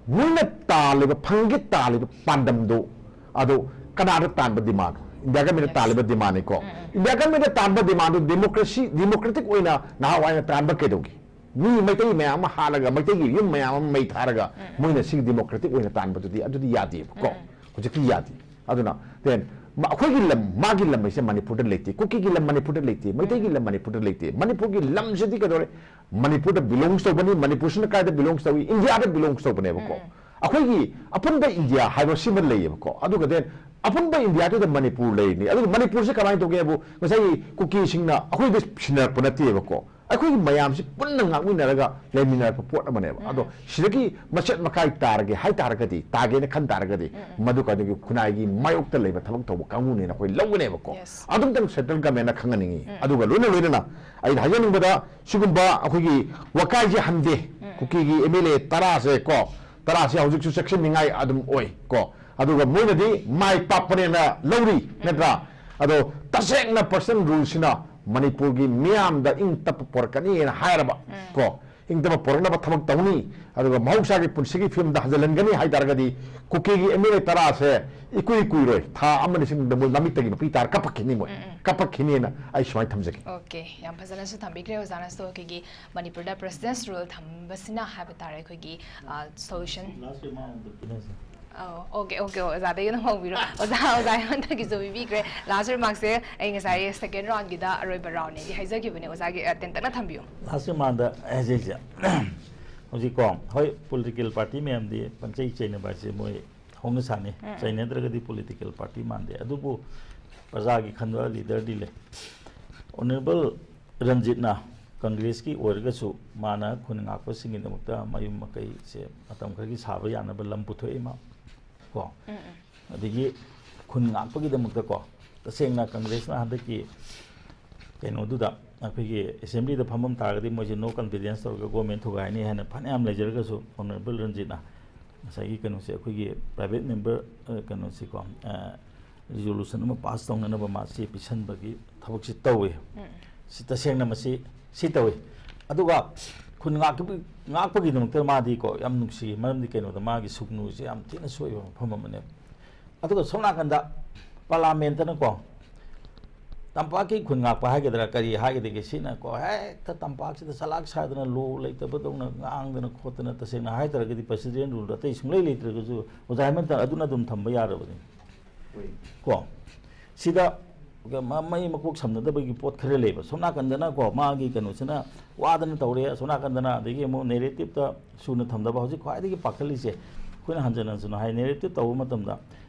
ꯃꯣꯏꯅ ꯇꯥꯜꯂꯤꯕ, ꯐꯪꯒꯦ ꯇꯥꯜꯂꯤꯕ ꯄꯥꯟꯗꯝꯗꯣ, ꯑꯗꯣ ꯀꯅꯥꯗ ꯇꯥꯟꯕ ꯗꯤꯃꯥꯟꯅꯣ? ꯏꯟꯗꯤꯌꯥ ꯒꯃꯦꯟꯅ Yes. ꯇꯥꯜꯂꯤꯕ ꯗꯤꯃꯥꯟꯅꯤꯀꯣ꯫ ꯏꯟꯗꯤꯌꯥ ꯒꯃꯦꯟꯅ ꯇꯥꯟꯕ ꯗꯤꯃꯥꯟꯗꯣ ꯗꯦꯃꯣꯀ꯭ꯔꯦꯁꯤ, ꯗꯦꯃꯣꯀ꯭ꯔꯦꯇꯤꯛ ꯑꯣꯏꯅ ꯅꯍꯥꯟꯋꯥꯏꯅ ꯇꯥꯟꯕ ꯀꯩꯗꯧꯒꯦ? ꯃꯤ ꯃꯩꯇꯩ ꯃꯌꯥꯝ ꯑꯃ ꯍꯥꯠꯂꯒ, ꯃꯩꯇꯩꯒꯤ ꯌꯨꯝ ꯃꯌꯥꯝ ꯑꯃ ꯃꯩ ꯊꯥꯔꯒ, ꯃꯣꯏꯅ ꯁꯤꯒꯤ ꯗꯦꯃꯣꯀ꯭ꯔꯦꯇꯤꯛ ꯑꯣꯏꯅ ꯇꯥꯟꯕꯗꯨꯗꯤ ꯑꯗꯨꯗꯤ ꯌꯥꯗꯦꯕꯀꯣ꯫ ꯍꯧꯖꯤꯛꯇꯤ ꯌꯥꯗꯦ꯫ ꯑꯗꯨꯅ then ꯃ-, ꯑꯩꯈꯣꯏꯒꯤ ꯂꯝ, ꯃꯥꯒꯤ ꯂꯝ ꯍꯥꯏꯁꯦ ꯃꯅꯤꯄꯨꯔꯗ ꯂꯩꯇꯦ, ꯀꯨꯀꯤꯒꯤ ꯂꯝ ꯃꯅꯤꯄꯨꯔꯗ ꯂꯩꯇꯦ, ꯃꯩꯇꯩꯒꯤ ꯂꯝ ꯃꯅꯤꯄꯨꯔꯗ ꯂꯩꯇꯦ꯫ ꯃꯅꯤꯄꯨꯔꯒꯤ ꯂꯝꯁꯤꯗꯤ ꯀꯩꯗꯧꯔꯦ? ꯃꯅꯤꯄꯨꯔꯗ ꯕꯤꯂꯣꯡꯁ ꯇꯧꯕꯅꯤ꯫ ꯃꯅꯤꯄꯨꯔꯁꯤꯅ ꯀꯥꯏꯗ ꯕꯤꯂꯣꯡꯁ ꯇꯧꯏ? ꯏꯟꯗꯤꯌꯥꯗ ꯕꯤꯂꯣꯡꯁ ꯇꯧꯕꯅꯦꯕꯀꯣ꯫ ꯑꯩꯈꯣꯏꯒꯤ ꯑꯄꯨꯟꯕ ꯏꯟꯗꯤꯌꯥ ꯍꯥꯏꯕ ꯁꯤꯃ ꯂꯩꯌꯦꯕꯀꯣ꯫ ꯑꯗꯨꯒ then ꯑꯄꯨꯟꯕ ꯏꯟꯗꯤꯌꯥꯗꯨꯗ ꯃꯅꯤꯄꯨꯔ ꯂꯩꯔꯤꯅꯤ꯫ ꯑꯗꯨꯒ ꯃꯅꯤꯄꯨꯔꯁꯦ ꯀꯃꯥꯏꯅ ꯇꯧꯒꯦ ꯍꯥꯏꯕꯨ, ꯉꯁꯥꯏꯒꯤ ꯀꯨꯀꯤꯁꯤꯡꯅ ꯑꯩꯈꯣꯏꯗ ꯁꯤꯟꯅꯔꯛꯄ ꯅꯠꯇꯦꯕꯀꯣ꯫ ꯑꯩꯈꯣꯏꯒꯤ ꯃꯌꯥꯝꯁꯤ ꯄꯨꯟꯅ ꯉꯥꯛꯃꯤꯟꯅꯔꯒ ꯂꯩꯃꯤꯟꯅꯔꯛꯄ ꯄꯣꯠ ꯑꯃꯅꯦꯕ꯫ ꯑꯗꯣ ꯁꯤꯗꯒꯤ ꯃꯆꯦꯠ ꯃꯀꯥꯏ ꯇꯥꯔꯒꯦ ꯍꯥꯏ ꯇꯥꯔꯒꯗꯤ, ꯇꯥꯒꯦꯅ ꯈꯟ ꯇꯥꯔꯒꯗꯤ, ꯃꯗꯨ ꯀꯩꯗꯧꯒꯤ ꯈꯨꯟꯅꯥꯏꯒꯤ ꯃꯥꯌꯣꯛꯇ ꯂꯩꯕ ꯊꯕꯛ ꯇꯧꯕ ꯀꯥꯡꯕꯨꯅꯦꯅ ꯑꯩꯈꯣꯏ ꯂꯧꯒꯅꯦꯕꯀꯣ꯫ Yes. ꯑꯗꯨꯝꯇꯪ ꯁꯦꯟꯇ꯭ꯔꯦꯜ ꯒꯃꯦꯟꯅ ꯈꯪꯍꯟꯅꯤꯡꯉꯤ꯫ ꯑꯗꯨꯒ ꯂꯣꯏꯅ ꯂꯣꯏꯅꯅ ꯑꯩꯅ ꯍꯥꯏꯖꯅꯤꯡꯕꯗ, ꯁꯤꯒꯨꯝꯕ ꯑꯩꯈꯣꯏꯒꯤ ꯋꯥꯀꯥꯏꯁꯦ ꯍꯟꯗꯦ, ꯀꯨꯀꯤꯒꯤ ꯑꯦꯝ ꯑꯦꯜ ꯑꯦ ꯇꯔꯥꯁꯦ ꯀꯣ, ꯇꯔꯥꯁꯦ ꯍꯧꯖꯤꯛꯁꯨ ꯆꯦꯛꯁꯤꯟꯅꯤꯡꯉꯥꯏ ꯑꯗꯨꯝ ꯑꯣꯏ ꯀꯣ꯫ ꯑꯗꯨꯒ ꯃꯣꯏꯅꯗꯤ ꯃꯥꯏ ꯄꯥꯛꯄꯅꯦꯅ ꯂꯧꯔꯤ, ꯅꯠꯇ꯭ꯔꯥ? ꯑꯗꯣ ꯇꯁꯦꯡꯅ ꯄꯔꯁꯟ ꯔꯨꯜꯁꯤꯅ ꯃꯅꯤꯄꯨꯔꯒꯤ ꯃꯤꯌꯥꯝꯗ ꯏꯪ ꯇꯞꯄ ꯄꯣꯔꯛꯀꯅꯤꯅ ꯍꯥꯏꯔꯕ ꯀꯣ, ꯏꯪ ꯇꯞꯄ ꯄꯣꯔꯛꯅꯕ ꯊꯕꯛ ꯇꯧꯅꯤ, ꯑꯗꯨꯒ ꯃꯍꯧꯁꯥꯒꯤ ꯄꯨꯟꯁꯤꯒꯤ ꯐꯤꯕꯝꯗ ꯍꯟꯖꯤꯜꯍꯟꯒꯅꯤ ꯍꯥꯏ ꯇꯥꯔꯒꯗꯤ, ꯀꯨꯀꯤꯒꯤ ꯑꯦꯝ ꯑꯦꯜ ꯑꯦ ꯇꯔꯥꯁꯦ ꯏꯀꯨꯏ ꯀꯨꯏꯔꯣꯏ, ꯊꯥ ꯑꯃ ꯑꯅꯤꯁꯤꯡꯗ ꯃꯣꯏ ꯃꯃꯤꯠꯇꯒꯤ ꯃꯄꯤ ꯇꯥꯔ ꯀꯞꯄꯛꯈꯤꯅꯤ, ꯃꯣꯏ ꯀꯞꯄꯛꯈꯤꯅꯤꯅ ꯑꯩ ꯁꯨꯃꯥꯏꯅ ꯊꯝꯖꯒꯦ꯫ ꯑꯣꯀꯦ, ꯌꯥꯝ ꯐꯖꯅꯁꯨ ꯊꯝꯕꯤꯈ꯭ꯔꯦ ꯑꯣꯖꯥꯅꯁꯨ꯫ ꯑꯩꯈꯣꯏꯒꯤ ꯃꯅꯤꯄꯨꯔꯗ ꯄ꯭ꯔꯦꯁꯤꯗꯦꯟꯁ ꯔꯨꯜ ꯊꯝꯕꯁꯤꯅ ꯍꯥꯏꯕ ꯇꯥꯔꯦ, ꯑꯩꯈꯣꯏꯒꯤ ꯁꯣꯂꯨꯁꯟ꯫ Last remark ꯑꯝꯇ ꯄꯤꯅꯁꯦ꯫ ꯑꯣꯀꯦ, ꯑꯣꯀꯦ, ꯑꯣꯖꯥꯗꯒꯤ ꯑꯗꯨꯝ ꯍꯧꯕꯤꯔꯣ꯫ ꯑꯣꯖꯥ, ꯑꯣꯖꯥ ꯑꯩꯉꯣꯟꯗꯒꯤꯁꯨ ꯄꯤꯕꯤꯈ꯭ꯔꯦ꯫ ꯂꯥꯁ ꯔꯤꯃꯥꯔꯛꯁꯦ ꯑꯩ ꯉꯁꯥꯏ ꯁꯦꯀꯦꯟ ꯔꯥꯎꯟꯒꯤꯗ ꯑꯔꯣꯏꯕ ꯔꯥꯎꯟꯅꯦꯗꯤ ꯍꯥꯏꯖꯈꯤꯕꯅꯦ, ꯑꯣꯖꯥꯒꯤ ꯑ, ꯇꯦꯟꯇꯛꯅ ꯊꯝꯕꯤꯌꯨ꯫ ꯂꯥꯁ ꯔꯤꯃꯥꯔꯛꯇ ꯍꯥꯏꯖꯩꯁꯦ, ꯍꯧꯖꯤꯛꯀꯣ, ꯍꯣꯏ, ꯄꯣꯂꯤꯇꯤꯀꯦꯜ ꯄꯥꯔꯇꯤ ꯃꯌꯥꯝꯗꯤ ꯄꯪꯆꯩ ꯆꯩꯅꯕ ꯍꯥꯏꯁꯦ ꯃꯣꯏ ꯍꯧꯅ ꯁꯥꯅꯤ꯫ ꯆꯩꯅꯗ꯭ꯔꯒꯗꯤ ꯄꯣꯂꯤꯇꯤꯀꯦꯜ ꯄꯥꯔꯇꯤ ꯃꯥꯟꯗꯦ꯫ ꯑꯗꯨꯕꯨ ꯄ꯭ꯔꯖꯥꯒꯤ ꯈꯟꯕ ꯂꯤꯗꯔꯗꯤ ꯂꯩ꯫ ꯑꯣꯅꯔꯦꯕꯜ ꯔꯟꯖꯤꯠꯅ ꯀꯪꯒ꯭ꯔꯦꯁꯀꯤ ꯑꯣꯏꯔꯒꯁꯨ ꯃꯥꯅ ꯈꯨꯟ ꯉꯥꯛꯄꯁꯤꯡꯒꯤꯗꯃꯛꯇ ꯃꯌꯨꯝ ꯃꯀꯩꯁꯦ ꯃꯇꯝ ꯈꯔꯒꯤ ꯁꯥꯕ ꯌꯥꯅꯕ ꯂꯝ ꯄꯨꯊꯣꯛꯏ ꯃꯥ, ꯀꯣ꯫ ꯑꯗꯒꯤ ꯈꯨꯟ ꯉꯥꯛꯄꯒꯤꯗꯃꯛꯇꯀꯣ, ꯇꯁꯦꯡꯅ ꯀꯪꯒ꯭ꯔꯦꯁꯅ ꯍꯟꯗꯛꯀꯤ ꯀꯩꯅꯣꯗꯨꯗ, ꯑꯩꯈꯣꯏꯒꯤ ꯑꯦꯁꯦꯝꯕ꯭ꯂꯤꯗ ꯐꯝꯐꯝ ꯇꯥꯔꯒꯗꯤ ꯃꯣꯏꯁꯦ no confidence ꯇꯧꯔꯒ ꯒꯣꯔꯃꯦꯟ ꯊꯨꯒꯥꯏꯅꯤ ꯍꯥꯏꯅ ꯐꯅꯌꯥꯝ ꯂꯩꯖꯔꯒꯁꯨ, ꯑꯣꯅꯔꯦꯕꯜ ꯔꯟꯖꯤꯠꯅ ꯉꯁꯥꯏꯒꯤ ꯀꯩꯅꯣꯁꯦ, ꯑꯩꯈꯣꯏꯒꯤ ꯄ꯭ꯔꯥꯏꯚꯦꯠ ꯃꯦꯝꯕꯔ, ꯑ, ꯀꯩꯅꯣꯁꯦꯀꯣ, ꯑ, ꯔꯤꯖꯣꯂꯨꯁꯟ ꯑꯃ ꯄꯥꯁ ꯇꯧꯅꯅꯕ ꯃꯥ ꯆꯦ ꯄꯤꯁꯟꯕꯒꯤ ꯊꯕꯛꯁꯤ ꯇꯧꯏ꯫ ꯁꯤ ꯇꯁꯦꯡꯅ ꯃꯁꯤ, ꯁꯤ ꯇꯧꯏ꯫ ꯑꯗꯨꯒ ꯈꯨꯟ ꯉꯥꯛꯄꯒꯤ-, ꯉꯥꯛꯄꯒꯤꯗꯃꯛꯇ ꯃꯥꯗꯤꯀꯣ ꯌꯥꯝ ꯅꯨꯡꯁꯤ, ꯃꯔꯝꯗꯤ ꯀꯩꯅꯣꯗ ꯃꯥꯒꯤ ꯁꯨꯒꯅꯨꯁꯦ ꯌꯥꯝ ꯊꯤꯅ ꯁꯣꯛꯏꯕ ꯃꯐꯝ ꯑꯃꯅꯦꯕ꯫ ꯑꯗꯨꯒ ꯁꯣꯝ ꯅꯥꯀꯟꯗ ꯄꯥꯔꯂꯥꯃꯦꯟꯇꯅꯀꯣ, ꯇꯝꯄꯥꯛꯀꯤ ꯈꯨꯟ ꯉꯥꯛꯄ ꯍꯥꯏꯒꯗ꯭ꯔꯥ ꯀꯔꯤ ꯍꯥꯏꯒꯗꯒꯦ, ꯁꯤꯅꯀꯣ ꯍꯦꯛꯇ ꯇꯝꯄꯥꯛꯁꯤꯗ ꯆꯂꯥꯛ ꯁꯥꯗꯅ, ꯂꯣ ꯂꯩꯇꯕꯗꯧꯅ ꯉꯥꯡꯗꯅ ꯈꯣꯠꯇꯅ, ꯇꯁꯦꯡꯅ ꯍꯥꯏꯇꯥꯔꯒꯗꯤ ꯄ꯭ꯔꯦꯁꯤꯗꯦꯟ ꯔꯨꯜ ꯑꯇꯩ ꯁꯨꯡꯂꯩ ꯂꯩꯇ꯭ꯔꯒꯁꯨ ꯑꯣꯖꯥ ꯍꯦꯃꯟꯇ ꯑꯗꯨꯅ ꯑꯗꯨꯝ ꯊꯝꯕ ꯌꯥꯔꯕꯅꯤ꯫ ꯀꯣ, ꯁꯤꯗ ꯃ-, ꯃꯩ ꯃꯀꯣꯛ ꯁꯝꯅꯗꯕꯒꯤ ꯄꯣꯠ ꯈꯔ ꯂꯩꯕ꯫ ꯁꯣꯝ ꯅꯥꯀꯟꯗꯅꯀꯣ ꯃꯥꯒꯤ ꯀꯩꯅꯣꯁꯤꯅ ꯋꯥꯗꯅ ꯇꯧꯔꯦ, ꯑꯁꯣꯝ ꯅꯥꯀꯟꯗꯅ ꯑꯗꯒꯤ ꯑꯃꯨꯛ ꯅꯦꯔꯦꯇꯤꯞꯇ ꯁꯨꯅ ꯊꯝꯗꯕ꯫ ꯍꯧꯖꯤꯛ ꯈ꯭ꯋꯥꯏꯗꯒꯤ ꯄꯥꯈꯠꯂꯤꯁꯦ, ꯑꯩꯈꯣꯏꯅ ꯍꯟꯖꯟ ꯍꯟꯖꯟꯅ ꯍꯥꯏ, ꯅꯦꯔꯦꯇꯤꯞ ꯇꯧꯕ ꯃꯇꯝꯗ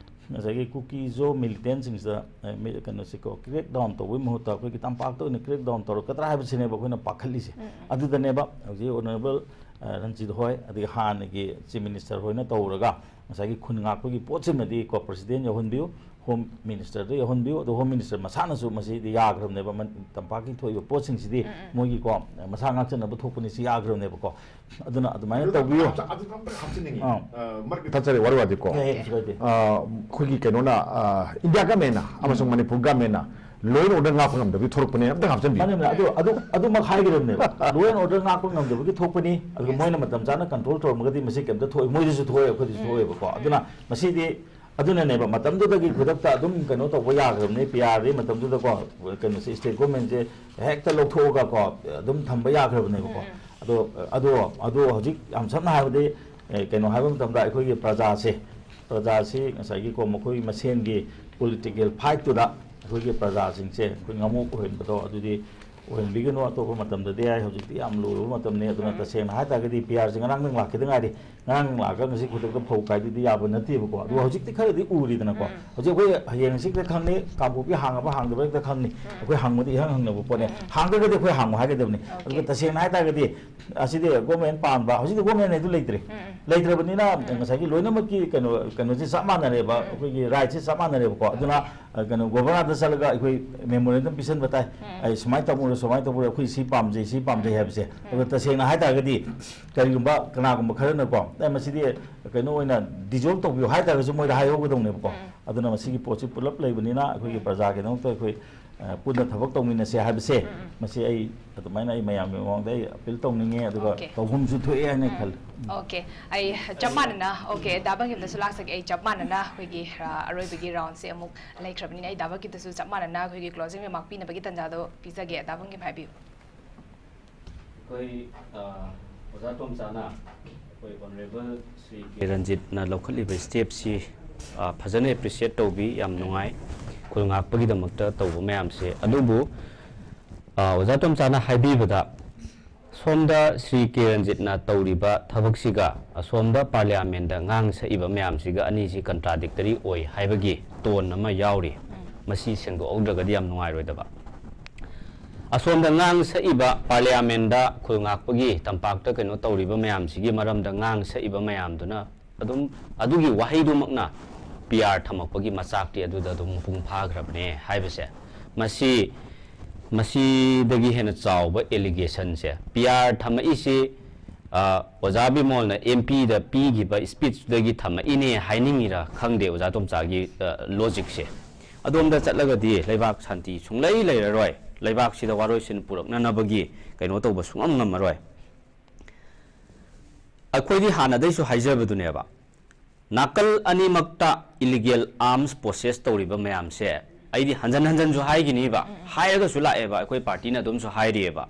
ꯉꯁꯥꯏꯒꯤ ꯀꯨꯀꯤꯖꯣ ꯃꯤꯂꯤꯇꯦꯟꯁꯤꯡꯁꯤꯗ, ꯑ, ꯃꯤ-, ꯀꯩꯅꯣꯁꯤꯀꯣ, ꯀ꯭ꯔꯦꯛ ꯗꯥꯎꯟ ꯇꯧꯕꯒꯤ ꯃꯍꯨꯠꯇ ꯑꯩꯈꯣꯏꯒꯤ ꯇꯝꯄꯥꯛꯇ ꯑꯣꯏꯅ ꯀ꯭ꯔꯦꯛ ꯗꯥꯎꯟ ꯇꯧꯔꯛꯀꯗ꯭ꯔꯥ ꯍꯥꯏꯕꯁꯤꯅꯦꯕ ꯑꯩꯈꯣꯏꯅ ꯄꯥꯈꯠꯂꯤꯁꯦ꯫ ꯑꯗꯨꯗꯅꯦꯕ ꯍꯧꯖꯤꯛ ꯑꯣꯅꯔꯦꯕꯜ, ꯑ, ꯔꯟꯖꯤꯠ ꯍꯣꯏ, ꯑꯗꯒꯤ ꯍꯥꯟꯅꯒꯤ ꯆꯤꯐ ꯃꯤꯅꯤꯁꯇꯔ ꯍꯣꯏꯅ ꯇꯧꯔꯒ ꯉꯁꯥꯏꯒꯤ ꯈꯨꯟ ꯉꯥꯛꯄꯒꯤ ꯄꯣꯠꯁꯤꯃꯗꯤ ꯀꯣ ꯄ꯭ꯔꯁꯤꯗꯦꯟ ꯌꯥꯎꯍꯟꯕꯤꯌꯨ, ꯍꯣꯝ ꯃꯤꯅꯤꯁꯇꯔꯗ ꯌꯥꯎꯍꯟꯕꯤꯌꯨ꯫ ꯑꯗꯣ ꯍꯣꯝ ꯃꯤꯅꯤꯁꯇꯔ ꯃꯁꯥꯅꯁꯨ ꯃꯁꯤꯗꯤ ꯌꯥꯈ꯭ꯔꯕꯅꯦꯕ, ꯃꯟ-, ꯇꯝꯄꯥꯛꯀꯤ ꯊꯣꯛꯏꯕ ꯄꯣꯠꯁꯤꯡꯁꯤꯗꯤ ꯃꯣꯏꯒꯤ ꯀꯣ ꯃꯁꯥ ꯉꯥꯛꯆꯅꯕ ꯊꯣꯛꯄꯅꯤ, ꯁꯤ ꯌꯥꯈ꯭ꯔꯕꯅꯦꯕꯀꯣ꯫ ꯑꯗꯨꯅ ꯑꯗꯨꯃꯥꯏꯅ ꯑꯗꯨꯗ ꯇꯧꯕꯤꯌꯨ꯫ ꯑꯝꯇ-, ꯑꯗꯨꯗ ꯑꯝꯇ ꯍꯥꯞꯆꯅꯤꯡꯉꯤ꯫ ꯑꯥ꯫ ꯑ, ꯃꯔꯛꯇ ꯊꯥꯖꯔꯦ, ꯋꯥꯔꯤ ꯋꯥꯗꯤꯀꯣ꯫ ꯌꯥꯏ, ꯌꯥꯏ, ꯀꯩꯁꯨ ꯀꯥꯏꯗꯦ꯫ ꯑ, ꯑꯩꯈꯣꯏꯒꯤ ꯀꯩꯅꯣꯅ, ꯑ, ꯏꯟꯗꯤꯌꯥ ꯒꯃꯦꯟꯅ ꯑꯃꯁꯨꯡ ꯃꯅꯤꯄꯨꯔ ꯒꯃꯦꯟꯅ ꯂꯣ ꯑꯦꯟ ꯑꯣꯔꯗꯔ ꯉꯥꯛꯄ ꯉꯝꯗꯕꯒꯤ ꯊꯣꯛꯂꯛꯄꯅꯦ, ꯑꯝꯇ ꯍꯥꯞꯆꯤꯟꯕꯤꯌꯨ꯫ ꯃꯥꯅꯦ, ꯃꯥꯅꯦ꯫ ꯑꯗꯨ, ꯑꯗꯨ, ꯑꯗꯨꯃꯛ ꯍꯥꯏꯒꯗꯕꯅꯦꯕ꯫ ꯂꯣ ꯑꯦꯟ ꯑꯣꯔꯗꯔ ꯉꯥꯛꯄ ꯉꯝꯗꯕꯒꯤ ꯊꯣꯛꯄꯅꯤ꯫ ꯑꯗꯨꯒ ꯃꯣꯏꯅ ꯃꯇꯝ ꯆꯥꯅ ꯀꯟꯇ꯭ꯔꯣꯜ ꯇꯧꯔꯝꯃꯒꯗꯤ ꯃꯁꯤ ꯀꯩꯝꯇ ꯊꯣꯛꯑꯣꯏ, ꯃꯣꯏꯗꯁꯨ ꯊꯣꯛꯑꯦ, ꯑꯩꯈꯣꯏꯗꯁꯨ ꯊꯣꯛꯑꯦꯕꯀꯣ꯫ ꯑꯗꯨꯅ ꯃꯁꯤꯗꯤ ꯑꯗꯨꯅꯅꯦꯕ, ꯃꯇꯝꯗꯨꯗꯒꯤ ꯈꯨꯗꯛꯇ ꯑꯗꯨꯝ ꯀꯩꯅꯣ ꯇꯧꯕ ꯌꯥꯈ꯭ꯔꯕꯅꯦ, ꯄꯤ ꯑꯥꯔꯗꯤ ꯃꯇꯝꯗꯨꯗꯀꯣ, ꯀꯩꯅꯣꯁꯦ, ꯁ꯭ꯇꯦꯠ ꯒꯣꯔꯃꯦꯟꯁꯦ ꯍꯦꯛꯇ ꯂꯧꯊꯣꯛꯑꯒꯀꯣ ꯑꯗꯨꯝ ꯊꯝꯕ ꯌꯥꯈ꯭ꯔꯕꯅꯦꯕꯀꯣ꯫ ꯑꯗꯣ, ꯑꯗꯣ, ꯑꯗꯣ ꯍꯧꯖꯤꯛ ꯌꯥꯝ ꯁꯝꯅ ꯍꯥꯏꯔꯕꯗꯤ, ꯑꯦ, ꯀꯩꯅꯣ ꯍꯥꯏꯕ ꯃꯇꯝꯗ ꯑꯩꯈꯣꯏꯒꯤ ꯄ꯭ꯔꯖꯥꯁꯦ, ꯄ꯭ꯔꯖꯥꯁꯤ ꯉꯁꯥꯏꯒꯤꯀꯣ ꯃꯈꯣꯏ ꯃꯁꯦꯟꯒꯤ ꯄꯣꯂꯤꯇꯤꯀꯦꯜ ꯐꯥꯏꯠꯇꯨꯗ ꯑꯩꯈꯣꯏꯒꯤ ꯄ꯭ꯔꯖꯥꯁꯤꯡꯁꯦ ꯑꯩꯈꯣꯏ ꯉꯥꯃꯣꯛ ꯑꯣꯏꯍꯟꯕꯗꯣ ꯑꯗꯨꯗꯤ ꯑꯣꯏꯍꯟꯕꯤꯒꯅꯨ꯫ ꯑꯇꯣꯞꯄ ꯃꯇꯝꯗꯗꯤ ꯌꯥꯏ, ꯍꯧꯖꯤꯛꯇꯤ ꯌꯥꯝ ꯂꯨꯔꯕ ꯃꯇꯝꯅꯤ꯫ ꯑꯗꯨꯅ ꯇꯁꯦꯡꯅ ꯍꯥꯏ ꯇꯥꯔꯒꯗꯤ ꯄꯤ ꯑꯥꯔꯁꯤ ꯉꯔꯥꯡꯗꯪ ꯂꯥꯛꯈꯤꯗ ꯉꯥꯏꯔꯤ꯫ ꯉꯔꯥꯡ ꯂꯥꯛꯑꯒ ꯉꯁꯤ ꯈꯨꯗꯛꯇ ꯐꯧ ꯀꯥꯏꯗꯨꯗꯤ ꯌꯥꯕ ꯅꯠꯇꯦꯕꯀꯣ꯫ ꯑꯗꯨꯒ ꯍꯧꯖꯤꯛꯇꯤ ꯈꯔꯗꯤ ꯎꯔꯤꯗꯅꯀꯣ꯫ ꯍꯧꯖꯤꯛ ꯑꯩꯈꯣꯏ ꯍꯌꯦꯡ ꯍꯪꯆꯤꯠꯇ ꯈꯪꯅꯤ, ꯀꯥꯡꯄꯣꯛꯄꯤ ꯍꯥꯡꯉꯕ ꯍꯥꯡꯗꯕ ꯍꯦꯛꯇ ꯈꯪꯅꯤ꯫ ꯑꯩꯈꯣꯏ ꯍꯪꯕꯗꯤ ꯏꯍꯪ ꯍꯪꯅꯕ ꯄꯣꯠꯅꯦ꯫ ꯍꯥꯡꯗ꯭ꯔꯒꯗꯤ ꯑꯩꯈꯣꯏ ꯍꯥꯡꯉꯨ ꯍꯥꯏꯒꯗꯕꯅꯤ꯫ ꯑꯗꯨꯒ ꯇꯁꯦꯡꯅ ꯍꯥꯏꯇꯥꯔꯒꯗꯤ ꯑꯁꯤꯗꯤ ꯒꯣꯔꯃꯦꯟ ꯄꯥꯝꯕ, ꯍꯧꯖꯤꯛꯇꯤ ꯒꯣꯔꯃꯦꯟ ꯍꯥꯏꯗꯨ ꯂꯩꯇ꯭ꯔꯦ꯫ ꯂꯩꯇ꯭ꯔꯕꯅꯤꯅ ꯉꯁꯥꯏꯒꯤ ꯂꯣꯏꯅꯃꯛꯀꯤ ꯀꯩꯅꯣ, ꯀꯩꯅꯣꯁꯦ ꯆꯞ ꯃꯥꯟꯅꯔꯦꯕ, ꯑꯩꯈꯣꯏꯒꯤ ꯔꯥꯏꯠꯁꯦ ꯆꯞ ꯃꯥꯟꯅꯔꯦꯕꯀꯣ꯫ ꯑꯗꯨꯅ ꯑ, ꯀꯩꯅꯣ, ꯒꯣꯕꯔꯅꯔꯗ ꯆꯠꯂꯒ ꯑꯩꯈꯣꯏ ꯃꯦꯃꯣꯔꯦꯟꯗꯝ ꯄꯤꯁꯟꯕ ꯇꯥꯏ꯫ ꯑꯩ ꯁꯨꯃꯥꯏꯅ ꯇꯧꯕ, ꯁꯨꯃꯥꯏꯅ ꯇꯧꯕ, ꯑꯩꯈꯣꯏ ꯁꯤ ꯄꯥꯝꯖꯩ, ꯁꯤ ꯄꯥꯝꯖꯩ ꯍꯥꯏꯕꯁꯦ꯫ ꯑꯗꯣ ꯇꯁꯦꯡꯅ ꯍꯥꯏꯇꯥꯔꯒꯗꯤ ꯀꯔꯤꯒꯨꯝꯕ ꯀꯅꯥꯒꯨꯝꯕ ꯈꯔꯅꯀꯣ, "ꯑꯦ, ꯃꯁꯤꯗꯤ ꯀꯩꯅꯣ ꯑꯣꯏꯅ ꯗꯤꯖꯣꯜꯕ ꯇꯧꯕꯤꯌꯨ" ꯍꯥꯏꯇꯥꯔꯒꯁꯨ ꯃꯣꯏꯗ ꯍꯥꯏꯍꯧꯒꯗꯧꯅꯦꯕꯀꯣ꯫ ꯑꯗꯨꯅ ꯃꯁꯤꯒꯤ ꯄꯣꯠꯁꯤ ꯄꯨꯂꯞ ꯂꯩꯕꯅꯤꯅ ꯑꯩꯈꯣꯏꯒꯤ ꯄ꯭ꯔꯖꯥꯒꯤꯗꯃꯛꯇ ꯑꯩꯈꯣꯏ, ꯑ, ꯄꯨꯟꯅ ꯊꯕꯛ ꯇꯧꯃꯤꯟꯅꯁꯦ ꯍꯥꯏꯕꯁꯦ, ꯃꯁꯤ ꯑꯩ ꯑꯗꯨꯃꯥꯏꯅ ꯑꯩ ꯃꯌꯥꯝꯒꯤ ꯃꯃꯥꯡꯗ ꯑꯩ ꯑꯄꯤꯜ ꯇꯧꯅꯤꯡꯉꯦ, ꯑꯗꯨꯒ ꯇꯧꯐꯝꯁꯨ ꯊꯣꯛꯑꯦ ꯍꯥꯏꯅ ꯈꯜꯂꯤ꯫ ꯑꯣꯀꯦ, ꯑꯩ ꯆꯞ ꯃꯥꯟꯅꯅ, ꯑꯣꯀꯦ, ꯗꯥ ꯕꯪꯒꯤꯝꯗꯁꯨ ꯂꯥꯛꯆꯒꯦ꯫ ꯑꯩ ꯆꯞ ꯃꯥꯟꯅꯅ ꯑꯩꯈꯣꯏꯒꯤ, ꯑ, ꯑꯔꯣꯏꯕꯒꯤ ꯔꯥꯎꯟꯁꯦ ꯑꯃꯨꯛ ꯂꯩꯈ꯭ꯔꯕꯅꯤꯅ, ꯑꯩ ꯗꯥ ꯕꯪꯒꯤꯝꯗꯁꯨ ꯆꯞ ꯃꯥꯟꯅꯅ ꯑꯩꯈꯣꯏꯒꯤ ꯀ꯭ꯂꯣꯖꯤꯡ ꯔꯤꯃꯥꯔꯛ ꯄꯤꯅꯕꯒꯤ ꯇꯥꯟꯖꯥꯗꯣ ꯄꯤꯖꯒꯦ꯫ ꯗꯥ ꯕꯪꯒꯤꯝ, ꯍꯥꯏꯕꯤꯌꯨ꯫ ꯑꯩꯈꯣꯏ, ꯑ, ꯑꯣꯖꯥ ꯇꯣꯝꯆꯥꯅ ꯑꯩꯈꯣꯏ ꯑꯣꯅꯔꯦꯕꯜ ꯁ꯭ꯔꯤ ꯀꯦ ꯔꯟꯖꯤꯠꯅ ꯂꯧꯈꯠꯂꯤꯕ ꯁ꯭ꯇꯦꯞꯁꯤ, ꯑ, ꯐꯖꯅ ꯑꯦꯄ꯭ꯔꯤꯁꯤꯌꯦꯠ ꯇꯧꯕꯤ, ꯌꯥꯝ ꯅꯨꯡꯉꯥꯏ꯫ ꯈꯨꯜ ꯉꯥꯛꯄꯒꯤꯗꯃꯛꯇ ꯇꯧꯕ ꯃꯌꯥꯝꯁꯦ꯫ ꯑꯗꯨꯕꯨ, ꯑ, ꯑꯣꯖꯥ ꯇꯣꯝꯆꯥꯅ ꯍꯥꯏꯕꯤꯕꯗ, ꯁꯣꯝꯗ ꯁ꯭ꯔꯤ ꯀꯦ ꯔꯟꯖꯤꯠꯅ ꯇꯧꯔꯤꯕ ꯊꯕꯛꯁꯤꯒ ꯑꯁꯣꯝꯗ ꯄꯥꯔꯂꯤꯌꯥꯃꯦꯟꯗ ꯉꯥꯡ ꯁꯛꯏꯕ ꯃꯌꯥꯝꯁꯤꯒ ꯑꯅꯤꯁꯤ ꯀꯟꯇ꯭ꯔꯥꯗꯤꯛꯇꯔꯤ ꯑꯣꯏ ꯍꯥꯏꯕꯒꯤ ꯇꯣꯟ ꯑꯃ ꯌꯥꯎꯔꯤ꯫ ꯃꯁꯤ ꯁꯦꯡꯗꯣꯛꯍꯧꯗ꯭ꯔꯒꯗꯤ ꯌꯥꯝ ꯅꯨꯡꯉꯥꯏꯔꯣꯏꯗꯕ꯫ ꯑꯁꯣꯝꯗ ꯉꯥꯡ ꯁꯛꯏꯕ, ꯄꯥꯔꯂꯤꯌꯥꯃꯦꯟꯗ ꯈꯨꯜ ꯉꯥꯛꯄꯒꯤ ꯇꯝꯄꯥꯛꯇ ꯀꯩꯅꯣ ꯇꯧꯔꯤꯕ ꯃꯌꯥꯝꯁꯤꯒꯤ ꯃꯔꯝꯗ ꯉꯥꯡ ꯁꯛꯏꯕ ꯃꯌꯥꯝꯗꯨꯅ ꯑꯗꯨꯝ ꯑꯗꯨꯒꯤ ꯋꯥꯍꯩꯗꯨꯃꯛꯅ ꯄꯤ ꯑꯥꯔ ꯊꯝꯃꯛꯄꯒꯤ ꯃꯆꯥꯛꯇꯤ ꯑꯗꯨꯗ ꯑꯗꯨꯝ ꯃꯄꯨꯡ ꯐꯥꯈ꯭ꯔꯕꯅꯦ ꯍꯥꯏꯕꯁꯦ, ꯃꯁꯤ, ꯃꯁꯤꯗꯒꯤ ꯍꯦꯟꯅ ꯆꯥꯎꯕ ꯑꯦꯂꯤꯒꯦꯁꯟꯁꯦ, ꯄꯤ ꯑꯥꯔ ꯊꯝꯃꯛꯏꯁꯤ, ꯑ, ꯑꯣꯖꯥ ꯕꯤꯃꯣꯜꯅ ꯑꯦꯝ ꯄꯤꯗ ꯄꯤꯈꯤꯕ ꯁ꯭ꯄꯤꯆꯇꯨꯗꯒꯤ ꯊꯝꯃꯛꯏꯅꯦ ꯍꯥꯏꯅꯤꯡꯉꯤꯔꯥ ꯈꯪꯗꯦ ꯑꯣꯖꯥ ꯇꯣꯝꯆꯥꯒꯤ, ꯑ, ꯂꯣꯖꯤꯛꯁꯦ꯫ ꯑꯗꯣꯝꯗ ꯆꯠꯂꯒꯗꯤ ꯂꯩꯕꯥꯛ ꯁꯥꯟꯇꯤ ꯁꯨꯡꯂꯩ ꯂꯩꯔꯔꯣꯏ, ꯂꯩꯕꯥꯛꯁꯤꯗ ꯋꯥꯔꯣꯏꯁꯤꯟ ꯄꯨꯔꯛꯅꯅꯕꯒꯤ ꯀꯩꯅꯣ ꯇꯧꯕ ꯁꯨꯡꯉꯝ ꯉꯝꯃꯔꯣꯏ꯫ ꯑꯩꯈꯣꯏꯗꯤ ꯍꯥꯟꯅꯗꯩꯁꯨ ꯍꯥꯏꯖꯕꯗꯨꯅꯦꯕ, ꯅꯥꯀꯜ ꯑꯅꯤꯃꯛꯇ ꯏꯂꯤꯒꯦꯜ ꯑꯥꯔꯝꯁ ꯄꯣꯁꯦꯁ ꯇꯧꯔꯤꯕ ꯃꯌꯥꯝꯁꯦ ꯑꯩꯗꯤ ꯍꯟꯖꯟ ꯍꯟꯖꯟꯁꯨ ꯍꯥꯏꯒꯤꯅꯤꯕ, ꯍꯥꯏꯔꯒꯁꯨ ꯂꯥꯛꯑꯦꯕ, ꯑꯩꯈꯣꯏ ꯄꯥꯔꯇꯤꯅ ꯑꯗꯨꯝꯁꯨ ꯍꯥꯏꯔꯤꯑꯕ꯫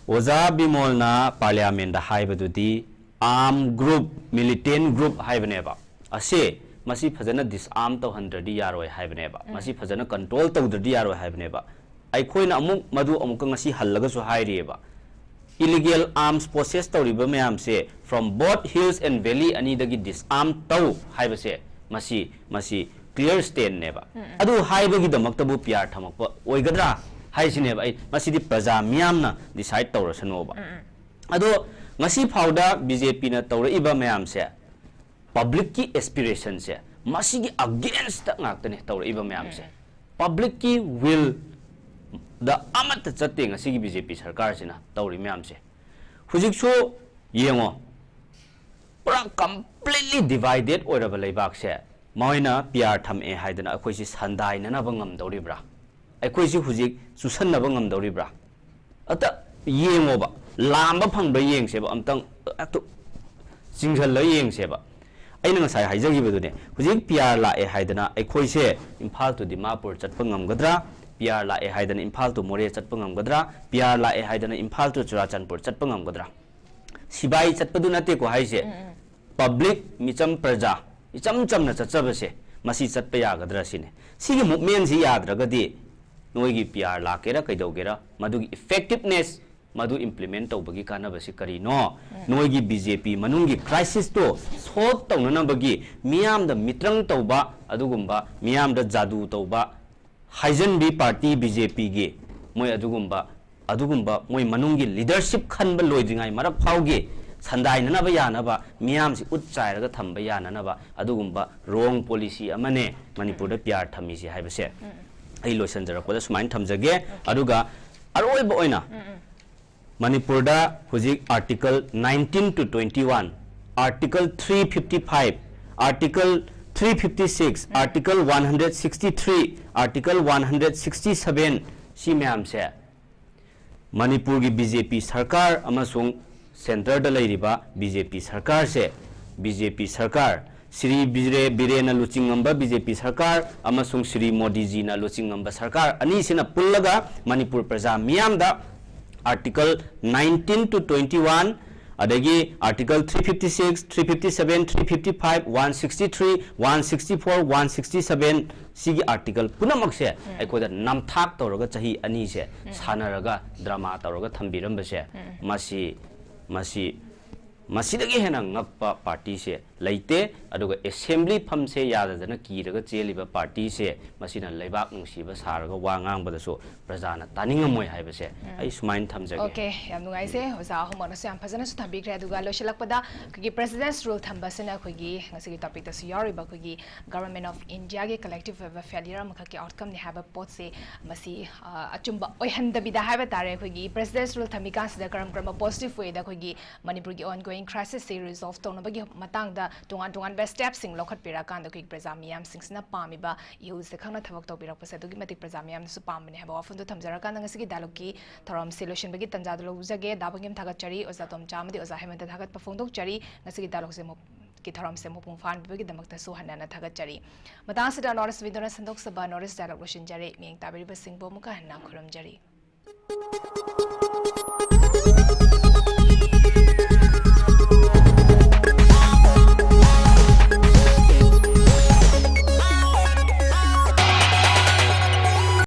ꯑꯣꯖꯥ ꯕꯤꯃꯣꯜꯅ ꯄꯥꯔꯂꯤꯌꯥꯃꯦꯟꯗ ꯍꯥꯏꯕꯗꯨꯗꯤ ꯑꯥꯔꯝ ꯒ꯭ꯔꯨꯞ, ꯃꯤꯂꯤꯇꯦꯟ ꯒ꯭ꯔꯨꯞ ꯍꯥꯏꯕꯅꯦꯕ꯫ ꯑꯁꯦ, ꯃꯁꯤ ꯐꯖꯅ ꯗꯤꯁꯑꯥꯔꯝ ꯇꯧꯍꯟꯗ꯭ꯔꯗꯤ ꯌꯥꯔꯣꯏ ꯍꯥꯏꯕꯅꯦꯕ, ꯃꯁꯤ ꯐꯖꯅ ꯀꯟꯇ꯭ꯔꯣꯜ ꯇꯧꯗ꯭ꯔꯗꯤ ꯌꯥꯔꯣꯏ ꯍꯥꯏꯕꯅꯦꯕ꯫ ꯑꯩꯈꯣꯏꯅ ꯑꯃꯨꯛ ꯃꯗꯨ ꯑꯃꯨꯛꯀ ꯉꯁꯤ ꯍꯜꯂꯒꯁꯨ ꯍꯥꯏꯔꯤꯑꯕ꯫ illegal arms possess ꯇꯧꯔꯤꯕ ꯃꯌꯥꯝꯁꯦ from both hills and valley ꯑꯅꯤꯗꯒꯤ disarm ꯇꯧ ꯍꯥꯏꯕꯁꯦ ꯃꯁꯤ ꯃꯁꯤ clear stand ꯅꯦꯕ꯫ ꯑꯗꯨ ꯍꯥꯏꯕꯒꯤꯗꯃꯛꯇꯕꯨ P R ꯊꯝꯃꯛꯄ ꯑꯣꯏꯒꯗ꯭ꯔꯥ ꯍꯥꯏꯁꯤꯅꯦꯕ꯫ ꯑꯩ ꯃꯁꯤꯗꯤ ꯄ꯭ꯔꯖꯥ ꯃꯤꯌꯥꯝꯅ decide ꯇꯧꯔꯁꯅꯣꯕ꯫ ꯑꯗꯣ ꯉꯁꯤ ꯐꯥꯎꯗ B J P ꯅ ꯇꯧꯔꯛꯏꯕ ꯃꯌꯥꯝꯁꯦ public ꯀꯤ aspiration ꯁꯦ ꯃꯁꯤꯒꯤ against ꯇ ꯉꯥꯛꯇꯅꯦ ꯇꯧꯔꯛꯏꯕ ꯃꯌꯥꯝꯁꯦ꯫ Public ꯀꯤ will ꯗ ꯑꯃꯠꯇ ꯆꯠꯇꯦ ꯉꯁꯤꯒꯤ B J P ꯁꯔꯀꯥꯔꯁꯤꯅ ꯇꯧꯔꯤ ꯃꯌꯥꯝꯁꯦ꯫ ꯍꯧꯖꯤꯛꯁꯨ ꯌꯦꯡꯉꯣ, ꯄꯨꯔꯥ completely divided ꯑꯣꯏꯔꯕ ꯂꯩꯕꯥꯛꯁꯦ ꯃꯣꯏꯅ P R ꯊꯝꯃꯛꯑꯦ ꯍꯥꯏꯗꯅ ꯑꯩꯈꯣꯏꯁꯤ ꯁꯟꯗꯥꯏꯅꯅꯕ ꯉꯝꯗꯧꯔꯤꯕ꯭ꯔꯥ? ꯑꯩꯈꯣꯏꯁꯤ ꯍꯧꯖꯤꯛ ꯆꯨꯁꯟꯅꯕ ꯉꯝꯗꯧꯔꯤꯕ꯭ꯔꯥ? ꯑꯇ ꯌꯦꯡꯉꯣꯕ, ꯂꯥꯝꯕ ꯐꯪꯕ꯭ꯔꯥ ꯌꯦꯡꯁꯦꯕ, ꯑꯝꯇꯪ ꯍꯦꯛꯇ ꯆꯤꯡꯁꯤꯜꯂꯒ ꯌꯦꯡꯁꯦꯕ꯫ ꯑꯩꯅ ꯉꯁꯥꯏ ꯍꯥꯏꯖꯈꯤꯕꯗꯨꯅꯦ, ꯍꯧꯖꯤꯛ P R ꯂꯥꯛꯑꯦ ꯍꯥꯏꯗꯅ ꯑꯩꯈꯣꯏꯁꯦ ꯏꯝꯐꯥꯜ to ꯗꯤꯃꯥꯄꯨꯔ ꯆꯠꯄ ꯉꯝꯒꯗ꯭ꯔꯥ? P R ꯂꯥꯛꯑꯦ ꯍꯥꯏꯗꯅ ꯏꯝꯐꯥꯜ to ꯃꯣꯔꯦ ꯆꯠꯄ ꯉꯝꯒꯗ꯭ꯔꯥ? P R ꯂꯥꯛꯑꯦ ꯍꯥꯏꯗꯅ ꯏꯝꯐꯥꯜ to ꯆꯨꯔꯥꯆꯥꯟꯄꯨꯔ ꯆꯠꯄ ꯉꯝꯒꯗ꯭ꯔꯥ? ꯁꯤꯕꯥꯏ ꯆꯠꯄꯗꯨ ꯅꯠꯇꯦꯀꯣ ꯍꯥꯏꯁꯦ꯫ Public, ꯃꯤꯆꯝ ꯄ꯭ꯔꯖꯥ ꯏꯆꯝ ꯆꯝꯅ ꯆꯠꯆꯕꯁꯦ ꯃꯁꯤ ꯆꯠꯄ ꯌꯥꯒꯗ꯭ꯔꯥ ꯁꯤꯅꯦ꯫ ꯁꯤꯒꯤ movement ꯁꯤ ꯌꯥꯗ꯭ꯔꯒꯗꯤ ꯅꯣꯏꯒꯤ P R ꯂꯥꯛꯀꯦꯔꯥ ꯀꯩꯗꯧꯒꯦꯔꯥ ꯃꯗꯨꯒꯤ effectiveness, ꯃꯗꯨ implement ꯇꯧꯕꯒꯤ ꯀꯥꯟꯅꯕꯁꯤ ꯀꯔꯤꯅꯣ? ꯅꯣꯏꯒꯤ B J P ꯃꯅꯨꯡꯒꯤ crisis ꯇꯣ solve ꯇꯧꯅꯅꯕꯒꯤ ꯃꯤꯌꯥꯝꯗ ꯃꯤꯇ꯭ꯔꯪ ꯇꯧꯕ, ꯑꯗꯨꯒꯨꯝꯕ ꯃꯤꯌꯥꯝꯗ ꯖꯥꯗꯨ ꯇꯧꯕ, ꯍꯥꯏꯖꯟꯕꯤ party B J P ꯒꯤ ꯃꯣꯏ ꯑꯗꯨꯒꯨꯝꯕ, ꯑꯗꯨꯒꯨꯝꯕ ꯃꯣꯏ ꯃꯅꯨꯡꯒꯤ leadership ꯈꯟꯕ ꯂꯣꯏꯗ꯭ꯔꯤꯉꯩ ꯃꯔꯛ ꯐꯥꯎꯒꯤ ꯁꯟꯗꯥꯏꯅꯅꯕ ꯌꯥꯅꯕ, ꯃꯤꯌꯥꯝꯁꯤ ꯎꯠ ꯆꯥꯏꯔꯒ ꯊꯝꯕ ꯌꯥꯅꯅꯕ ꯑꯗꯨꯒꯨꯝꯕ wrong policy ꯑꯃꯅꯦ ꯃꯅꯤꯄꯨꯔꯗ P R ꯊꯝꯃꯤꯁꯤ ꯍꯥꯏꯕꯁꯦ ꯑꯩ ꯂꯣꯏꯁꯤꯟꯖꯔꯛꯄꯗ ꯁꯨꯃꯥꯏꯅ ꯊꯝꯖꯒꯦ꯫ ꯑꯗꯨꯒ ꯑꯔꯣꯏꯕ ꯑꯣꯏꯅ ꯃꯅꯤꯄꯨꯔꯗ ꯍꯧꯖꯤꯛ Article nineteen to twenty one, Article three fifty five, Article three fifty six, Article one hundred sixty three, Article one hundred sixty seven, ꯁꯤ ꯃꯌꯥꯝꯁꯦ ꯃꯅꯤꯄꯨꯔꯒꯤ B J P ꯁꯔꯀꯥꯔ ꯑꯃꯁꯨꯡ centre ꯗ ꯂꯩꯔꯤꯕ B J P ꯁꯔꯀꯥꯔꯁꯦ, B J P ꯁꯔꯀꯥꯔ, ꯁ꯭ꯔꯤ ꯕꯤꯔꯦ-, ꯕꯤꯔꯦꯟꯅ ꯂꯨꯆꯤꯡꯉꯝꯕ B J P ꯁꯔꯀꯥꯔ ꯑꯃꯁꯨꯡ ꯁ꯭ꯔꯤ ꯃꯣꯗꯤꯖꯤꯅ ꯂꯨꯆꯤꯡꯉꯝꯕ ꯁꯔꯀꯥꯔ ꯑꯅꯤꯁꯤꯅ ꯄꯨꯜꯂꯒ ꯃꯅꯤꯄꯨꯔ ꯄ꯭ꯔꯖꯥ ꯃꯤꯌꯥꯝꯗ Article nineteen to twenty one, ꯑꯗꯒꯤ Article three fifty six, three fifty seven, three fifty five, one sixty three, one sixty four, one sixty seven, ꯁꯤꯒꯤ article ꯄꯨꯝꯅꯃꯛꯁꯦ ꯑꯩꯈꯣꯏꯗ ꯅꯝꯊꯥꯛ ꯇꯧꯔꯒ ꯆꯍꯤ ꯑꯅꯤꯁꯦ ꯁꯥꯟꯅꯔꯒ drama ꯇꯧꯔꯒ ꯊꯝꯕꯤꯔꯝꯕꯁꯦ, ꯃꯁꯤ ꯃꯁꯤ ꯃꯁꯤꯗꯒꯤ ꯍꯦꯟꯅ ꯉꯛꯄ partyꯁꯦ ꯂꯩꯇꯦ꯫ ꯑꯗꯨꯒ assembly ꯐꯝꯁꯦ ꯌꯥꯗꯗꯅ ꯀꯤꯔꯒ ꯆꯦꯜꯂꯤꯕ partyꯁꯦ, ꯃꯁꯤꯅ ꯂꯩꯕꯥꯛ ꯅꯨꯡꯁꯤꯕ ꯁꯥꯔꯒ ꯋꯥ ꯉꯥꯡꯕꯗꯁꯨ ꯄ꯭ꯔꯖꯥꯅ ꯇꯥꯅꯤꯡꯉꯝꯃꯣꯏ ꯍꯥꯏꯕꯁꯦ ꯑꯩ ꯁꯨꯃꯥꯏꯅ ꯊꯝꯖꯒꯦ꯫ ꯑꯣꯀꯦ, ꯌꯥꯝ ꯅꯨꯡꯉꯥꯏꯖꯩ꯫ ꯑꯣꯖꯥ ꯑꯍꯨꯝꯃꯛꯅꯁꯨ ꯌꯥꯝ ꯐꯖꯅꯁꯨ ꯊꯝꯕꯤꯈ꯭ꯔꯦ꯫ ꯑꯗꯨꯒ ꯂꯣꯏꯁꯤꯜꯂꯛꯄꯗ ꯑꯩꯈꯣꯏꯒꯤ President's Rule ꯊꯝꯕꯁꯤꯅ ꯑꯩꯈꯣꯏꯒꯤ ꯉꯁꯤꯒꯤ topicꯇꯁꯨ ꯌꯥꯎꯔꯤꯕ ꯑꯩꯈꯣꯏꯒꯤ Government of Indiaꯒꯤ collective ꯑꯣꯏꯕ failure ꯑꯃꯈꯛꯀꯤ outcomeꯅꯤ ꯍꯥꯏꯕ ꯄꯣꯠꯁꯤ, ꯃꯁꯤ ꯑ, ꯑꯆꯨꯝꯕ ꯑꯣꯏꯍꯟꯗꯕꯤꯗ ꯍꯥꯏꯕ ꯇꯥꯔꯦ, ꯑꯩꯈꯣꯏꯒꯤ President's Rule ꯊꯝꯃꯤꯀꯥꯟꯁꯤꯗ ꯀꯔꯝ ꯀꯔꯝꯕ positive wayꯗ ꯑꯩꯈꯣꯏꯒꯤ ꯃꯅꯤꯄꯨꯔꯒꯤ ongoing crisisꯁꯤ resolve ꯇꯧꯅꯕꯒꯤ ꯃꯇꯥꯡꯗ ꯇꯣꯉꯥꯟ ꯇꯣꯉꯥꯟꯕ stepꯁꯤꯡ ꯂꯧꯈꯠꯄꯤꯔꯀꯥꯟꯗ ꯑꯩꯈꯣꯏꯒꯤ ꯄ꯭ꯔꯖꯥ ꯃꯤꯌꯥꯝꯁꯤꯡꯁꯤꯅ ꯄꯥꯝꯃꯤꯕ ꯏꯍꯨꯜꯁꯦ ꯈꯪꯅ ꯊꯕꯛ ꯇꯧꯕꯤꯔꯛꯄꯁꯦ ꯑꯗꯨꯛꯀꯤ ꯃꯇꯤꯛ ꯄ꯭ꯔꯖꯥ ꯃꯤꯌꯥꯝꯅꯁꯨ ꯄꯥꯝꯕꯅꯦ ꯍꯥꯏꯕ ꯋꯥꯐꯝꯗꯣ ꯊꯝꯖꯔꯀꯥꯟꯗ ꯉꯁꯤꯒꯤ dialogueꯀꯤ ꯊꯧꯔꯝꯁꯦ ꯂꯣꯏꯁꯤꯟꯕꯒꯤ ꯇꯥꯟꯖꯥꯗꯣ ꯂꯧꯖꯒꯦ꯫ ꯗꯥ ꯕꯪꯒꯤꯝ ꯊꯥꯒꯠꯆꯔꯤ, ꯑꯣꯖꯥ ꯇꯣꯝꯆꯥ ꯑꯃꯗꯤ ꯑꯣꯖꯥ ꯍꯦꯃꯟꯇ ꯊꯥꯒꯠꯄ ꯐꯣꯡꯗꯣꯛꯆꯔꯤ꯫ ꯉꯁꯤꯒꯤ dialogueꯁꯦ ꯃꯄꯨꯡ ꯀꯤ ꯊꯧꯔꯝꯁꯦ ꯃꯄꯨꯡ ꯐꯥꯍꯟꯕꯤꯕꯒꯤꯗꯃꯛꯇꯁꯨ ꯍꯟꯅ ꯍꯟꯅ ꯊꯥꯒꯠꯆꯔꯤ꯫ ꯃꯇꯥꯡ ꯑꯁꯤꯗ North East Windowꯅ ꯁꯟꯗꯣꯛꯆꯕ North East Dialogue ꯂꯣꯏꯁꯤꯟꯖꯔꯦ꯫ ꯃꯤꯠꯌꯦꯡ ꯇꯥꯕꯤꯔꯤꯕꯁꯤꯡꯕꯨ ꯑꯃꯨꯛꯀ ꯍꯟꯅ ꯈꯨꯔꯨꯝꯖꯔꯤ꯫